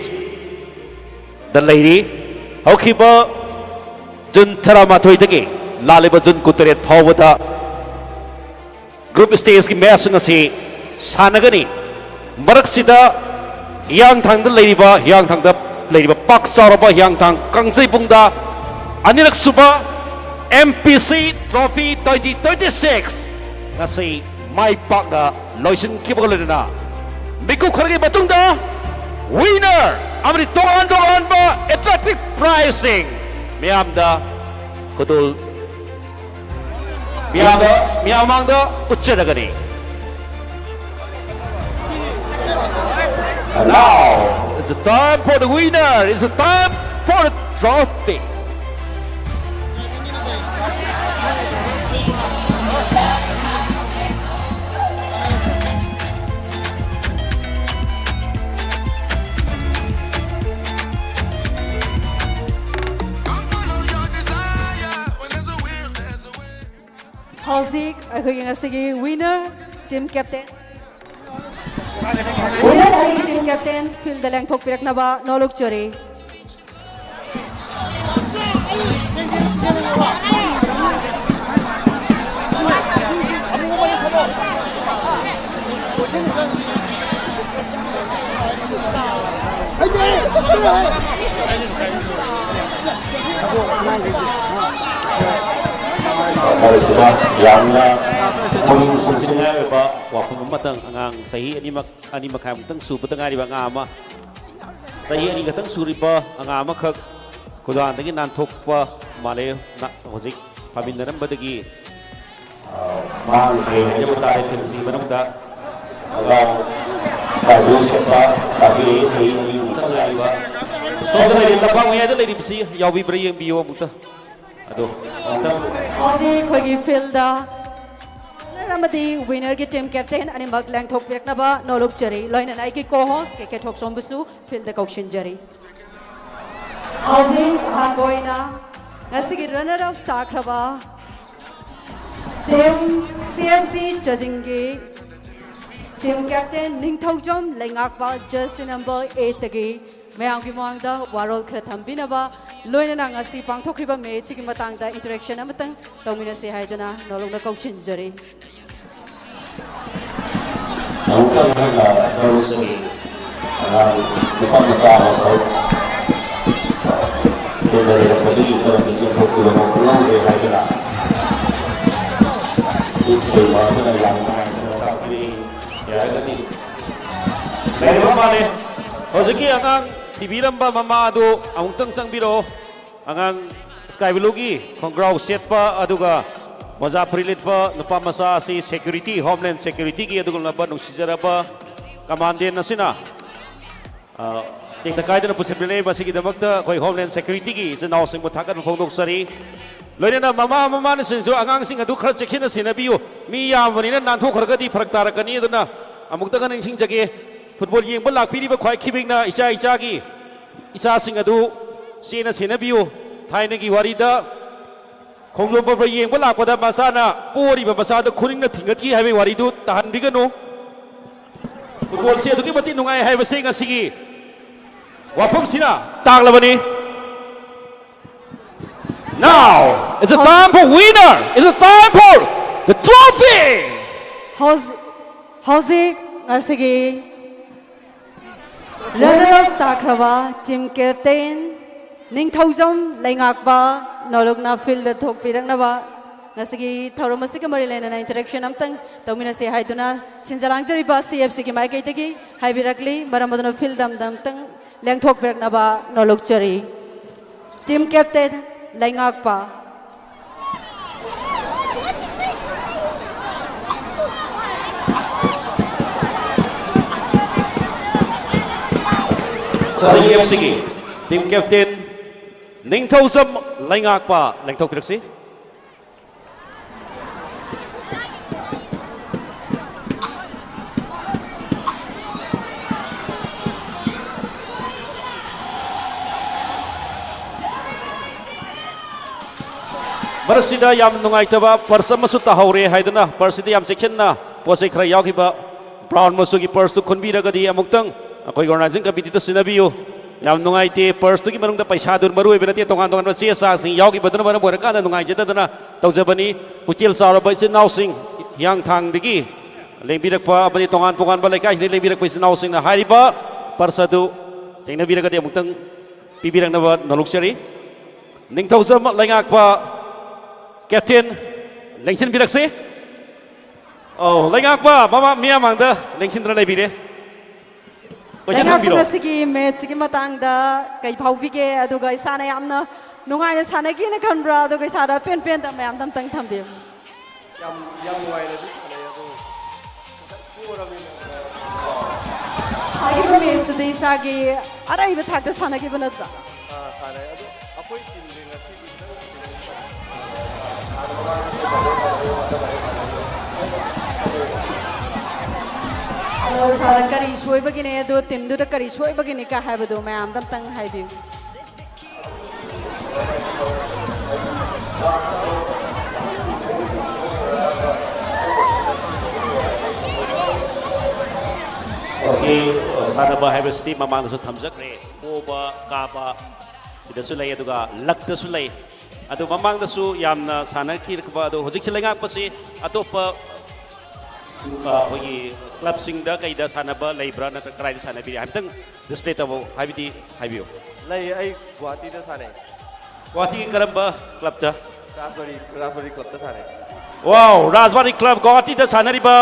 ꯗ ꯂꯩꯔꯤ꯫ ꯍꯧꯈꯤꯕ ꯖꯨꯟ ꯇꯔꯥꯃꯥꯊꯣꯏꯗꯒꯤ ꯂꯥꯛꯂꯤꯕ ꯖꯨꯟ ꯀꯨꯟꯇꯔꯦꯠ ꯐꯥꯎꯕꯗ group stageꯀꯤ matchꯁꯤꯡ ꯑꯁꯤ ꯁꯥꯟꯅꯒꯅꯤ꯫ ꯃꯔꯛꯁꯤꯗ ꯍꯤꯌꯥꯡꯊꯥꯡꯗ ꯂꯩꯔꯤꯕ, ꯍꯤꯌꯥꯡꯊꯥꯡꯗ ꯂꯩꯔꯤꯕ ꯄꯥꯛ ꯆꯥꯎꯔꯕ ꯍꯤꯌꯥꯡꯊꯥꯡ ꯀꯥꯡꯖꯩꯕꯨꯡꯗ ꯑꯅꯤꯔꯛ ꯁꯨꯕ MPC Trophy twenty twenty-six ꯉꯁꯤ ꯃꯥꯏ ꯄꯥꯛꯅ ꯂꯣꯏꯁꯤꯟꯈꯤꯕꯒ ꯂꯣꯏꯅꯅ ꯃꯤꯀꯨꯞ ꯈꯔꯒꯤ ꯃꯇꯨꯡꯗ winner ꯑꯃꯗꯤ ꯇꯣꯉꯥꯟ ꯇꯣꯉꯥꯟꯕ attractive prizeꯁꯤꯡ ꯃꯤꯌꯥꯝꯗ ꯈꯨꯗꯣꯜ ꯃꯤꯌꯥꯝꯗ, ꯃꯤꯌꯥꯝ ꯃꯥꯡꯗ ꯎꯠꯆꯔꯒꯅꯤ꯫ And now, it's the time for the winner. It's the time for the trophy. ꯍꯧꯖꯤꯛ ꯑꯩꯈꯣꯏꯒꯤ ꯉꯁꯤꯒꯤ winner team captain, winner ꯑꯩꯒꯤ team captain fieldꯗ ꯂꯦꯡꯊꯣꯛꯄꯤꯔꯛꯅꯕ ꯅꯣꯂꯨꯛꯆꯔꯤ꯫ ꯃꯐꯝꯁꯤꯗ ꯌꯥꯝꯅ ꯄꯨꯛꯅꯤꯡ ꯆꯤꯡꯁꯤꯟꯅꯤꯡꯉꯥꯏ ꯑꯣꯏꯕ ꯋꯥꯐꯝ ꯑꯃꯇꯪ, ꯑꯉꯥꯡ ꯆꯍꯤ ꯑꯅꯤꯃꯛ, ꯑꯅꯤ ꯃꯈꯥꯏꯃꯨꯛꯇꯪ ꯁꯨꯕꯗ ꯉꯥꯏꯔꯤꯕ ꯑꯉꯥꯡ ꯑꯃ, ꯆꯍꯤ ꯑꯅꯤ ꯈꯛꯇꯪ ꯁꯨꯔꯤꯕ ꯑꯉꯥꯡ ꯑꯃꯈꯛ ꯈꯨꯗꯥꯡꯗꯒꯤ ꯅꯥꯟꯊꯣꯛꯄ ꯃꯥꯜꯂꯦ꯫ ꯅ-, ꯍꯧꯖꯤꯛ ꯐꯥꯃꯤꯟꯅꯔꯝꯕꯗꯒꯤ, ꯑ, ꯃꯥꯡꯈ꯭ꯔꯦ ꯍꯥꯏꯖꯕ ꯇꯥꯔꯦ꯫ ꯐꯤꯜꯁꯤꯒꯤ ꯃꯅꯨꯡꯗ ꯑꯉꯥꯡ ꯇꯥꯏꯕꯪ ꯁꯦꯠꯄ ꯇꯥꯛꯄꯤꯔꯛꯏ, ꯆꯍꯤ ꯑꯅꯤꯃꯨꯛꯇ ꯉꯥꯏꯔꯤꯕ꯫ ꯁꯣꯝꯗ ꯂꯩꯔꯤꯕ ꯂꯝꯄꯥꯛ ꯃꯌꯥꯏꯗ ꯂꯩꯔꯤꯕꯁꯤ ꯌꯥꯎꯕꯤꯕ꯭ꯔꯥ ꯌꯦꯡꯕꯤꯌꯨ ꯑꯃꯨꯛꯇ꯫ ꯑꯗꯣ ꯑꯃꯨꯛꯇꯪ ꯍꯧꯖꯤꯛ ꯑꯩꯈꯣꯏꯒꯤ fieldꯗ winner ꯑꯃꯗꯤ winnerꯒꯤ team captain ꯑꯅꯤꯃꯛ ꯂꯦꯡꯊꯣꯛꯄꯤꯔꯛꯅꯕ ꯅꯣꯂꯨꯛꯆꯔꯤ꯫ ꯂꯣꯏꯅꯅ ꯑꯩꯒꯤ co-host ꯀꯦ ꯀꯦ ꯊꯣꯛꯆꯣꯝꯕꯨꯁꯨ fieldꯗ ꯀꯧꯁꯤꯟꯖꯔꯤ꯫ ꯍꯧꯖꯤꯛ ꯑꯍꯥꯟꯕ ꯑꯣꯏꯅ ꯉꯁꯤꯒꯤ runner up ꯇꯥꯈ꯭ꯔꯕ team C F C ꯆꯥꯖꯤꯡꯒꯤ team captain ꯅꯤꯡꯊꯧꯖꯝ ꯂꯩꯉꯥꯛꯄ, jersey number eightꯇꯒꯤ ꯃꯌꯥꯝꯒꯤ ꯃꯃꯥꯡꯗ ꯋꯥꯔꯣꯜ ꯈꯔ ꯊꯝꯕꯤꯅꯕ, ꯂꯣꯏꯅꯅ ꯉꯁꯤ ꯄꯥꯡꯊꯣꯛꯈ꯭ꯔꯤꯕ ꯃꯦꯠꯁꯁꯤꯒꯤ ꯃꯇꯥꯡꯗ ꯏꯟꯇꯔꯦꯛꯁꯟ ꯑꯃꯇꯪ ꯇꯧꯃꯤꯟꯅꯁꯤ ꯍꯥꯏꯗꯨꯅ ꯅꯣꯂꯨꯛꯅ ꯀꯧꯁꯤꯟꯖꯔꯤ꯫ ꯑꯃꯨꯛꯇꯪ ꯍꯟꯅ ꯇꯧꯁꯤ꯫ ꯑꯉꯥꯡ ꯅꯨꯄꯥ ꯃꯆꯥ ꯑꯃꯈꯛ ꯀꯦꯟꯗꯔꯦꯔꯛꯄꯗꯒꯤ ꯀꯔꯝꯅ ꯆꯦꯟꯊꯣꯛꯈꯤꯕꯅꯣ ꯈꯪꯍꯧꯗ꯭ꯔꯦ ꯍꯥꯏꯗꯨꯅ ꯏꯊꯩ ꯃꯥꯗꯨꯅ ꯌꯥꯝ ꯅꯨꯡꯉꯥꯏꯇꯅ ꯇꯥꯛꯄꯤꯔꯛꯏ꯫ ꯌꯥꯔꯒꯗꯤ ꯂꯩꯔꯕ ꯃꯥꯜꯂꯦ꯫ ꯍꯧꯖꯤꯛꯀꯤ ꯑꯉꯥꯡ ꯊꯤꯕꯤꯔꯝꯕ ꯃꯃꯥ ꯑꯗꯨ ꯑꯃꯨꯛꯇꯪ ꯆꯪꯕꯤꯔꯛꯑꯣ꯫ ꯑꯉꯥꯡ ꯁ꯭ꯀꯥꯏ ꯕ꯭ꯂꯨꯒꯤ ꯈꯣꯡꯒ꯭ꯔꯥꯎ ꯁꯦꯠꯄ ꯑꯗꯨꯒ ꯃꯣꯖꯥ ꯐꯨꯔꯤꯠ ꯂꯤꯠꯄ ꯅꯨꯄꯥ ꯃꯆꯥ ꯑꯁꯤ ꯁꯦꯀ꯭ꯌꯨꯔꯤꯇꯤ, ꯍꯣꯝꯂꯦꯟ ꯁꯦꯀ꯭ꯌꯨꯔꯤꯇꯤꯒꯤ ꯑꯗꯨꯒꯨꯝꯂꯕ ꯅꯨꯡꯁꯤꯖꯔꯕ ꯀꯃꯥꯟꯗꯦꯟ ꯑꯁꯤꯅ, ꯑ, ꯇꯦꯛꯇ ꯀꯥꯏꯗꯅ ꯄꯨꯁꯤꯟꯕꯤꯔꯛꯏ꯫ ꯃꯁꯤꯒꯤꯗꯃꯛꯇ ꯑꯩꯈꯣꯏ ꯍꯣꯝꯂꯦꯟ ꯁꯦꯀ꯭ꯌꯨꯔꯤꯇꯤꯒꯤ ꯏꯆꯤꯟ ꯏꯅꯥꯎꯁꯤꯡꯕꯨ ꯊꯥꯒꯠꯄ ꯐꯣꯡꯗꯣꯛꯆꯔꯤ꯫ ꯂꯣꯏꯅꯅ ꯃꯃꯥ ꯃꯃꯥꯅꯁꯤꯡꯁꯨ ꯑꯉꯥꯡꯁꯤꯡ ꯑꯗꯨ ꯈꯔ ꯆꯦꯛꯁꯤꯟꯅ ꯁꯦꯟꯅꯕꯤꯌꯨ꯫ ꯃꯤ ꯌꯥꯝꯕꯅꯤꯅ ꯅꯥꯟꯊꯣꯛꯈ꯭ꯔꯒꯗꯤ ꯐꯔꯛ ꯇꯥꯔꯛꯀꯅꯤ꯫ ꯑꯗꯨꯅ ꯑꯃꯨꯛꯇꯒ ꯅꯤꯡꯁꯤꯡꯖꯒꯦ, ꯐꯨꯠꯕꯣꯜ ꯌꯦꯡꯕ ꯂꯥꯛꯄꯤꯔꯤꯕ ꯈ꯭ꯋꯥꯏ ꯈꯤꯕꯤꯛꯅ ꯏꯆꯥ ꯏꯆꯥꯒꯤ ꯏꯆꯥꯁꯤꯡ ꯑꯗꯨ ꯆꯦꯟꯅ ꯁꯦꯟꯅꯕꯤꯌꯨ꯫ ꯊꯥꯏꯅꯒꯤ ꯋꯥꯔꯤꯗ ꯈꯣꯡꯖꯣꯝ ꯄꯔꯕ ꯌꯦꯡꯕ ꯂꯥꯛꯄꯗ ꯃꯆꯥꯅ ꯄꯣꯔꯤꯕ ꯃꯆꯥꯗ ꯈꯨꯅꯤꯡꯅ ꯊꯤꯡꯒꯠꯈꯤ ꯍꯥꯏꯕꯒꯤ ꯋꯥꯔꯤꯗꯨ ꯇꯥꯍꯟꯕꯤꯒꯅꯨ꯫ ꯐꯨꯠꯕꯣꯜꯁꯤ ꯑꯗꯨꯛꯀꯤ ꯃꯇꯤꯛ ꯅꯨꯡꯉꯥꯏ ꯍꯥꯏꯕꯁꯤ ꯉꯁꯤꯒꯤ ꯋꯥꯐꯝꯁꯤꯅ ꯇꯥꯛꯂꯕꯅꯤ꯫ Now, it's a time for winner. It's a time for the trophy. ꯍꯧꯖꯤꯛ, ꯍꯧꯖꯤꯛ ꯉꯁꯤꯒꯤ ꯔꯅꯔ ꯑꯞ ꯇꯥꯈ꯭ꯔꯕ ꯇꯤꯝ ꯀꯦꯞꯇꯦꯟ ꯅꯤꯡꯊꯧꯖꯝ ꯂꯩꯉꯥꯛꯄ ꯅꯣꯂꯨꯛꯅ ꯐꯤꯜꯗ ꯊꯣꯛꯄꯤꯔꯛꯅꯕ ꯉꯁꯤꯒꯤ ꯊꯧꯔꯝ ꯑꯁꯤꯒ ꯃꯔꯤ ꯂꯩꯅꯅ ꯏꯟꯇꯔꯦꯛꯁꯟ ꯑꯃꯇꯪ ꯇꯧꯃꯤꯟꯅꯁꯤ ꯍꯥꯏꯗꯨꯅ ꯁꯤꯟꯖ ꯂꯥꯡꯖꯔꯤꯕ ꯁꯤ ꯑꯦꯐ ꯁꯤꯒꯤ ꯃꯥꯏꯀꯩꯗꯒꯤ ꯍꯥꯏꯕꯤꯔꯛꯂꯤ꯫ ꯃꯔꯝ ꯑꯗꯨꯅ ꯐꯤꯜꯗ ꯑꯃꯇꯪ ꯂꯦꯡꯊꯣꯛꯄꯤꯔꯛꯅꯕ ꯅꯣꯂꯨꯛꯆꯔꯤ꯫ Team captain ꯂꯩꯉꯥꯛꯄ꯫ ꯆꯍꯤ ꯑꯦꯐ ꯁꯤꯒꯤ ꯇꯤꯝ ꯀꯦꯞꯇꯦꯟ ꯅꯤꯡꯊꯧꯖꯝ ꯂꯩꯉꯥꯛꯄ ꯂꯦꯡꯊꯣꯛꯄꯤꯔꯛꯁꯤ꯫ ꯃꯔꯛꯁꯤꯗ ꯌꯥꯝ ꯅꯨꯡꯉꯥꯏꯇꯕ ꯄꯔꯁ ꯑꯃꯁꯨ ꯇꯥꯍꯧꯔꯦ ꯍꯥꯏꯗꯨꯅ, ꯄꯔꯁꯁꯤꯗ ꯌꯥꯝ ꯆꯦꯛꯁꯤꯟꯅ ꯄꯣꯠ ꯆꯩ ꯈꯔ ꯌꯥꯎꯈꯤꯕ ꯕ꯭ꯔꯥꯎꯟ ꯃꯆꯨꯒꯤ ꯄꯔꯁꯇꯨ ꯈꯨꯟꯕꯤꯔꯒꯗꯤ ꯑꯃꯨꯛꯇꯪ ꯑꯩꯈꯣꯏꯒꯤ ꯑꯣꯔꯒꯅꯥꯏꯖꯤꯡ ꯀꯃꯤꯇꯤꯗ ꯁꯤꯟꯅꯕꯤꯌꯨ꯫ ꯌꯥꯝ ꯅꯨꯡꯉꯥꯏꯇꯦ, ꯄꯔꯁꯇꯨꯒꯤ ꯃꯅꯨꯡꯗ ꯄꯩꯁꯥꯗꯨ ꯃꯔꯨ ꯑꯣꯏꯕ ꯅꯠꯇꯦ, ꯇꯣꯉꯥꯟ ꯇꯣꯉꯥꯟꯕ ꯆꯦ ꯆꯥꯡꯁꯤꯡ ꯌꯥꯎꯈꯤꯕꯗꯨꯅ ꯃꯔꯝ ꯑꯣꯏꯔꯀꯥꯟꯗ ꯅꯨꯡꯉꯥꯏꯖꯗꯗꯅ ꯇꯧꯖꯕꯅꯤ꯫ ꯄꯨꯛꯆꯦꯜ ꯆꯥꯎꯔꯕ ꯏꯆꯤꯜ ꯏꯅꯥꯎꯁꯤꯡ, ꯍꯤꯌꯥꯡꯊꯥꯡꯗꯒꯤ ꯂꯦꯡꯕꯤꯔꯛꯄ ꯑꯃꯗꯤ ꯇꯣꯉꯥꯟ ꯇꯣꯉꯥꯟꯕ ꯂꯩꯀꯥꯏꯁꯤꯡꯗꯒꯤ ꯂꯦꯡꯕꯤꯔꯛꯄ ꯏꯆꯤꯜ ꯏꯅꯥꯎꯁꯤꯡꯅ ꯍꯥꯏꯔꯤꯕ ꯄꯔꯁ ꯑꯗꯨ ꯊꯦꯡꯅꯕꯤꯔꯒꯗꯤ ꯑꯃꯨꯛꯇꯪ ꯄꯤꯕꯤꯔꯛꯅꯕ ꯅꯣꯂꯨꯛꯆꯔꯤ꯫ ꯅꯤꯡꯊꯧꯖꯝ ꯂꯩꯉꯥꯛꯄ ꯀꯦꯞꯇꯦꯟ ꯂꯦꯡꯁꯤꯟꯕꯤꯔꯛꯁꯤ꯫ ꯑꯧ, ꯂꯩꯉꯥꯛꯄ ꯃꯃꯥ ꯃꯤꯌꯥꯝ ꯃꯥꯡꯗ ꯂꯦꯡꯁꯤꯟꯗꯨꯅ ꯂꯩꯕꯤꯔꯦ꯫ ꯀꯣꯏꯁꯟ ꯂꯩꯉꯥꯛꯄ ꯍꯪꯕꯤꯔꯣ꯫ ꯉꯁꯤꯒꯤ ꯃꯦꯠꯁꯁꯤꯒꯤ ꯃꯇꯥꯡꯗ ꯀꯩ ꯐꯥꯎꯕꯤꯒꯦ? ꯑꯗꯨꯒ ꯏꯁꯥꯅ ꯌꯥꯝꯅ ꯅꯨꯡꯉꯥꯏꯅ ꯁꯥꯟꯅꯒꯦꯅ ꯈꯟꯕ꯭ꯔꯥ? ꯑꯗꯨꯒ ꯏꯁꯥꯗ ꯑꯄꯦꯟ ꯄꯦꯟꯗꯕ ꯃꯌꯥꯝꯗ ꯑꯝꯇꯪ ꯊꯝꯕꯤꯌꯨ꯫ ꯌꯥꯝ, ꯌꯥꯝ ꯅꯨꯡꯉꯥꯏꯅꯗꯤ ꯁꯥꯟꯅꯩ, ꯑꯗꯣ ꯈꯤꯇꯪ ꯄꯣꯔꯕꯅꯤꯅ꯫ ꯍꯥꯏꯔꯤꯕ ꯃꯦꯠꯁꯇꯨꯗꯤ ꯏꯁꯥꯒꯤ ꯑꯔꯩꯕ ꯊꯥꯛꯇ ꯁꯥꯟꯅꯈꯤꯕ ꯅꯠꯇ꯭ꯔꯥ? ꯑꯥ, ꯁꯥꯟꯅꯩ꯫ ꯑꯗꯣ ꯑꯩꯈꯣꯏ ꯇꯤꯝꯁꯦ ꯉꯁꯤꯒꯤ ꯈꯤꯇꯪ ꯑꯗꯣ ꯁꯥꯔꯗ ꯀꯔꯤ ꯁꯣꯏꯕꯒꯤꯅꯦ, ꯑꯗꯣ ꯇꯤꯝꯗꯨꯗ ꯀꯔꯤ ꯁꯣꯏꯕꯒꯤꯅꯤ ꯀ ꯍꯥꯏꯕꯗꯣ ꯃꯌꯥꯝꯗ ꯑꯝꯇꯪ ꯍꯥꯏꯕꯤꯌꯨ꯫ ꯑꯣꯀꯦ, ꯁꯥꯟꯅꯕ ꯍꯥꯏꯕꯁꯤꯗꯤ ꯃꯃꯥꯡꯗꯁꯨ ꯊꯝꯖꯈ꯭ꯔꯦ, ꯄꯣꯕ ꯀꯥꯕ ꯁꯤꯗꯁꯨ ꯂꯩ, ꯑꯗꯨꯒ ꯂꯛꯇꯁꯨ ꯂꯩ꯫ ꯑꯗꯨ ꯃꯃꯥꯡꯗꯁꯨ ꯌꯥꯝꯅ ꯁꯥꯟꯅꯈꯤꯔꯛꯄ, ꯑꯗꯣ ꯍꯧꯖꯤꯛꯁꯦ ꯂꯩꯉꯥꯛꯄꯁꯤ ꯑꯇꯣꯞꯄ, ꯑ, ꯑꯩꯈꯣꯏꯒꯤ ꯀ꯭ꯂꯕꯁꯤꯡꯗ ꯀꯩꯗ ꯁꯥꯟꯅꯕ ꯂꯩꯕ꯭ꯔꯥ, ꯅꯠꯇ꯭ꯔꯒ ꯀꯗꯥꯏꯗ ꯁꯥꯟꯅꯕꯤꯔꯤ? ꯍꯥꯏꯐꯦꯠꯇꯪ ꯗꯤꯁꯄ꯭ꯂꯦ ꯇꯧꯕ, ꯍꯥꯏꯕꯗꯤ ꯍꯥꯏꯕꯤꯌꯨ꯫ ꯂꯩ, ꯑꯩ ꯒꯨꯋꯥꯍꯥꯇꯤꯗ ꯁꯥꯟꯅꯩ꯫ ꯒꯨꯋꯥꯍꯥꯇꯤꯒꯤ ꯀꯔꯝꯕ ꯀ꯭ꯂꯕꯇ? ꯔꯥꯖꯕꯥꯔꯤ, ꯔꯥꯖꯕꯥꯔꯤ ꯀ꯭ꯂꯕꯇ ꯁꯥꯟꯅꯩ꯫ ꯋꯥꯎ, ꯔꯥꯖꯕꯥꯔꯤ ꯀ꯭ꯂꯕ ꯒꯨꯋꯥꯍꯥꯇꯤꯗ ꯁꯥꯟꯅꯔꯤꯕ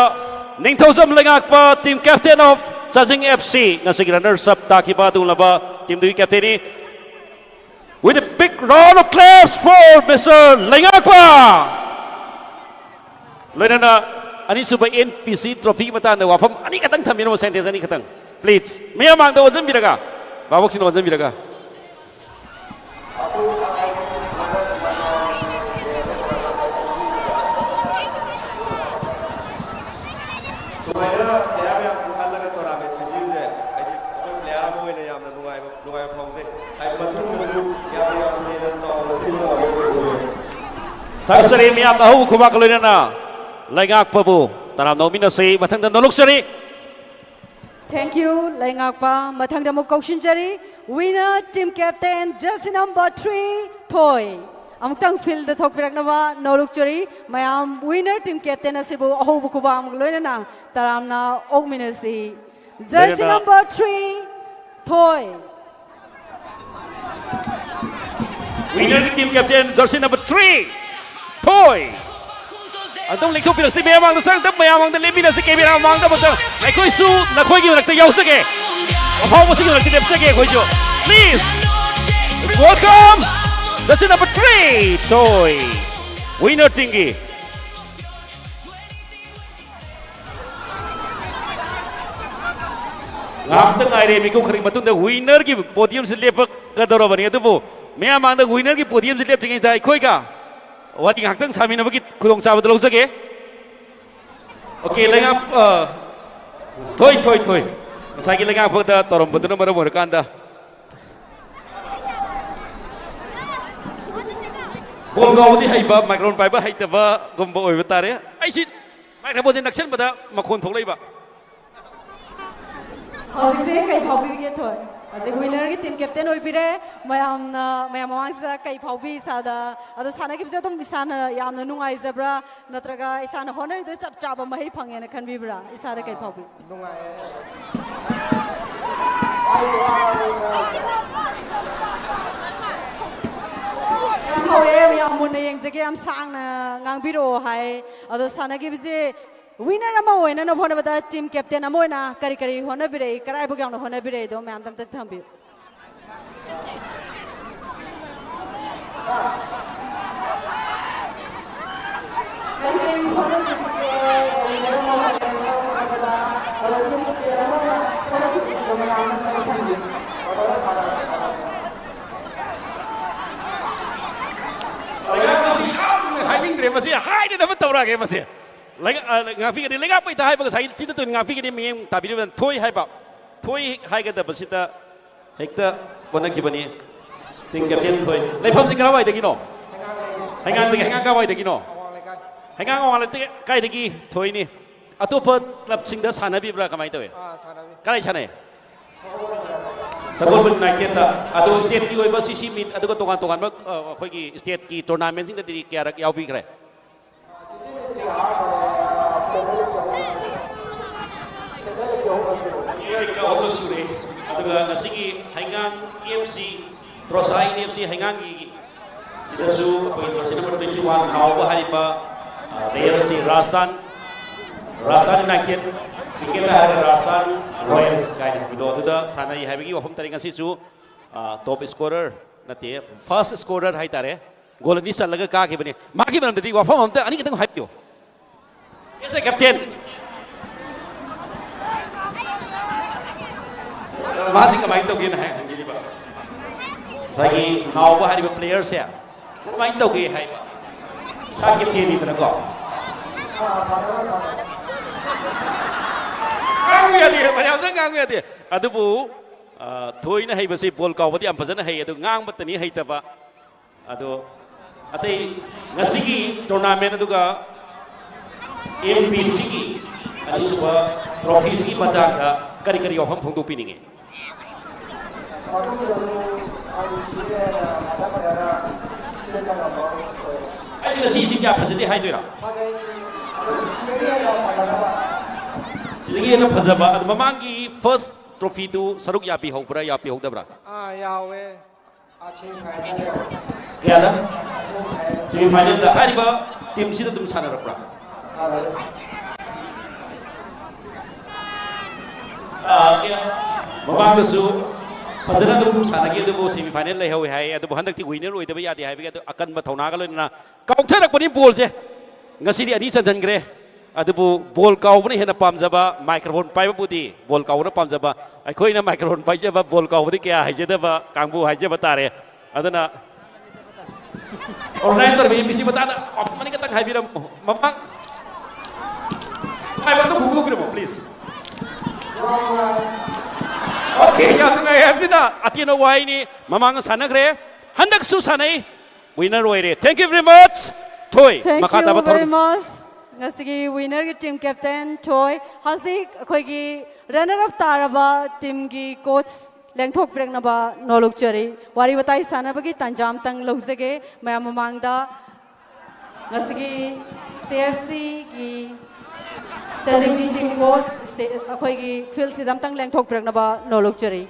ꯅꯤꯡꯊꯧꯖꯝ ꯂꯩꯉꯥꯛꯄ, team captain of ꯆꯥꯖꯤꯡ F C, ꯉꯁꯤꯒꯤ runners up ꯇꯥꯈꯤꯕ ꯑꯗꯨꯒꯨꯝꯂꯕ ꯇꯤꯝꯗꯨꯒꯤ ꯀꯦꯞꯇꯦꯟꯅꯤ꯫ With a big round of claps for Mister ꯂꯩꯉꯥꯛꯄ꯫ ꯂꯣꯏꯅꯅ ꯑꯅꯤꯁꯨꯕ N P C trophy ꯒꯤ ꯃꯇꯥꯡꯗ ꯋꯥꯐꯝ ꯑꯅꯤꯈꯛꯇꯪ ꯊꯝꯕꯤꯔꯝꯃꯣ, sentence ꯑꯅꯤꯈꯛꯇꯪ, please꯫ ꯃꯤꯌꯥꯝ ꯃꯥꯡꯗ ꯑꯣꯟꯁꯤꯟꯕꯤꯔꯒ, ꯚꯥꯕꯣꯛꯁꯤꯡꯅ ꯑꯣꯟꯁꯤꯟꯕꯤꯔꯒ꯫ ꯁꯨꯃꯥꯏꯅ player ꯃꯌꯥꯝ ꯈꯜꯂꯒ tournament ꯁꯤꯟꯕꯤꯕꯁꯦ, ꯍꯥꯏꯗꯤ ꯑꯩꯈꯣꯏ player ꯑꯃ ꯑꯣꯏꯅ ꯌꯥꯝꯅ ꯅꯨꯡꯉꯥꯏꯕ, ꯅꯨꯡꯉꯥꯏꯕ ꯐꯥꯎꯖꯩ꯫ ꯍꯥꯏꯗꯤ ꯃꯇꯨꯡꯗꯁꯨ ꯌꯥꯝꯅ, ꯌꯥꯝꯅ ꯍꯦꯟꯅ ꯆꯥꯎꯅ ꯁꯤꯟꯕ ꯉꯝꯅꯕ ꯑꯣꯏꯔꯣꯏ꯫ ꯊꯥꯒꯠꯆꯔꯤ ꯃꯤꯌꯥꯝꯅ ꯑꯍꯧꯕ ꯈꯨꯕꯥꯛꯀ ꯂꯣꯏꯅꯅ ꯂꯩꯉꯥꯛꯄꯕꯨ ꯇꯔꯥꯝꯅ ꯑꯣꯛꯃꯤꯟꯅꯁꯤ꯫ ꯃꯊꯪꯗ ꯅꯣꯂꯨꯛꯆꯔꯤ꯫ Thank you, ꯂꯩꯉꯥꯛꯄ꯫ ꯃꯊꯪꯗ ꯑꯃꯨꯛ ꯀꯧꯁꯤꯟꯖꯔꯤ꯫ Winner team captain jersey number three, ꯊꯣꯏ꯫ ꯑꯃꯨꯛꯇꯪ field ꯊꯣꯛꯄꯤꯔꯛꯅꯕ ꯅꯣꯂꯨꯛꯆꯔꯤ꯫ ꯃꯌꯥꯝ winner team captain ꯑꯁꯤꯕꯨ ꯑꯍꯧꯕ ꯈꯨꯕꯥꯛ ꯑꯃꯒ ꯂꯣꯏꯅꯅ ꯇꯔꯥꯝꯅ ꯑꯣꯛꯃꯤꯟꯅꯁꯤ꯫ Jersey ꯂꯣꯏꯅꯅ number three, ꯊꯣꯏ꯫ Winner team captain jersey number three, ꯊꯣꯏ꯫ ꯑꯗꯨꯝ ꯂꯦꯡꯊꯣꯛꯄꯤꯔꯛꯁꯤ ꯃꯌꯥꯝ ꯃꯥꯡꯗ, ꯆꯪꯗ ꯃꯌꯥꯝ ꯃꯥꯡꯗ ꯂꯦꯞꯃꯤꯟꯅꯁꯤ, camera ꯃꯥꯡꯗ ꯑꯃꯨꯛꯇꯪ꯫ ꯑꯩꯈꯣꯏꯁꯨ ꯅꯈꯣꯏꯒꯤ ꯃꯔꯛꯇ ꯌꯥꯎꯖꯒꯦ, ꯑꯐꯥꯎꯕꯁꯤꯡꯒꯤ ꯃꯔꯛꯇ ꯂꯦꯞꯆꯒꯦ ꯑꯩꯈꯣꯏꯁꯨ꯫ Please welcome jersey number three, ꯊꯣꯏ, winner teamꯒꯤ꯫ ꯉꯥꯏꯍꯥꯛꯇ ꯉꯥꯏꯔꯦ, ꯃꯤꯀꯨꯞ ꯈꯔꯒꯤ ꯃꯇꯨꯡꯗ winnerꯒꯤ podiumꯁꯤ ꯂꯦꯞꯄꯛꯀꯗꯧꯔꯕꯅꯤ꯫ ꯑꯗꯨꯕꯨ ꯃꯌꯥꯝ ꯃꯥꯡꯗ winnerꯒꯤ podiumꯁꯤ ꯂꯦꯞꯇ꯭ꯔꯤꯉꯩꯗ ꯑꯩꯈꯣꯏꯒ ꯋꯥꯔꯤ ꯉꯥꯏꯍꯥꯛꯇꯪ ꯁꯥꯃꯤꯟꯅꯕꯒꯤ ꯈꯨꯗꯣꯡꯆꯥꯕꯗꯨ ꯂꯧꯖꯒꯦ꯫ Okay, ꯂꯩꯉꯥꯛ, ꯑ, ꯊꯣꯏ, ꯊꯣꯏ, ꯊꯣꯏ꯫ ꯉꯁꯥꯏꯒꯤ ꯂꯩꯉꯥꯛꯄꯗ ꯇꯧꯔꯝꯕꯗꯨꯅ ꯃꯔꯝ ꯑꯣꯏꯔꯀꯥꯟꯗ ꯕꯣꯜ ꯀꯥꯎꯕꯗꯤ ꯍꯩꯕ, microphone ꯄꯥꯏꯕ ꯍꯩꯇꯕꯒꯨꯝꯕ ꯑꯣꯏꯕ ꯇꯥꯔꯦ꯫ ꯑꯩꯁꯤ microphoneꯁꯦ ꯅꯛꯁꯟꯕꯗ ꯃꯈꯣꯟ ꯊꯣꯛꯂꯛꯏꯕ꯫ ꯍꯧꯖꯤꯛꯁꯦ ꯀꯩ ꯐꯥꯎꯕꯤꯔꯤꯒꯦ, ꯊꯣꯏ? ꯍꯧꯖꯤꯛ winnerꯒꯤ team captain ꯑꯣꯏꯕꯤꯔꯦ꯫ ꯃꯌꯥꯝꯅ, ꯃꯌꯥꯝ ꯃꯃꯥꯡꯁꯤꯗ ꯀꯩ ꯐꯥꯎꯕꯤ ꯏꯁꯥꯗ? ꯑꯗꯣ ꯁꯥꯟꯅꯈꯤꯕꯁꯦ ꯑꯗꯨꯝ ꯏꯁꯥꯅ ꯌꯥꯝꯅ ꯅꯨꯡꯉꯥꯏꯖꯕ꯭ꯔꯥ? ꯅꯠꯇ꯭ꯔꯒ ꯏꯁꯥꯅ ꯍꯣꯠꯅꯔꯤꯗꯣ ꯆꯞ ꯆꯥꯕ ꯃꯍꯩ ꯐꯪꯉꯦꯅ ꯈꯟꯕꯤꯕ꯭ꯔꯥ? ꯏꯁꯥꯗ ꯀꯩ ꯐꯥꯎꯕꯤ? ꯅꯨꯡꯉꯥꯏꯌꯦ꯫ ꯌꯥꯝ ꯁꯥꯎꯔꯛꯑꯦ, ꯌꯥꯝ ꯃꯨꯟꯅ ꯌꯦꯡꯖꯒꯦ, ꯌꯥꯝ ꯁꯥꯡꯅ ꯉꯥꯡꯕꯤꯔꯛꯑꯣ ꯍꯥꯏ꯫ ꯑꯗꯣ ꯁꯥꯟꯅꯈꯤꯕꯁꯦ winner ꯑꯃ ꯑꯣꯏꯅꯅꯕ ꯍꯣꯠꯅꯕꯗ team captain ꯑꯃ ꯑꯣꯏꯅ ꯀꯔꯤ ꯀꯔꯤ ꯍꯣꯠꯅꯕꯤꯔꯛꯏ, ꯀꯔꯥꯏꯐꯥꯎ ꯌꯧꯅ ꯍꯣꯠꯅꯕꯤꯔꯛꯏꯗꯣ ꯃꯌꯥꯝꯗ ꯑꯝꯇ ꯊꯝꯕꯤꯌꯨ꯫ ꯀꯔꯤ ꯀꯔꯤ ꯍꯣꯠꯅꯕꯤꯔꯤꯒꯦ? Winner ꯑꯃ ꯑꯣꯏꯅꯅꯕ ꯍꯣꯠꯅꯕꯗ, ꯑꯗꯣ team captain ꯑꯃ ꯑꯣꯏꯅ ꯍꯣꯠꯅꯕꯤꯔꯤꯕ ꯃꯌꯥꯝ ꯑꯃ ꯊꯝꯕꯤꯌꯨ꯫ ꯂꯩꯉꯥꯛ ꯑꯁꯤ ꯌꯥꯝꯅ ꯍꯥꯏꯅꯤꯡꯗ꯭ꯔꯦ, ꯃꯁꯤ ꯍꯥꯏꯗꯅꯕ ꯇꯧꯔꯛꯑꯒꯦ꯫ ꯃꯁꯤ ꯂꯩꯉꯥꯛ-, ꯑ, ꯉꯥꯛꯄꯤꯒꯅꯤ꯫ ꯂꯩꯉꯥꯛꯄꯩꯗ ꯍꯥꯏꯕ ꯉꯁꯥꯏ ꯆꯤꯟꯗ ꯇꯣꯏꯅ ꯉꯥꯛꯄꯤꯒꯅꯤ꯫ ꯃꯤꯠꯌꯦꯡ ꯇꯥꯕꯤꯔꯤꯕ ꯊꯣꯏ ꯍꯥꯏꯕ, ꯊꯣꯏ ꯍꯥꯏꯒꯗꯕꯁꯤꯗ ꯍꯦꯛꯇ ꯑꯣꯟꯅꯈꯤꯕꯅꯤ꯫ Team captain ꯊꯣꯏ꯫ ꯂꯩꯐꯝꯁꯤ ꯀꯔꯥꯏꯋꯥꯏꯗꯒꯤꯅꯣ? ꯍꯩꯉꯥꯡꯗꯒꯤ꯫ ꯍꯩꯉꯥꯡ ꯀꯔꯥꯏꯋꯥꯏꯗꯒꯤꯅꯣ? ꯑꯋꯥꯡ ꯂꯩꯀꯥꯏ꯫ ꯍꯩꯉꯥꯡ ꯑꯋꯥꯡ ꯂꯩꯀꯥꯏꯗꯒꯤ ꯊꯣꯏꯅꯤ꯫ ꯑꯇꯣꯞꯄ clubꯁꯤꯡꯗ ꯁꯥꯟꯅꯕꯤꯕ꯭ꯔꯥ, ꯀꯃꯥꯏꯅ ꯇꯧꯏ? ꯑꯥ, ꯁꯥꯟꯅꯕꯤ꯫ ꯀꯗꯥꯏ ꯁꯥꯟꯅꯩ? ꯁꯒꯣꯜꯕꯟꯗ꯫ ꯁꯒꯣꯜꯕꯟ ꯌꯨꯅꯥꯏꯇꯦꯠꯇ꯫ ꯑꯗꯣ ꯁ꯭ꯇꯦꯠꯀꯤ ꯑꯣꯏꯕ ꯁꯤ ꯁꯤ ꯃꯤꯠ ꯑꯗꯨꯒ ꯇꯣꯉꯥꯟ ꯇꯣꯉꯥꯟꯕ, ꯑ, ꯑꯩꯈꯣꯏꯒꯤ ꯁ꯭ꯇꯦꯠꯀꯤ ꯇꯣꯔꯅꯥꯃꯦꯟꯁꯤꯡꯗꯗꯤ ꯀꯌꯥꯔꯛ ꯌꯥꯎꯕꯤꯈ꯭ꯔꯦ? ꯑꯍꯨꯝꯂꯛ ꯁꯨꯔꯦ꯫ ꯑꯗꯨꯒ ꯉꯁꯤꯒꯤ ꯍꯩꯉꯥꯡ ꯑꯦꯐ ꯁꯤ, ꯇ꯭ꯔꯣꯁꯥꯏ ꯑꯦꯐ ꯁꯤ ꯍꯩꯉꯥꯡꯒꯤ ꯁꯤꯗꯁꯨ ꯑꯩꯈꯣꯏ ꯖꯔꯁꯤ ꯅꯝꯕꯔ ꯇ꯭ꯋꯦꯟꯇꯤ ꯋꯥꯟ ꯅꯥꯎꯕ ꯍꯥꯏꯔꯤꯕ, ꯑ, ꯄ꯭ꯂꯦꯌꯔ ꯑꯁꯤ ꯔꯥꯖꯁꯊꯥꯟ, ꯔꯥꯖꯁꯊꯥꯟ ꯌꯨꯅꯥꯏꯇꯦꯠ, ꯀ꯭ꯔꯤꯀꯦꯠꯇ ꯍꯥꯏꯔꯒ ꯔꯥꯖꯁꯊꯥꯟ ꯔꯣꯌꯦꯜꯁ ꯀꯥꯏꯅ ꯍꯥꯏꯕꯗꯣ ꯑꯗꯨꯗ ꯁꯥꯟꯅꯩ ꯍꯥꯏꯕꯒꯤ ꯋꯥꯐꯝ ꯇꯥꯔꯦ꯫ ꯉꯁꯤꯁꯨ, ꯑ, ꯇꯣꯞ ꯁ꯭ꯀꯣꯔꯔ ꯅꯠꯇꯦ, ꯐꯥꯔꯁ ꯁ꯭ꯀꯣꯔꯔ ꯍꯥꯏꯇꯥꯔꯦ, ꯒꯣꯜ ꯑꯅꯤ ꯆꯜꯂꯒ ꯀꯥꯈꯤꯕꯅꯤ꯫ ꯃꯥꯒꯤ ꯃꯔꯝꯗꯗꯤ ꯋꯥꯐꯝ ꯑꯝꯇ ꯑꯅꯤꯈꯛꯇꯪ ꯍꯥꯏꯕꯤꯌꯨ꯫ ꯑꯦꯁ ꯑꯦ ꯀꯦꯞꯇꯦꯟ꯫ ꯃꯥꯁꯤ ꯀꯃꯥꯏꯅ ꯇꯧꯒꯦꯅ ꯍꯥꯏ-, ꯍꯪꯕꯤꯔꯤꯕ꯫ ꯉꯁꯥꯏꯒꯤ ꯅꯥꯎꯕ ꯍꯥꯏꯔꯤꯕ ꯄ꯭ꯂꯦꯌꯔꯁꯦ ꯀꯃꯥꯏꯅ ꯇꯧꯒꯦ ꯍꯥꯏꯕ꯫ ꯏꯁꯥ ꯀꯦꯞꯇꯦꯟꯅꯤꯗꯅꯀꯣ꯫ ꯉꯥꯡꯕ ꯌꯥꯗꯦ, ꯃꯌꯥꯝꯁꯦ ꯉꯥꯡꯕ ꯌꯥꯗꯦ꯫ ꯑꯗꯨꯕꯨ, ꯑ, ꯊꯣꯏꯅ ꯍꯩꯕꯁꯤ ꯕꯣꯜ ꯀꯥꯎꯕꯗꯤ ꯌꯥꯝ ꯐꯖꯅ ꯍꯩ, ꯑꯗꯨ ꯉꯥꯡꯕꯇꯅꯤ ꯍꯩꯇꯕ꯫ ꯑꯗꯣ ꯑꯇꯩ ꯉꯁꯤꯒꯤ ꯇꯣꯔꯅꯥꯃꯦꯟ ꯑꯗꯨꯒ ꯑꯦꯝ ꯄꯤ ꯁꯤꯒꯤ ꯑꯅꯤꯁꯨꯕ ꯇ꯭ꯔꯣꯐꯤꯁꯤꯒꯤ ꯃꯇꯥꯡꯗ ꯀꯔꯤ ꯀꯔꯤ ꯋꯥꯐꯝ ꯐꯣꯡꯗꯣꯛꯄꯤꯅꯤꯡꯉꯤ? ꯑꯩꯗꯤ ꯉꯁꯤꯁꯤ ꯀꯌꯥ ꯐꯖꯗꯦ ꯍꯥꯏꯗꯣꯏꯔꯥ? ꯁꯤꯗꯒꯤ ꯍꯦꯟꯅ ꯐꯖꯕ꯫ ꯑꯗꯣ ꯃꯃꯥꯡꯒꯤ ꯐꯥꯔꯁ ꯇ꯭ꯔꯣꯐꯤꯗꯨ ꯁꯔꯨꯛ ꯌꯥꯕꯤꯍꯧꯕ꯭ꯔꯥ, ꯌꯥꯕꯤꯍꯧꯗꯕ꯭ꯔꯥ? ꯑꯥ, ꯌꯥꯎꯋꯦ꯫ ꯑꯥ, ꯁꯦꯃꯤ ꯐꯥꯏꯅꯦꯜ ꯌꯥꯎꯋꯦ꯫ ꯀꯌꯥꯗ? Semi final. ꯁꯦꯃꯤ ꯐꯥꯏꯅꯦꯜꯗ꯫ ꯍꯥꯏꯔꯤꯕ ꯇꯤꯝꯁꯤꯗ ꯑꯗꯨꯝ ꯁꯥꯟꯅꯔꯛꯄ꯭ꯔꯥ? ꯁꯥꯟꯅꯔꯦ꯫ ꯑꯥ, ꯑꯦ, ꯃꯃꯥꯡꯗꯁꯨ ꯐꯖꯅ ꯑꯗꯨꯝ ꯁꯥꯟꯅꯈꯤ, ꯑꯗꯨꯕꯨ ꯁꯦꯃꯤ ꯐꯥꯏꯅꯦꯜ ꯂꯩꯍꯧꯋꯦ ꯍꯥꯏ꯫ ꯑꯗꯨꯕꯨ ꯍꯟꯗꯛꯇꯤ ꯋꯤꯅꯔ ꯑꯣꯏꯗꯕ ꯌꯥꯗꯦ ꯍꯥꯏꯕꯒꯤ ꯑꯗꯨ ꯑꯀꯟꯕ ꯊꯧꯅꯥꯒ ꯂꯣꯏꯅꯅ ꯀꯥꯎꯊꯔꯛꯄꯅꯤ ꯕꯣꯜꯁꯦ꯫ ꯉꯁꯤꯗꯤ ꯑꯅꯤ ꯆꯟꯁꯤꯟꯈ꯭ꯔꯦ꯫ ꯑꯗꯨꯕꯨ ꯕꯣꯜ ꯀꯥꯎꯕꯅ ꯍꯦꯟꯅ ꯄꯥꯝꯖꯕ, ꯃꯥꯏꯀ꯭ꯔꯣꯐꯣꯟ ꯄꯥꯏꯕꯕꯨꯗꯤ ꯕꯣꯜ ꯀꯥꯎꯕꯅ ꯄꯥꯝꯖꯕ꯫ ꯑꯩꯈꯣꯏꯅ ꯃꯥꯏꯀ꯭ꯔꯣꯐꯣꯟ ꯄꯥꯏꯖꯕ, ꯕꯣꯜ ꯀꯥꯎꯕꯗꯤ ꯀꯌꯥ ꯍꯩꯖꯗꯕ ꯀꯥꯡꯕꯨ ꯍꯥꯏꯖꯕ ꯇꯥꯔꯦ꯫ ꯑꯗꯨꯅ ꯑꯣꯔꯒꯅꯥꯏꯖꯔ ꯃꯤ ꯃꯤꯁꯤ ꯃꯇꯥꯡꯗ ꯋꯥꯐꯝ ꯑꯅꯤꯈꯛꯇꯪ ꯍꯥꯏꯕꯤꯔꯝꯃꯨ꯫ ꯃꯃꯥꯡ ꯍꯥꯏꯕ ꯑꯝꯇ ꯐꯣꯡꯗꯣꯛꯄꯤꯔꯝꯃꯣ, please꯫ ꯑꯣꯀꯦ, ꯌꯥꯝ ꯅꯨꯡꯉꯥꯏ ꯍꯥꯏꯕꯁꯤꯅ ꯑꯇꯦꯟꯕ ꯋꯥꯍꯩꯅꯤ꯫ ꯃꯃꯥꯡꯗ ꯁꯥꯟꯅꯈ꯭ꯔꯦ, ꯍꯟꯗꯛꯁꯨ ꯁꯥꯟꯅꯩ, ꯋꯤꯅꯔ ꯑꯣꯏꯔꯦ꯫ Thank you very much꯫ ꯊꯣꯏ, Thank ꯃꯈꯥ you ꯇꯥꯕ very ꯊꯧꯔꯝ much꯫ ꯉꯁꯤꯒꯤ ꯋꯤꯅꯔꯒꯤ ꯇꯤꯝ ꯀꯦꯞꯇꯦꯟ ꯊꯣꯏ꯫ ꯍꯧꯖꯤꯛ ꯑꯩꯈꯣꯏꯒꯤ ꯔꯟꯅꯔ ꯑꯞ ꯇꯥꯔꯕ ꯇꯤꯝꯒꯤ ꯀꯣꯆ ꯂꯦꯡꯊꯣꯛꯄꯤꯔꯛꯅꯕ ꯅꯣꯜꯂꯨꯛꯆꯔꯤ꯫ ꯋꯥꯔꯤ ꯋꯥꯇꯥꯏ ꯁꯥꯟꯅꯕꯒꯤ ꯇꯥꯟꯖꯥ ꯑꯃꯇꯪ ꯂꯧꯖꯒꯦ꯫ ꯃꯌꯥꯝ ꯃꯃꯥꯡꯗ ꯉꯁꯤꯒꯤ ꯁꯤ ꯑꯦꯐ ꯁꯤꯒꯤ ꯆꯥꯖꯤꯡꯒꯤ ꯇꯤꯝ ꯀꯣꯆ ꯁ꯭ꯇꯦ-, ꯑꯩꯈꯣꯏꯒꯤ ꯐꯤꯜꯁꯤꯗ ꯑꯝꯇꯪ ꯂꯦꯡꯊꯣꯛꯄꯤꯔꯛꯅꯕ ꯅꯣꯜꯂꯨꯛꯆꯔꯤ꯫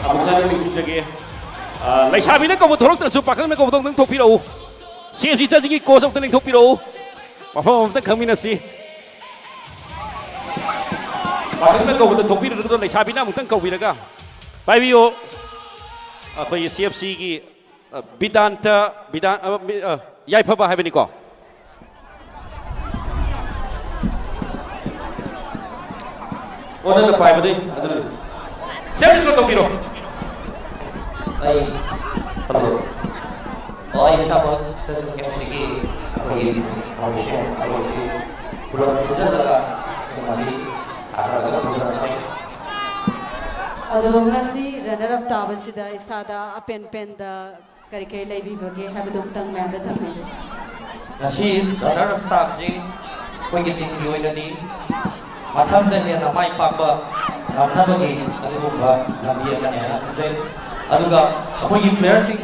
ꯑꯃꯨꯛ ꯍꯟꯅ ꯅꯤꯡꯁꯤꯡꯖꯒꯦ꯫ ꯑ, ꯂꯩꯁꯥꯕꯤꯅ ꯀꯧꯕ ꯊꯣꯛꯂꯛꯇ꯭ꯔꯁꯨ ꯄꯥꯈꯪꯅ ꯀꯧꯕꯗꯣ ꯑꯝꯇꯪ ꯊꯣꯛꯄꯤꯔꯛꯎ꯫ ꯁꯤ ꯑꯦꯐ ꯁꯤ ꯆꯥꯖꯤꯡꯒꯤ ꯀꯣꯆ ꯑꯝꯇ ꯂꯦꯡꯊꯣꯛꯄꯤꯔꯛꯎ꯫ ꯃꯐꯝ ꯑꯃꯇꯪ ꯈꯪꯃꯤꯟꯅꯁꯤ꯫ ꯄꯥꯈꯪꯅ ꯀꯧꯕꯗ ꯊꯣꯛꯄꯤꯔꯛꯇ꯭ꯔꯣ, ꯂꯩꯁꯥꯕꯤꯅ ꯑꯃꯨꯛꯇꯪ ꯀꯧꯕꯤꯔꯒ ꯄꯥꯏꯕꯤꯌꯨ꯫ ꯑꯩꯈꯣꯏꯒꯤ ꯁꯤ ꯑꯦꯐ ꯁꯤꯒꯤ, ꯑ, ꯕꯤꯗꯥꯟꯇ, ꯕꯤꯗꯥꯟ-, ꯑ, ꯃꯤ-, ꯑ, ꯌꯥꯏꯐꯕ ꯍꯥꯏꯕꯅꯤꯀꯣ꯫ ꯑꯣ, ꯅꯪꯅ ꯄꯥꯏꯕꯗꯤ ꯑꯗꯨꯅꯤ꯫ ꯁꯦꯝ ꯏꯟꯇ꯭ꯔꯣ ꯇꯧꯕꯤꯔꯣ꯫ ꯑꯩ, ꯍꯜꯂꯣ꯫ ꯑꯣ, ꯑꯩ ꯏꯁꯥꯃꯛ ꯆꯥꯖꯤꯡ ꯑꯦꯐ ꯁꯤꯒꯤ ꯑꯩꯈꯣꯏꯒꯤ ꯐꯥꯎꯟꯗꯦꯁꯟ ꯑꯩꯈꯣꯏꯁꯤ ꯄꯨꯂꯞ ꯄꯨꯟꯁꯤꯜꯂꯒ ꯃꯁꯤ ꯁꯥꯟꯅꯔꯒ ꯄꯨꯖꯔꯛꯄꯅꯤ꯫ ꯑꯗꯣ ꯉꯁꯤ ꯔꯟꯅꯔ ꯑꯞ ꯇꯥꯕꯁꯤꯗ ꯏꯁꯥꯗ ꯑꯄꯦꯟ ꯄꯦꯟꯗ ꯀꯔꯤ ꯀꯔꯤ ꯂꯩꯕꯤꯕꯒꯦ ꯍꯥꯏꯕꯗꯨ ꯑꯃꯨꯛꯇꯪ ꯃꯌꯥꯝꯗ ꯊꯝꯕꯤꯌꯨ꯫ ꯉꯁꯤ ꯔꯟꯅꯔ ꯑꯞ ꯇꯥꯕꯁꯤ ꯑꯩꯈꯣꯏꯒꯤ ꯇꯤꯝꯒꯤ ꯑꯣꯏꯅꯗꯤ ꯃꯊꯪꯗ ꯍꯦꯟꯅ ꯃꯥꯏ ꯄꯥꯛꯄ ꯉꯝꯅꯕꯒꯤ ꯑꯗꯨꯒꯨꯝꯕ ꯂꯝꯕꯤ ꯑꯃꯅꯦꯅ ꯈꯟꯖꯩ꯫ ꯑꯗꯨꯒ ꯑꯩꯈꯣꯏꯒꯤ ꯄ꯭ꯂꯦꯌꯔꯁꯤꯡ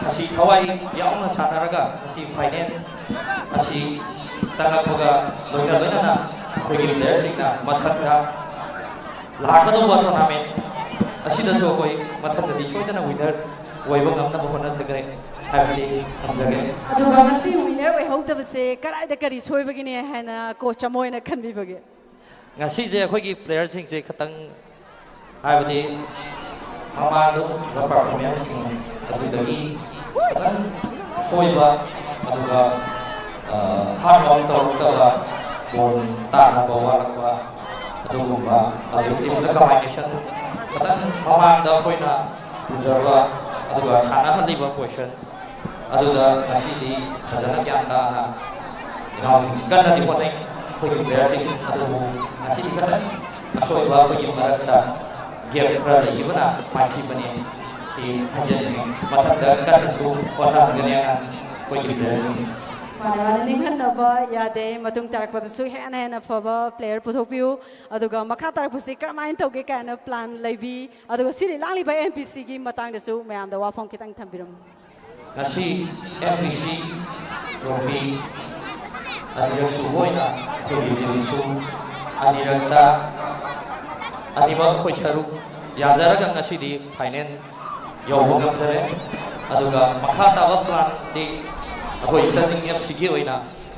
ꯉꯁꯤ ꯊꯋꯥꯏ ꯌꯥꯎꯅ ꯁꯥꯟꯅꯔꯒ ꯉꯁꯤ ꯐꯥꯏꯅꯦꯜ ꯑꯁꯤ ꯆꯪꯂꯛꯄꯒ ꯂꯣꯏꯅ ꯂꯣꯏꯅꯅ ꯑꯩꯈꯣꯏꯒꯤ ꯄ꯭ꯂꯦꯌꯔꯁꯤꯡꯅ ꯃꯊꯪꯗ ꯂꯥꯛꯀꯗꯧꯕ ꯇꯣꯔꯅꯥꯃꯦꯟ ꯑꯁꯤꯗꯁꯨ ꯑꯩꯈꯣꯏ ꯃꯊꯪꯗꯗꯤ ꯁꯣꯏꯗꯅ ꯋꯤꯅꯔ ꯑꯣꯏꯕ ꯉꯝꯅꯕ ꯍꯣꯠꯅꯖꯒꯅꯤ ꯍꯥꯏꯕꯁꯤ ꯊꯝꯖꯒꯦ꯫ ꯑꯗꯨꯒ ꯉꯁꯤ ꯋꯤꯅꯔ ꯑꯣꯏꯍꯧꯗꯕꯁꯦ ꯀꯗꯥꯏꯗ ꯀꯔꯤ ꯁꯣꯏꯕꯒꯤꯅꯦ ꯍꯥꯏꯅ ꯀꯣꯆ ꯑꯃ ꯑꯣꯏꯅ ꯈꯟꯕꯤꯕꯒꯦ? ꯉꯁꯤꯁꯦ ꯑꯩꯈꯣꯏꯒꯤ ꯄ꯭ꯂꯦꯌꯔꯁꯤꯡꯁꯦ ꯈꯤꯇꯪ, ꯍꯥꯏꯕꯗꯤ ꯃꯃꯥꯡꯗ ꯎꯠꯈꯤꯕ ꯄꯔꯐꯣꯔꯃꯦꯟꯁꯁꯤꯡ ꯑꯗꯨꯗꯒꯤ ꯈꯤꯇꯪ ꯁꯣꯏꯕ, ꯑꯗꯨꯒ, ꯑ, ꯍꯥꯔꯗ ꯋꯥꯔꯛ ꯇꯧꯔꯛꯇꯕ, ꯕꯣꯜ ꯇꯥꯟꯅꯕ ꯋꯥꯠꯂꯛꯄ, ꯑꯗꯨꯒꯨꯝꯕ, ꯑꯗꯩ ꯇꯤꯝꯗ ꯀꯝꯕꯥꯏꯅꯦꯁꯟ ꯈꯤꯇꯪ ꯃꯃꯥꯡꯗ ꯑꯩꯈꯣꯏꯅ ꯎꯖꯕ ꯑꯗꯨꯒ ꯁꯥꯟꯅꯍꯜꯂꯤꯕ ꯄꯣꯖꯤꯁꯟ ꯑꯗꯨꯗ ꯉꯁꯤꯗꯤ ꯐꯖꯅ ꯒ꯭ꯌꯥꯟ ꯇꯥꯅ ꯏꯅꯥꯎꯁꯤꯡ ꯀꯟꯅꯗꯤ ꯍꯣꯠꯅꯩ, ꯑꯩꯈꯣꯏꯒꯤ ꯄ꯭ꯂꯦꯌꯔꯁꯤꯡ꯫ ꯑꯗꯨꯕꯨ ꯉꯁꯤꯗꯤ ꯈꯤꯇꯪ ꯑꯁꯣꯏꯕ ꯑꯩꯈꯣꯏꯒꯤ ꯃꯔꯛꯇ ꯒꯦꯞ ꯈꯔ ꯂꯩꯈꯤꯕꯅ ꯃꯥꯏꯊꯤꯕꯅꯤ꯫ ꯁꯤ ꯍꯥꯏꯖꯅꯤꯡꯉꯤ꯫ ꯃꯊꯪꯗ ꯀꯟꯅꯁꯨ ꯍꯣꯠꯅꯍꯟꯒꯅꯤ ꯑꯩꯈꯣꯏꯒꯤ ꯄ꯭ꯂꯦꯌꯔꯁꯤꯡ꯫ ꯃꯥꯅꯦ, ꯃꯥꯅꯦ, ꯅꯤꯡꯍꯟꯅꯕ ꯌꯥꯗꯦ꯫ ꯃꯇꯨꯡ ꯇꯥꯔꯛꯄꯗꯁꯨ ꯍꯦꯟꯅ ꯍꯦꯟꯅ ꯐꯕ player ꯄꯨꯊꯣꯛꯄꯤꯌꯨ꯫ ꯑꯗꯨꯒ ꯃꯈꯥ ꯇꯥꯔꯛꯄꯁꯤ ꯀꯔꯝꯍꯥꯏꯅ ꯇꯧꯒꯦ ꯀꯥꯏꯅ plan ꯂꯩꯕꯤ? ꯑꯗꯨꯒ ꯁꯤꯜꯂꯤ ꯂꯥꯡꯂꯤꯕ N P C ꯒꯤ ꯃꯇꯥꯡꯗꯁꯨ ꯃꯌꯥꯝꯗ ꯋꯥꯐꯝ ꯈꯤꯇꯪ ꯊꯝꯕꯤꯔꯝꯃꯨ꯫ ꯉꯁꯤ N P C trophy ꯑꯅꯤꯔꯛ ꯁꯨꯕ ꯑꯣꯏꯅ ꯑꯩꯈꯣꯏꯒꯤ team ꯁꯨ ꯑꯅꯤꯔꯛꯇ ꯑꯅꯤꯃꯛ ꯑꯩꯈꯣꯏ ꯁꯔꯨꯛ ꯌꯥꯖꯔꯒ ꯉꯁꯤꯗꯤ final ꯌꯧꯕ ꯉꯝꯖꯔꯦ꯫ ꯑꯗꯨꯒ ꯃꯈꯥ ꯇꯥꯕ plan ꯗꯤ ꯑꯩꯈꯣꯏ ꯆꯥꯖꯤꯡ F C ꯒꯤ ꯑꯣꯏꯅ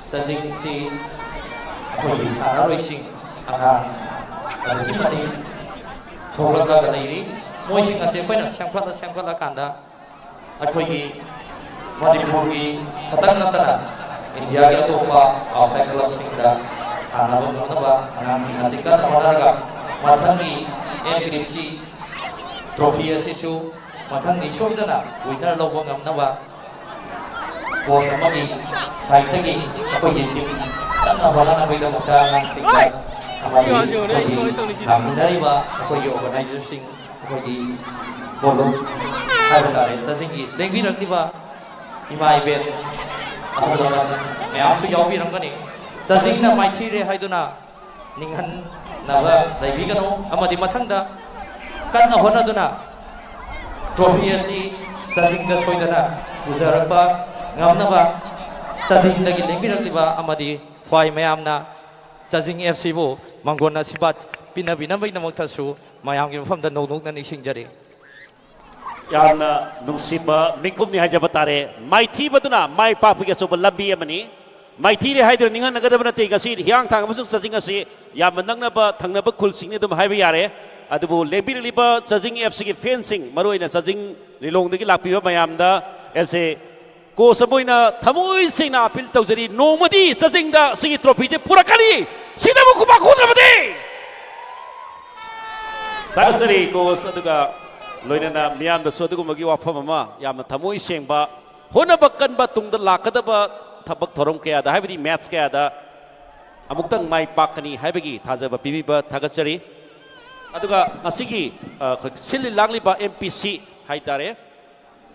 ꯆꯥꯖꯤꯡꯁꯤ ꯑꯩꯈꯣꯏꯒꯤ ꯁꯥꯟꯅꯔꯣꯏꯁꯤꯡ ꯑꯉꯥꯡ ꯑꯗꯨꯛꯀꯤ ꯃꯇꯤꯛ ꯊꯣꯛꯂꯛꯂꯒ ꯂꯩꯔꯤ꯫ ꯃꯣꯏꯁꯤꯡ ꯑꯁꯤ ꯑꯩꯈꯣꯏꯅ ꯁꯦꯝꯒꯠꯂ ꯁꯦꯝꯒꯠꯂꯀꯥꯟꯗ ꯑꯩꯈꯣꯏꯒꯤ ꯃꯅꯤꯄꯨꯔꯒꯤ ꯈꯛꯇꯪ ꯅꯠꯇꯅ ꯏꯟꯗꯤꯌꯥꯒꯤ ꯑꯇꯣꯞꯄ outside club ꯁꯤꯡꯗ ꯁꯥꯟꯅꯕ ꯉꯝꯅꯕ ꯑꯉꯥꯡꯁꯤꯡ ꯑꯁꯤ ꯀꯟꯅ ꯍꯣꯠꯅꯔꯒ ꯃꯊꯪꯒꯤ N P C trophy ꯑꯁꯤꯁꯨ ꯃꯊꯪꯗꯤ ꯁꯣꯏꯗꯅ winner ꯂꯧꯕ ꯉꯝꯅꯕ coach ꯑꯃꯒꯤ side ꯇꯒꯤ ꯑꯩꯈꯣꯏꯒꯤ team ꯀꯟꯅ ꯍꯣꯠꯅꯅꯕꯒꯤꯗꯃꯛꯇ ꯑꯉꯥꯡꯁꯤꯡꯗ ꯑꯃꯗꯤ ꯑꯩꯈꯣꯏꯒꯤ ꯂꯥꯛꯃꯤꯟꯅꯔꯤꯕ ꯑꯩꯈꯣꯏꯒꯤ organizer ꯁꯤꯡ, ꯑꯩꯈꯣꯏꯒꯤ ꯀꯣꯂꯨꯞ ꯍꯥꯏꯕ ꯇꯥꯔꯦ, ꯆꯥꯖꯤꯡꯒꯤ ꯂꯦꯡꯕꯤꯔꯛꯂꯤꯕ ꯏꯃꯥ ꯏꯕꯦꯟ ꯑꯍꯜ ꯂꯃꯟ ꯃꯌꯥꯝꯁꯨ ꯌꯥꯎꯕꯤꯔꯝꯒꯅꯤ꯫ ꯆꯥꯖꯤꯡꯅ ꯃꯥꯏꯊꯤꯔꯦ ꯍꯥꯏꯗꯨꯅ ꯅꯤꯡꯍꯟꯅꯕ ꯂꯩꯕꯤꯒꯅꯨ ꯑꯃꯗꯤ ꯃꯊꯪꯗ ꯀꯟꯅ ꯍꯣꯠꯅꯗꯨꯅ trophy ꯑꯁꯤ ꯆꯥꯖꯤꯡꯗ ꯁꯣꯏꯗꯅ ꯄꯨꯖꯔꯛꯄ ꯉꯝꯅꯕ ꯆꯥꯖꯤꯡꯗꯒꯤ ꯂꯦꯡꯕꯤꯔꯛꯂꯤꯕ ꯑꯃꯗꯤ ꯈ꯭ꯋꯥꯏ ꯃꯌꯥꯝꯅ ꯆꯥꯖꯤꯡ F C ꯕꯨ ꯃꯥꯡꯒꯣꯟ ꯑꯁꯤꯕꯥꯠ ꯄꯤꯅꯕꯤꯅꯕꯒꯤꯗꯃꯛꯇꯁꯨ ꯃꯌꯥꯝꯒꯤ ꯃꯐꯝꯗ ꯅꯧꯅꯧꯅ ꯅꯤꯡꯁꯤꯡꯖꯔꯤ꯫ ꯌꯥꯝꯅ ꯅꯨꯡꯁꯤꯕ ꯃꯤꯀꯨꯞꯅꯤ ꯍꯥꯏꯖꯕ ꯇꯥꯔꯦ꯫ ꯃꯥꯏꯊꯤꯕꯗꯨꯅ ꯃꯥꯏ ꯄꯥꯛꯄꯒꯤ ꯑꯆꯧꯕ ꯂꯝꯕꯤ ꯑꯃꯅꯤ꯫ ꯃꯥꯏꯊꯤꯔꯦ ꯍꯥꯏꯗꯨꯅ ꯅꯤꯡꯍꯟꯅꯒꯗꯕ ꯅꯠꯇꯦ꯫ ꯉꯁꯤ ꯍꯤꯌꯥꯡꯊꯥꯡ ꯑꯃꯁꯨꯡ ꯆꯥꯖꯤꯡ ꯑꯁꯤ ꯌꯥꯝꯅ ꯅꯛꯅꯕ ꯊꯪꯅꯕ ꯈꯨꯜꯁꯤꯡꯅꯤ ꯑꯗꯨꯝ ꯍꯥꯏꯕ ꯌꯥꯔꯦ꯫ ꯑꯗꯨꯕꯨ ꯂꯦꯡꯕꯤꯔꯛꯂꯤꯕ ꯆꯥꯖꯤꯡ F C ꯒꯤ fan ꯁꯤꯡ, ꯃꯔꯨꯑꯣꯏꯅ ꯆꯥꯖꯤꯡ ꯂꯤꯂꯣꯡꯗꯒꯤ ꯂꯥꯛꯄꯤꯕ ꯃꯌꯥꯝꯗ ꯑꯩꯁꯦ coach ꯑꯃ ꯑꯣꯏꯅ ꯊꯃꯣꯏ ꯁꯦꯡꯅ appeal ꯇꯧꯖꯔꯤ, ꯅꯣꯡꯃꯗꯤ ꯆꯥꯖꯤꯡꯗ ꯁꯤꯒꯤ trophy ꯁꯦ ꯄꯨꯔꯛꯀꯅꯤ꯫ ꯁꯤꯗꯕꯨ ꯈꯨꯕꯥꯛ ꯈꯨꯗ꯭ꯔꯕꯗꯤ ꯊꯥꯒꯠꯆꯔꯤ coach, ꯑꯗꯨꯒ ꯂꯣꯏꯅꯅ ꯃꯤꯌꯥꯝꯗꯁꯨ ꯑꯗꯨꯒꯨꯝꯕꯒꯤ ꯋꯥꯐꯝ ꯑꯃ, ꯌꯥꯝꯅ ꯊꯃꯣꯏ ꯁꯦꯡꯕ, ꯍꯣꯠꯅꯕ ꯀꯟꯕ, ꯇꯨꯡꯗ ꯂꯥꯛꯀꯗꯕ ꯊꯕꯛ ꯊꯧꯔꯝ ꯀꯌꯥꯗ, ꯍꯥꯏꯕꯗꯤ match ꯀꯌꯥꯗ ꯑꯃꯨꯛꯇꯪ ꯃꯥꯏ ꯄꯥꯛꯀꯅꯤ ꯍꯥꯏꯕꯒꯤ ꯊꯥꯖꯕ ꯄꯤꯕꯤꯕ ꯊꯥꯒꯠꯆꯔꯤ꯫ ꯑꯗꯨꯒ ꯉꯁꯤꯒꯤ, ꯑ, ꯑꯩꯈꯣꯏ ꯁꯤꯜꯂꯤ ꯂꯥꯡꯂꯤꯕ N P C ꯍꯥꯏꯇꯥꯔꯦ,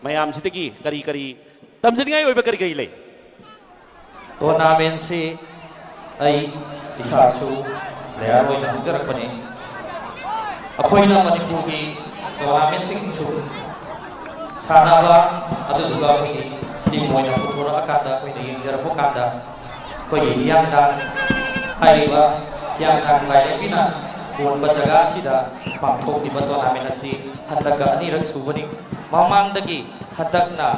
ꯃꯌꯥꯝꯁꯤꯗꯒꯤ ꯀꯔꯤ ꯀꯔꯤ ꯇꯝꯖꯅꯤꯡꯉꯥꯏ ꯑꯣꯏꯕ ꯀꯔꯤ ꯀꯔꯤ ꯂꯩ? ꯇꯣꯔꯅꯥꯃꯦꯟꯁꯤ ꯑꯩ ꯏꯁꯥꯁꯨ ꯄ꯭ꯂꯦꯌꯔ ꯑꯣꯏꯅ ꯍꯧꯖꯔꯛꯄꯅꯤ꯫ ꯑꯩꯈꯣꯏꯅ ꯃꯅꯤꯄꯨꯔꯒꯤ ꯇꯣꯔꯅꯥꯃꯦꯟꯁꯤꯡꯁꯨ ꯁꯥꯟꯅꯕ, ꯑꯗꯨꯗꯨꯒ ꯑꯩꯈꯣꯏꯒꯤ ꯇꯤꯝ ꯑꯣꯏꯅ ꯄꯨꯊꯣꯔꯛꯑꯀꯥꯟꯗ ꯑꯩꯈꯣꯏꯅ ꯌꯦꯡꯖꯔꯛꯄ ꯀꯥꯟꯗ, ꯑꯩꯈꯣꯏꯒꯤ ꯍꯤꯌꯥꯡꯊꯥꯡ ꯍꯥꯏꯔꯤꯕ ꯍꯤꯌꯥꯡꯊꯥꯡ ꯂꯥꯏꯔꯦꯝꯕꯤꯅ ꯀꯣꯟꯕ ꯖꯒꯥ ꯑꯁꯤꯗ ꯄꯥꯡꯊꯣꯛꯂꯤꯕ ꯇꯣꯔꯅꯥꯃꯦꯟ ꯑꯁꯤ ꯍꯟꯗꯛꯀ ꯑꯅꯤꯔꯛ ꯁꯨꯕꯅꯤ꯫ ꯃꯃꯥꯡꯗꯒꯤ ꯍꯟꯗꯛꯅ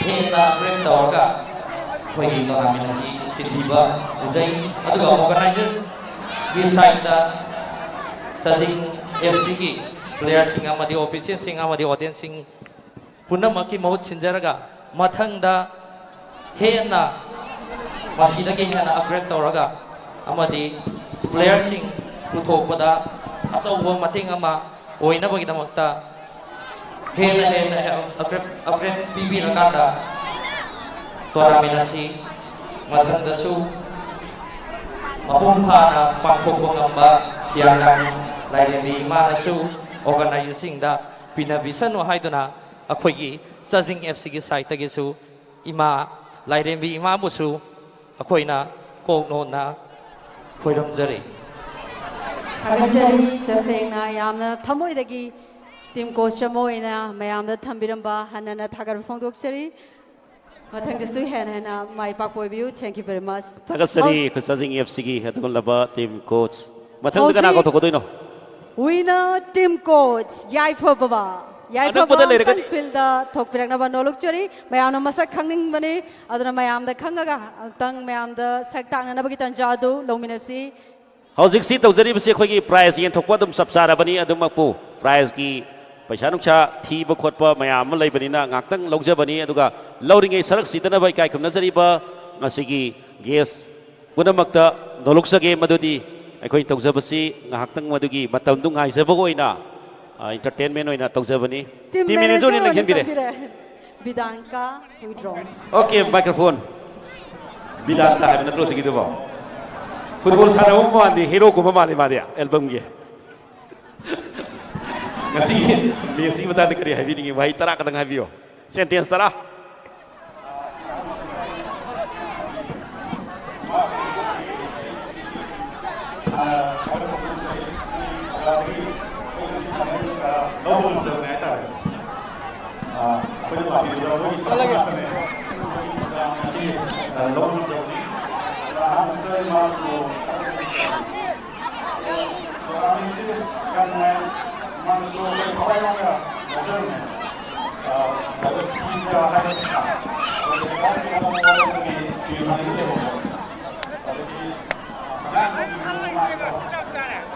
ꯍꯦꯟꯅ ꯑꯞꯒ꯭ꯔꯦꯗ ꯇꯧꯔꯒ ꯑꯩꯈꯣꯏꯒꯤ ꯇꯣꯔꯅꯥꯃꯦꯟ ꯑꯁꯤ ꯁꯤꯟꯕꯤꯕ ꯎꯖꯩ꯫ ꯑꯗꯨꯒ ꯑꯣꯔꯒꯅꯥꯏꯖꯔꯒꯤ ꯁꯥꯏꯠꯇ ꯆꯥꯖꯤꯡ ꯑꯦꯐ ꯁꯤꯒꯤ ꯄ꯭ꯂꯦꯌꯔꯁꯤꯡ ꯑꯃꯗꯤ ꯑꯣꯐꯤꯁꯤꯌꯦꯜꯁꯤꯡ ꯑꯃꯗꯤ ꯑꯣꯗꯤꯌꯦꯟꯁꯁꯤꯡ ꯄꯨꯝꯅꯃꯛꯀꯤ ꯃꯍꯨꯠ ꯁꯤꯟꯖꯔꯒ, ꯃꯊꯪꯗ ꯍꯦꯟꯅ ꯃꯁꯤꯗꯒꯤ ꯍꯦꯟꯅ ꯑꯞꯒ꯭ꯔꯦꯗ ꯇꯧꯔꯒ ꯑꯃꯗꯤ ꯄ꯭ꯂꯦꯌꯔꯁꯤꯡ ꯄꯨꯊꯣꯛꯄꯗ ꯑꯆꯧꯕ ꯃꯇꯦꯡ ꯑꯃ ꯑꯣꯏꯅꯕꯒꯤꯗꯃꯛꯇ ꯍꯦꯟꯅ ꯍꯦꯟꯅ ꯑꯞꯒ꯭ꯔꯦꯗ, ꯑꯞꯒ꯭ꯔꯦꯗ ꯄꯤꯕꯤꯔꯀꯥꯟꯗ ꯇꯣꯔꯅꯥꯃꯦꯟ ꯑꯁꯤ ꯃꯊꯪꯗꯁꯨ ꯃꯄꯨꯡ ꯐꯥꯅ ꯄꯥꯡꯊꯣꯛꯄ ꯉꯝꯕ ꯍꯤꯌꯥꯡꯊꯥꯡ ꯂꯥꯏꯔꯦꯝꯕꯤ ꯏꯃꯥꯅꯁꯨ ꯑꯣꯔꯒꯅꯥꯏꯖꯔꯁꯤꯡꯗ ꯄꯤꯅꯕꯤꯁꯅꯨ ꯍꯥꯏꯗꯨꯅ ꯑꯩꯈꯣꯏꯒꯤ ꯆꯥꯖꯤꯡ ꯑꯦꯐ ꯁꯤꯒꯤ ꯁꯥꯏꯠꯇꯒꯤꯁꯨ ꯏꯃꯥ ꯂꯥꯏꯔꯦꯝꯕꯤ ꯏꯃꯥꯕꯨꯁꯨ ꯑꯩꯈꯣꯏꯅ ꯀꯣꯛ ꯅꯣꯟꯅ ꯈꯣꯏꯔꯝꯖꯔꯤ꯫ ꯊꯥꯒꯠꯆꯔꯤ꯫ ꯇꯁꯦꯡꯅ ꯌꯥꯝꯅ ꯊꯃꯣꯏꯗꯒꯤ ꯇꯤꯝ ꯀꯣꯆ ꯑꯃ ꯑꯣꯏꯅ ꯃꯌꯥꯝꯗ ꯊꯝꯕꯤꯔꯝꯕ ꯍꯟꯅ ꯍꯟꯅ ꯊꯥꯒꯠꯄ ꯐꯣꯡꯗꯣꯛꯆꯔꯤ꯫ ꯃꯊꯪꯗꯁꯨ ꯍꯦꯟꯅ ꯍꯦꯟꯅ ꯃꯥꯏ ꯄꯥꯛꯄ ꯑꯣꯏꯕꯤꯌꯨ꯫ Thank you very much. ꯊꯥꯒꯠꯆꯔꯤ꯫ ꯑꯩꯈꯣꯏ ꯆꯥꯖꯤꯡ ꯑꯦꯐ ꯁꯤꯒꯤ ꯑꯗꯨꯒꯨꯝꯂꯕ ꯇꯤꯝ ꯀꯣꯆ꯫ ꯃꯊꯪꯗ ꯀꯅꯥ ꯀꯧꯊꯣꯛꯀꯗꯣꯏꯅꯣ? Winner team coach ꯌꯥꯏꯐꯕꯕꯥ꯫ ꯌꯥꯏꯐꯕ ꯑꯅꯛꯄꯗ ꯂꯩꯔꯒꯗꯤ꯫ ꯑꯃꯨꯛꯇꯪ ꯐꯤꯜꯗ ꯊꯣꯛꯄꯤꯔꯛꯅꯕ ꯅꯣꯂꯨꯛꯆꯔꯤ꯫ ꯃꯌꯥꯝꯅ ꯃꯁꯛ ꯈꯪꯅꯤꯡꯕꯅꯤ꯫ ꯑꯗꯨꯅ ꯃꯌꯥꯝꯗ ꯈꯪꯉꯒ ꯑꯃꯨꯛꯇꯪ ꯃꯌꯥꯝꯗ ꯁꯛ ꯇꯥꯛꯅꯅꯕꯒꯤ ꯇꯥꯟꯖꯥ ꯑꯗꯨ ꯂꯧꯃꯤꯟꯅꯁꯤ꯫ ꯍꯧꯖꯤꯛꯁꯤ ꯇꯧꯖꯔꯤꯕꯁꯤ ꯑꯩꯈꯣꯏꯒꯤ ꯄ꯭ꯔꯥꯏꯖ ꯌꯦꯟꯊꯣꯛꯄ ꯑꯗꯨꯝ ꯆꯞ ꯆꯥꯔꯕꯅꯤ꯫ ꯑꯗꯨꯃꯛꯄꯨ ꯄ꯭ꯔꯥꯏꯖꯀꯤ ꯄꯩꯁꯥ ꯅꯨꯡꯁꯥ ꯊꯤꯕ ꯈꯣꯠꯄ ꯃꯌꯥꯝ ꯑꯃ ꯂꯩꯕꯅꯤꯅ ꯉꯥꯏꯍꯥꯛꯇꯪ ꯂꯧꯖꯕꯅꯤ꯫ ꯑꯗꯨꯒ ꯂꯧꯔꯤꯉꯩ ꯁꯔꯛ ꯁꯤꯗꯅꯕ ꯏꯀꯥꯏ ꯈꯨꯝꯅꯖꯔꯤꯕ ꯉꯁꯤꯒꯤ ꯒꯦꯁ ꯄꯨꯝꯅꯃꯛꯇ ꯅꯣꯂꯨꯛꯆꯒꯦ꯫ ꯃꯗꯨꯗꯤ ꯑꯩꯈꯣꯏ ꯇꯧꯖꯕꯁꯤ ꯉꯥꯏꯍꯥꯛꯇꯪ ꯃꯗꯨꯒꯤ ꯃꯇꯝꯗꯨ ꯉꯥꯏꯖꯕ ꯑꯣꯏꯅ, ꯑ, entertainment ꯑꯣꯏꯅ ꯇꯧꯖꯕꯅꯤ꯫ Team manager ꯑꯣꯏꯅ ꯂꯦꯡꯁꯤꯟꯕꯤꯔꯦ꯫ ꯕꯤꯗꯥꯟꯀꯥ ꯍꯨꯏꯗ꯭ꯔꯣꯝ꯫ Okay, microphone꯫ ꯕꯤꯗꯥꯟꯇ ꯍꯥꯏꯕ ꯅꯠꯇ꯭ꯔꯣ ꯁꯤꯒꯤꯗꯨꯕꯣ? ꯐꯨꯠꯕꯣꯜ ꯁꯥꯟꯅꯕ ꯃꯥꯟꯗꯦ, ꯍꯦꯔꯣ ꯀꯨꯝꯕ ꯃꯥꯜꯂꯤ ꯃꯥꯗꯤ ꯑꯦꯜꯕꯝꯒꯤ꯫ ꯉꯁꯤꯒꯤ ꯃꯦꯠꯁꯀꯤ ꯃꯇꯥꯡꯗ ꯀꯔꯤ ꯍꯥꯏꯕꯤꯅꯤꯡꯉꯤ? ꯋꯥꯍꯩ ꯇꯔꯥ ꯈꯛꯇꯪ ꯍꯥꯏꯕꯤꯌꯣ꯫ Sentence ꯇꯔꯥ꯫ ꯑꯗꯒꯤ ꯑꯩꯈꯣꯏ ꯉꯁꯤ ꯐꯥꯏꯅꯦꯜ, ꯑ, ꯂꯧꯕ ꯉꯝꯖꯕꯅꯦ ꯍꯥꯏꯇꯥꯔꯦ꯫ ꯑ, ꯑꯩꯈꯣꯏꯅ ꯂꯥꯛꯄꯤꯕꯗ ꯃꯣꯏꯒꯤ ꯁꯔꯨꯛ ꯉꯥꯛꯇꯅꯦ꯫ ꯑꯩꯈꯣꯏꯒꯤ ꯄ꯭ꯔꯣꯒ꯭ꯔꯥꯝ ꯑꯁꯤ, ꯑ, ꯂꯧꯕ ꯉꯝꯖꯕꯅꯤ꯫ ꯑꯗ ꯑꯍꯥꯟꯕꯗ ꯃꯥꯁꯨ ꯄ꯭ꯔꯣꯒ꯭ꯔꯥꯝ ꯑꯁꯤ ꯌꯥꯝ ꯅꯨꯡꯉꯥꯏ꯫ ꯃꯥꯅꯁꯨ ꯑꯩꯈꯣꯏ ꯊꯋꯥꯏ ꯌꯥꯎꯅ ꯌꯥꯎꯖꯕꯅꯦ꯫ ꯑ, ꯑꯗꯣ ꯊꯤꯗ ꯍꯥꯏꯔꯒꯅ ꯑꯩꯈꯣꯏ ꯁꯤꯃꯤꯐꯥꯏꯅꯦꯜ ꯂꯩꯍꯧꯕ꯫ ꯑꯗꯒꯤ ꯑꯉꯥꯡ ꯅꯨꯄꯤꯁꯨ ꯅꯨꯡꯉꯥꯏꯀꯣ꯫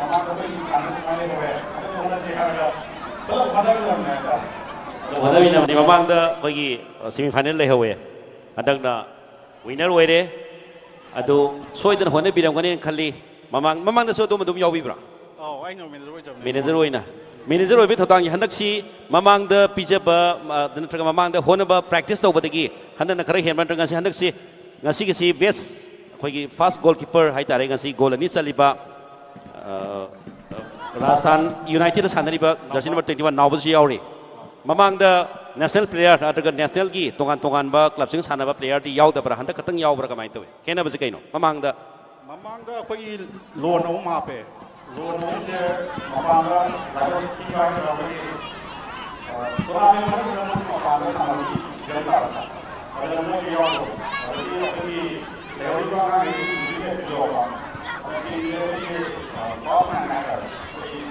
ꯃꯃꯥꯡꯗ ꯑꯩꯈꯣꯏ ꯁꯤꯃꯤꯐꯥꯏꯅꯦꯜ ꯁꯨꯃꯥꯏꯅ ꯂꯩꯍꯧꯔꯦ꯫ ꯑꯗꯨ ꯍꯣꯠꯅꯁꯤ ꯍꯥꯏꯔꯒ ꯄꯨꯂꯞ ꯍꯣꯠꯅꯒꯗꯕꯅꯦ ꯍꯥꯏꯇꯥꯔꯦ꯫ ꯍꯣꯠꯅꯃꯤꯟꯅꯕꯅꯤ꯫ ꯃꯃꯥꯡꯗ ꯑꯩꯈꯣꯏꯒꯤ, ꯑ, ꯁꯤꯃꯤꯐꯥꯏꯅꯦꯜ ꯂꯩꯍꯧꯋꯦ꯫ ꯍꯟꯗꯛꯅ ꯋꯤꯅꯔ ꯑꯣꯏꯔꯦ꯫ ꯑꯗꯨ ꯁꯣꯏꯗꯅ ꯍꯣꯠꯅꯕꯤꯔꯝꯒꯅꯦꯅ ꯈꯜꯂꯤ꯫ ꯃꯃꯥꯡ, ꯃꯃꯥꯡꯗꯁꯨ ꯑꯗꯨꯝ, ꯑꯗꯨꯝ ꯌꯥꯎꯕꯤꯕ꯭ꯔꯥ? ꯑꯧ, ꯑꯩꯅ ꯃꯦꯅꯦꯖꯔ ꯑꯣꯏꯖꯕꯅꯦ꯫ ꯃꯦꯅꯦꯖꯔ ꯑꯣꯏꯅ, ꯃꯦꯅꯦꯖꯔ ꯑꯣꯏꯕꯒꯤ ꯊꯧꯗꯥꯡꯁꯤ ꯍꯟꯗꯛꯁꯤ ꯃꯃꯥꯡꯗ ꯄꯤꯖꯕ, ꯑ, ꯅꯠꯇ꯭ꯔꯒ ꯃꯃꯥꯡꯗ ꯍꯣꯠꯅꯕ, ꯄ꯭ꯔꯦꯛꯇꯤꯁ ꯇꯧꯕꯗꯒꯤ ꯍꯟꯗꯛꯅ ꯈꯔ ꯍꯦꯟꯕ ꯅꯠꯇ꯭ꯔꯒ ꯉꯁꯤ, ꯍꯟꯗꯛꯁꯤ, ꯉꯁꯤꯒꯤꯁꯤ ꯕꯦꯁ ꯑꯩꯈꯣꯏꯒꯤ ꯐꯥꯁ ꯒꯣꯜ ꯀꯤꯄꯔ ꯍꯥꯏꯇꯥꯔꯦ, ꯉꯁꯤ ꯒꯣꯜ ꯑꯅꯤ ꯆꯜꯂꯤꯕ, ꯑ, ꯔꯥꯖꯁꯊꯥꯟ ꯌꯨꯅꯥꯏꯇꯦꯗꯇ ꯁꯥꯟꯅꯔꯤꯕ ꯖꯔꯁꯤ ꯅꯝꯕꯔ twenty one ꯅꯥꯎꯕꯁꯨ ꯌꯥꯎꯔꯤ꯫ ꯃꯃꯥꯡꯗ ꯅꯦꯁꯅꯦꯜ ꯄ꯭ꯂꯦꯌꯔ ꯅꯠꯇ꯭ꯔꯒ ꯅꯦꯁꯅꯦꯜꯒꯤ ꯇꯣꯉꯥꯟ ꯇꯣꯉꯥꯟꯕ ꯀ꯭ꯂꯕꯁꯤꯡ ꯁꯥꯟꯅꯕ ꯄ꯭ꯂꯦꯌꯔꯗꯤ ꯌꯥꯎꯗꯕ꯭ꯔꯥ? ꯍꯟꯗꯛ ꯈꯛꯇꯪ ꯌꯥꯎꯕ꯭ꯔꯥ? ꯀꯃꯥꯏꯅ ꯇꯧꯏ? ꯈꯦꯠꯅꯕꯁꯤ ꯀꯩꯅꯣ? ꯃꯃꯥꯡꯗ ꯃꯃꯥꯡꯗ ꯑꯩꯈꯣꯏꯒꯤ ꯂꯣꯟ ꯑꯍꯨꯝ ꯍꯥꯞꯄꯦ꯫ ꯂꯣꯟ ꯑꯍꯨꯝꯁꯦ ꯃꯄꯥꯟꯗ ꯂꯥꯏꯕꯛ ꯊꯤꯕ ꯍꯥꯏꯒꯗ꯭ꯔꯥ, ꯑꯩꯈꯣꯏꯒꯤ, ꯑ, ꯇꯣꯔꯅꯥꯃꯦꯟ ꯃꯅꯨꯡꯁꯤꯗ ꯃꯣꯏꯒꯤ ꯃꯄꯥꯟꯗ ꯁꯥꯟꯅꯕꯒꯤ ꯁꯤꯖꯟ ꯇꯥꯔꯛꯄ꯫ ꯑꯗꯨꯅ ꯃꯣꯏꯁꯨ ꯌꯥꯎꯗꯕ꯫ ꯑꯗꯒꯤ ꯑꯩꯈꯣꯏꯒꯤ ꯂꯩꯍꯧꯔꯤꯕ ꯑꯉꯥꯡꯈꯩꯒꯤ ꯏꯟꯖꯨꯔꯤ ꯂꯩꯕꯁꯨ ꯌꯥꯎꯕ꯫ ꯑꯗꯒꯤ ꯑꯩꯈꯣꯏꯒꯤ, ꯑ, ꯐꯥꯔꯁ ꯅꯥꯏꯟ ꯍꯥꯏꯇꯥꯔꯦ꯫ ꯑꯩꯈꯣꯏꯒꯤ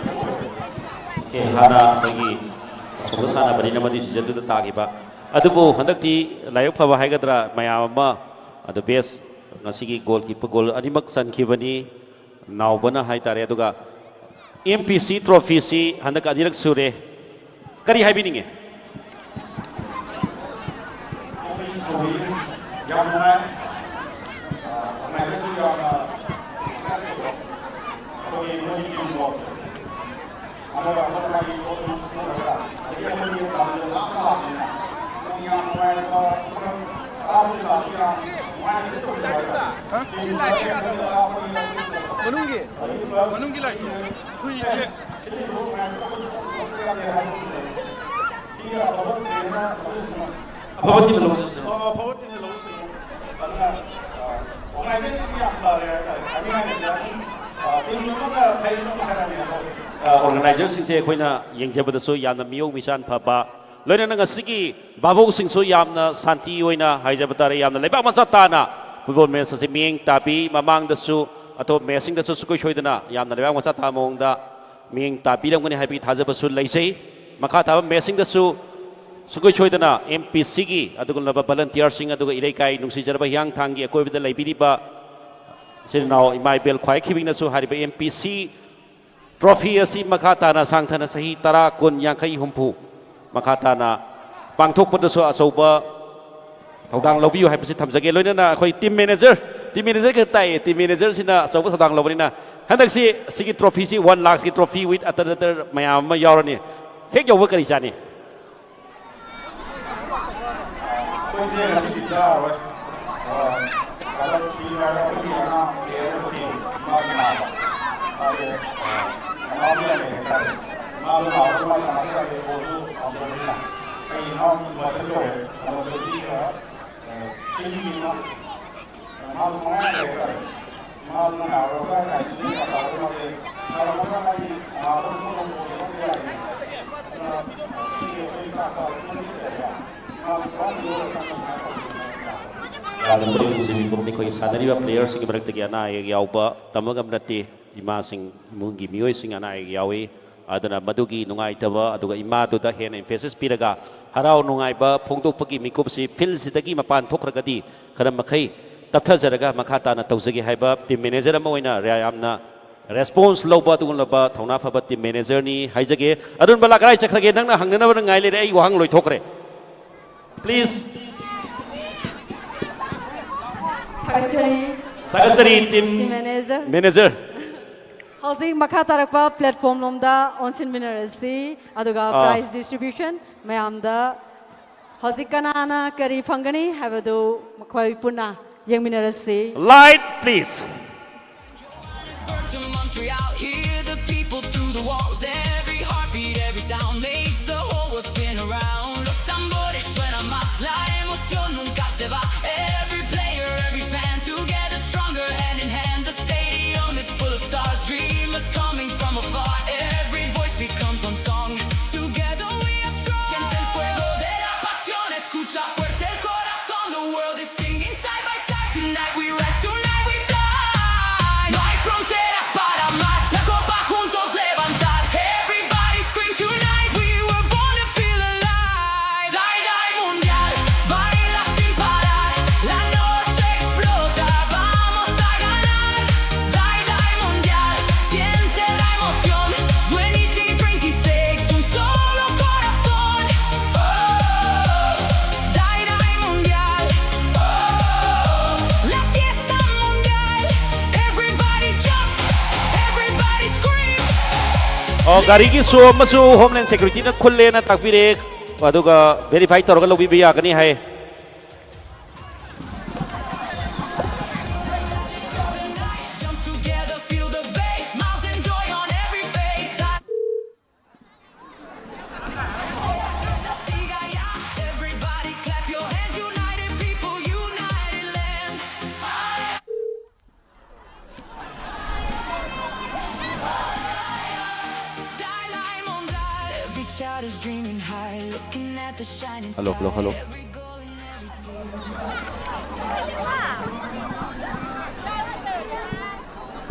ꯑꯣꯀꯦ, ꯍꯥꯟꯅ ꯑꯩꯈꯣꯏꯒꯤ ꯑꯁꯣꯝꯗ ꯁꯥꯟꯅꯕꯅꯤꯅ ꯃꯗꯨꯒꯤ ꯁꯤꯖꯟꯗꯨꯗ ꯇꯥꯈꯤꯕ꯫ ꯑꯗꯨꯕꯨ ꯍꯟꯗꯛꯇꯤ ꯂꯥꯏꯕꯛ ꯐꯕ ꯍꯥꯏꯒꯗ꯭ꯔꯥ, ꯃꯌꯥꯝ ꯑꯃ ꯑꯗꯨ ꯕꯦꯁ ꯉꯁꯤꯒꯤ ꯒꯣꯜ ꯀꯤꯞꯄꯔ ꯒꯣꯜ ꯑꯅꯤꯃꯛ ꯆꯟꯈꯤꯕꯅꯤ꯫ ꯅꯥꯎꯕꯅ ꯍꯥꯏꯇꯥꯔꯦ꯫ ꯑꯗꯨꯒ ꯑꯦꯝ ꯄꯤ ꯁꯤ ꯇ꯭ꯔꯣꯐꯤꯁꯤ ꯍꯟꯗꯛ ꯑꯅꯤꯔꯛ ꯁꯨꯔꯦ꯫ ꯀꯔꯤ ꯍꯥꯏꯕꯤꯅꯤꯡꯉꯤ? ꯌꯥꯝ ꯅꯨꯡꯉꯥꯏ꯫ ꯑꯣꯔꯒꯅꯥꯏꯖꯔꯁꯨ ꯌꯥꯝꯅ ꯏꯟꯇꯔꯦꯁ ꯑꯣꯏꯕ꯫ ꯑꯩꯈꯣꯏꯒꯤ ꯃꯣꯏꯒꯤ ꯇꯤꯝ ꯋꯥꯔꯛꯁꯦ꯫ ꯑꯗꯨꯒ ꯑꯩꯈꯣꯏ ꯃꯥꯒꯤ ꯀꯣꯆꯅ ꯁꯨꯔꯒ, ꯑꯗꯒꯤ ꯑꯩꯈꯣꯏꯒꯤ ꯂꯝꯁꯦ ꯂꯥꯞꯅ ꯂꯥꯛꯄꯅꯤꯅ, ꯌꯥꯝ ꯅꯨꯡꯉꯥꯏꯕ, ꯍꯔꯥꯎꯕꯒꯤ ꯂꯥꯛꯑꯁꯨ ꯌꯥꯝ ꯅꯨꯡꯉꯥꯏꯅ ꯆꯠꯄ ꯑꯣꯏꯕ ꯍꯥꯏꯇꯥꯔꯦ꯫ ꯇꯤꯝ ꯈꯔ ꯍꯦꯟꯅ ꯂꯥꯞꯄꯅꯤꯅ ꯃꯅꯨꯡꯒꯤ, ꯑꯗꯒꯤ ꯄ꯭ꯂꯁ ꯃꯅꯨꯡꯒꯤ ꯂꯥꯏꯠꯇꯣ, ꯁꯨꯏꯁꯦ꯫ ꯁꯤꯗꯤ ꯅꯨꯡꯉꯥꯏꯅ ꯆꯠꯄ ꯌꯥꯗꯦ ꯍꯥꯏꯕ ꯑꯃꯁꯨ ꯂꯩ꯫ ꯁꯤꯒꯤ ꯑꯐꯕ ꯇꯤꯝꯅ ꯂꯧꯖꯁꯅꯨ꯫ ꯑꯐꯕ ꯇꯤꯝꯅ ꯂꯧꯖꯁꯅꯨ꯫ ꯑꯐꯕ ꯇꯤꯝꯅ ꯂꯧꯖꯁꯅꯨ꯫ ꯑ, organizerꯁꯤꯡꯁꯦ ꯑꯩꯈꯣꯏꯅ ꯌꯦꯡꯖꯕꯗꯁꯨ ꯌꯥꯝꯅ ꯃꯤꯑꯣꯏ ꯃꯤꯆꯥꯟ ꯐꯕ, ꯂꯣꯏꯅꯅ ꯉꯁꯤꯒꯤ ꯚꯥꯕꯣꯛꯁꯤꯡꯁꯨ ꯌꯥꯝꯅ ꯁꯥꯟꯇꯤ ꯑꯣꯏꯅ ꯍꯥꯏꯖꯕ ꯇꯥꯔꯦ, ꯌꯥꯝꯅ ꯂꯩꯕꯥꯛ ꯃꯆꯥ ꯇꯥꯅ football match ꯑꯁꯤ ꯃꯤꯠꯌꯦꯡ ꯇꯥꯕꯤ꯫ ꯃꯃꯥꯡꯗꯁꯨ ꯑꯇꯣꯞꯄ matchꯁꯤꯡꯗꯁꯨ ꯁꯨꯡꯁꯣꯏ ꯁꯣꯏꯗꯅ ꯌꯥꯝꯅ ꯂꯩꯕꯥꯛ ꯃꯆꯥ ꯇꯥꯕ ꯃꯑꯣꯡꯗ ꯃꯤꯠꯌꯦꯡ ꯇꯥꯕꯤꯔꯝꯒꯅꯤ ꯍꯥꯏꯕꯒꯤ ꯊꯥꯖꯕꯁꯨ ꯂꯩꯖꯩ꯫ ꯃꯈꯥ ꯇꯥꯕ matchꯁꯤꯡꯗꯁꯨ ꯁꯨꯡꯁꯣꯏ ꯁꯣꯏꯗꯅ MPCꯒꯤ ꯑꯗꯨꯒꯨꯝꯂꯕ volunteerꯁꯤꯡ, ꯑꯗꯨꯒ ꯏꯔꯩꯀꯥꯏ ꯅꯨꯡꯁꯤꯖꯔꯕ ꯍꯤꯌꯥꯡꯊꯥꯡꯒꯤ ꯑꯀꯣꯏꯕꯗ ꯂꯩꯕꯤꯔꯤꯕ ꯏꯆꯤꯜ ꯏꯅꯥꯎ ꯏꯃꯥ ꯏꯕꯦꯜ ꯈ꯭ꯋꯥꯏꯈꯤꯕꯤꯡꯅꯁꯨ ꯍꯥꯏꯔꯤꯕ MPC trophy ꯑꯁꯤ ꯃꯈꯥ ꯇꯥꯅ ꯁꯥꯡꯊꯅ ꯆꯍꯤ ꯇꯔꯥ, ꯀꯨꯟ, ꯌꯥꯡꯈꯩ, ꯍꯨꯝꯐꯨ ꯃꯈꯥ ꯇꯥꯅ ꯄꯥꯡꯊꯣꯛꯄꯗꯁꯨ ꯑꯆꯧꯕ ꯊꯧꯗꯥꯡ ꯂꯧꯕꯤꯌꯨ ꯍꯥꯏꯕꯁꯤ ꯊꯝꯖꯒꯦ꯫ ꯂꯣꯏꯅꯅ ꯑꯩꯈꯣꯏ team manager, team manager ꯈꯛꯇ ꯇꯥꯛꯑꯦ, team managerꯁꯤꯅ ꯑꯆꯧꯕ ꯊꯧꯗꯥꯡ ꯂꯧꯕꯅꯤꯅ ꯍꯟꯗꯛꯁꯤ ꯁꯤꯒꯤ trophyꯁꯤ one lakhꯀꯤ trophy with ꯑꯇꯔ ꯑꯇꯔ ꯃꯌꯥꯝ ꯑꯃ ꯌꯥꯎꯔꯅꯤ꯫ ꯍꯦꯛ ꯌꯧꯕ ꯀꯔꯤ ꯆꯥꯅꯤ? ꯑꯩꯈꯣꯏꯁꯦ ꯉꯁꯤꯗꯤ ꯆꯥꯔꯔꯣꯏ꯫ ꯑ, ꯍꯟꯗꯛ ꯄꯤꯕ ꯍꯥꯏꯕ ꯑꯩꯈꯣꯏꯒꯤ ꯑꯉꯥꯡ player ꯑꯃꯒꯤ ꯃꯥꯒꯤ ꯅꯥꯕ꯫ ꯃꯥꯁꯦ, ꯑ, ꯑꯅꯥꯕ ꯌꯥꯝ ꯂꯩ ꯍꯥꯏꯇꯥꯔꯦ꯫ ꯃꯥꯗꯣ ꯅꯥꯕꯗ ꯃꯥ ꯁꯥꯟꯅꯕ ꯌꯥꯗꯦ, ꯕꯣꯜꯁꯨ ꯄꯥꯝꯖꯕꯅꯤꯅ꯫ ꯑꯩ ꯏꯅꯥꯎ ꯃꯁꯛ ꯇꯧꯋꯦ꯫ ꯑꯗꯣ ꯆꯍꯤꯒ, ꯑ, ꯆꯍꯤꯒꯤ ꯃꯥ-, ꯃꯥꯗꯣ ꯃꯉꯥ ꯂꯩ ꯍꯥꯏꯇꯥꯔꯦ꯫ ꯌꯥꯝꯅ ꯄꯨꯛꯅꯤꯡ ꯅꯨꯡꯁꯤꯕ ꯃꯤꯀꯨꯞꯅꯤ꯫ ꯑꯩꯈꯣꯏꯒꯤ ꯁꯥꯟꯅꯔꯤꯕ playerꯁꯤꯡꯒꯤ ꯃꯔꯛꯇꯒꯤ ꯑꯅꯥ ꯑꯌꯦꯛ ꯌꯥꯎꯕ ꯇꯝꯕ ꯉꯝꯕ ꯅꯠꯇꯦ꯫ ꯏꯃꯥꯁꯤꯡ, ꯏꯃꯨꯡꯒꯤ ꯃꯤꯑꯣꯏꯁꯤꯡ ꯑꯅꯥ ꯑꯌꯦꯛ ꯌꯥꯎꯏ꯫ ꯑꯗꯨꯅ ꯃꯗꯨꯒꯤ ꯅꯨꯡꯉꯥꯏꯇꯕ, ꯑꯗꯨꯒ ꯏꯃꯥꯗꯨꯗ ꯍꯦꯟꯅ emphasis ꯄꯤꯔꯒ ꯍꯔꯥꯎ ꯅꯨꯡꯉꯥꯏꯕ ꯐꯣꯡꯗꯣꯛꯄꯒꯤ ꯃꯤꯀꯨꯞꯁꯤ fieldꯁꯤꯗꯒꯤ ꯃꯄꯥꯟ ꯊꯣꯛꯈ꯭ꯔꯒꯗꯤ ꯈꯔ ꯃꯈꯩ ꯇꯞꯊꯖꯔꯒ ꯃꯈꯥ ꯇꯥꯅ ꯇꯧꯖꯒꯦ ꯍꯥꯏꯕ team manager ꯑꯃ ꯑꯣꯏꯅ ꯌꯥꯝꯅ response ꯂꯧꯕ ꯑꯗꯨꯒꯨꯝꯂꯕ ꯊꯧꯅꯥ ꯐꯕ team managerꯅꯤ ꯍꯥꯏꯖꯒꯦ꯫ ꯑꯔꯨꯟ ꯕꯂꯥ ꯀꯗꯥꯏ ꯆꯠꯈ꯭ꯔꯒꯦ? ꯅꯪꯅ ꯍꯪꯅꯅꯕ ꯉꯥꯏ ꯂꯩꯔꯦ, ꯑꯩ ꯋꯥꯍꯪ ꯂꯣꯏꯊꯣꯛꯈ꯭ꯔꯦ꯫ Please꯫ ꯊꯥꯒꯠꯆꯔꯤ꯫ ꯊꯥꯒꯠꯆꯔꯤ team Team manager꯫ Manager꯫ ꯍꯧꯖꯤꯛ ꯃꯈꯥ ꯇꯥꯔꯛꯄ platform ꯂꯣꯝꯗ ꯑꯣꯟꯁꯤꯟꯃꯤꯟꯅꯔꯁꯤ, ꯑꯗꯨꯒ ꯑꯥ꯫ Prize distribution ꯃꯌꯥꯝꯗ ꯍꯧꯖꯤꯛ ꯀꯅꯥꯅ ꯀꯔꯤ ꯐꯪꯒꯅꯤ ꯍꯥꯏꯕꯗꯨ ꯃꯈꯣꯏ ꯄꯨꯟꯅ ꯌꯦꯡꯃꯤꯟꯅꯔꯁꯤ꯫ Light, please. To Montreal, hear the people through the walls. Every heartbeat, every sound makes the whole world spin around. Los tambores suenan más, la emoción nunca se va. Every player, every fan, together stronger, hand in hand. The stadium is full of stars, dreamers come ꯑꯣ, ꯒꯥꯔꯤꯒꯤ ꯁꯣ ꯑꯃꯁꯨ homeland ꯁꯦꯀ꯭ꯌꯨꯔꯤꯇꯤꯅ ꯈꯨꯜꯂꯦꯅ ꯇꯥꯛꯄꯤꯔꯦ꯫ ꯑꯗꯨꯒ verify ꯇꯧꯔꯒ ꯂꯧꯕꯤꯕ ꯌꯥꯒꯅꯤ ꯍꯥꯏ꯫ Hello, hello, hello.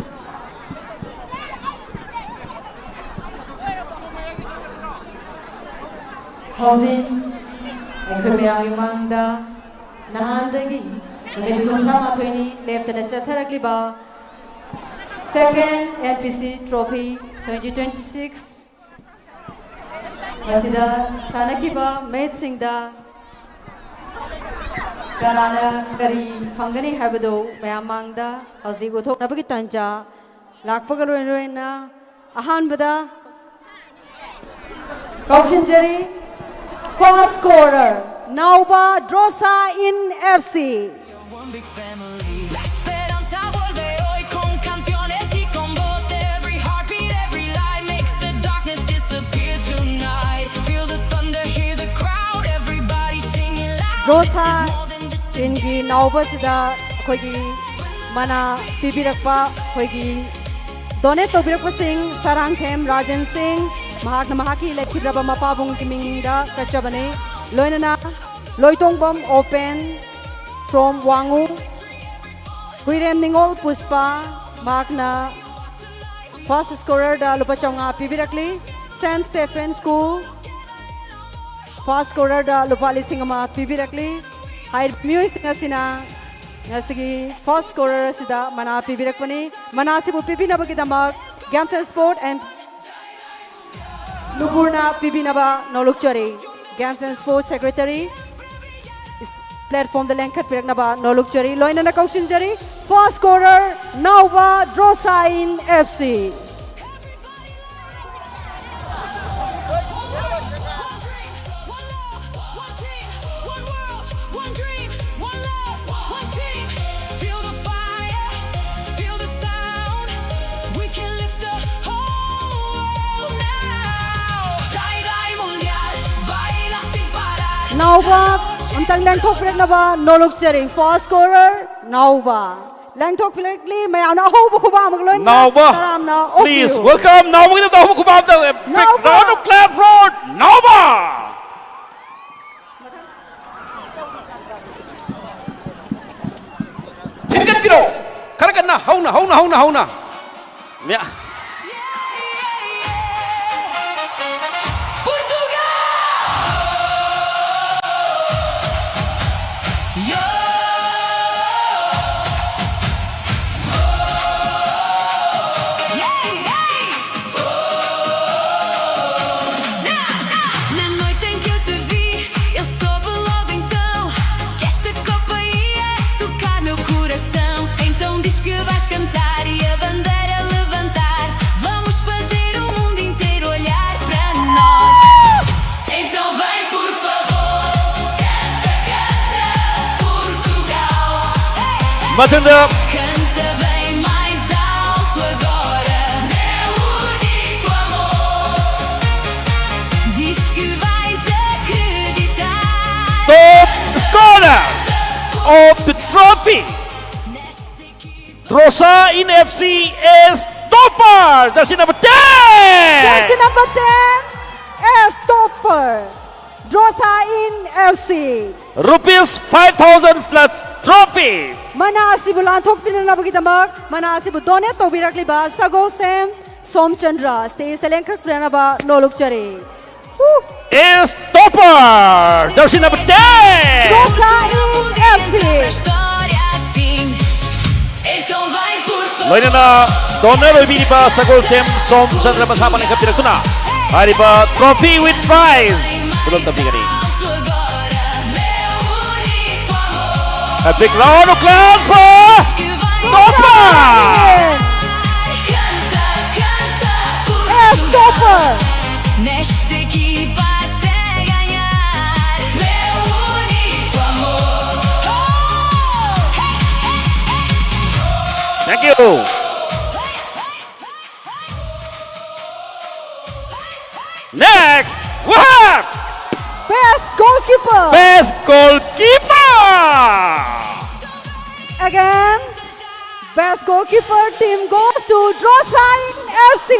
ꯍꯧꯖꯤꯛ ꯑꯩꯈꯣꯏ ꯃꯌꯥꯝꯒꯤ ꯃꯥꯡꯗ ꯅꯍꯥꯟꯗꯒꯤ ꯅꯨꯃꯤꯠ ꯀꯨꯟꯊ꯭ꯔꯥ ꯃꯥꯊꯣꯏꯅꯤ ꯂꯦꯞꯇꯅ ꯆꯠꯊꯔꯛꯂꯤꯕ Second N P C Trophy twenty twenty-six ꯃꯁꯤꯗ ꯁꯥꯟꯅꯈꯤꯕ ꯃꯦꯠꯁꯁꯤꯡꯗ ꯀꯅꯥꯅ ꯀꯔꯤ ꯐꯪꯒꯅꯤ ꯍꯥꯏꯕꯗꯨ ꯃꯌꯥꯝ ꯃꯥꯡꯗ ꯍꯧꯖꯤꯛ ꯎꯠꯊꯣꯛꯅꯕꯒꯤ ꯇꯥꯟꯖꯥ ꯂꯥꯛꯄꯒ ꯂꯣꯏꯅ ꯂꯣꯏꯅ ꯑꯍꯥꯟꯕꯗ ꯀꯧꯁꯤꯟꯖꯔꯤ, first scorer ꯅꯥꯎꯕ ꯗ꯭ꯔꯣꯁꯥ in F C. One big family. La esperanza vuelve hoy con canciones y con voz de every heartbeat, every light makes the darkness disappear tonight. Feel the thunder, hear the crowd, everybody singing loud. This is more than just a ꯏꯟꯒꯤ ꯅꯥꯎꯕꯁꯤꯗ ꯑꯩꯈꯣꯏꯒꯤ ꯃꯅꯥ ꯄꯤꯕꯤꯔꯛꯄ ꯑꯩꯈꯣꯏꯒꯤ donate ꯇꯧꯕꯤꯔꯛꯄꯁꯤꯡ Sarangthem Rajen ꯁꯤꯡ, ꯃꯍꯥꯛꯅ ꯃꯍꯥꯛꯀꯤ ꯂꯩꯈꯤꯗ꯭ꯔꯕ ꯃꯄꯥꯕꯨꯡꯒꯤ ꯃꯤꯡꯗ ꯀꯠꯆꯕꯅꯤ꯫ ꯂꯣꯏꯅꯅ ꯂꯣꯏꯇꯣꯡꯕꯝ ꯑꯣꯄꯦꯟ from ꯋꯥꯡꯉꯨ, ꯍꯨꯏꯔꯦꯝ ꯅꯤꯉꯣꯜ ꯄꯨꯁꯄꯥ, ꯃꯍꯥꯛꯅ first scorerꯗ ꯂꯨꯄꯥ ꯆꯥꯝꯃꯉꯥ ꯄꯤꯕꯤꯔꯛꯂꯤ꯫ Saint Stephen School first scorerꯗ ꯂꯨꯄꯥ ꯂꯤꯁꯤꯡ ꯑꯃ ꯄꯤꯕꯤꯔꯛꯂꯤ꯫ ꯍꯥꯏꯔꯤꯕ ꯃꯤꯑꯣꯏꯁꯤꯡ ꯑꯁꯤꯅ ꯉꯁꯤꯒꯤ first scorer ꯑꯁꯤꯗ ꯃꯅꯥ ꯄꯤꯕꯤꯔꯛꯄꯅꯤ꯫ ꯃꯅꯥ ꯑꯁꯤꯕꯨ ꯄꯤꯕꯤꯅꯕꯒꯤꯗꯃꯛ Games and Sport and ꯅꯨꯄꯨꯔꯅ ꯄꯤꯕꯤꯅꯕ ꯅꯣꯂꯨꯛꯆꯔꯤ꯫ Games and Sports Secretary platformꯗ ꯂꯦꯡꯈꯠꯄꯤꯔꯛꯅꯕ ꯅꯣꯂꯨꯛꯆꯔꯤ꯫ ꯂꯣꯏꯅꯅ ꯀꯧꯁꯤꯟꯖꯔꯤ, first scorer ꯅꯥꯎꯕ ꯗ꯭ꯔꯣꯁꯥ in F C꯫ ꯅꯥꯎꯕ ꯑꯝꯇꯪ ꯂꯦꯡꯊꯣꯛꯄꯤꯔꯛꯅꯕ ꯅꯣꯂꯨꯛꯆꯔꯤ, first scorer ꯅꯥꯎꯕ꯫ ꯂꯦꯡꯊꯣꯛꯄꯤꯔꯛꯂꯤ ꯃꯌꯥꯝꯅ ꯑꯍꯧꯕ ꯈꯨꯕꯥꯛ ꯑꯃꯒ ꯂꯣꯏꯅꯅ꯫ ꯅꯥꯎꯕ, ꯇꯔꯥꯝꯅ please ꯑꯣꯛꯄꯤꯌꯨ꯫ Welcome ꯅꯥꯎꯕꯒꯤꯗꯃꯛꯇ ꯑꯍꯧꯕ ꯈꯨꯕꯥꯛ ꯑꯝꯇ, big ꯅꯥꯎꯕ꯫ Round of clap for ꯅꯥꯎꯕ꯫ ꯊꯤꯟꯒꯠꯄꯤꯔꯣ꯫ ꯈꯔ ꯀꯟꯅ, ꯍꯧꯅ, ꯍꯧꯅ, ꯍꯧꯅ, ꯍꯧꯅ꯫ ꯃꯌꯥ- Na noite em que eu te vi, eu soube logo então que esta Copa ia tocar meu coração. Então diz que vais cantar e a bandeira levantar. Vamos fazer o mundo inteiro olhar para nós. Então vem, por favor, canta, canta, Portugal. ꯃꯊꯪꯗ Canta bem mais alto agora, meu único amor. Diz que vais acreditar. Top scorer of the trophy, Drosa in FC is Topper, jersey number ten. Jersey number ten, S Topper, Drosa in FC꯫ Rupees five thousand plus trophy. ꯃꯅꯥ ꯑꯁꯤꯕꯨ ꯂꯥꯟꯊꯣꯛꯄꯤꯅꯅꯕꯒꯤꯗꯃꯛ ꯃꯅꯥ ꯑꯁꯤꯕꯨ donate ꯇꯧꯕꯤꯔꯛꯂꯤꯕ Sagolsem ꯁꯣꯝꯆꯟꯗ꯭ꯔ stageꯇ ꯂꯦꯡꯈꯠꯄꯤꯔꯛꯅꯕ ꯅꯣꯂꯨꯛꯆꯔꯤ꯫ Is Topper, jersey number ten. Drosa in FC꯫ História assim. Então vem, por favor. ꯂꯣꯏꯅꯅ donor ꯑꯣꯏꯕꯤꯔꯤꯕ ꯁꯒꯣꯜꯁꯦꯝ ꯁꯣꯝꯆꯟꯗ꯭ꯔ ꯃꯁꯥꯃꯛꯅ ꯂꯤꯡꯈꯠꯄꯤꯔꯛꯇꯨꯅ ꯍꯥꯏꯔꯤꯕ trophy with prize ꯈꯨꯗꯣꯜ ꯇꯝꯕꯤꯒꯅꯤ꯫ Alto agora, meu único amor. A big round of applause for Topper. Canta, canta, S Topper. Nesta equipa até ganhar, meu único amor. Oh, hey, hey, hey. Thank you. Next, we have Best goal Keeper. Best goalkeeper! Again, best goalkeeper team goes to Drosain F C.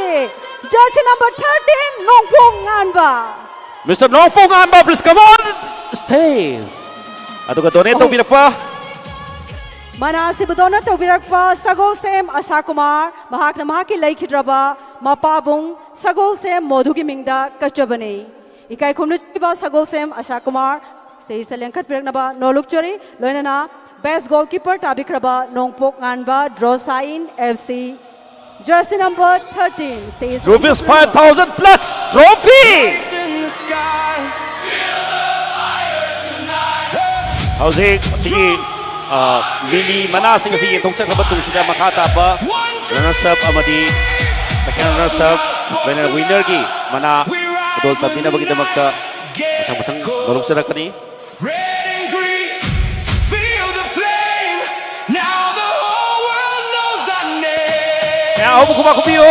Jersey number thirteen, Nongpong Nganba. Mister Nongpong Nganba, please come on stage. ꯑꯗꯨꯒ donate ꯇꯧꯕꯤꯔꯛꯄ ꯃꯅꯥ ꯑꯁꯤꯕꯨ donate ꯇꯧꯕꯤꯔꯛꯄ ꯁꯒꯣꯜꯁꯦꯝ ꯑꯁꯥ ꯀꯨꯃꯥꯔ, ꯃꯍꯥꯛꯅ ꯃꯍꯥꯛꯀꯤ ꯂꯩꯈꯤꯗ꯭ꯔꯕ ꯃꯄꯥꯕꯨꯡ ꯁꯒꯣꯜꯁꯦꯝ ꯃꯣꯙꯨꯒꯤ ꯃꯤꯡꯗ ꯀꯠꯆꯕꯅꯤ꯫ ꯏꯀꯥꯏ ꯈꯨꯝꯅꯖꯔꯤꯕ ꯁꯒꯣꯜꯁꯦꯝ ꯑꯁꯥ ꯀꯨꯃꯥꯔ stage ꯇ ꯂꯦꯡꯈꯠꯄꯤꯔꯛꯅꯕ ꯅꯣꯜꯂꯨꯛꯆꯔꯤ꯫ ꯂꯣꯏꯅꯅ best goalkeeper ꯇꯥꯕꯤꯈ꯭ꯔꯕ ꯅꯣꯡꯄꯣꯛ ꯉꯥꯟꯕ Drosain F C, jersey number thirteen, stage ꯇ rupees ꯂꯦꯡꯈꯠꯄꯤꯔꯛꯅꯕ꯫ five thousand plus trophy! ꯍꯧꯖꯤꯛ ꯑꯁꯤꯒꯤ ꯂꯤꯂꯤ ꯃꯅꯥꯁꯤꯡ ꯑꯁꯤ ꯌꯦꯟꯊꯣꯛꯆꯈ꯭ꯔꯕ ꯇꯨꯡꯁꯤꯗ ꯃꯈꯥ ꯇꯥꯕ runners up ꯑꯃꯗꯤ second runners up, ꯂꯣꯏꯅꯅ winner ꯒꯤ ꯃꯅꯥ ꯈꯨꯗꯣꯜ ꯇꯝꯕꯤꯅꯕꯒꯤꯗꯃꯛꯇ ꯃꯊꯪ ꯃꯊꯪ ꯅꯣꯜꯂꯨꯛꯆꯔꯛꯀꯅꯤ꯫ Red and green, feel the flame. Now the whole world knows our name. ꯃꯌꯥꯝ ꯑꯍꯨꯝ ꯈꯨꯕꯥꯛ ꯈꯨꯕꯤꯌꯨ꯫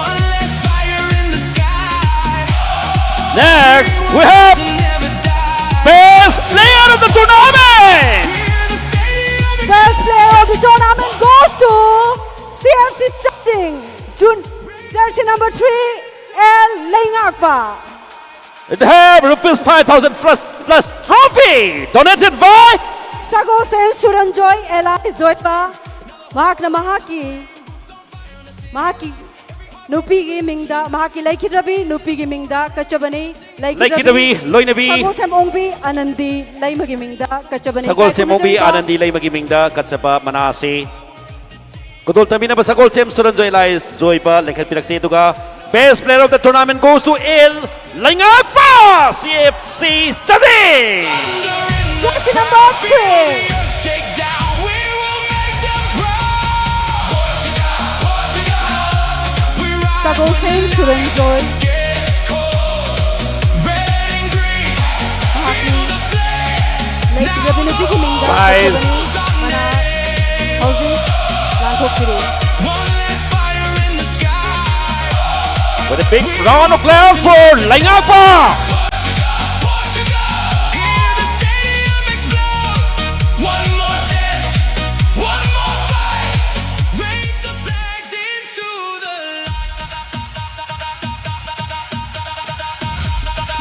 One less fire in the sky. Next, we have Never die. best player of the tournament. Hear the stadium. Best player of the tournament goes to C F C Changding, June, jersey number three, L Leingakpa. And have rupees five thousand plus, plus trophy donated by Sagolsem ꯁꯨꯔꯟꯖꯣꯏ alias ꯖꯣꯏꯄꯥ꯫ ꯃꯍꯥꯛꯅ ꯃꯍꯥꯛꯀꯤ ꯃꯍꯥꯛꯀꯤ ꯅꯨꯄꯤꯒꯤ ꯃꯤꯡꯗ, ꯃꯍꯥꯛꯀꯤ ꯂꯩꯈꯤꯗ꯭ꯔꯕꯤ ꯅꯨꯄꯤꯒꯤ ꯃꯤꯡꯗ ꯀꯠꯆꯕꯅꯤ꯫ ꯂꯩꯈꯤꯗ꯭ꯔꯕꯤ ꯂꯣꯏꯅꯕꯤ ꯁꯒꯣꯜꯁꯦꯝ ꯑꯣꯡꯕꯤ ꯑꯅꯟꯗꯤ ꯂꯩꯃꯒꯤ ꯃꯤꯡꯗ ꯀꯠꯆꯕꯅꯤ꯫ ꯁꯒꯣꯜꯁꯦꯝ ꯑꯣꯡꯕꯤ ꯀꯠꯆꯕꯅꯤ꯫ ꯑꯅꯟꯗꯤ ꯂꯩꯃꯒꯤ ꯃꯤꯡꯗ ꯀꯠꯆꯕ ꯃꯅꯥ ꯑꯁꯤ ꯈꯨꯗꯣꯜ ꯇꯝꯕꯤꯅꯕ ꯁꯒꯣꯜꯁꯦꯝ ꯁꯨꯔꯟꯖꯣꯏ alias ꯖꯣꯏꯕ ꯂꯦꯡꯈꯠꯄꯤꯔꯛꯁꯤ꯫ ꯑꯗꯨꯒ best player of the tournament goes to L ꯂꯩꯉꯥꯛꯄ, C F C ꯆꯥꯖꯤꯡ꯫ Jersey number three. Shake down, we will make them proud. We rise Sagolsem ꯁꯨꯔꯟꯖꯣꯏ꯫ Red and green, ꯃꯍꯥꯛꯀꯤ feel the flame. ꯂꯩꯈꯤꯗ꯭ꯔꯕꯤ ꯅꯨꯄꯤꯒꯤ ꯃꯤꯡꯗ Five. ꯀꯠꯆꯕꯅꯤ꯫ ꯃꯅꯥ ꯍꯧꯖꯤꯛ ꯂꯥꯟꯊꯣꯛꯄꯤꯔꯦ꯫ One less fire in the sky. With a big round of applause for ꯂꯩꯉꯥꯛꯄ.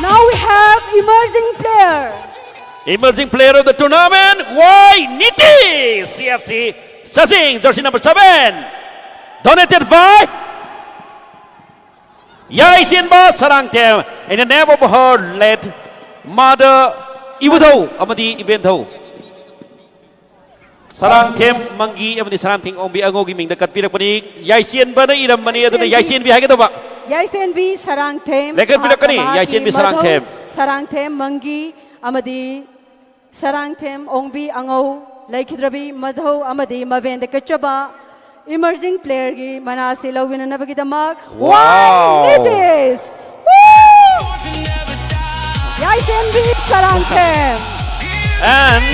Now we have emerging player. Emerging player of the tournament, Y Nitish, C F C Chaching, jersey number seven. Donated by Yaisenba Sarangthem in the name of her late mother, Ibudhou amadi Ibendhou. Sarangthem ꯃꯪꯒꯤ ꯑꯃꯗꯤ ꯁꯔꯥꯡꯊꯦꯝ ꯑꯣꯡꯕꯤ ꯑꯉꯧꯒꯤ ꯃꯤꯡꯗ ꯀꯠꯄꯤꯔꯛꯄꯅꯤ꯫ ꯌꯥꯏꯁꯦꯟꯕꯅ ꯏꯔꯝꯕꯅꯤ, ꯑꯗꯨꯅ ꯌꯥꯏꯁꯦꯟꯕꯤ꯫ ꯌꯥꯏꯁꯦꯟꯕꯤ ꯍꯥꯏꯒꯗꯧꯕ꯫ ꯌꯥꯏꯁꯦꯟꯕꯤ ꯁꯔꯥꯡꯊꯦꯝ, ꯂꯦꯀꯔ ꯄꯤꯔꯛꯀꯅꯤ, ꯃꯍꯥꯛꯅ ꯃꯍꯥꯛꯀꯤ ꯌꯥꯏꯁꯦꯟꯕꯤ ꯃꯙꯧ ꯁꯔꯥꯡꯊꯦꯝ꯫ ꯁꯔꯥꯡꯊꯦꯝ ꯃꯪꯒꯤ ꯑꯃꯗꯤ ꯁꯔꯥꯡꯊꯦꯝ ꯑꯣꯡꯕꯤ ꯑꯉꯧ, ꯂꯩꯈꯤꯗ꯭ꯔꯕꯤ ꯃꯙꯧ ꯑꯃꯗꯤ ꯃꯕꯦꯟꯗ ꯀꯠꯆꯕ emerging player ꯒꯤ ꯃꯅꯥ ꯑꯁꯤ ꯂꯧꯃꯤꯟꯅꯅꯕꯒꯤꯗꯃꯛ Wow! Y Nitish! Woo! ꯌꯥꯏꯁꯦꯟꯕꯤ Sarangthem! And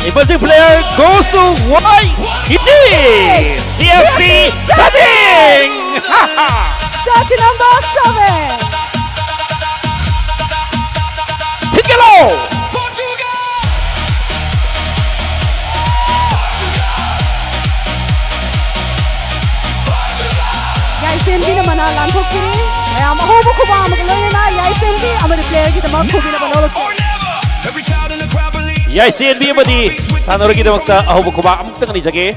emerging player goes to Y Nitish, C F C Chaching! Jersey number seven! ꯊꯤꯟꯒꯠꯂꯣ! ꯌꯥꯏꯁꯦꯟꯕꯤꯅ ꯃꯅꯥ ꯂꯥꯟꯊꯣꯛꯄꯤꯔꯤ꯫ ꯃꯌꯥꯝ ꯑꯍꯧꯕ ꯈꯨꯕꯥꯛ ꯑꯃꯒ ꯂꯣꯏꯅꯅ ꯌꯥꯏꯁꯦꯟꯕꯤ ꯑꯃꯗꯤ player ꯒꯤꯗꯃꯛ ꯈꯨꯕꯤꯅꯕ ꯂꯧꯔꯛꯆꯔꯤ꯫ ꯌꯥꯏꯁꯦꯟꯕꯤ ꯑꯃꯗꯤ ꯁꯥꯟꯅꯔꯣꯏꯒꯤꯗꯃꯛꯇ ꯑꯍꯧꯕ ꯈꯨꯕꯥꯛ ꯑꯃꯨꯛꯇꯪ ꯅꯤꯖꯒꯦ꯫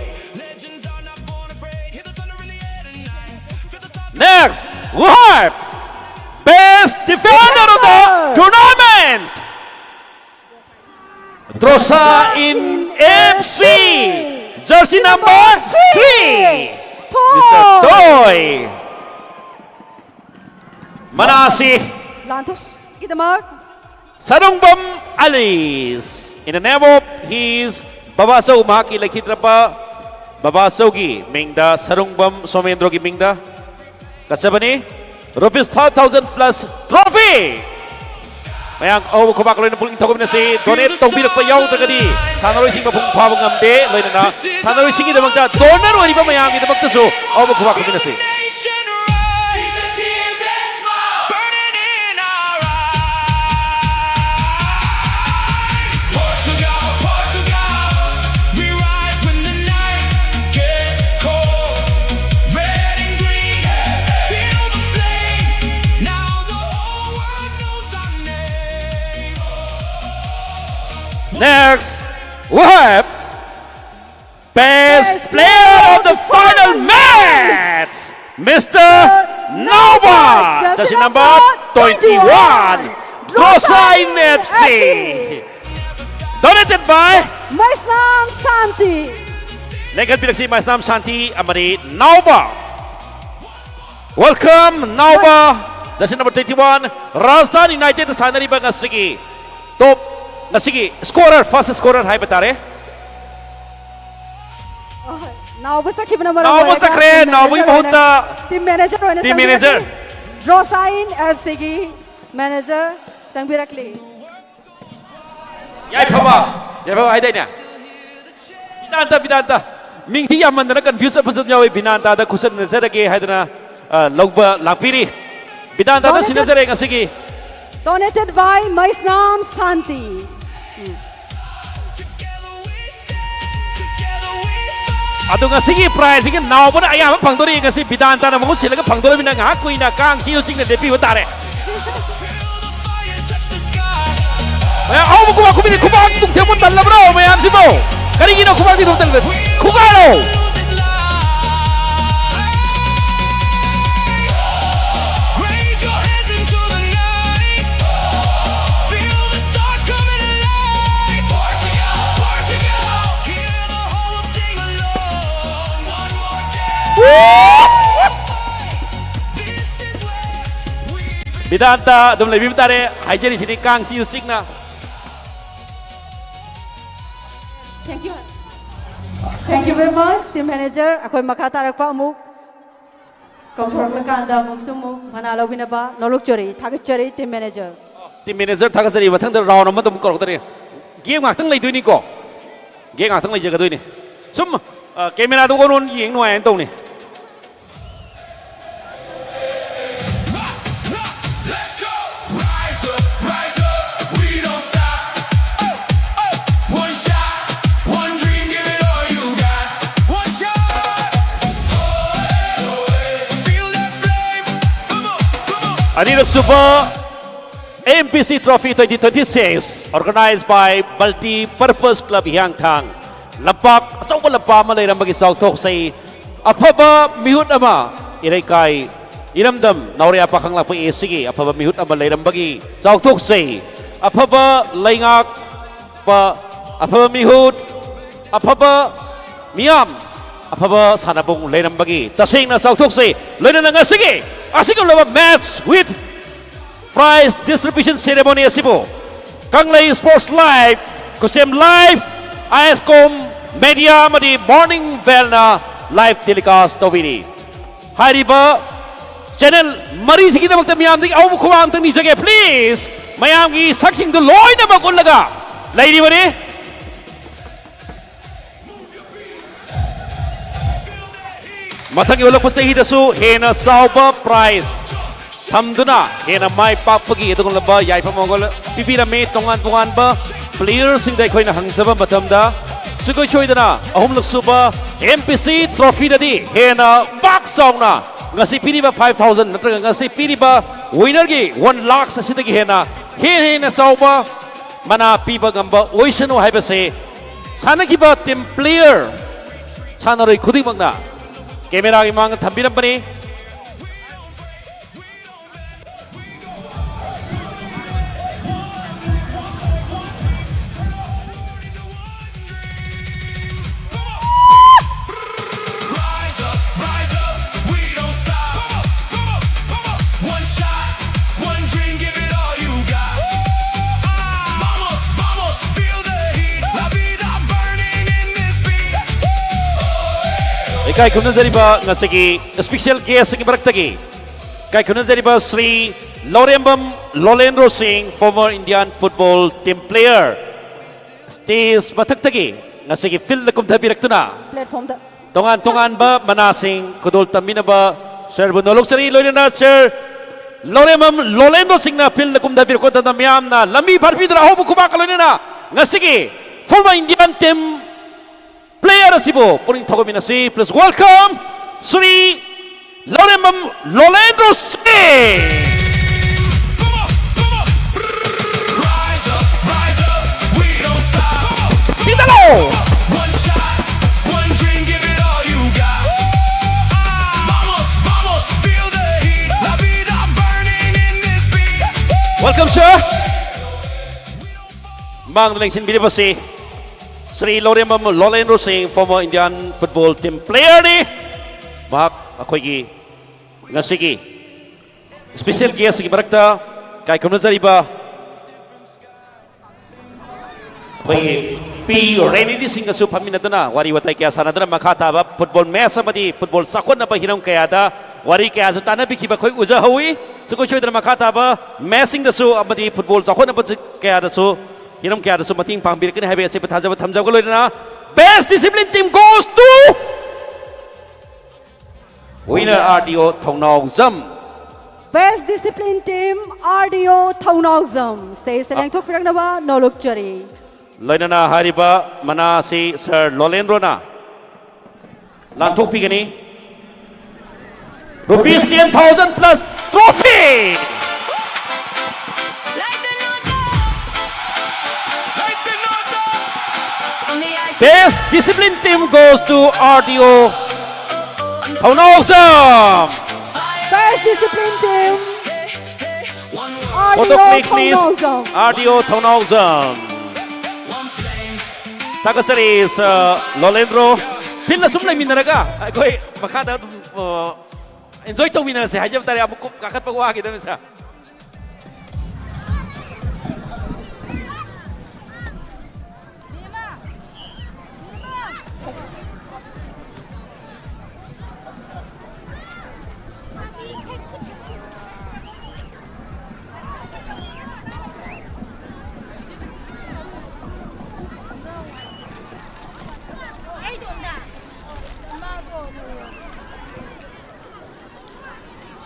Next, we have best defender of the tournament. Drosa in F C, jersey number three, Mister Toy. ꯃꯅꯥ ꯑꯁꯤ ꯂꯥꯟꯊꯣꯛ ꯒꯤꯗꯃꯛ ꯁꯥꯔꯨꯡꯕꯝ Ali's, in the name of his ꯕꯕꯥꯆꯧ, ꯃꯍꯥꯛꯀꯤ ꯂꯩꯈꯤꯗ꯭ꯔꯕ ꯕꯕꯥꯆꯧꯒꯤ ꯃꯤꯡꯗ, ꯁꯥꯔꯨꯡꯕꯝ ꯁꯣꯃꯦꯟꯗ꯭ꯔꯣꯒꯤ ꯃꯤꯡꯗ ꯀꯠꯆꯕꯅꯤ꯫ Rupees five thousand plus trophy꯫ ꯃꯌꯥꯝ ꯑꯍꯧꯕ ꯈꯨꯕꯥꯛ ꯂꯣꯏꯅ ꯄꯨꯛꯅꯤꯡ ꯊꯧꯒꯠꯃꯤꯟꯅꯁꯤ꯫ Donate ꯇꯧꯕꯤꯔꯛꯄ ꯌꯥꯎꯗ꯭ꯔꯒꯗꯤ ꯁꯥꯟꯅꯔꯣꯏꯁꯤꯡ ꯃꯄꯨꯡ ꯐꯥꯕ ꯉꯝꯗꯦ꯫ ꯂꯣꯏꯅꯅ ꯁꯥꯟꯅꯔꯣꯏꯁꯤꯡꯒꯤꯗꯃꯛꯇ donor ꯑꯣꯏꯔꯤꯕ ꯃꯌꯥꯝꯒꯤꯗꯃꯛꯇꯁꯨ ꯑꯍꯧꯕ ꯈꯨꯕꯥꯛ ꯈꯨꯕꯤꯟꯅꯁꯤ꯫ Next, we have best player of the final match, Mister Nauba, jersey number twenty-one, Drosain F C. Donated by Maisnam Santi. ꯂꯦꯡꯈꯠꯄꯤꯔꯛꯁꯤ ꯃꯥꯏꯁꯅꯥꯝ ꯁꯥꯟꯇꯤ ꯑꯃꯗꯤ ꯅꯥꯎꯕ꯫ Welcome ꯅꯥꯎꯕ, jersey number twenty-one, ꯔꯥꯖꯙꯥꯟ ꯌꯨꯅꯥꯏꯇꯦꯗꯇ ꯁꯥꯟꯅꯔꯤꯕ ꯉꯁꯤꯒꯤ top, ꯉꯁꯤꯒꯤ scorer, first scorer ꯍꯥꯏꯕ ꯇꯥꯔꯦ꯫ ꯅꯥꯎꯕ ꯆꯠꯈꯤꯕꯅ ꯃꯔꯝ ꯅꯥꯎꯕ ꯑꯣꯏꯔꯒ ꯆꯠꯈ꯭ꯔꯦ, team ꯅꯥꯎꯕꯒꯤ manager ꯑꯣꯏꯅ, ꯃꯍꯨꯠꯇ team manager ꯑꯣꯏꯅ team ꯆꯪꯕꯤꯔꯛꯂꯤ꯫ manager. ꯗ꯭ꯔꯣꯁꯥꯏꯟ F Cꯒꯤ manager ꯆꯪꯕꯤꯔꯛꯂꯤ꯫ ꯌꯥꯏꯐꯕ, ꯌꯥꯏꯐꯕ ꯍꯥꯏꯗꯥꯏꯅꯦ? ꯕꯤꯗꯥꯟꯇ, ꯕꯤꯗꯥꯟꯇ꯫ ꯃꯤꯡꯁꯤ ꯌꯥꯝꯃꯟꯗꯅ confuse ꯆꯠꯄꯁꯨ ꯑꯗꯨꯝ ꯌꯥꯎꯏ꯫ ꯕꯤꯗꯥꯟꯇꯗ ꯈꯨꯠꯁꯤꯟꯅꯖꯔꯒꯦ ꯍꯥꯏꯗꯅ, ꯑ, ꯂꯧꯕ ꯂꯥꯛꯄꯤꯔꯤ꯫ ꯕꯤꯗꯥꯟꯇꯗ Donated- ꯁꯤꯟꯅꯖꯔꯦ ꯉꯁꯤꯒꯤ꯫ Donated by ꯃꯩꯁꯅꯥꯝ ꯁꯥꯟꯇꯤ꯫ ꯑꯗꯣ ꯉꯁꯤꯒꯤ prizeꯁꯤꯒꯤ ꯅꯥꯎꯕꯅ ꯑꯌꯥꯝꯕ ꯐꯪꯗꯣꯔꯤ꯫ ꯉꯁꯤ ꯕꯤꯗꯥꯟꯇꯅ ꯃꯍꯨꯠ ꯁꯤꯜꯂꯒ ꯐꯪꯗꯣꯔꯤꯕꯅꯤꯅ ꯉꯥꯏꯍꯥꯛ ꯀꯨꯏꯅ ꯀꯥꯡ ꯆꯤꯛꯅ ꯂꯦꯞꯄꯤꯕ ꯇꯥꯔꯦ꯫ ꯃꯌꯥꯝ ꯑꯍꯧꯕ ꯈꯨꯕꯥꯛ ꯈꯨꯕꯤꯔꯤ, ꯈꯨꯕꯥꯛ ꯇꯨꯝꯊꯦꯛꯄ ꯇꯜꯂꯕ꯭ꯔꯣ ꯃꯌꯥꯝꯁꯤꯕꯣ? ꯀꯔꯤꯒꯤꯅꯣ ꯈꯨꯕꯥꯛꯇꯤ ꯑꯗꯨꯝ ꯇꯜꯂꯤꯕ? ꯈꯨꯒꯥꯏꯔꯣ! ꯕꯤꯗꯥꯟꯇ ꯑꯗꯨꯝ ꯂꯩꯕꯤꯕ ꯇꯥꯔꯦ꯫ ꯍꯥꯏꯖꯔꯤꯁꯤꯅꯤ ꯀꯥꯡ ꯆꯤꯛꯅ꯫ Thank you. Thank you very much, team manager. ꯑꯩꯈꯣꯏ ꯃꯈꯥ ꯇꯥꯔꯛꯄ ꯑꯃꯨꯛ ꯀꯧꯊꯣꯔꯛꯂꯀꯥꯟꯗ ꯑꯃꯨꯛꯁꯨ ꯑꯃꯨꯛ ꯃꯅꯥ ꯂꯧꯕꯤꯅꯕ ꯅꯣꯂꯨꯛꯆꯔꯤ, ꯊꯥꯒꯠꯆꯔꯤ, team manager. Team manager ꯊꯥꯒꯠꯆꯔꯤ꯫ ꯃꯊꯪꯗ round ꯑꯃꯗ ꯑꯃꯨꯛ ꯀꯧꯔꯛꯇꯔꯦ꯫ Game ꯉꯥꯛꯇꯪ ꯂꯩꯗꯣꯏꯅꯤꯀꯣ꯫ Game ꯉꯥꯛꯇꯪ ꯂꯩꯖꯒꯗꯣꯏꯅꯤ꯫ ꯁꯨꯝ, ꯑ, cameraꯗ ꯑꯣꯟ ꯑꯣꯟ ꯌꯦꯡ ꯅꯨꯡꯉꯥꯏꯅ ꯇꯧꯅꯤ꯫ ꯑꯅꯤꯔꯛ ꯁꯨꯕ M P C Trophy twenty twenty-six, organized by Multi Purpose Club Hiangthang. ꯂꯝꯄꯥꯛ ꯑꯆꯧꯕ ꯂꯝꯄꯥꯛ ꯑꯃ ꯂꯩꯔꯝꯕꯒꯤ ꯆꯥꯎꯊꯣꯛꯆꯩ꯫ ꯑꯐꯕ ꯃꯤꯍꯨꯠ ꯑꯃ, ꯏꯔꯩꯀꯥꯏ ꯏꯔꯝꯗꯝ ꯅꯥꯎꯔꯦꯝ ꯄꯥꯈꯪ ꯂꯥꯛꯄ ꯑꯦ ꯁꯤꯒꯤ ꯑꯐꯕ ꯃꯤꯍꯨꯠ ꯑꯃ ꯂꯩꯔꯝꯕꯒꯤ ꯆꯥꯎꯊꯣꯛꯆꯩ꯫ ꯑꯐꯕ ꯂꯩꯉꯥꯛꯄ, ꯑꯐꯕ ꯃꯤꯍꯨꯠ, ꯑꯐꯕ ꯃꯤꯌꯥꯝ, ꯑꯐꯕ ꯁꯥꯟꯅꯕꯨꯡ ꯂꯩꯔꯝꯕꯒꯤ ꯇꯁꯦꯡꯅ ꯆꯥꯎꯊꯣꯛꯆꯩ꯫ ꯂꯣꯏꯅꯅ ꯉꯁꯤꯒꯤ ꯑꯁꯤꯒꯨꯝꯂꯕ match with prize distribution ceremony ꯑꯁꯤꯕꯨ ꯀꯪꯂꯩ Sports Live, ꯈꯨꯁꯦꯝ Live, ꯑꯥꯏ ꯑꯦꯁ ꯀꯣꯝ Media ꯑꯃꯗꯤ Morning Bellꯅ live telecast ꯇꯧꯕꯤꯔꯤ꯫ ꯍꯥꯏꯔꯤꯕ channel ꯃꯔꯤꯁꯤꯒꯤꯗꯃꯛꯇ ꯃꯤꯌꯥꯝꯗꯒꯤ ꯑꯍꯧꯕ ꯈꯨꯕꯥꯛ ꯑꯝꯇꯪ ꯅꯤꯖꯒꯦ꯫ Please, ꯃꯌꯥꯝꯒꯤ ꯁꯛꯁꯤꯡꯗꯨ ꯂꯣꯏꯅꯃꯛ ꯎꯠꯂꯒ ꯂꯩꯔꯤꯕꯅꯤ꯫ ꯃꯊꯪꯒꯤ ꯑꯣꯂꯦꯝꯄꯤꯛꯁꯇ ꯍꯤꯗꯁꯨ ꯍꯦꯟꯅ ꯆꯥꯎꯕ prize ꯊꯝꯗꯨꯅ ꯍꯦꯟꯅ ꯃꯥꯏ ꯄꯥꯛꯄꯒꯤ ꯑꯗꯨꯒꯨꯝꯂꯕ ꯌꯥꯏꯐ ꯃꯪꯒꯣꯜ ꯄꯤꯕꯤꯔꯝꯃꯤ꯫ ꯇꯣꯉꯥꯟ ꯇꯣꯉꯥꯟꯕ playerꯁꯤꯡꯗ ꯑꯩꯈꯣꯏꯅ ꯍꯪꯖꯕ ꯃꯇꯝꯗ, ꯁꯨꯡꯁꯣꯏ ꯁꯣꯏꯗꯅ ꯑꯍꯨꯝꯂꯛ ꯁꯨꯕ M P C trophyꯗꯗꯤ ꯍꯦꯟꯅ ꯄꯥꯛ ꯆꯥꯎꯅ ꯉꯁꯤ ꯄꯤꯔꯤꯕ five thousand ꯅꯠꯇ꯭ꯔꯒ ꯉꯁꯤ ꯄꯤꯔꯤꯕ winnerꯒꯤ one lakh ꯑꯁꯤꯗꯒꯤ ꯍꯦꯟꯅ ꯍꯦꯟꯅ ꯍꯦꯟꯅ ꯆꯥꯎꯕ ꯃꯅꯥ ꯄꯤꯕ ꯉꯝꯕ ꯑꯣꯏꯁꯅꯨ ꯍꯥꯏꯕꯁꯦ ꯁꯥꯟꯅꯈꯤꯕ team player, ꯁꯥꯟꯅꯔꯣꯏ ꯈꯨꯗꯤꯡꯃꯛꯅ cameraꯒꯤ ꯃꯥꯡꯗ ꯊꯝꯕꯤꯔꯝꯕꯅꯤ꯫ ꯏꯀꯥꯏ ꯈꯨꯝꯅꯖꯔꯤꯕ ꯉꯁꯤꯒꯤ special guestꯁꯤꯡꯒꯤ ꯃꯔꯛꯇꯒꯤ ꯏꯀꯥꯏ ꯈꯨꯝꯅꯖꯔꯤꯕ ꯁ꯭ꯔꯤ ꯂꯧꯔꯦꯝꯕꯝ ꯂꯣꯂꯦꯟꯗ꯭ꯔꯣ ꯁꯤꯡ, former Indian football team player, stage ꯃꯊꯛꯇꯒꯤ ꯉꯁꯤꯒꯤ fieldꯗ ꯀꯨꯝꯊꯕꯤꯔꯛꯇꯨꯅ platformꯗ ꯇꯣꯉꯥꯟ ꯇꯣꯉꯥꯟꯕ ꯃꯅꯥꯁꯤꯡ ꯈꯨꯗꯣꯜ ꯇꯝꯃꯤꯟꯅꯕ ꯁꯔꯕꯨ ꯅꯣꯂꯣꯛꯆꯔꯤ꯫ ꯂꯣꯏꯅꯅ ꯁꯔ ꯂꯧꯔꯦꯝꯕꯝ ꯂꯣꯂꯦꯟꯗ꯭ꯔꯣ ꯁꯤꯡꯅ fieldꯗ ꯀꯨꯝꯊꯕꯤꯔꯛꯄ ꯃꯇꯝꯗ ꯃꯤꯌꯥꯝꯅ ꯂꯝꯕꯤ ꯐꯥꯠꯄꯤꯗꯨꯅ ꯑꯍꯧꯕ ꯈꯨꯕꯥꯛꯀ ꯂꯣꯏꯅꯅ ꯉꯁꯤꯒꯤ former Indian team player ꯑꯁꯤꯕꯨ ꯄꯨꯛꯅꯤꯡ ꯊꯧꯒꯠꯃꯤꯟꯅꯁꯤ꯫ Please welcome ꯁ꯭ꯔꯤ ꯂꯧꯔꯦꯝꯕꯝ ꯂꯣꯂꯦꯟꯗ꯭ꯔꯣ ꯁꯤꯡ꯫ Welcome, sir. ꯃꯥꯡꯗ ꯂꯦꯡꯁꯤꯟꯕꯤꯔꯤꯕꯁꯤ ꯁ꯭ꯔꯤ ꯂꯧꯔꯦꯝꯕꯝ ꯂꯣꯂꯦꯟꯗ꯭ꯔꯣ ꯁꯤꯡ, former Indian football team playerꯅꯤ꯫ ꯃꯍꯥꯛ ꯑꯩꯈꯣꯏꯒꯤ ꯉꯁꯤꯒꯤ special guestꯀꯤ ꯃꯔꯛꯇ ꯀꯥꯏꯈꯨꯝꯅꯖꯔꯤꯕ ꯑꯩꯈꯣꯏꯒꯤ ꯄꯤ ꯔꯦꯅꯤꯗꯤ ꯁꯤꯡꯒꯁꯨ ꯐꯝꯃꯤꯟꯅꯗꯨꯅ ꯋꯥꯔꯤ ꯋꯥꯇꯥꯏ ꯀꯌꯥ ꯁꯥꯟꯅꯗꯨꯅ ꯃꯈꯥ ꯇꯥꯕ football match ꯑꯃꯗꯤ football ꯆꯥꯎꯈꯠꯅꯕ ꯍꯤꯔꯝ ꯀꯌꯥꯗ ꯋꯥꯔꯤ ꯀꯌꯥꯁꯨ ꯇꯥꯟꯅꯕꯤꯈꯤꯕ ꯑꯩꯈꯣꯏ ꯎꯖꯍꯧꯋꯤ꯫ ꯁꯨꯡꯁꯣꯏ ꯁꯣꯏꯗꯅ ꯃꯈꯥ ꯇꯥꯕ matchꯁꯤꯡꯗꯁꯨ ꯑꯃꯗꯤ football ꯆꯥꯎꯈꯠꯅꯕ ꯀꯌꯥꯗꯁꯨ, ꯍꯤꯔꯝ ꯀꯌꯥꯗꯁꯨ ꯃꯇꯦꯡ ꯄꯥꯡꯕꯤꯔꯛꯀꯅꯤ ꯍꯥꯏꯕ ꯑꯁꯤꯕꯨ ꯊꯥꯖꯕ ꯊꯝꯖꯕꯒ ꯂꯣꯏꯅꯅ best discipline team goes to winner R D O Thounaojam. Best discipline team R D O ꯊꯧꯅꯥꯎꯖꯝ꯫ Stageꯇ ꯑ- ꯂꯦꯡꯊꯣꯛꯄꯤꯔꯛꯅꯕ ꯅꯣꯂꯨꯛꯆꯔꯤ꯫ ꯂꯣꯏꯅꯅ ꯍꯥꯏꯔꯤꯕ ꯃꯅꯥ ꯑꯁꯤ ꯁꯥꯔ ꯂꯣꯂꯦꯟꯗ꯭ꯔꯣꯅ ꯂꯥꯟꯊꯣꯛꯄꯤꯒꯅꯤ꯫ Rupees ten thousand plus trophy! Best discipline team goes to R D O Thounaojam! Best discipline team, Photo R D O click, please. Thounaojam. R D O ꯊꯧꯅꯥꯎꯖꯝ꯫ ꯊꯥꯒꯠꯆꯔꯤ, ꯁꯥꯔ ꯂꯣꯂꯦꯟꯗ꯭ꯔꯣ꯫ Fieldꯗ ꯁꯨꯝ ꯂꯩꯃꯤꯟꯅꯔꯒ ꯑꯩꯈꯣꯏ ꯃꯈꯥꯗ ꯑꯗꯨꯝ, ꯑ, enjoy ꯇꯧꯃꯤꯟꯅꯔꯁꯦ ꯍꯥꯏꯖꯕ ꯇꯥꯔꯦ꯫ ꯑꯃꯨꯛ ꯀꯨꯞ ꯀꯥꯈꯠꯄ ꯋꯥꯈꯤꯗꯕꯅꯤ, ꯁꯥꯔ꯫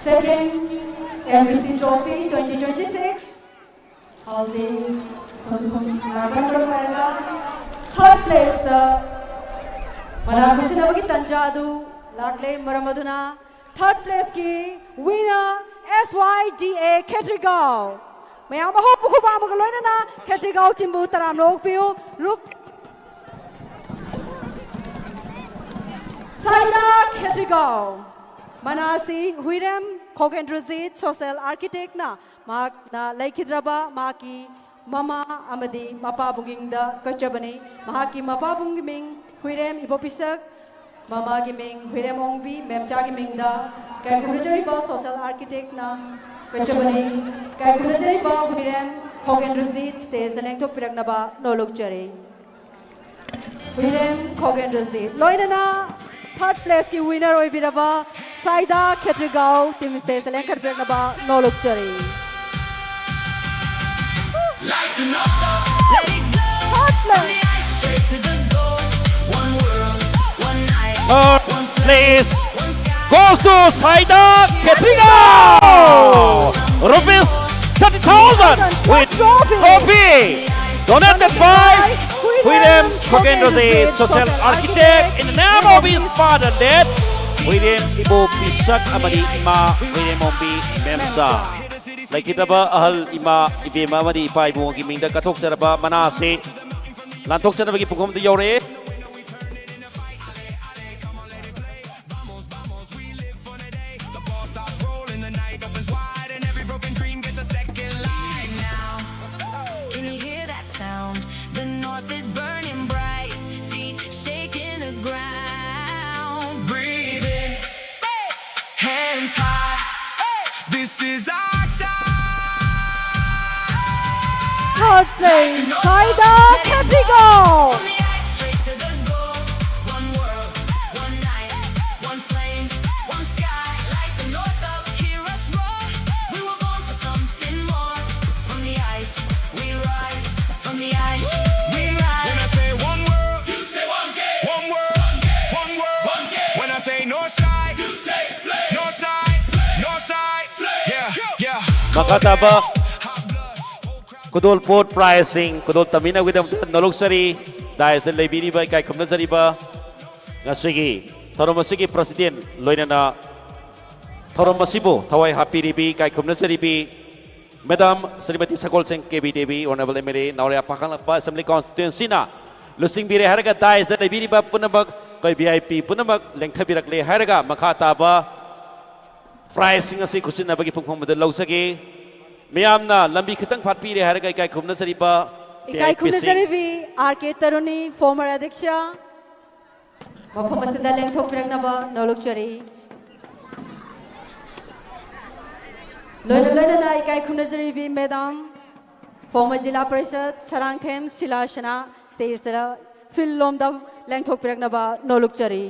Second M V C Trophy twenty twenty-six꯫ ꯍꯧꯖꯤꯛ ꯁꯨꯝ ꯁꯨꯝ ꯂꯥꯛꯄ ꯂꯣꯏꯔꯒ third placeꯇ ꯃꯅꯥ ꯈꯨꯠꯁꯤꯟꯅꯕꯒꯤ ꯇꯟꯖꯥ ꯑꯗꯨ ꯂꯥꯛꯂꯦ꯫ ꯃꯔꯝ ꯑꯗꯨꯅ third placeꯀꯤ winner S Y D A ꯈꯦꯇ꯭ꯔꯤꯒꯥꯎ꯫ ꯃꯌꯥꯝ ꯑꯍꯧꯕ ꯈꯨꯕꯥꯛ ꯑꯃꯒ ꯂꯣꯏꯅꯅ ꯈꯦꯇ꯭ꯔꯤꯒꯥꯎ teamꯕꯨ ꯇꯔꯥꯝꯅ ꯑꯣꯛꯄꯤꯌꯨ꯫ ꯔꯨꯞ-, ꯁꯥꯏꯗꯥ ꯈꯦꯇ꯭ꯔꯤꯒꯥꯎ꯫ ꯃꯅꯥ ꯑꯁꯤ ꯍꯨꯏꯔꯦꯝ ꯈꯣꯒꯦꯟꯗ꯭ꯔꯖꯤꯠ, social architect ꯅ ꯃꯍꯥꯛꯅ ꯂꯩꯈꯤꯗ꯭ꯔꯕ ꯃꯍꯥꯛꯀꯤ ꯃꯃꯥ ꯑꯃꯗꯤ ꯃꯄꯥꯕꯨꯡꯒꯤ ꯃꯤꯡꯗ ꯀꯠꯆꯕꯅꯤ꯫ ꯃꯍꯥꯛꯀꯤ ꯃꯄꯥꯕꯨꯡꯒꯤ ꯃꯤꯡ ꯍꯨꯏꯔꯦꯝ ꯏꯕꯣꯄꯤꯁꯛ, ꯃꯃꯥꯒꯤ ꯃꯤꯡ ꯍꯨꯏꯔꯦꯝ ꯑꯣꯡꯕꯤ, ꯃꯦꯝꯆꯥꯒꯤ ꯃꯤꯡꯗ ꯀꯥꯏꯈꯨꯝꯅꯖꯔꯤꯕ social architect ꯅ ꯀꯠꯆꯕꯅꯤ꯫ ꯀꯥꯏꯈꯨꯝꯅꯖꯔꯤꯕ ꯍꯨꯏꯔꯦꯝ ꯈꯣꯒꯦꯟꯗ꯭ꯔꯖꯤꯠ stage ꯇ ꯂꯦꯡꯊꯣꯛꯄꯤꯔꯛꯅꯕ ꯅꯣꯂꯨꯛꯆꯔꯤ꯫ ꯍꯨꯏꯔꯦꯝ ꯈꯣꯒꯦꯟꯗ꯭ꯔꯖꯤꯠ꯫ ꯂꯣꯏꯅꯅ third place ꯀꯤ winner ꯑꯣꯏꯕꯤꯔꯕ ꯁꯥꯏꯗꯥ ꯈꯦꯇ꯭ꯔꯤꯒꯥꯎ team stage ꯇ ꯂꯦꯡꯈꯠꯄꯤꯔꯛꯅꯕ ꯅꯣꯂꯨꯛꯆꯔꯤ꯫ Third place. Third place goes to Saida Ketriga. Rupees thirty thousand with trophy. Donated by Huirem Khokendrojit, social architect, in the name of his father dead, Huirem Ibo Pisak amadi Ima Huirem Ombi Memsa. ꯂꯩꯈꯤꯗ꯭ꯔꯕ ꯑꯍꯜ ꯏꯃꯥ ꯏꯕꯦꯝꯃ ꯑꯃꯗꯤ ꯏꯄꯥ ꯏꯕꯨꯡꯒꯤ ꯃꯤꯡꯗ ꯀꯠꯊꯣꯛꯆꯔꯕ ꯃꯅꯥ ꯑꯁꯤ ꯂꯥꯟꯊꯣꯛꯆꯅꯕꯒꯤ ꯄꯨꯡꯐꯝꯗ ꯌꯧꯔꯛꯑꯦ꯫ Can you hear that sound? The north is burning bright, feet shaking the ground. Breathe in, hands high. This is our time. Third place, Saida Khedrigo. From the ice straight to the goal. One world, one night, one flame, one sky. Light the north up, hear us roar. We were born for something more. From the ice, we rise. From the ice, we rise. When I say one world, you say one game. One world, one world, one game. When I say north side, you say flame. North side, north side, flame. Yeah, yeah. ꯃꯈꯥ ꯇꯥꯕ ꯈꯨꯗꯣꯜꯄꯣꯠ prize ꯁꯤꯡ ꯈꯨꯗꯣꯜ ꯇꯝꯕꯤꯅꯕꯒꯤꯗꯃꯛꯇ ꯅꯣꯂꯨꯛꯆꯔꯤ꯫ Dais ꯇ ꯂꯩꯕꯤꯔꯤꯕ ꯏꯀꯥꯏ ꯈꯨꯝꯅꯖꯔꯤꯕ ꯉꯁꯤꯒꯤ ꯊꯧꯔꯝ ꯑꯁꯤꯒꯤ president ꯂꯣꯏꯅꯅ ꯊꯧꯔꯝ ꯑꯁꯤꯕꯨ ꯊꯋꯥꯏ ꯍꯥꯞꯄꯤꯔꯤꯕꯤ ꯏꯀꯥꯏ ꯈꯨꯝꯅꯖꯔꯤꯕꯤ Madam Shrimati Sagolsem K B Devi, Honourable M L A, Naorem Pakhanglakpa Assembly Constituency ꯅ ꯂꯨꯆꯤꯡꯕꯤꯔꯦ ꯍꯥꯏꯔꯒ dais ꯇ ꯂꯩꯕꯤꯔꯤꯕ ꯄꯨꯝꯅꯃꯛ ꯑꯩꯈꯣꯏ V I P ꯄꯨꯝꯅꯃꯛ ꯂꯦꯡꯊꯕꯤꯔꯛꯂꯦ ꯍꯥꯏꯔꯒ ꯃꯈꯥ ꯇꯥꯕ Prizeꯁꯤꯡ ꯑꯁꯤ ꯈꯨꯠꯁꯤꯟꯅꯕꯒꯤ ꯄꯨꯡꯐꯝ ꯑꯗꯨ ꯂꯧꯖꯒꯦ꯫ ꯃꯤꯌꯥꯝꯅ ꯂꯝꯕꯤ ꯈꯤꯇꯪ ꯐꯥꯠꯄꯤꯔꯦ ꯍꯥꯏꯔꯒ ꯏꯀꯥꯏ ꯈꯨꯝꯅꯖꯔꯤꯕ ꯏꯀꯥꯏ ꯈꯨꯝꯅꯖꯔꯤꯕꯤ ꯑꯥꯔ ꯀꯦ ꯇꯔꯨꯅꯤ, former ꯑꯗ꯭ꯌꯛꯁ, ꯃꯐꯝ ꯑꯁꯤꯗ ꯂꯦꯡꯊꯣꯛꯄꯤꯔꯛꯅꯕ ꯅꯣꯂꯨꯛꯆꯔꯤ꯫ ꯂꯣꯏꯅ ꯂꯣꯏꯅꯅ ꯏꯀꯥꯏ ꯈꯨꯝꯅꯖꯔꯤꯕꯤ madam, former ꯖꯤꯂꯥ ꯄꯔꯤꯁꯠ ꯁꯔꯥꯡꯊꯦꯝ ꯁꯤꯂꯥꯁꯅꯥ, stageꯇ field ꯂꯣꯝꯗ ꯂꯦꯡꯊꯣꯛꯄꯤꯔꯛꯅꯕ ꯅꯣꯂꯨꯛꯆꯔꯤ꯫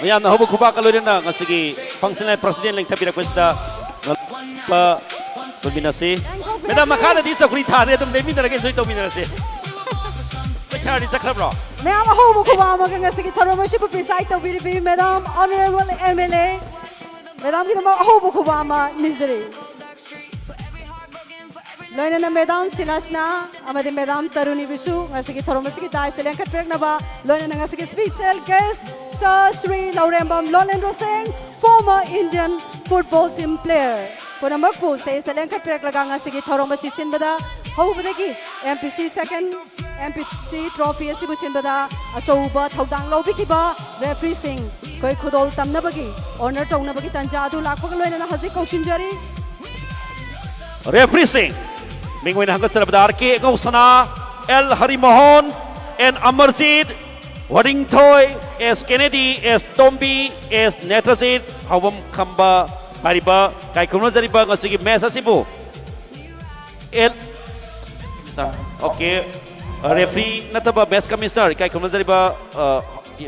ꯃꯌꯥꯝꯅ ꯍꯧꯕ ꯈꯨꯕꯥꯛꯀ ꯂꯣꯏꯅꯅ ꯉꯁꯤꯒꯤ functional president ꯂꯦꯡꯊꯕꯤꯔꯛꯄꯁꯤꯗ ꯉꯛꯄ ꯇꯧꯃꯤꯟꯅꯁꯤ꯫ Madam, ꯃꯈꯥꯗꯗꯤ ꯆꯧꯀ꯭ꯔꯤ ꯊꯥꯗꯦ, ꯑꯗꯨꯝ ꯂꯦꯡꯃꯤꯟꯅꯔꯒ enjoy ꯇꯧꯃꯤꯟꯅꯔꯁꯤ꯫ ꯄꯩꯁꯥꯗꯤ ꯆꯠꯈ꯭ꯔꯕ꯭ꯔꯣ? ꯃꯌꯥꯝ ꯑꯍꯧꯕ ꯈꯨꯕꯥꯛ ꯑꯃꯒ ꯉꯁꯤꯒꯤ ꯊꯧꯔꯝ ꯑꯁꯤꯕꯨ preside ꯇꯧꯕꯤꯔꯤꯕꯤ madam, honorable M L A, madamꯒꯤꯗꯃꯛ ꯑꯍꯧꯕ ꯈꯨꯕꯥꯛ ꯑꯃ ꯅꯤꯖꯔꯤ꯫ ꯂꯣꯏꯅꯅ madam ꯁꯤꯂꯥꯁꯅꯥ ꯑꯃꯗꯤ madam ꯇꯔꯨꯅꯤꯕꯨꯁꯨ ꯉꯁꯤꯒꯤ ꯊꯧꯔꯝ ꯑꯁꯤꯒꯤ dais ꯂꯦꯡꯈꯠꯄꯤꯔꯛꯅꯕ, ꯂꯣꯏꯅꯅ ꯉꯁꯤꯒꯤ special guest Sir ꯁ꯭ꯔꯤ ꯂꯧꯔꯦꯝꯕꯝ ꯂꯣꯂꯦꯟꯗ꯭ꯔꯣ ꯁꯤꯡ, former Indian football team player, ꯄꯨꯝꯅꯃꯛꯄꯨ stage ꯂꯦꯡꯈꯠꯄꯤꯔꯛꯂꯒ ꯉꯁꯤꯒꯤ ꯊꯧꯔꯝ ꯑꯁꯤ ꯁꯤꯟꯕꯗ ꯍꯧꯕꯗꯒꯤ M P C second M P C trophy ꯑꯁꯤꯕꯨ ꯁꯤꯟꯕꯗ ꯑꯆꯧꯕ ꯊꯧꯗꯥꯡ ꯂꯧꯕꯤꯈꯤꯕ refereeꯁꯤꯡ ꯑꯩꯈꯣꯏ ꯈꯨꯗꯣꯜ ꯇꯝꯅꯕꯒꯤ, honour ꯇꯧꯅꯕꯒꯤ ꯇꯥꯟꯖꯥ ꯑꯗꯨ ꯂꯥꯛꯄꯒ ꯂꯣꯏꯅꯅ ꯍꯧꯖꯤꯛ ꯀꯧꯁꯤꯟꯖꯔꯤ꯫ Refereeꯁꯤꯡ, ꯃꯤꯡ ꯑꯣꯏꯅ ꯍꯪꯒꯠꯆꯔꯕꯗ R K ꯑꯉꯧꯁꯅꯥ, L ꯍꯔꯤꯃꯣꯍꯟ, N Amarjeet, ꯋꯥꯔꯤꯡꯊꯣꯏ, S ꯀꯦꯅꯦꯗꯤ, S ꯇꯣꯝꯕꯤ, S ꯅꯦꯇ꯭ꯔꯖꯤꯠ, ꯍꯥꯎꯕꯝ ꯈꯝꯕ ꯍꯥꯏꯔꯤꯕ ꯏꯀꯥꯏ ꯈꯨꯝꯅꯖꯔꯤꯕ ꯉꯁꯤꯒꯤ match ꯑꯁꯤꯕꯨ L, okay, referee ꯅꯠꯇꯕ match commissioner, ꯏꯀꯥꯏ ꯈꯨꯝꯅꯖꯔꯤꯕ, ꯑ,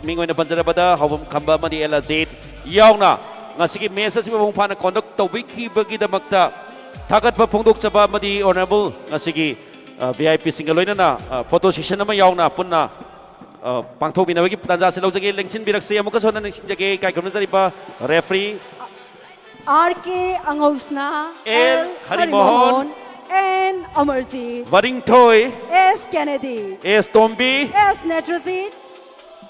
ꯃꯤꯡ ꯑꯣꯏꯅ ꯄꯟꯖꯔꯕꯗ ꯍꯥꯎꯕꯝ ꯈꯝꯕ ꯑꯃꯗꯤ L ꯑꯖꯤꯠ ꯌꯥꯎꯅ ꯉꯁꯤꯒꯤ match ꯑꯁꯤꯕꯨ ꯃꯄꯨꯡ ꯐꯥꯅ conduct ꯇꯧꯕꯤꯈꯤꯕꯒꯤꯗꯃꯛꯇ ꯊꯥꯒꯠꯄ ꯐꯣꯡꯗꯣꯛꯆꯕ ꯑꯃꯗꯤ honourable ꯉꯁꯤꯒꯤ, ꯑ, V I Pꯁꯤꯡꯒ ꯂꯣꯏꯅꯅ, ꯑ, photo session ꯑꯃ ꯌꯥꯎꯅ ꯄꯨꯟꯅ, ꯑ, ꯄꯥꯡꯊꯣꯛꯃꯤꯟꯅꯕꯒꯤ ꯇꯥꯟꯖꯥ ꯑꯁꯤ ꯂꯧꯖꯒꯦ꯫ ꯂꯦꯡꯁꯤꯟꯕꯤꯔꯛꯁꯤ꯫ ꯑꯃꯨꯛꯀꯁꯨ ꯍꯟꯅ ꯅꯤꯡꯁꯤꯡꯖꯒꯦ, ꯏꯀꯥꯏ ꯈꯨꯝꯅꯖꯔꯤꯕ referee R K ꯑꯉꯧꯁꯅꯥ, L ꯍꯔꯤꯃꯣꯍꯟ, N Amarjeet, ꯋꯥꯔꯤꯡꯊꯣꯏ, S ꯀꯦꯅꯦꯗꯤ, S ꯇꯣꯝꯕꯤ, S ꯅꯦꯇ꯭ꯔꯖꯤꯠ,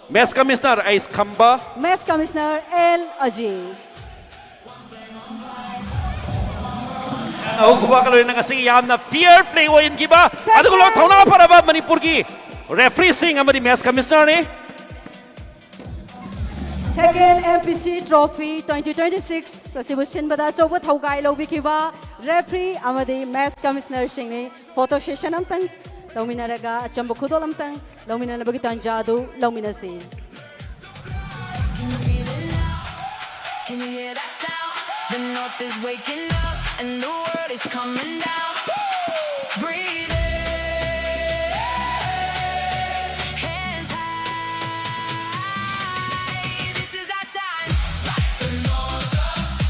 match commissioner H ꯈꯝꯕ, match commissioner L ꯑꯖꯤꯠ꯫ ꯑꯍꯨꯝ ꯈꯨꯕꯥꯛꯀ ꯂꯣꯏꯅꯅ ꯉꯁꯤꯒꯤ ꯌꯥꯝꯅ fair play ꯑꯣꯏꯍꯟꯈꯤꯕ, ꯑꯗꯨꯒ ꯂꯣꯏꯅ ꯊꯧꯅꯥ ꯐꯔꯕ ꯃꯅꯤꯄꯨꯔꯒꯤ refereeꯁꯤꯡ ꯑꯃꯗꯤ match commissionerꯅꯤ꯫ Second M P C Trophy twenty twenty-six ꯑꯁꯤꯕꯨ ꯁꯤꯟꯕꯗ ꯑꯆꯧꯕ ꯊꯧꯒꯥꯏ ꯂꯧꯕꯤꯈꯤꯕ referee ꯑꯃꯗꯤ match commissionerꯁꯤꯡꯅꯤ꯫ Photo session ꯑꯝꯇꯪ ꯇꯧꯃꯤꯟꯅꯔꯒ ꯑꯆꯝꯕ ꯈꯨꯗꯣꯜ ꯑꯝꯇꯪ ꯂꯧꯃꯤꯟꯅꯅꯕꯒꯤ ꯇꯥꯟꯖꯥ ꯑꯗꯨ ꯂꯧꯃꯤꯟꯅꯁꯤ꯫ Can you hear that sound? The north is waking up and the world is coming down. Breathe in, hands high. This is our time.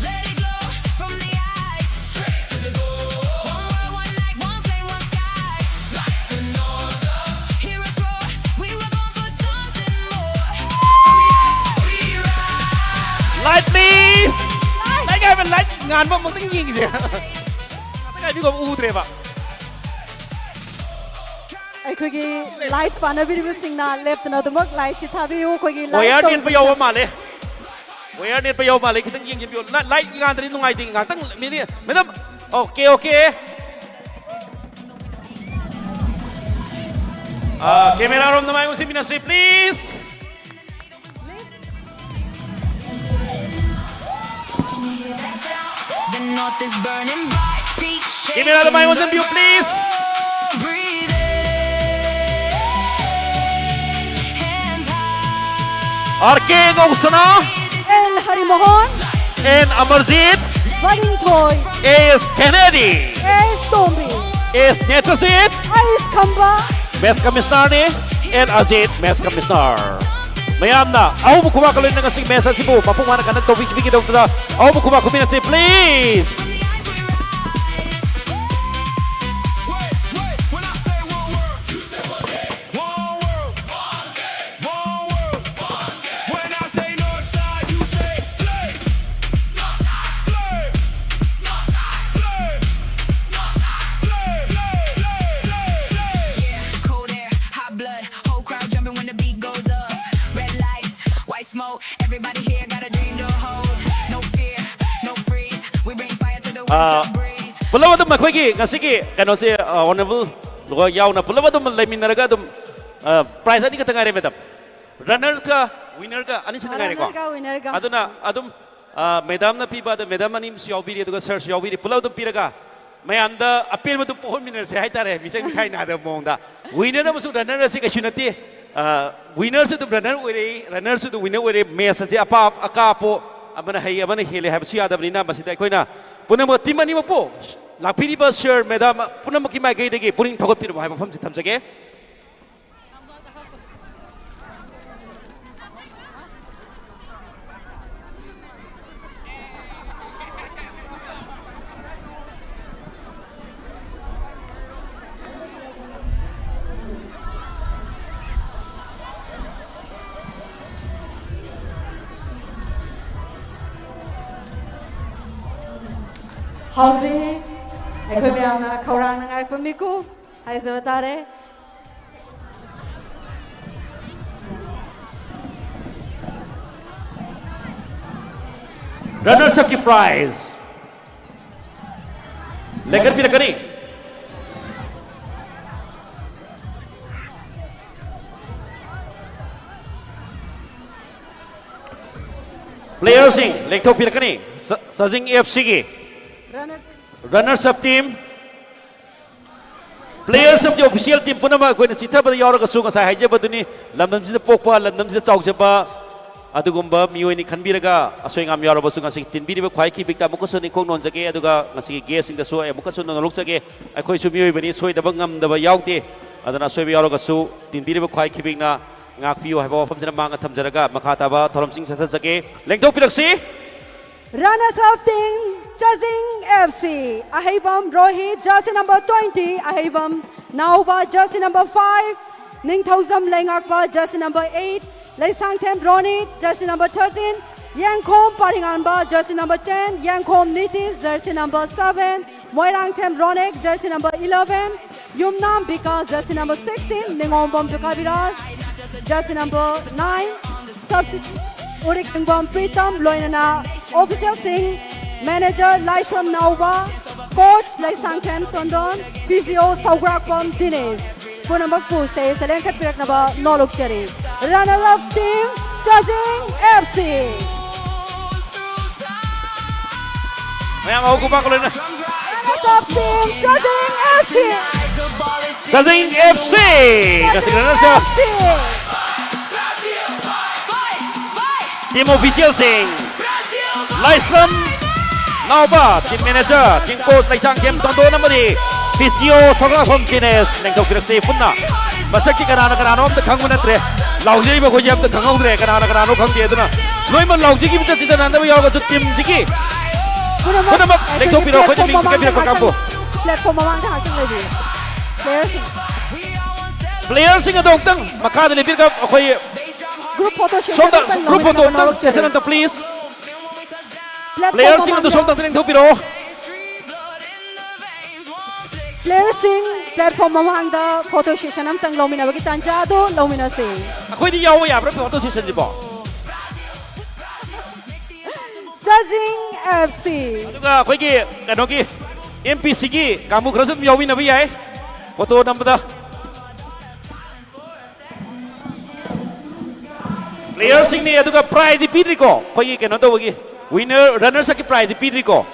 Let it glow from the eyes. Straight to the goal. One world, one night, one flame, one sky. Hear us roar. We were born for something more. From the ice we rise. Light, please. Light ꯍꯥꯏꯕ, light ꯉꯥꯟꯕ ꯑꯃꯨꯛꯇꯪ ꯌꯦꯡꯒꯤꯁꯦ꯫ ꯉꯥꯛꯇꯪ ꯉꯥꯏꯕꯤꯈꯣ, ꯎꯗ꯭ꯔꯦꯕ꯫ ꯑꯩꯈꯣꯏꯒꯤ light ꯄꯥꯟꯅꯕꯤꯔꯤꯕꯁꯤꯡꯅ ꯂꯦꯞꯇꯅ ꯑꯗꯨꯃꯛ lightꯁꯤ ꯊꯥꯕꯤꯌꯨ꯫ ꯑꯩꯈꯣꯏꯒꯤ light wire ꯅꯦꯠꯄ ꯌꯥꯎꯕ ꯃꯥꯜꯂꯦ꯫ Wire ꯅꯦꯠꯄ ꯌꯥꯎꯕ ꯃꯥꯜꯂꯦ, ꯈꯤꯇꯪ ꯌꯦꯡꯁꯤꯟꯕꯤꯌꯨ꯫ ꯂ-, light ꯉꯥꯟꯗ꯭ꯔꯗꯤ ꯅꯨꯡꯉꯥꯏꯇꯦ꯫ ꯉꯥꯛꯇꯪ minute, madam꯫ Okay, okay. ꯑ, camera ꯔꯣꯝꯗ ꯃꯥꯏ ꯑꯣꯟꯁꯤꯟꯃꯤꯟꯅꯁꯤ, please꯫ The north is burning bright, feet shaking. Camera the my ꯑꯣꯟꯁꯤꯟꯕꯤꯌꯨ, please꯫ Breathe in, hands high. R K ꯉꯧꯁꯅꯥ꯫ L ꯍꯔꯤꯃꯣꯍꯟ꯫ N Amarjeet. ꯋꯥꯔꯤꯊꯣꯏ꯫ S ꯀꯦꯅꯦꯗꯤ꯫ S Tombi. S ꯅꯦꯇ꯭ꯔꯖꯤꯠ꯫ S Khamba. Match commissionerꯅꯤ꯫ N Ajit, match commissioner꯫ ꯃꯌꯥꯝꯅ ꯑꯍꯧꯕ ꯈꯨꯕꯥꯛꯀ ꯂꯣꯏꯅꯅ ꯉꯁꯤꯒꯤ match ꯑꯁꯤꯕꯨ ꯃꯄꯨꯡ ꯐꯥꯅ conduct ꯇꯧꯕꯤꯕꯒꯤꯗꯃꯛꯇ ꯑꯍꯧꯕ ꯈꯨꯕꯥꯛ ꯈꯨꯕꯤꯅꯁꯤ, please꯫ One world, one game, one world. When I say north side, you say flame. North side. Flame. North side. Flame. North side. Flame. Flame. Flame. Flame. Flame. Yeah. Cold air, hot blood, whole crowd jumping when the beat goes up. Red lights, white smoke, everybody here got a dream to hold. No fear, no freeze, we bring fire to the winter breeze. ꯄꯨꯂꯞ ꯑꯗꯨꯝ ꯑꯩꯈꯣꯏꯒꯤ ꯉꯁꯤꯒꯤ ꯀꯩꯅꯣꯁꯦ, ꯑ, honourable ꯌꯥꯎꯅ ꯄꯨꯂꯞ ꯑꯗꯨꯝ ꯂꯩꯃꯤꯟꯅꯔꯒ ꯑꯗꯨꯝ, ꯑ, prize ꯑꯅꯤꯈꯛꯇ ꯉꯥꯏꯔꯦ, madam꯫ Runnerꯒ winnerꯒ ꯑꯅꯤꯁꯤꯅ ꯉꯥꯏꯔꯦꯀꯣ꯫ Runnerꯒ winnerꯒ꯫ ꯑꯗꯨꯅ ꯑꯗꯨꯝ, ꯑ, madamꯅ ꯄꯤꯕ, ꯑꯗ madam ꯑꯅꯤ ꯑꯃꯁꯨ ꯌꯥꯎꯕꯤꯔꯤ, ꯑꯗꯨꯒ sirꯁꯨ ꯌꯥꯎꯕꯤꯔꯤ, ꯄꯨꯂꯞ ꯑꯗꯨꯝ ꯄꯤꯔꯒ ꯃꯌꯥꯝꯗ ꯑꯄꯦꯟꯕꯗꯨ ꯄꯣꯛꯍꯟꯃꯤꯟꯅꯔꯁꯦ ꯍꯥꯏꯇꯥꯔꯦ, ꯃꯤꯆꯪ ꯃꯤꯈꯥꯏ ꯅꯥꯏꯗꯕ ꯃꯑꯣꯡꯗ꯫ Winner ꯑꯃꯁꯨ runner ꯑꯁꯤ ꯀꯩꯁꯨ ꯅꯠꯇꯦ꯫ ꯑ, winnerꯁꯨ ꯑꯗꯨꯝ runner ꯑꯣꯏꯔꯛꯏ, runnerꯁꯨ ꯑꯗꯨꯝ winner ꯑꯣꯏꯔꯛꯏ꯫ Match ꯑꯁꯤ ꯑꯄꯥ-, ꯑꯀꯥ ꯑꯄꯣ ꯑꯃꯅ ꯍꯩ, ꯑꯃꯅ ꯍꯦꯜꯂꯦ ꯍꯥꯏꯕꯁꯨ ꯌꯥꯗꯕꯅꯤꯅ, ꯃꯁꯤꯗ ꯑꯩꯈꯣꯏꯅ ꯄꯨꯝꯅꯃꯛ team ꯑꯅꯤꯃꯛꯄꯨ ꯂꯥꯛꯄꯤꯔꯤꯕ sir, madam ꯄꯨꯝꯅꯃꯛꯀꯤ ꯃꯥꯏꯀꯩꯗꯒꯤ ꯄꯨꯛꯅꯤꯡ ꯊꯧꯒꯠꯄꯤꯔꯝꯃꯨ ꯍꯥꯏꯕ ꯋꯥꯐꯝꯁꯤ ꯊꯝꯖꯒꯦ꯫ ꯍꯧꯖꯤꯛ ꯑꯩꯈꯣꯏ ꯃꯌꯥꯝꯅ ꯈꯧꯔꯥꯡꯅ ꯉꯥꯏꯔꯛꯄ ꯃꯤꯀꯨꯞ ꯍꯥꯏꯖꯕ ꯇꯥꯔꯦ꯫ Runners upꯀꯤ prize ꯂꯦꯡꯈꯠꯄꯤꯔꯛꯀꯅꯤ꯫ Playerꯁꯤꯡ ꯂꯦꯡꯊꯣꯛꯄꯤꯔꯛꯀꯅꯤ꯫ ꯆ-, ꯆꯥꯖꯤꯡ ꯑꯦꯐ ꯁꯤꯒꯤ runner, runners up team, players of the official team ꯄꯨꯝꯅꯃꯛ ꯑꯩꯈꯣꯏꯅ ꯆꯤꯊꯕꯗ ꯌꯥꯎꯔꯒꯁꯨ, ꯉꯁꯥꯏ ꯍꯥꯏꯖꯕꯗꯨꯅꯤ, ꯂꯝꯗꯝꯁꯤꯗ ꯄꯣꯛꯄ, ꯂꯝꯗꯝꯁꯤꯗ ꯆꯥꯎꯖꯕ ꯑꯗꯨꯒꯨꯝꯕ ꯃꯤꯑꯣꯏꯅꯤ ꯈꯟꯕꯤꯔꯒ, ꯑꯁꯣꯏ ꯑꯉꯥꯝ ꯌꯥꯎꯔꯕꯁꯨ ꯉꯁꯤ ꯇꯤꯟꯕꯤꯔꯤꯕ ꯈ꯭ꯋꯥꯏ ꯈꯤꯕꯤꯛꯇ ꯑꯃꯨꯛꯀꯁꯨ ꯅꯤꯡꯈꯣꯡ ꯅꯣꯟꯖꯒꯦ꯫ ꯑꯗꯨꯒ ꯉꯁꯤꯒꯤ guestꯁꯤꯡꯗꯁꯨ ꯑꯩ ꯑꯃꯨꯛꯀꯁꯨ ꯅꯣꯟꯂꯣꯛꯆꯒꯦ꯫ ꯑꯩꯈꯣꯏꯁꯨ ꯃꯤꯑꯣꯏꯕꯅꯤ, ꯁꯣꯏꯗꯕ ꯉꯝꯗꯕ ꯌꯥꯎꯗꯦ꯫ ꯑꯗꯨꯅ ꯑꯁꯣꯏꯕ ꯌꯥꯎꯔꯒꯁꯨ ꯇꯤꯟꯕꯤꯔꯤꯕ ꯈ꯭ꯋꯥꯏ ꯈꯤꯕꯤꯛꯅ ꯉꯥꯛꯄꯤꯌꯨ ꯍꯥꯏꯕ ꯋꯥꯐꯝꯁꯤꯅ ꯃꯥꯡꯗ ꯊꯝꯖꯔꯒ, ꯃꯈꯥ ꯇꯥꯕ ꯊꯧꯔꯝꯁꯤꯡ ꯆꯠꯊꯖꯒꯦ꯫ ꯂꯦꯡꯊꯣꯛꯄꯤꯔꯛꯁꯤ꯫ Runners up team, Chajing F C, Aheibam Rohit, jersey number twenty, ꯑꯍꯩꯕꯝ ꯅꯥꯎꯕ, jersey number five, ꯅꯤꯡꯊꯧꯖꯝ ꯂꯩꯉꯥꯛꯄ, jersey number eight, Leishangthem Ronit, jersey number thirteen, ꯌꯦꯡꯈꯣꯝ ꯄꯥꯔꯤꯉꯥꯟꯕ, jersey number ten, ꯌꯦꯡꯈꯣꯝ Nitish, jersey number seven, Moirangthem ꯔꯣꯅꯦꯛ, jersey number eleven, ꯌꯨꯝꯅꯥꯝ Vikas, jersey number sixteen, ꯅꯤꯉꯣꯝꯕꯝ ꯗꯨꯀꯥꯕꯤꯔꯥꯖ, jersey number nine, substitute ꯎꯔꯤꯛꯂꯤꯡꯕꯝ Pritam, ꯂꯣꯏꯅꯅ officialꯁꯤꯡ, manager ꯂꯥꯏꯁ꯭ꯔꯝ ꯅꯥꯎꯕ, Coach Leishangthem ꯇꯣꯟꯗꯣꯟ, physio ꯁꯧꯒ꯭ꯔꯥꯛꯄꯝ ꯗꯤꯅꯦꯁ, ꯄꯨꯝꯅꯃꯛꯄꯨ stageꯇ ꯂꯦꯡꯈꯠꯄꯤꯔꯛꯅꯕ ꯅꯣꯜꯂꯨꯛꯆꯔꯤ꯫ Runner up team, Chajing F C꯫ ꯃꯌꯥꯝ ꯑꯍꯧ ꯈꯨꯕꯥꯛꯀ ꯂꯣꯏꯅ꯫ Runners up team, Chajing F C꯫ ꯆꯥꯖꯤꯡ F C ꯉꯁꯤ runners up꯫ F C꯫ Team officialꯁꯤꯡ, ꯂꯥꯏꯁ꯭ꯔꯝ ꯅꯥꯎꯕ, team manager, team coach Leishangthem ꯇꯣꯟꯗꯣꯟ ꯑꯃꯗꯤ physio ꯁꯧꯒ꯭ꯔꯥꯛꯄꯝ ꯗꯤꯅꯦꯁ ꯂꯦꯡꯊꯣꯛꯄꯤꯔꯛꯁꯤ ꯄꯨꯟꯅ꯫ ꯃꯁꯛꯇꯤ ꯀꯅꯥꯅ ꯀꯅꯥꯅꯣ ꯑꯝꯇ ꯈꯪꯕ ꯅꯠꯇ꯭ꯔꯦ꯫ ꯂꯥꯎꯖꯔꯤꯕ ꯑꯩꯈꯣꯏꯁꯦ ꯑꯝꯇ ꯈꯪꯍꯧꯗ꯭ꯔꯦ, ꯀꯅꯥꯅ ꯀꯅꯥꯅꯣ ꯈꯪꯗꯦ꯫ ꯑꯗꯨꯅ ꯂꯣꯏꯅꯃꯛ ꯂꯥꯎꯖꯈꯤꯕ ꯆꯠꯁꯤꯗ ꯅꯥꯟꯗꯕ ꯌꯥꯎꯔꯒꯁꯨ teamꯁꯤꯒꯤ ꯄꯨꯝꯅꯃꯛ ꯂꯦꯡꯊꯣꯛꯄꯤꯔꯣ, ꯑꯩꯈꯣꯏꯗ ꯃꯤꯡꯁꯤ ꯀꯛꯄꯤꯔꯛꯄ ꯀꯥꯡꯕꯨ꯫ Platform ꯃꯃꯥꯡꯗ ꯉꯥꯏꯍꯥꯛꯇꯪ ꯂꯩꯕꯤꯌꯨ꯫ Playerꯁꯤꯡ꯫ Playerꯁꯤꯡ ꯑꯗꯣ ꯑꯃꯨꯛꯇꯪ ꯃꯈꯥꯗ ꯂꯦꯞꯄꯤꯔꯒ ꯑꯩꯈꯣꯏ Group photo session ꯁꯣꯝꯗ ꯑꯃꯇꯪ group photo ꯂꯧꯃꯤꯟꯅꯕ ꯑꯃꯇꯪ ꯅꯣꯜꯂꯨꯛꯆꯔꯤ꯫ Session ꯑꯃꯇ please꯫ Platform Playerꯁꯤꯡ ꯑꯗꯨ ꯃꯃꯥꯡꯗ ꯁꯣꯝꯗ ꯑꯝꯇ ꯂꯦꯡꯊꯣꯛꯄꯤꯔꯛꯑꯣ꯫ Playerꯁꯤꯡ platform ꯃꯃꯥꯡꯗ photo session ꯑꯃꯇꯪ ꯂꯧꯃꯤꯟꯅꯕꯒꯤ ꯇꯥꯟꯖꯥ ꯑꯗꯨ ꯂꯧꯃꯤꯟꯅꯁꯤ꯫ ꯑꯩꯈꯣꯏꯗꯤ ꯌꯥꯎꯕ ꯌꯥꯕ꯭ꯔꯥ photo sessionꯁꯤꯕꯣ? Chajing F C꯫ ꯑꯗꯨꯒ ꯑꯩꯈꯣꯏꯒꯤ ꯀꯩꯅꯣꯒꯤ MPCꯒꯤ ꯀꯥꯡꯕꯨ ꯈꯔꯁꯨ ꯑꯗꯨꯝ ꯌꯥꯎꯃꯤꯟꯅꯕ ꯌꯥꯏ photo ꯅꯝꯕꯗ꯫ Playerꯁꯤꯡꯅꯤ, ꯑꯗꯨꯒ prizeꯗꯤ ꯄꯤꯗ꯭ꯔꯤꯀꯣ, ꯑꯩꯈꯣꯏꯒꯤ ꯀꯩꯅꯣ ꯇꯧꯕꯒꯤ winner, runners upꯀꯤ prizeꯗꯤ ꯄꯤꯗ꯭ꯔꯤꯀꯣ꯫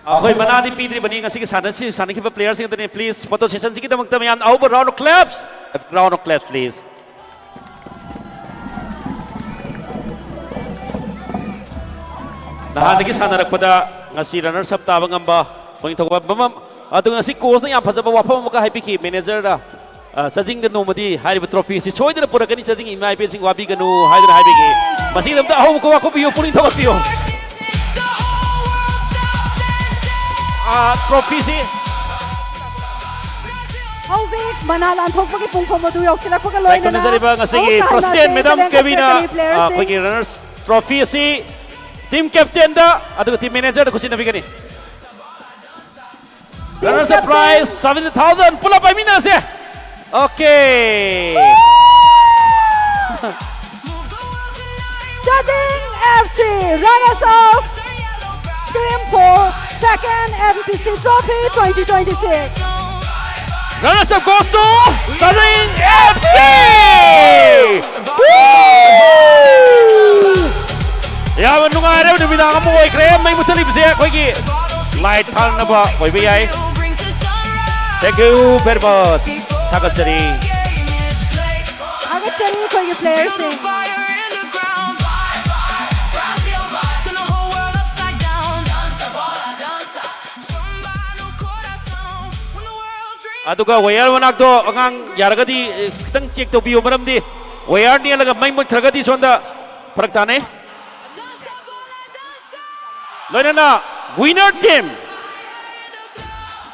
ꯑꯩꯈꯣꯏ ꯃꯅꯥꯗꯤ ꯄꯤꯗ꯭ꯔꯤꯕꯅꯤ ꯉꯁꯤꯒꯤ ꯁꯥꯟꯅꯁꯤ-, ꯁꯥꯟꯅꯈꯤꯕ playerꯁꯤꯡ ꯑꯗꯨꯅꯤ꯫ Please, photo sessionꯁꯤꯒꯤꯗꯃꯛꯇ ꯃꯌꯥꯝ ꯑꯍꯧꯕ round of claps, round of claps, please꯫ ꯅꯍꯥꯟꯗꯒꯤ ꯁꯥꯟꯅꯔꯛꯄꯗ ꯉꯁꯤ runners up ꯇꯥꯕ ꯉꯝꯕ ꯄꯨꯛꯅꯤꯡ ꯊꯧꯒꯠꯄ ꯑꯃ, ꯑꯗꯨꯒ ꯉꯁꯤ coachꯅ ꯌꯥꯝ ꯐꯖꯕ ꯋꯥꯐꯝ ꯑꯃꯒ ꯍꯥꯏꯕꯤꯈꯤ, managerꯗ꯫ ꯑ, ꯆꯥꯖꯤꯡꯗ ꯅꯣꯡꯃꯗꯤ ꯍꯥꯏꯔꯤꯕ trophyꯁꯤ ꯁꯣꯏꯗꯅ ꯄꯨꯔꯛꯀꯅꯤ, ꯆꯥꯖꯤꯡ ꯏꯃꯥ ꯏꯕꯦꯟꯁꯤꯡ ꯋꯥꯕꯤꯒꯅꯨ ꯍꯥꯏꯗꯅ ꯍꯥꯏꯕꯤꯈꯤ꯫ ꯃꯁꯤꯒꯤꯗꯃꯛꯇ ꯑꯍꯧꯕ ꯈꯨꯕꯥꯛ ꯈꯨꯕꯤꯌꯨ, ꯄꯨꯛꯅꯤꯡ ꯊꯧꯒꯠꯄꯤꯌꯨ꯫ ꯑ, trophyꯁꯤ ꯍꯧꯖꯤꯛ ꯃꯅꯥ ꯂꯥꯟꯊꯣꯛꯄꯒꯤ ꯄꯨꯡꯐꯝ ꯑꯗꯨ ꯌꯧꯁꯤꯜꯂꯛꯄꯒ ꯂꯣꯏꯅꯅ ꯇꯥꯏꯀꯨꯟꯅꯖꯔꯤꯕ ꯉꯁꯤꯒꯤ ꯑꯃꯨꯛꯀ ꯍꯟꯅ president madam stageꯇ ꯀꯦꯕꯤꯅ, ꯂꯦꯡꯈꯠꯀꯅꯤ ꯑ, playerꯁꯤꯡ꯫ ꯑꯩꯈꯣꯏꯒꯤ runners trophy ꯑꯁꯤ Team captainꯗ ꯑꯗꯨꯒ team managerꯗ ꯈꯨꯠꯁꯤꯟꯅꯕꯤꯒꯅꯤ꯫ Runners up prize seventy thousand. ꯄꯨꯂꯞ ꯄꯥꯏꯃꯤꯟꯅꯔꯁꯦ꯫ Okay. Judging F C, runners up, team for second M T C Trophy twenty twenty-six. Runners up goes to Judging F C. Woo! ꯌꯥꯝꯅ ꯅꯨꯡꯉꯥꯏꯔꯕ ꯅꯨꯃꯤꯗꯥꯡ ꯑꯃ ꯑꯣꯏꯈ꯭ꯔꯦ꯫ ꯃꯩ ꯃꯨꯊꯠꯂꯤꯕꯁꯦ ꯑꯩꯈꯣꯏꯒꯤ light ꯊꯥꯅꯅꯕ ꯑꯣꯏꯕ ꯌꯥꯏ꯫ Thank you very much. ꯊꯥꯒꯠꯆꯔꯤ꯫ ꯊꯥꯒꯠꯆꯔꯤ ꯑꯩꯈꯣꯏꯒꯤ playerꯁꯤꯡ꯫ ꯑꯗꯨꯒ wire ꯃꯅꯥꯛꯇꯣ ꯑꯉꯥꯡ ꯌꯥꯔꯒꯗꯤ, ꯑꯦ, ꯈꯤꯇꯪ check ꯇꯧꯕꯤꯌꯨ, ꯃꯔꯝꯗꯤ wire ꯅꯦꯜꯂꯒ ꯃꯩ ꯃꯨꯠꯈ꯭ꯔꯒꯗꯤ ꯁꯣꯝꯗ ꯐꯔꯛ ꯇꯥꯅꯩ꯫ ꯂꯣꯏꯅꯅ winner team꯫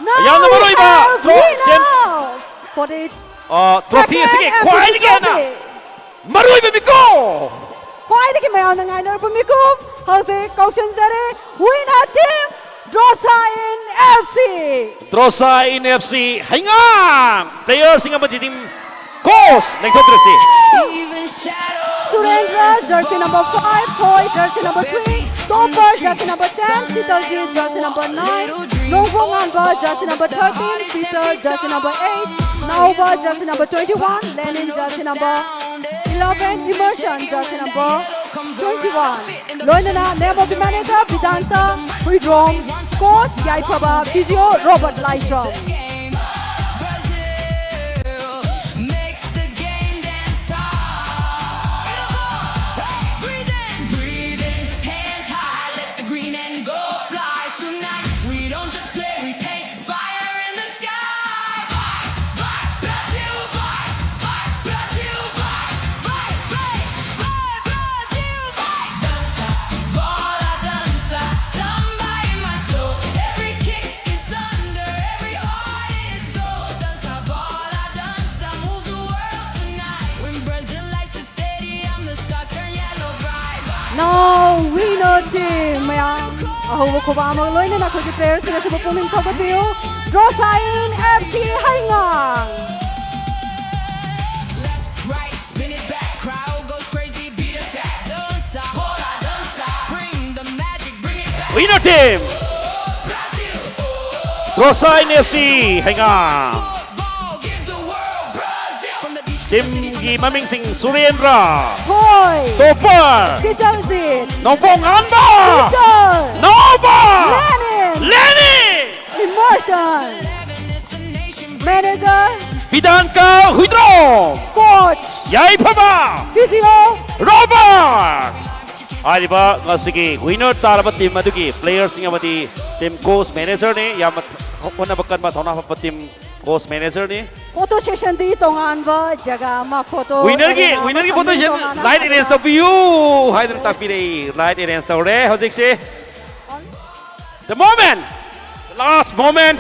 Now ꯌꯥꯝꯅ we ꯃꯔꯨꯑꯣꯏꯕ have tro-, winner champ- for the ꯑ, trophy ꯑꯁꯤꯒꯤ second ꯈ꯭ꯋꯥꯏꯗꯒꯤ ꯍꯦꯟꯅ Trophy. ꯃꯔꯨꯑꯣꯏꯕ ꯃꯤꯀꯨꯞ꯫ ꯈ꯭ꯋꯥꯏꯗꯒꯤ ꯃꯌꯥꯝꯅ ꯉꯥꯏꯅꯔꯛꯄ ꯃꯤꯀꯨꯞ ꯍꯧꯖꯤꯛ ꯀꯧꯁꯤꯟꯖꯔꯦ, winner team Drosa in F C. Drosa in F C ꯍꯩꯉꯥꯡ playerꯁꯤꯡ ꯑꯃꯗꯤ team coach ꯂꯦꯡꯊꯣꯛꯄꯤꯔꯁꯤ꯫ Surendra, jersey number five, Thoi, jersey number three, Topper, jersey number ten, Sitalji, jersey number nine, Nongpong Anba, jersey number thirteen, Peter, jersey number eight, Nauba, jersey number twenty-one, Lenin, jersey number eleven, Immersion, jersey number twenty-one. ꯂꯣꯏꯅꯅ name of the manager, Vedanta Huidrom, coach, Yaifaba, physio, Robert Laitro. Now winner Team ꯃꯌꯥꯝ ꯑꯍꯧꯕ ꯈꯨꯕꯥꯛ ꯑꯃꯒ ꯂꯣꯏꯅꯅ ꯑꯩꯈꯣꯏꯒꯤ playerꯁꯤꯡ ꯑꯁꯤꯕꯨ ꯄꯨꯛꯅꯤꯡ ꯊꯧꯒꯠꯄꯤꯌꯨ꯫ Drosain F C ꯍꯩꯉꯥꯡ꯫ Left, right, spin it back. Crowd goes crazy, beat attack. Dança, rola, dança. Bring the magic, bring it back. Winner team! Drosain F C ꯍꯩꯉꯥꯡ꯫ Teamꯒꯤ ꯃꯃꯤꯡꯁꯤꯡ ꯁꯨꯔꯦꯟꯗ꯭ꯔ, ꯍꯣꯏ꯫ Topper, Sitaljit. Nongpokngamba, Peter. Naoba, Lenin. ꯂꯦꯅꯤ, Emerson. Manager. ꯕꯤꯗꯥꯟꯀ Huidrom, coach. ꯌꯥꯏꯐꯕ, ꯐꯤꯖꯤꯑꯣ꯫ Robert. ꯍꯥꯏꯔꯤꯕ ꯉꯁꯤꯒꯤ winner ꯇꯥꯔꯕ team ꯑꯗꯨꯒꯤ playerꯁꯤꯡ ꯑꯃꯗꯤ team coach managerꯅꯤ꯫ ꯌꯥꯝꯅ ꯍꯣꯠꯅꯕ ꯀꯟꯕ ꯊꯧꯅꯥ ꯐꯕ team coach managerꯅꯤ꯫ ꯐꯣꯇꯣ ꯁꯦꯁꯟꯗꯤ ꯇꯣꯉꯥꯟꯕ ꯖꯒꯥ ꯑꯃ ꯐꯣꯇꯣ Winnerꯒꯤ ꯑꯦꯔꯦꯅꯥ ꯑꯃ winnerꯒꯤ ꯐꯝꯃꯤ photo session ꯇꯣꯉꯥꯟꯅ light ꯐꯝꯃꯤ꯫ arrange ꯇꯧꯕꯤꯌꯨ ꯍꯥꯏꯗꯅ ꯇꯥꯛꯄꯤꯔꯛꯏ꯫ Light arrange ꯇꯧꯔꯦ ꯍꯧꯖꯤꯛꯁꯦ꯫ The moment, the last moment.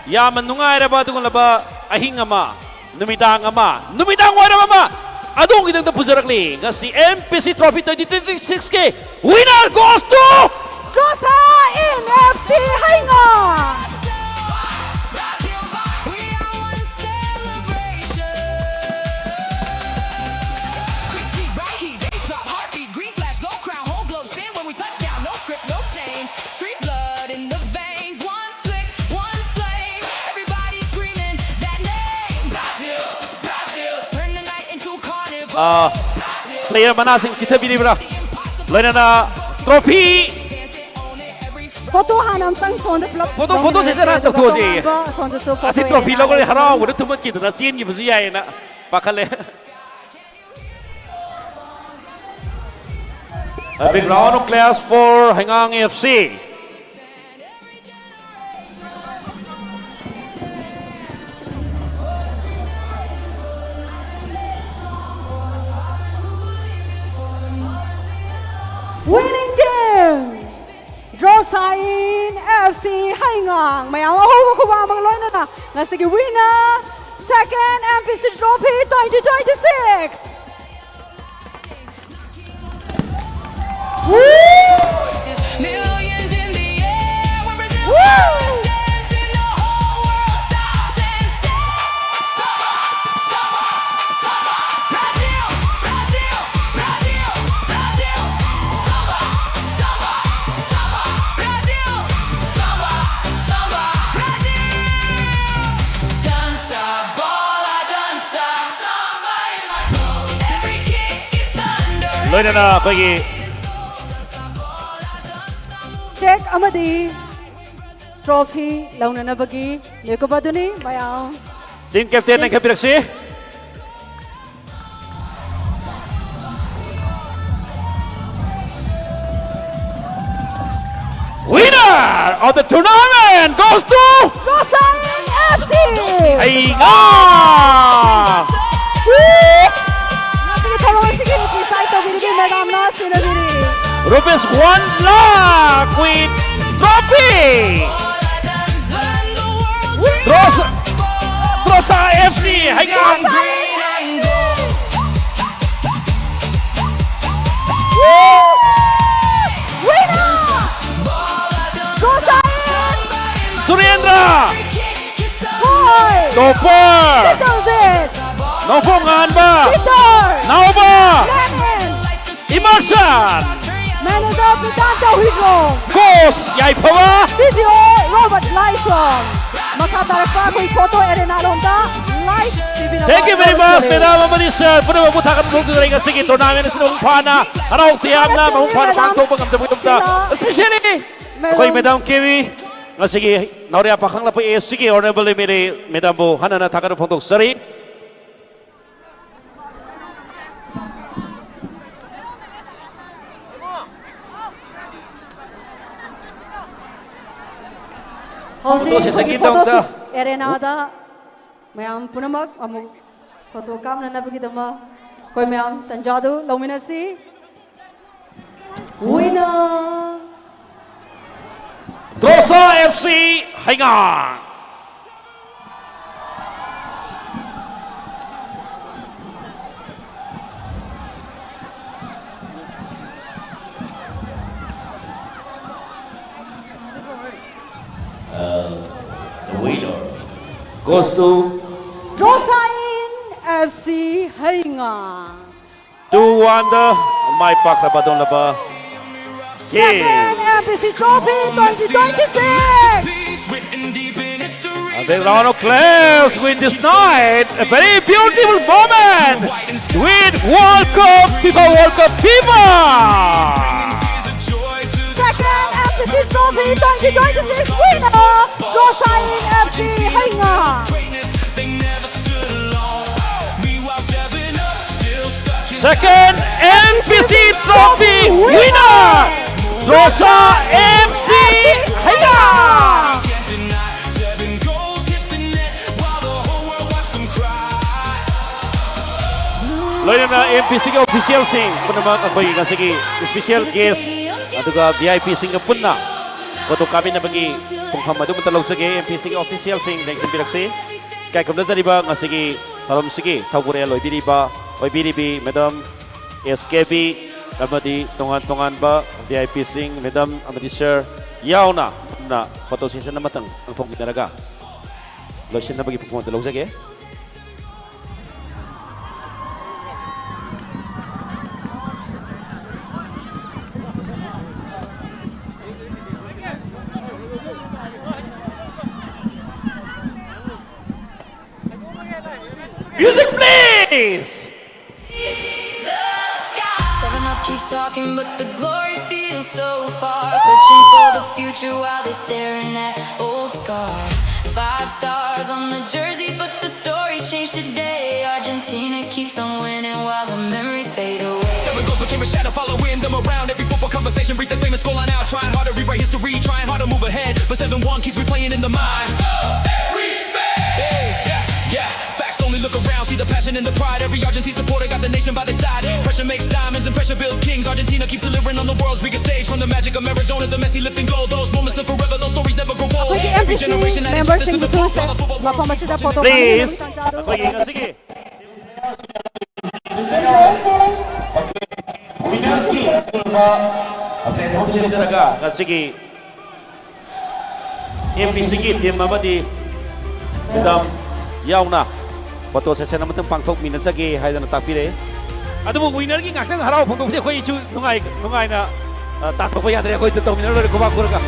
ꯌꯥꯝꯅ ꯅꯨꯡꯉꯥꯏꯔꯕ ꯑꯗꯨꯒꯨꯝꯂꯕ ꯑꯍꯤꯡ ꯑꯃ, ꯅꯨꯃꯤꯗꯥꯡ ꯑꯃ, ꯅꯨꯃꯤꯗꯥꯡ ꯋꯥꯏꯔꯝ ꯑꯃ ꯑꯗꯣꯝꯒꯤꯗꯃꯛꯇ ꯄꯨꯖꯔꯛꯂꯤ꯫ ꯉꯁꯤ M P C Trophy twenty twenty-sixꯀꯤ winner goes to Drosain F C ꯍꯩꯉꯥꯡ꯫ Brazil vibe, we are one celebration. Quick feet, right heat, bass drop, heartbeat, green flash, gold crown, whole globe spin when we touch down. No script, no change. Street blood in the veins, one flick, one flame. Everybody screaming that name, Brazil, Brazil. Turn the night into a carnival. ꯑ, player ꯃꯅꯥꯁꯤꯡ ꯆꯤꯊꯕꯤꯔꯤꯕ꯭ꯔꯥ? ꯂꯣꯏꯅꯅ trophy. Photo ꯍꯥꯟꯅ ꯑꯝꯇꯪ ꯁꯣꯝꯗ ꯄꯨꯂꯞ photo, photo session ꯍꯥꯟꯅ ꯇꯧꯊꯣꯛꯑꯁꯦ꯫ ꯇꯣꯉꯥꯟꯕ ꯁꯣꯝꯗꯁꯨ photo ꯑꯁꯤ trophy ꯑꯦꯔꯦꯅꯥ ꯂꯧꯈ꯭ꯔꯗꯤ ꯂꯩꯁꯤꯅ꯫ ꯍꯔꯥꯎꯕꯗ ꯊꯨꯝꯃꯠꯈꯤꯗꯅ ꯆꯦꯟꯈꯤꯕꯁꯨ ꯌꯥꯏꯌꯦꯅ ꯄꯥꯈꯠꯂꯦ꯫ A big round of applause for ꯍꯩꯉꯥꯡ F C. Winning team Drosain F C ꯍꯩꯉꯥꯡ꯫ ꯃꯌꯥꯝ ꯑꯍꯧꯕ ꯈꯨꯕꯥꯛ ꯑꯃꯒ ꯂꯣꯏꯅꯅ ꯉꯁꯤꯒꯤ winner second M P C Trophy twenty twenty-six꯫ Woo! Millions in the air when Brazil Woo! Stands in the whole world stops and stares. Samba, samba, samba, Brazil, Brazil, Brazil, Brazil. Samba, samba, samba, Brazil. Samba, samba, Brazil. Dança, bola, dança. Samba in my soul. Every kick is thunder. ꯂꯣꯏꯅꯅ ꯑꯩꯈꯣꯏꯒꯤ check ꯑꯃꯗꯤ trophy ꯂꯧꯅꯅꯕꯒꯤ ꯂꯦꯞꯀꯗꯕꯅꯤ ꯃꯌꯥꯝ꯫ Team ꯀꯦꯞꯇꯦꯟꯅ ꯈꯟꯕꯤꯔꯛꯁꯤ꯫ Winner of the tournament goes to Rosain F C! ꯍꯩꯉꯥ! ꯉꯁꯤꯒꯤ ꯊꯧꯔꯝ ꯑꯁꯤꯒꯤ ꯗꯤꯁꯥꯏꯠ ꯇꯧꯕꯤꯔꯤꯕꯤ ꯃꯦꯗꯥꯝꯅ ꯁꯤꯟꯅꯕꯤꯔꯤ꯫ Rupees one lakh with trophy! Rosa, Rosa F C ꯍꯩꯉꯥꯡ! ꯁꯨꯔꯦꯟꯗ꯭ꯔ! ꯇꯣꯞꯄꯔ! ꯅꯣꯡꯄꯣꯛ ꯉꯥꯟꯕ! ꯅꯥꯎꯕ! ꯏꯃꯔꯁꯟ! ꯃꯦꯅꯦꯖꯔ ꯄꯤꯇꯥꯟ ꯇꯧꯍꯤꯗ꯭ꯔꯣ꯫ ꯀꯣꯁ ꯌꯥꯏꯐꯕ! P G O Robert Laishram. ꯃꯈꯥ ꯇꯥꯔꯛꯄ ꯑꯩꯈꯣꯏ ꯐꯣꯇꯣ ꯑꯦꯔꯦꯅꯥ ꯂꯣꯝꯗ ꯂꯥꯏꯚ ꯄꯤꯕꯤꯅꯕ Thank you very much, ꯇꯧꯖꯔꯤ꯫ ꯃꯦꯗꯥꯝ ꯑꯃꯗꯤ ꯁꯥꯔ ꯄꯨꯝꯅꯃꯛꯄꯨ ꯊꯥꯒꯠꯄ ꯐꯣꯡꯗꯣꯛꯆꯔꯤ꯫ ꯉꯁꯤꯒꯤ ꯇꯣꯔꯅꯥꯃꯦꯟ ꯑꯁꯤ ꯃꯄꯨꯡ ꯐꯥꯅ, ꯍꯔꯥꯎ ꯇꯌꯥꯝꯅ ꯃꯄꯨꯡ ꯐꯥꯅ ꯄꯥꯡꯊꯣꯛꯄ ꯉꯝꯖꯕꯒꯤꯗꯃꯛꯇ, ꯁꯤꯗ especially ꯑꯩꯈꯣꯏ ꯃꯦꯗꯥꯝ ꯀꯦꯕꯤ, ꯉꯁꯤꯒꯤ ꯅꯥꯎꯔꯤꯌꯥ ꯄꯥꯈꯪꯂꯥꯛꯄ ꯑꯦ ꯑꯦꯐ ꯁꯤꯒꯤ ꯑꯣꯅꯔꯦꯕꯜ ꯑꯦꯝ ꯑꯦꯜ ꯑꯦ ꯃꯦꯗꯥꯝꯕꯨ ꯍꯟꯅ ꯍꯟꯅ ꯊꯥꯒꯠꯄ ꯐꯣꯡꯗꯣꯛꯆꯔꯤ꯫ ꯍꯧꯖꯤꯛ ꯐꯣꯇꯣ ꯁꯦꯁꯟꯒꯤ ꯑꯩꯈꯣꯏꯒꯤ ꯐꯣꯇꯣ ꯇꯧꯗ꯫ ꯁꯨꯠ ꯑꯦꯔꯦꯅꯥꯗ ꯃꯌꯥꯝ ꯄꯨꯝꯅꯃꯛ ꯑꯃꯨꯛ ꯐꯣꯇꯣ ꯀꯥꯞꯅꯅꯕꯒꯤꯗꯃꯛ ꯑꯩꯈꯣꯏ ꯃꯌꯥꯝ ꯇꯟꯖꯥꯗꯨ ꯂꯧꯃꯤꯟꯅꯁꯤ꯫ Winner! ꯔꯣꯁꯥ F C ꯍꯩꯉꯥꯡ! Goes to Rosain F C Heinga. Two one the my ꯄꯥꯛꯈ꯭ꯔꯕ ꯑꯗꯣꯝꯂꯕ team. Second M P C Trophy twenty twenty-six. A big round of applause with this night. A very beautiful moment with World Cup, FIFA World Cup fever. Second M P C Trophy twenty twenty-six winner, Rosain F C Heinga. Second M P C Trophy winner, Rosa M C Heinga. ꯂꯣꯏꯅꯅ M P C ꯒꯤ officialꯁꯤꯡ ꯄꯨꯝꯅꯃꯛ ꯑꯩꯈꯣꯏꯒꯤ ꯉꯁꯤꯒꯤ special guest ꯑꯗꯨꯒ V I Pꯁꯤꯡꯒ ꯄꯨꯟꯅ photo ꯀꯥꯞꯃꯤꯟꯅꯕꯒꯤ ꯄꯨꯡꯐꯝ ꯑꯗꯨꯃꯠꯇ ꯂꯧꯖꯒꯦ꯫ M P C ꯒꯤ officialꯁꯤꯡ ꯂꯦꯡꯁꯤꯟꯕꯤꯔꯛꯁꯤ꯫ ꯏꯀꯥꯏ ꯈꯨꯝꯅꯖꯔꯤꯕ ꯉꯁꯤꯒꯤ ꯊꯧꯔꯝꯁꯤꯒꯤ ꯊꯧꯕꯨꯔꯦꯜ ꯑꯣꯏꯕꯤꯔꯤꯕ, ꯑꯣꯏꯕꯤꯔꯤꯕꯤ Madam S K B ꯑꯃꯗꯤ ꯇꯣꯉꯥꯟ ꯇꯣꯉꯥꯟꯕ V I Pꯁꯤꯡ, Madam ꯑꯃꯗꯤ Sir ꯌꯥꯎꯅ ꯄꯨꯟꯅ photo session ꯑꯃꯇꯪ ꯄꯥꯡꯊꯣꯛꯃꯤꯟꯅꯔꯒ ꯂꯣꯏꯁꯤꯟꯅꯕꯒꯤ ꯄꯨꯡꯐꯝ ꯑꯗꯨ ꯂꯧꯖꯒꯦ꯫ Music, please. Seven up keeps talking, but the glory feels so far. Searching for the future while they're staring at old scars. Five stars on the jersey, but the story changed today. Argentina keeps on winning while the memories fade away. Seven goals became a shadow, following them around. Every football conversation brings that famous scoreline out. Trying hard to rewrite history, trying hard to move ahead. But seven one keeps replaying in the mind. Every fan. Hey, yeah, yeah. Facts, only look around, see the passion and the pride. Every Argentine supporter got the nation by their side. Pressure makes diamonds and pressure builds kings. Argentina keeps delivering on the world's biggest stage. From the magic of Maradona to Messi lifting gold, those moments live forever. Those stories never grow old. ꯑꯩꯈꯣꯏꯒꯤ Every M P C generation adding members chapters to the ꯁꯤꯡꯕꯨꯁꯨ sport. While the football ꯃꯐꯝ ꯑꯁꯤꯗ photo please. ꯀꯥꯞꯃꯤꯟꯅꯕꯒꯤ ꯇꯥꯟꯖꯥ ꯑꯗꯨ ꯑꯩꯈꯣꯏꯒꯤ ꯉꯁꯤꯒꯤ ꯅꯠꯇ꯭ꯔꯒ ꯉꯁꯤꯒꯤ M P C ꯒꯤ team ꯑꯃꯗꯤ ꯗꯝ ꯌꯥꯎꯅ ꯐꯣꯇꯣ ꯁꯦꯁꯟ ꯑꯃꯇꯪ ꯄꯥꯡꯊꯣꯛꯃꯤꯟꯅꯖꯒꯦ ꯍꯥꯏꯗꯅ ꯇꯥꯛꯄꯤꯔꯛꯑꯦ꯫ ꯑꯗꯨꯕꯨ ꯋꯤꯅꯔꯒꯤ ꯉꯥꯛꯇꯪ ꯍꯔꯥꯎ ꯐꯣꯡꯗꯣꯛꯄꯁꯦ ꯑꯩꯈꯣꯏꯁꯨ ꯅꯨꯡꯉꯥꯏ-, ꯅꯨꯡꯉꯥꯏꯅ, ꯑ, ꯇꯥꯟꯊꯣꯛꯄ ꯌꯥꯗ꯭ꯔꯦ꯫ ꯑꯩꯈꯣꯏꯗ ꯇꯧꯃꯤꯟꯅꯔ ꯂꯣꯏꯔꯦ ꯈꯨꯕꯥꯛ ꯈꯨꯔꯒ꯫